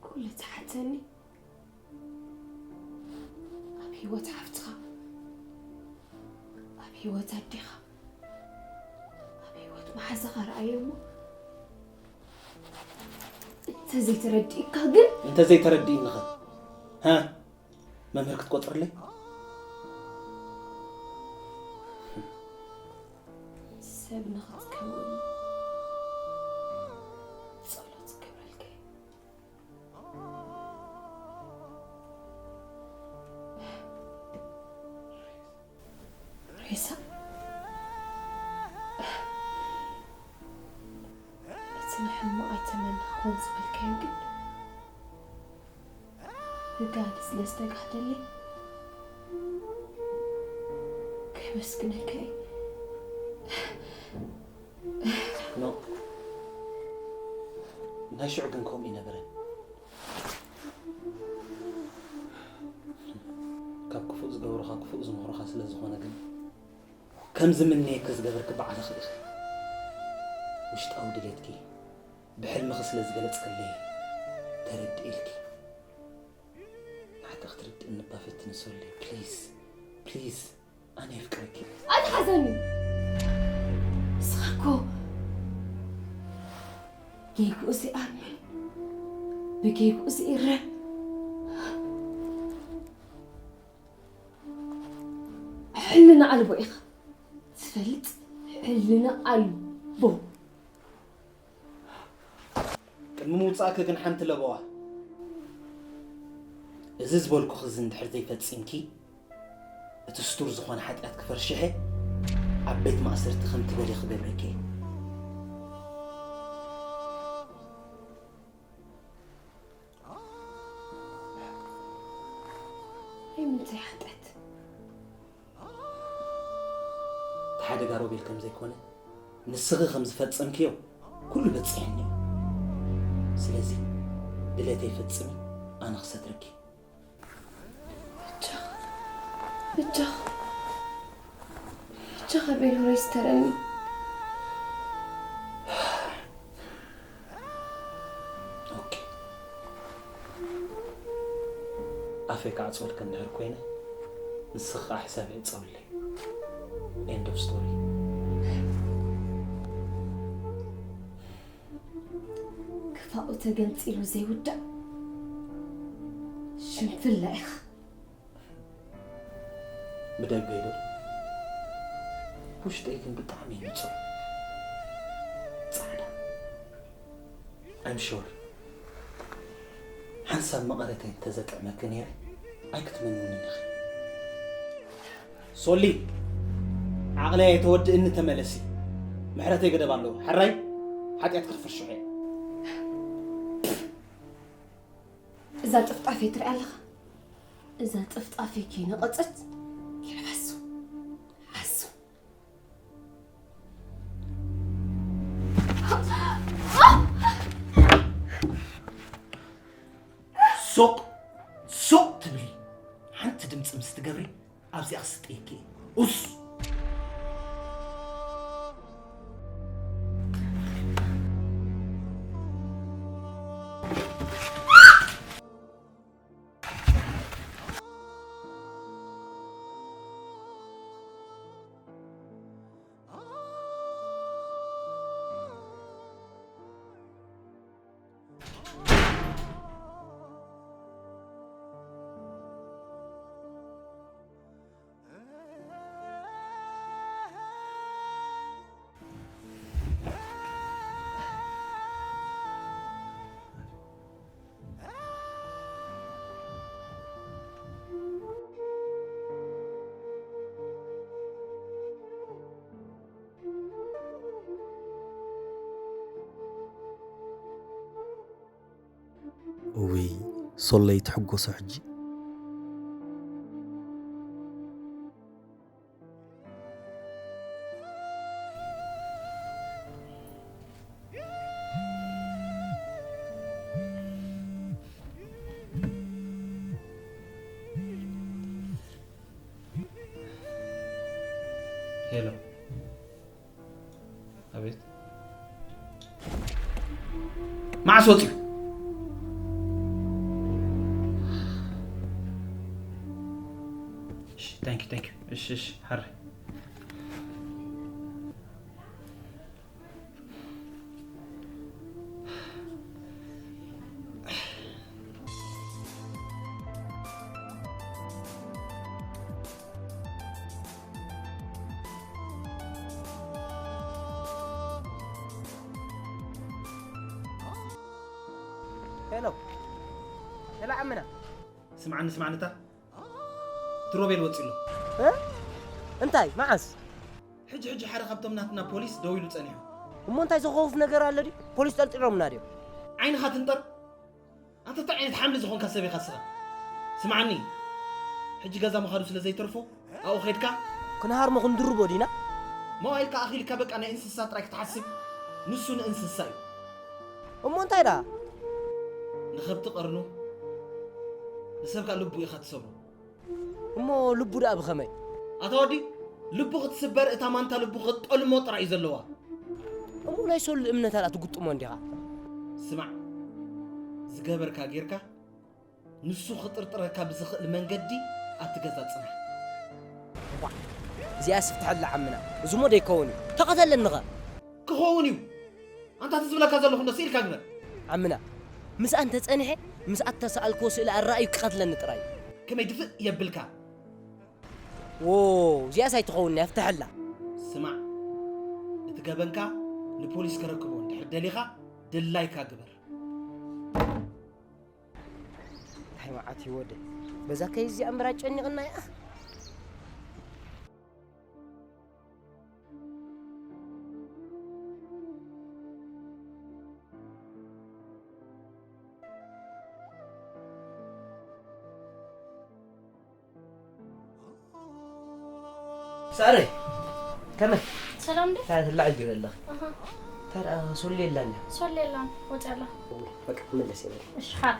ኩሉ ትሓተኒ ኣብ ህይወት ሓፍትኻ፣ ኣብ ህይወት ኣዴኻ፣ ኣብ ህይወት መሓዛኻ ረኣዮ እሞ እንተዘይተረዲእካ ግን እንተዘይተረዲእኒ ኸ? ሃ? መምህር ክትቆጽርለይ? ሰብ ንኽትከውን ጸሎት ዝገብረልካ እዩ። ሬሳ እቲ ንሕማቕ ኣይተመን ክኾን ዝበልካዮ ግን ብጋህዲ ስለ ዝተጋህደለይ ከመስግነካ እየ። ኖ፣ ናይ ሽዑ ግን ከምኡ ይነበረን። ካብ ክፉእ ዝገብሩኻ ክፉእ ዝምህሩኻ ስለ ዝኾነ ግን ከም ዝምነየኪ ዝገበርኪ ባዕልኺ ኢኺ። ውሽጣዊ ድሌትኪ ብሕልምኺ ስለ ዝገለጽክለይ ተረዲኤልኪ። ንዓኪ ክትርድእኒ እባ ፈትኒ ሶሊ፣ ፕሊዝ፣ ፕሊዝ። ኣነ የፍቅረኪ። ኣይትሓዘኒ። ንስኻ እኮ ጌግኡ ዘይኣምን፣ ብጌግኡ ዘይእረም፣ ሕልና ኣልቦ ኢኻ። ትፈልጥ? ሕልና ኣልቦ። ቅድሚ ምውጻእኪ ግን ሓንቲ ለበዋ። እዚ ዝበልኩኺ እዚ እንድሕር ዘይፈጺምኪ፣ እቲ ስቱር ዝኾነ ሓጢኣት ክፈርሽሐ ኣብ ቤት ማእሰርቲ ከም ትበሊ ክገብረኪ እየ። ናይ ምንታይ ሓጢኣት? እቲ ሓደጋ ሮቤል ከም ዘይኮነ ንስኺ ከም ዝፈጸምክዮ ኩሉ በጺሕኒ እዩ። ስለዚ ድሌተይ ፈጽሚ፣ ኣነ ክሰትረኪ። በጃኻ፣ በጃኻ፣ በጃኻ ቤሎረይ ስተረኒ። ኦኬ። ኣፈይ ክዓጽወልኪ እንድሕር ኮይነ፣ ንስኺ ከዓ ሕሳብ ዕጸውለይ። End of story። ክፋኡ ተገንጺሉ ዘይውዳእ ሽንፍላ ኢኻ። ብደገ ኢሉ ውሽጠይ ግን ብጣዕሚ እዩ ንጹር። ጻዕዳ። I'm sure ሓንሳብ መቐረተይ እንተዘጥዕመኪ ነይረ፣ ኣይክትመንውንን ኢኺ። ሶሊ፣ ዓቕለይ ኣይተወድእኒ፣ ተመለሲ። ምሕረተይ ገደብ ኣለዎ። ሕራይ ሓጢኣትኪ ክፍርሽሖ እየ። እዛ ጥፍጣፊ ትሪኣ ኣለኻ? እዛ ጥፍጣፊ ከይነቐጸት ይልበሱ። ሓሱ። ሱቕ ሱቕ ትብሊ። ሓንቲ ድምፂ ምስ ትገብሪ ኣብዚኣ ክስጥየኪ እየ። ኡስ። እውይ ሶለይ ትሕጎሶ ሕጂ። ሄሎ። ኣቤት። መዓስ ወፂኡ? እሺ፣ thank you, thank you። እሺ፣ እሺ፣ ሓራይ። ሄሎ ሄሎ ዓምና ስምዓኒ ስምዓኒ እታ እቲ ሮቤል ወፂ ኣሎ። እንታይ መዓስ ሕጂ ሕጂ ሓደ ካብቶም ናትና ፖሊስ ደው ኢሉ ፀኒሑ። እሞ እንታይ ዘኸውፍ ነገር ኣሎ ድዩ ፖሊስ ጠርጢሮምና ድዮም ዓይንኻ ትንጠር ኣንተ እንታይ ዓይነት ሓምሊ ዝኾንካ ሰብ ኢኻ ስኻ ስምዓኒ ሕጂ ገዛ ምኻዱ ስለ ዘይተርፎ ኣብኡ ኸድካ ክንሃርሞ ክንድርቦ ዲና መዋኢልካ ኣኺልካ በቃ ናይ እንስሳ ጥራይ ክትሓስብ ንሱ ንእንስሳ እዩ እሞ እንታይ ደኣ ንኸብቲ ቐርኑ ንሰብካ ልቡ ኢኻ ትሰብሮ እሞ ልቡ ደኣ ብኸመይ ኣታ ወዲ ልቡ ክትስበር እታ ማንታ ልቡ ክትጠልሞ ጥራይ እዩ ዘለዋ እሞ ናይ ሶል እምነታ ደኣ ትጉጥሞ እንዲኻ ስማዕ ዝገበርካ ጌርካ ንሱ ክጥርጥረካ ብዝኽእል መንገዲ ኣብቲ ገዛ ጽናሕ እዚኣ ስፍትሐላ ዓምና እዚሞ ደይከውን እዩ ተቐተለንኸ ክኸውን እዩ ኣንታ እቲ ዝብለካ ዘለኹ እንዶ ስኢልካ ግበር ዓምና ምስኣ እንተጸኒሐ ምስኣ እተሰኣልክዎ ስእሊ ኣረኣዩ ክቐትለኒ ጥራይ ከመይ ድፍእ የብልካ ዎ እዚኣስ ኣይትኸውን እያ ፍትሐላ ስማዕ እቲ ገበንካ ንፖሊስ ከረክቦ እንድሕር ደሊኻ ድላይካ ግበር እንታይ መዓት እዩ ወደ በዛ ከይ እዚኣ እምበር ኣጨኒቕና እያ ሳረ ከመይ ሰላም እንዴ? ታትላዕ ጅረለኽ ኣሃ ታራ ሶሌ ላኛ ሶሌ የላን ወፂ ኣላ። በቃ መለስ ይበል እሺ ሓራ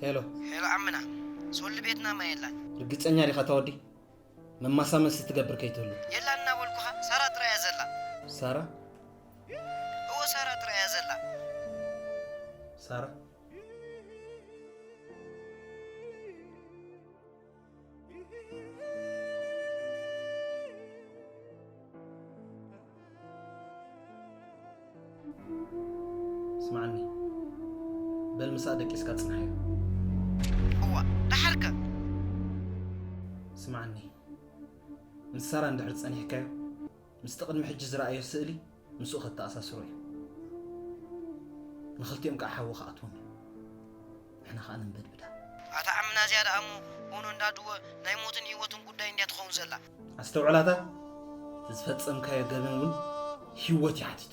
ሄሎ። ሄሎ ዓምና፣ ሶሊ ቤትና ማይ የላን። ርግጸኛ ዲኻ እታ ወዲ? መማሳመሲ ትገብር ከይትህሉ። የላን እናበልኩኻ፣ ሳራ ጥራይ እያ ዘላ። ሳራ? እዎ፣ ሳራ ጥራይ እያ ዘላ። ሳራ? ስማዕኒ፣ በል ምሳኣ ደቂስካ ጽንሓዮ። እዋ፣ ደሓርከ? ስማዕኒ፣ ምስ ሳራ እንድሕር ጸኒሕካዮ፣ ምስቲ ቅድሚ ሕጂ ዝረኣዮ ስእሊ ምስኡ ከተኣሳስሮ እዩ። ንኽልቲኦም ከዓ ሓዊ ክኣትዎም እዩ። ንሕና ከዓ ንንበድብዳ። ኣታ ዓምና እዚኣ ደኣ እሞ፣ ሆኖ እንዳድወ ናይ ሞትን ህይወትን ጉዳይ እንድያ ትኸውን ዘላ። ኣስተውዕላታ፣ ዝፈጸምካዮ ገበን እውን ህይወት እዩ ሓቲቱ።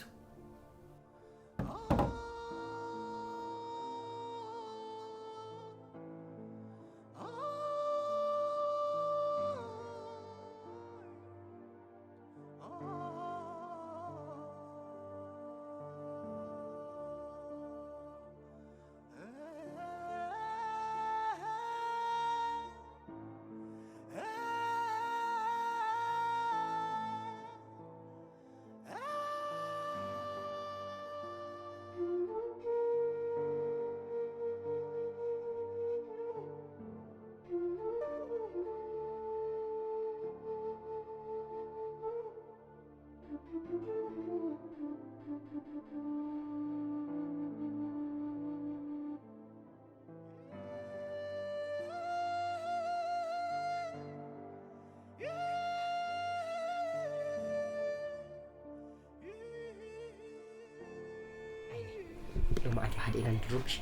ሎማዓንቲ ሓደ ኢና ንድርብሽ።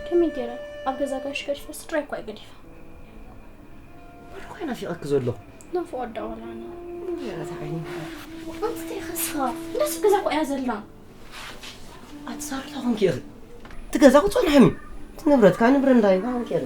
ከመይ ገይረ ኣብ ገዛ ጋሽ ገዲፈ ስድራይ እኳ ገዲፈ። ወዲ እኳ ናፊቐኪ ዘሎ። ናፍቖት ዳ ወላኒ። ያታ ዓይኒ። ኣንተ ተይኸስኻ እንደስ ገዛ እኮ እያ ዘላ። ኣትሳርታ ኾንኪ ኢኺ። እቲ ገዛ ክጸንሐኒ። እቲ ንብረት ካኒ ብረንዳ እዩ ኾንኪ ኢኺ።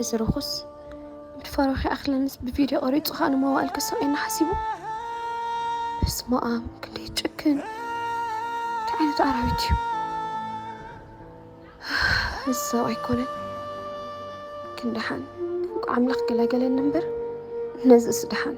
እዚ ርኹስ ምድፋሩ ከይኣኽለንስ ብቪድዮ ቀሪጹ ከኣ ንመዋእል ከሳቕየና ሓሲቡ። በስመ ኣብ ክንደይ ጭክን፣ እንታይ ዓይነት ኣራዊት እዩ። እዚ ሰብ ኣይኮነን። ግን ደሓን እንቋዕ ኣምላኽ ገላገለኒ እምበር ነዚስ ደሓን።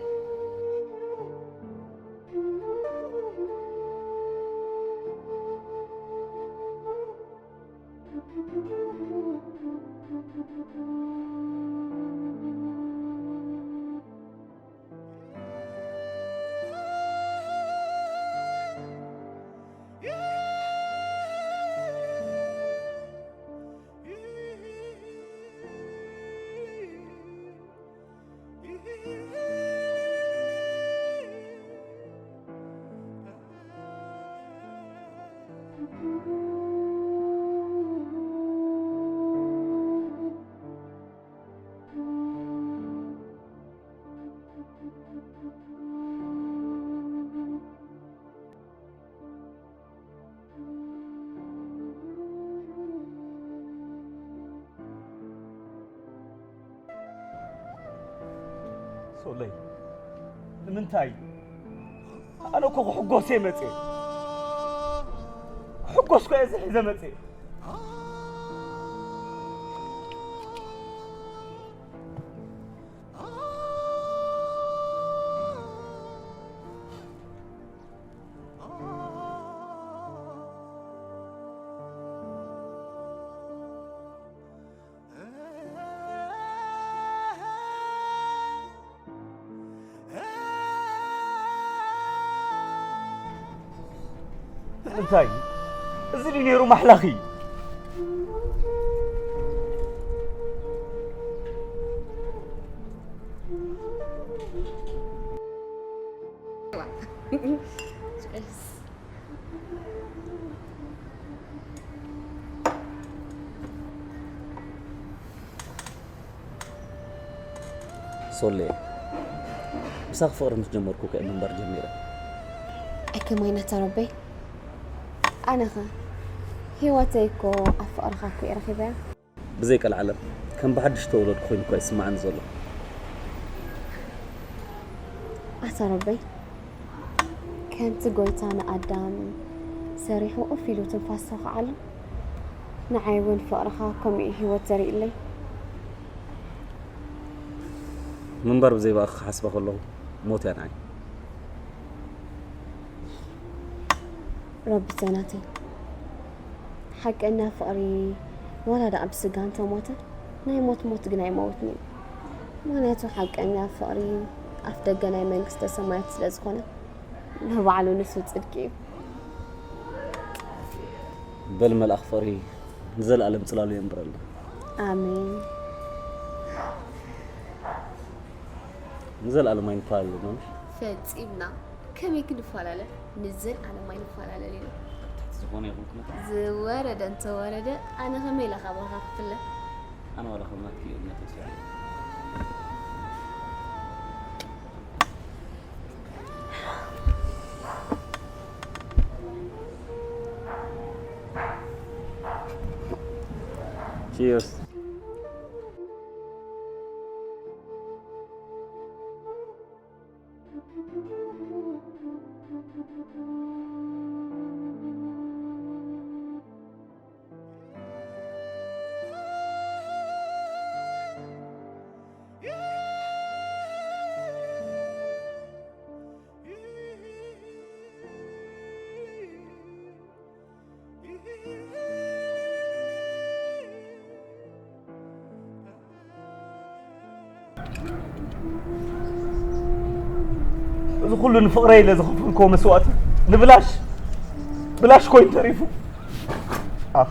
ሶለይ፣ ንምንታይ? ኣነ እኮ ክሕጎስ እየ መፅየ። ክሕጎስ እኮ እየ እዚ ሒዘ መፅየ። እንታይ? እዚ ድዩ ነይሩ ማሕላኺ? ሶሌ፣ ምሳኺ ፍቕሪ ምስ ጀመርኩ ከ ምንባር ጀሚረ። ኣይ ከማይ ናታ ረበይ፣ ኣነኸ ህይወተይ እኮ ኣብ ፍቕርኻ እኮ እየ ረኺበያ። ብዘይ ቀልዓለም ከም ብሓድሽ ተወለድኩ ኮይኑ እኳ ይስምዓኒ ዘሎ። ኣታ ረበይ፣ ከምቲ ጎይታ ንኣዳም ሰሪሑ ኡፍ ኢሉ ትንፋስ ተውኸዓሉ፣ ንዓይ እውን ፍቕርኻ ከምኡ እዩ ህይወት ዘሪእለይ። ምንባር ብዘይ ብኣኺ ክሓስባ ከለኹ ሞት እያ ንዓይ። ረቢተይ ናተይ፣ ሓቀኛ ፍቕሪ ዋላ ደኣ ብስጋ እንተሞተ፣ ናይ ሞት ሞት ግን ኣይመውትን እዩ። ምኽንያቱ ሓቀኛ ፍቕሪ ኣፍ ደገ ናይ መንግስተ ሰማያት ስለ ዝኾነ፣ ንባዕሉ ንሱ ጽድቂ እዩ። በል መልኣኽ ፍቕሪ ንዘለኣለም ጽላሉ የንብረልና። ኣሜን። ንዘለኣለም ኣይንፈላለ ዶ? ፈጺምና። ከመይ ክንፈላለ? ንዘለኣለም ኣይንፈላለ ኢና። ትሕቲ ዝኾነ ይኹን ኩነታት። ዝወረደ እንተወረደ፣ ኣነ ከመይ ኢለ ካባኻ ክፍለ? ኣነ ዋላ ከም ናትኪ እምነት ተስፋ እየ። Cheers. እዚ ኩሉ ንፍቕረይ ኢለ ዝኸፈልክዎ መስዋእቲ ንብላሽ፣ ብላሽ ኮይኑ ተሪፉ። ኣኽ።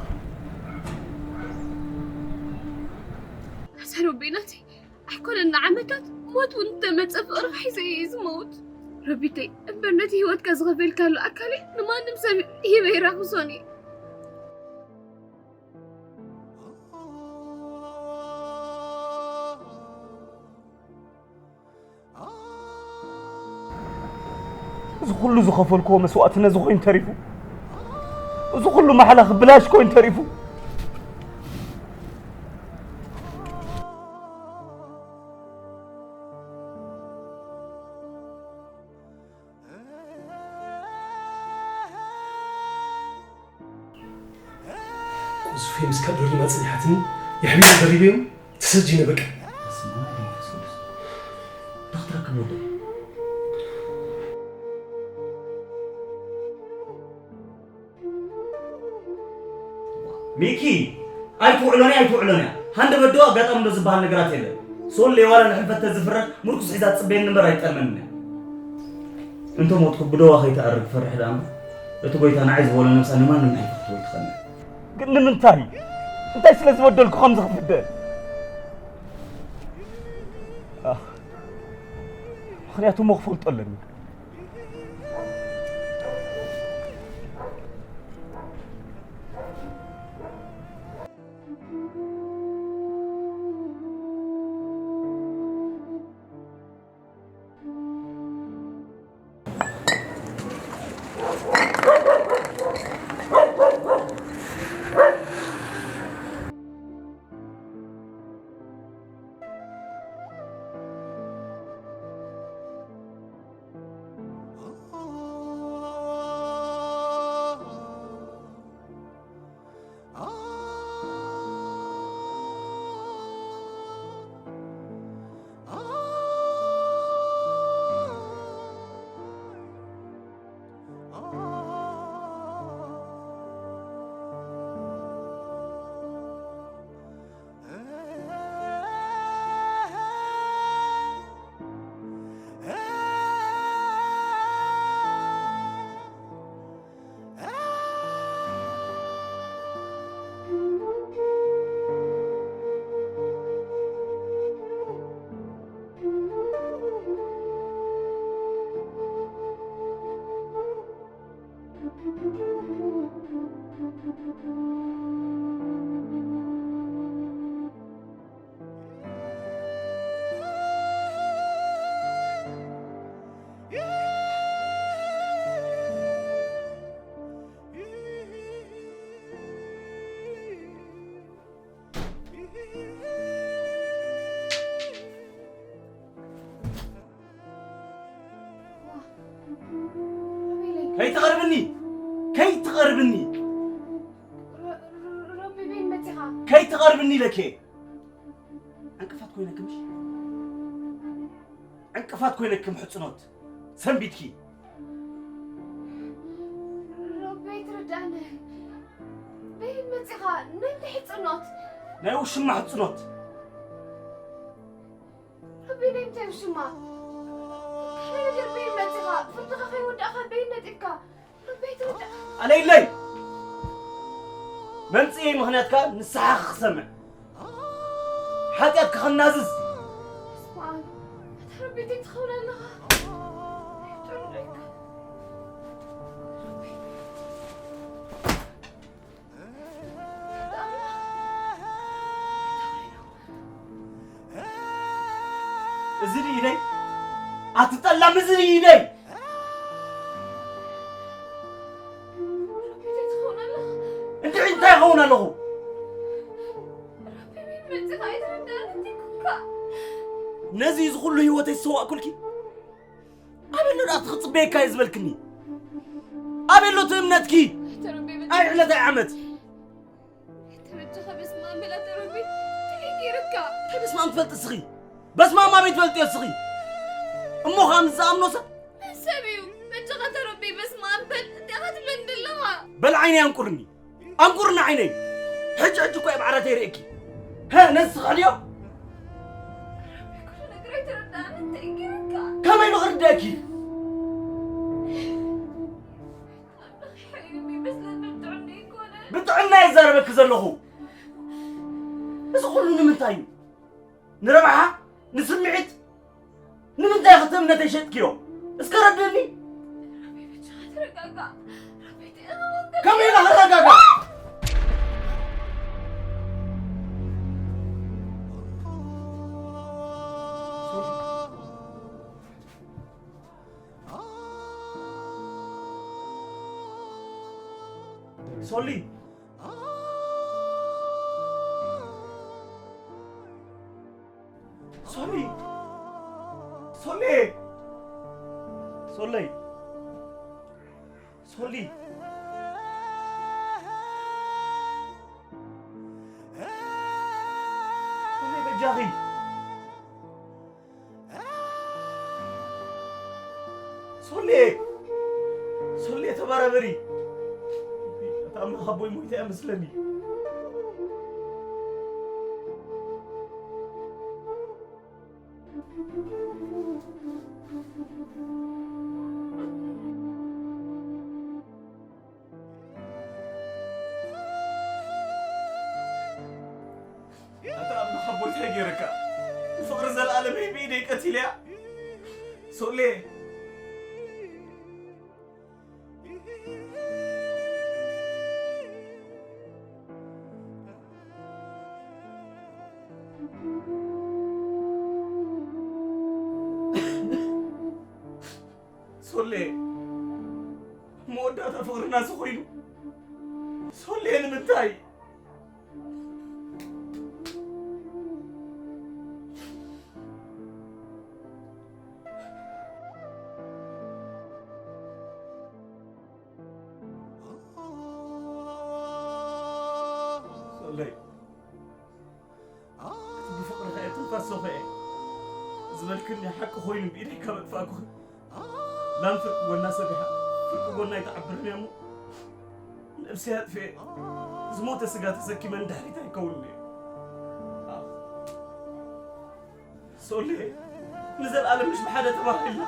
ኣሰር ወበይ ናተይ፣ ኣይኮነን ንዓመታት፣ ሞት እውን እንተመጸ ፍቕርኻ ሒዘ እየ ዝመውት። ረቢተይ፣ እምበር ነቲ ህይወትካ ዝኸፈልካሉ ኣካለይ ንማንም ሰብ ሂበ ኣይራኽሶን እየ። እዚ ኩሉ ዝኸፈልክዎ መስዋእቲ ነዚ ኮይኑ ተሪፉ። እዚ ኩሉ ማሕላ ክብላሽ ኮይኑ ተሪፉ። ቁዝፌ ምስ ካብ ደሪባ ጸኒሓትኒ፣ የሕቢና ደሪበዮም፣ ተሰጂነ በቃ። በስመ ኣብ ወመንፈስ ቅዱስ። ዳክተር ኣክል ወደይ። ሚኪ፣ ኣይትውዕሎን እያ፣ ኣይትውዕሎን እያ። ሃንደበት ዶ ኣጋጣሚ ዶ ዝበሃል ነገራት የለን። ሶል ሌዋላ ንሕልፈት ተዝፍረድ ምርኩስ ሒዛ ትጽበየኒ እምበር ኣይትጠልመንን እያ። እንተ ሞትኩ ብደዋ ከይትኣርግ ፈርሕ ደኣ እምበር፣ እቲ ጎይታ ንዓይ ዝበሎ ነብሳ ንማንም ኣይትኽትቦ ይትኸነ። ግን ንምንታይ? እንታይ ስለ ዝበደልኩ ከምዚ ክፍደ? ኣኽ፣ ምኽንያቱ እሞ ክፈልጦ ኣለኒ። ከይትቐርብኒ! ከይትቐርብኒ! ሮ- ሮ- ሮቢ፣ በይን መጺኻ። ከይትቐርብኒ ኢለኪ! ዕንቅፋት ኮይነክምሽ። ዕንቅፋት ኮይነክም ሕጽኖት። ሰንቢድኪ። ሮቢ፣ ኣይትረዳእንን። በይን መጺኻ። ናይ እንታይ ሕጽኖት? ናይ ውሽማ ሕጽኖት። ሮቢ፣ ናይ እንታይ ውሽማ? እንታይ ነገር በይን መጺኻ? ፍርድኻ ከይወዳእካ በይን ነጢፍካ። ሮቢ፣ ኣይትረዳእ። ኣለይለይ! መምጽኤ ምኽንያትካ ንስሓ ክሰምዕ። ሓጢኣትካ ክናዝዝ። ስማዕ፣ ኣታ ሮቢ፣ እንታይ ትኸውን ኣለኻ? ጥዑም ዶ ኢልካ? ሮቢ። እዚ ድዩ ኢደይ? ኣቲ ጠላም፣ እዚ ድዩ ኢደይ? እንታይ ትኸውን ኣለኻ? እንድዒ እንታይ ይኸውን ኣለኹ? ሮቢ፣ በይን መጺኻ። ኣይትረዳእንን ዲኻ? ነዚ እዚ ኩሉ ህይወተይ ዝሰዋእኩልኪ? ኣበይ ኣሎ ደኣ እቲ ክጽበየካ እየ ዝበልክኒ? ኣበይ ኣሎ እቲ እምነትኪ? ኣይ ሮቢ፣ በይን ኣይ ዕለት ኣይ ዓመት? ተበጃኻ በስመ ኣብ በል ኣታ ሮቢ፣ እንታይ ገይሩካ? እንታይ በስመ ኣብ ትፈልጢ እስኺ? በስመ ኣብ ኣበይ ትፈልጥዮ እስኺ? እሞ ኸኣ ምስ ዝኣምኖ ሰብ? መን ሰብ እዩ? በጃኻ ኣታ ሮቢ፣ በስመ ኣብ በል፣ እንታይ ኢኻ ትብለኒ ዘለኻ? በል ዓይነይ ኣንቁርኒ፣ ኣንቁርኒ ዓይነይ። ሕጂ ሕጂ እኮ እየ ብዓራተይ ርእየኪ። ሀ፣ ነዚ ትኽሕድዮ? ሮቢ፣ ኩሉ ነገር ኣይተረዳእን፣ እንታይ ገይሩካ? ከመይ ኢሉ ክርደኣኪ? ብጥዕና ይዛረበኪ ዘለኹ። እዚ ኩሉ ንምንታይ እዩ? ንረብሓ? ንስምዒት? ንምንታይ ኢኺ እቲ እምነተይ ሸጥክዮ? እስከ ረድእኒ። ከመይ ኢለ ክረጋጋእ? ሶሊ። ሶሊ። ሶሊ። ሶለይ። ሶሊ። ሶሊ በጃኺ። ሶሌ! ሶሌ ተባራበሪ! ኣታ ኣምላኽ ኣቦይ ሞይታ እያ መስለኒ። ኣታ ኣምላኽ ኣቦይ እንታይ ገይረካ? ንፍቕሪ ዘለኣለመይ ብኢደይ ቀቲለያ። ሶሌ። ሶሌ፣ መወዳእታ ፍቕርና እዚ ኮይኑ። ሶሌ፣ ንምንታይ? ሶለይ፣ እቲ ብፍቕርኻ እየ ትንፋስ ሶኸ እየ ዝበልክኒ ሓቂ ኮይኑ ብኢደይ ካብ ኣጥፋእኩኺ፣ ላም ፍርቂ ጎና ሰቢሓ፣ ፍርቂ ጎና ኣይትዓብርን እያ እሞ፣ ነብሰይ ኣጥፊኤ፣ ዝሞተ ስጋ ተሰኪመ ንድሕሪት ኣይከውንን እየ። ሶሌ፣ ንዘለኣለም ምሽ ብሓደ ተባሂልና።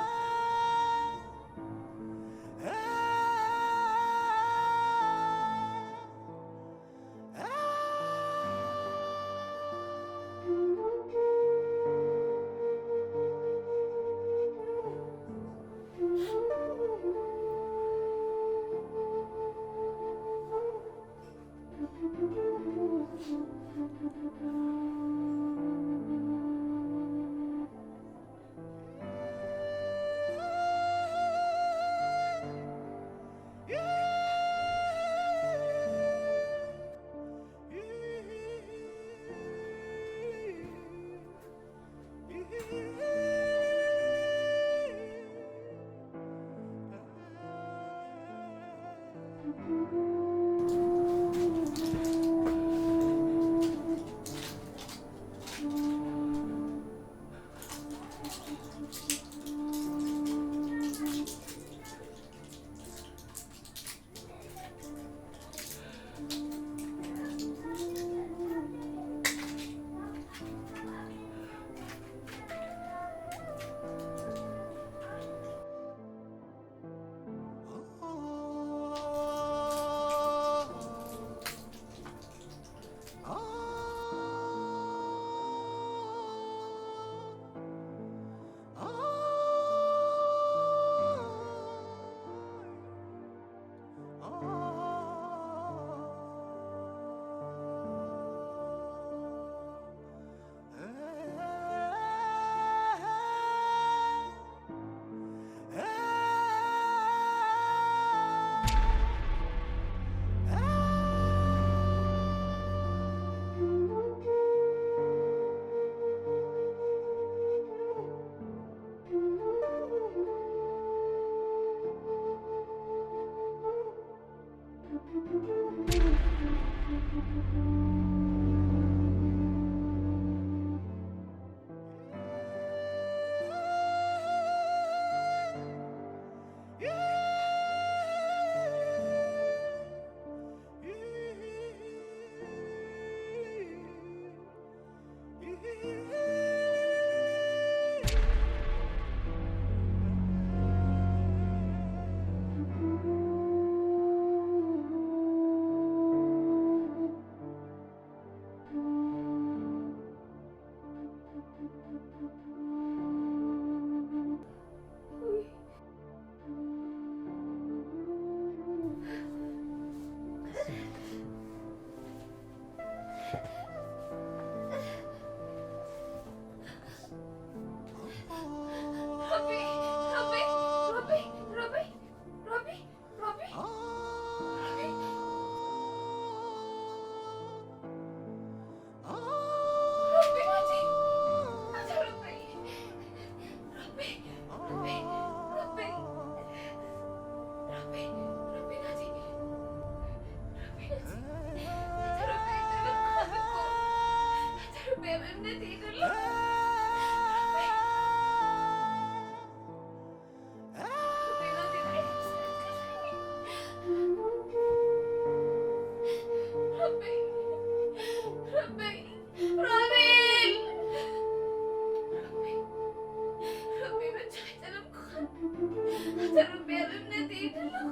ሮቢ! ሮቢ! ሮቢ! ሮቢ! ሮቢ! ሮቢ! ሮቢ ናተይ! ኣታ ሮቢ! ሮቢ! ሮቢ! ሮቢ! ሮቢ! ሮቢ ናተይ! ሮቢ ናተይ! ኣታ ሮቢ! ኣይተረፍኩኻን እኮ! ኣታ ሮቢ! ኣብ እምነት እየ ዘለኹ!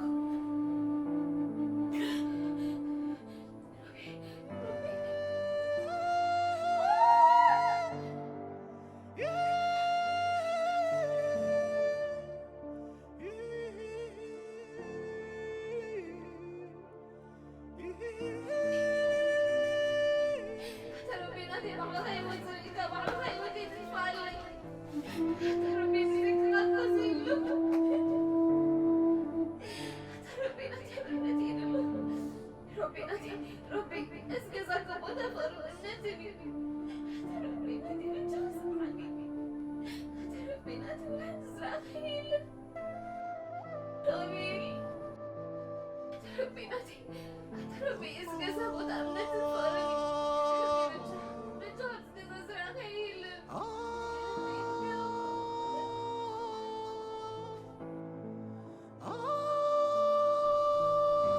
ሮቢ! ሮቢ ናተይ፣ ሮቢ፣ እዚ ገዛ እኮ ቦታ ፍቕርን እምነትን እዩ። ኣታ ሮቢ ናተይ፣ በጃኻ ስምዓኒ። ኣታ ሮቢ ናተይ፣ ወላ ሓንቲ ዝረኣኻዮ የለን። ሮቢ፣ ኣታ ሮቢ ናተይ፣ ኣታ ሮቢ፣ እዚ ገዛ ቦታ እምነትን ፍቕርን እዩ። ሮቢ፣ በጃኻ፣ በጃኻ፣ እዚ ገዛ ዝረኣኻዮ የለን።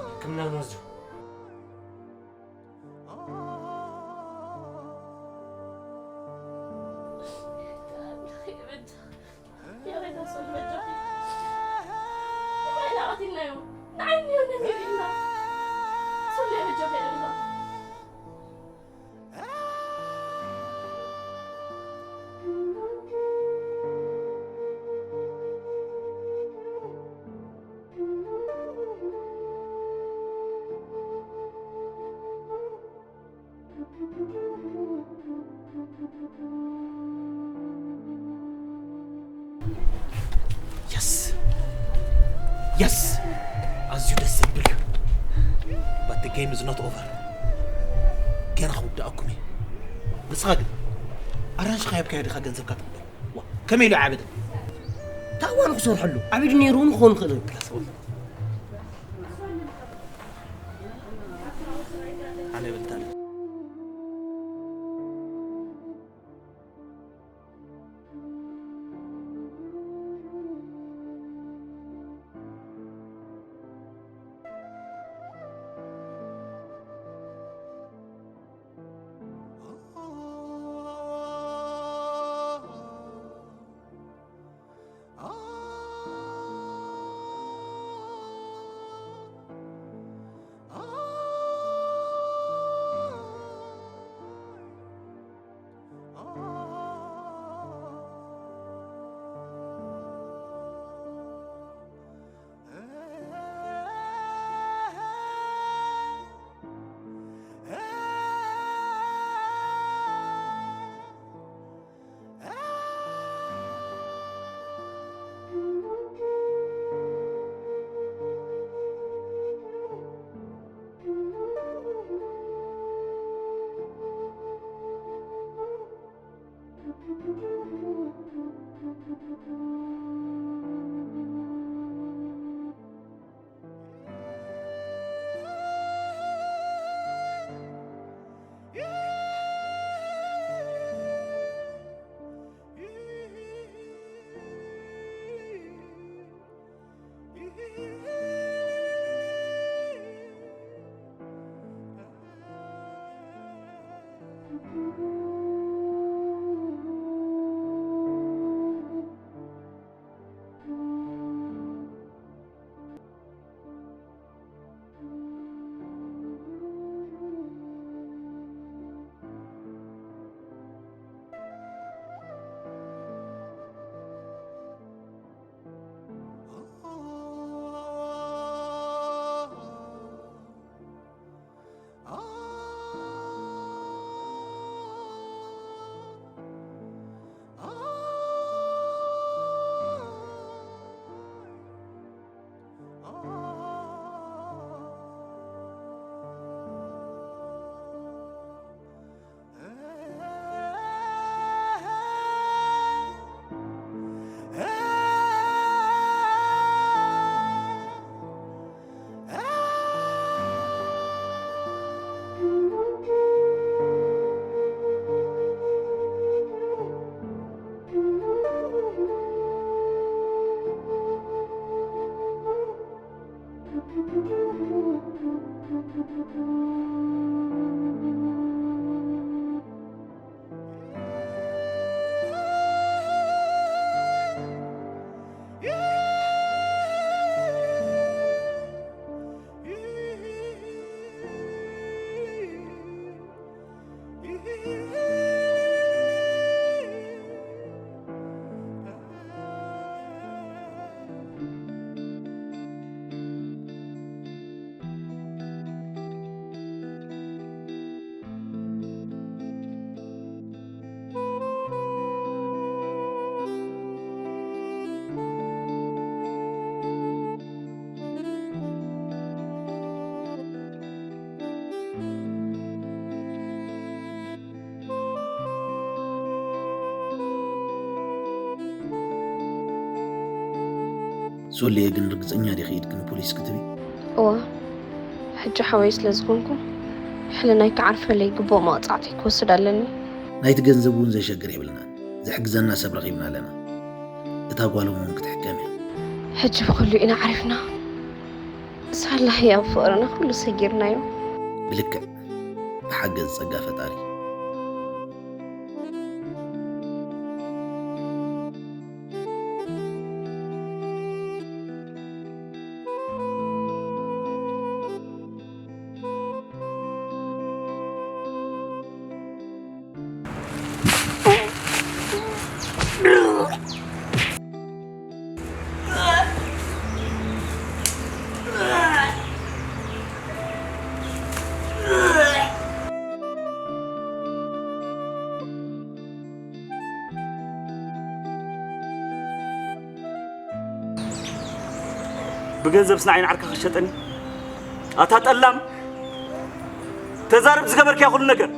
ሕክምና ንወስዶ። የስ! የስ! ኣዝዩ ደስ ዘብል እዩ። But the game is not over። ገና ክውድኣኩም እየ። ንስኻ ግን ኣራንሺ ካሂብካዮ ዲኻ ገንዘብካ ትቕበል? ዋ፣ ከመይ ኢሉ ዓበደ? ታዋ ንኽሰርሐሉ ዓቢዱ ነይሩ እውን ክኸውን ይኽእል እዩ። ክላስ። ሶልየ፣ ግን ርግጸኛ ዲኺ ኢድኪ ንፖሊስ ክትቢ? እዋ፣ ሕጂ ሓወይ ስለ ዝኾንኩ፣ ሕልናይ ክዓርፈለይ ግቡእ መቕጻዕቲ ክወስድ ኣለኒ። ናይቲ ገንዘብ እውን ዘሸግር የብልናን። ዝሕግዘና ሰብ ረኺብና ኣለና። እታ ጓሎም እውን ክትሕከም እያ። ሕጂ ብኹሉ ኢና ዓሪፍና። ሳላ ህያብ ፍቕርና ኩሉ ሰጊርናዮ። ብልክዕ፣ ብሓገዝ ጸጋ ፈጣሪ። ብገንዘብ ስንዓይ ንዓርካ ክሸጠኒ? ኣታ ጠላም፣ ተዛረብ ዝገበርካዮ ኩሉ ነገር።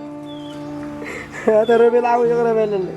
ኣታ ሮቤል ዓው ይቕረ በለለይ።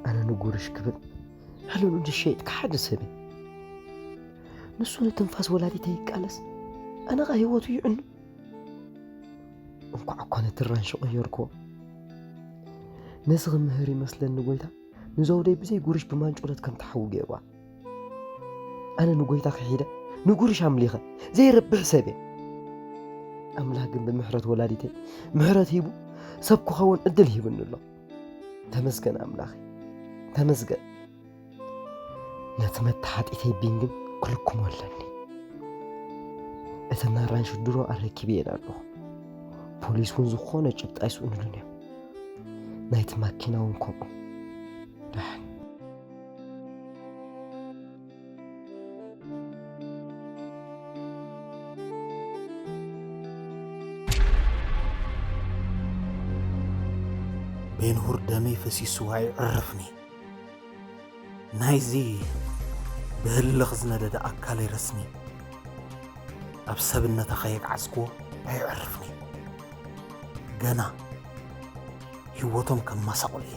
ኣነ ንጉርሽ ክብል ሕልኑ ዝሸይጥ ክሓደ ሰብ እየ። ንሱ ንትንፋስ ወላዲተይ ይቃለስ፣ ኣነ ኸ ህይወቱ ይዕኑ። እንኳዕ እኳ ነቲ ራንሺ ቀየርክዎ። ነዚ ክምህር ይመስለኒ ጎይታ፣ ንዘውደይ ብዘይ ጉርሽ ብማንጮለት ከም ትሓዊ ገይርዋ። ኣነ ንጎይታ ክሒደ፣ ንጉርሽ ኣምሊኸ፣ ዘይረብሕ ሰብ እየ። ኣምላኽ ግን ብምሕረት ወላዲተይ፣ ምሕረት ሂቡ፣ ሰብ ክኸውን ዕድል ሂብኒ ኣሎ። ተመስገን ኣምላኸይ፣ ተመስገን። ነቲ መተሓጢተይ ቢን ግን ክልክሞ ኣለኒ። እተን ኣራንሺ ድሮ ኣረኪበየን ኣለኹ። ፖሊስ እውን ዝኾነ ጭብጢ ኣይስእኑሉን እዮም። ናይቲ ማኪና እውን ከምኡ። ደሓን። ቤንሁር ደመይ ፈሲሱ ኣይዕረፍኒ። ናይዚ ብህልኽ ዝነደደ ኣካለይ ረስኒ። ኣብ ሰብነታ ከየግዓዝክዎ ኣይዕርፍን እዩ። ገና ህይወቶም ከማሳቑል እዩ።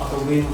ኣቶ ጉይማ።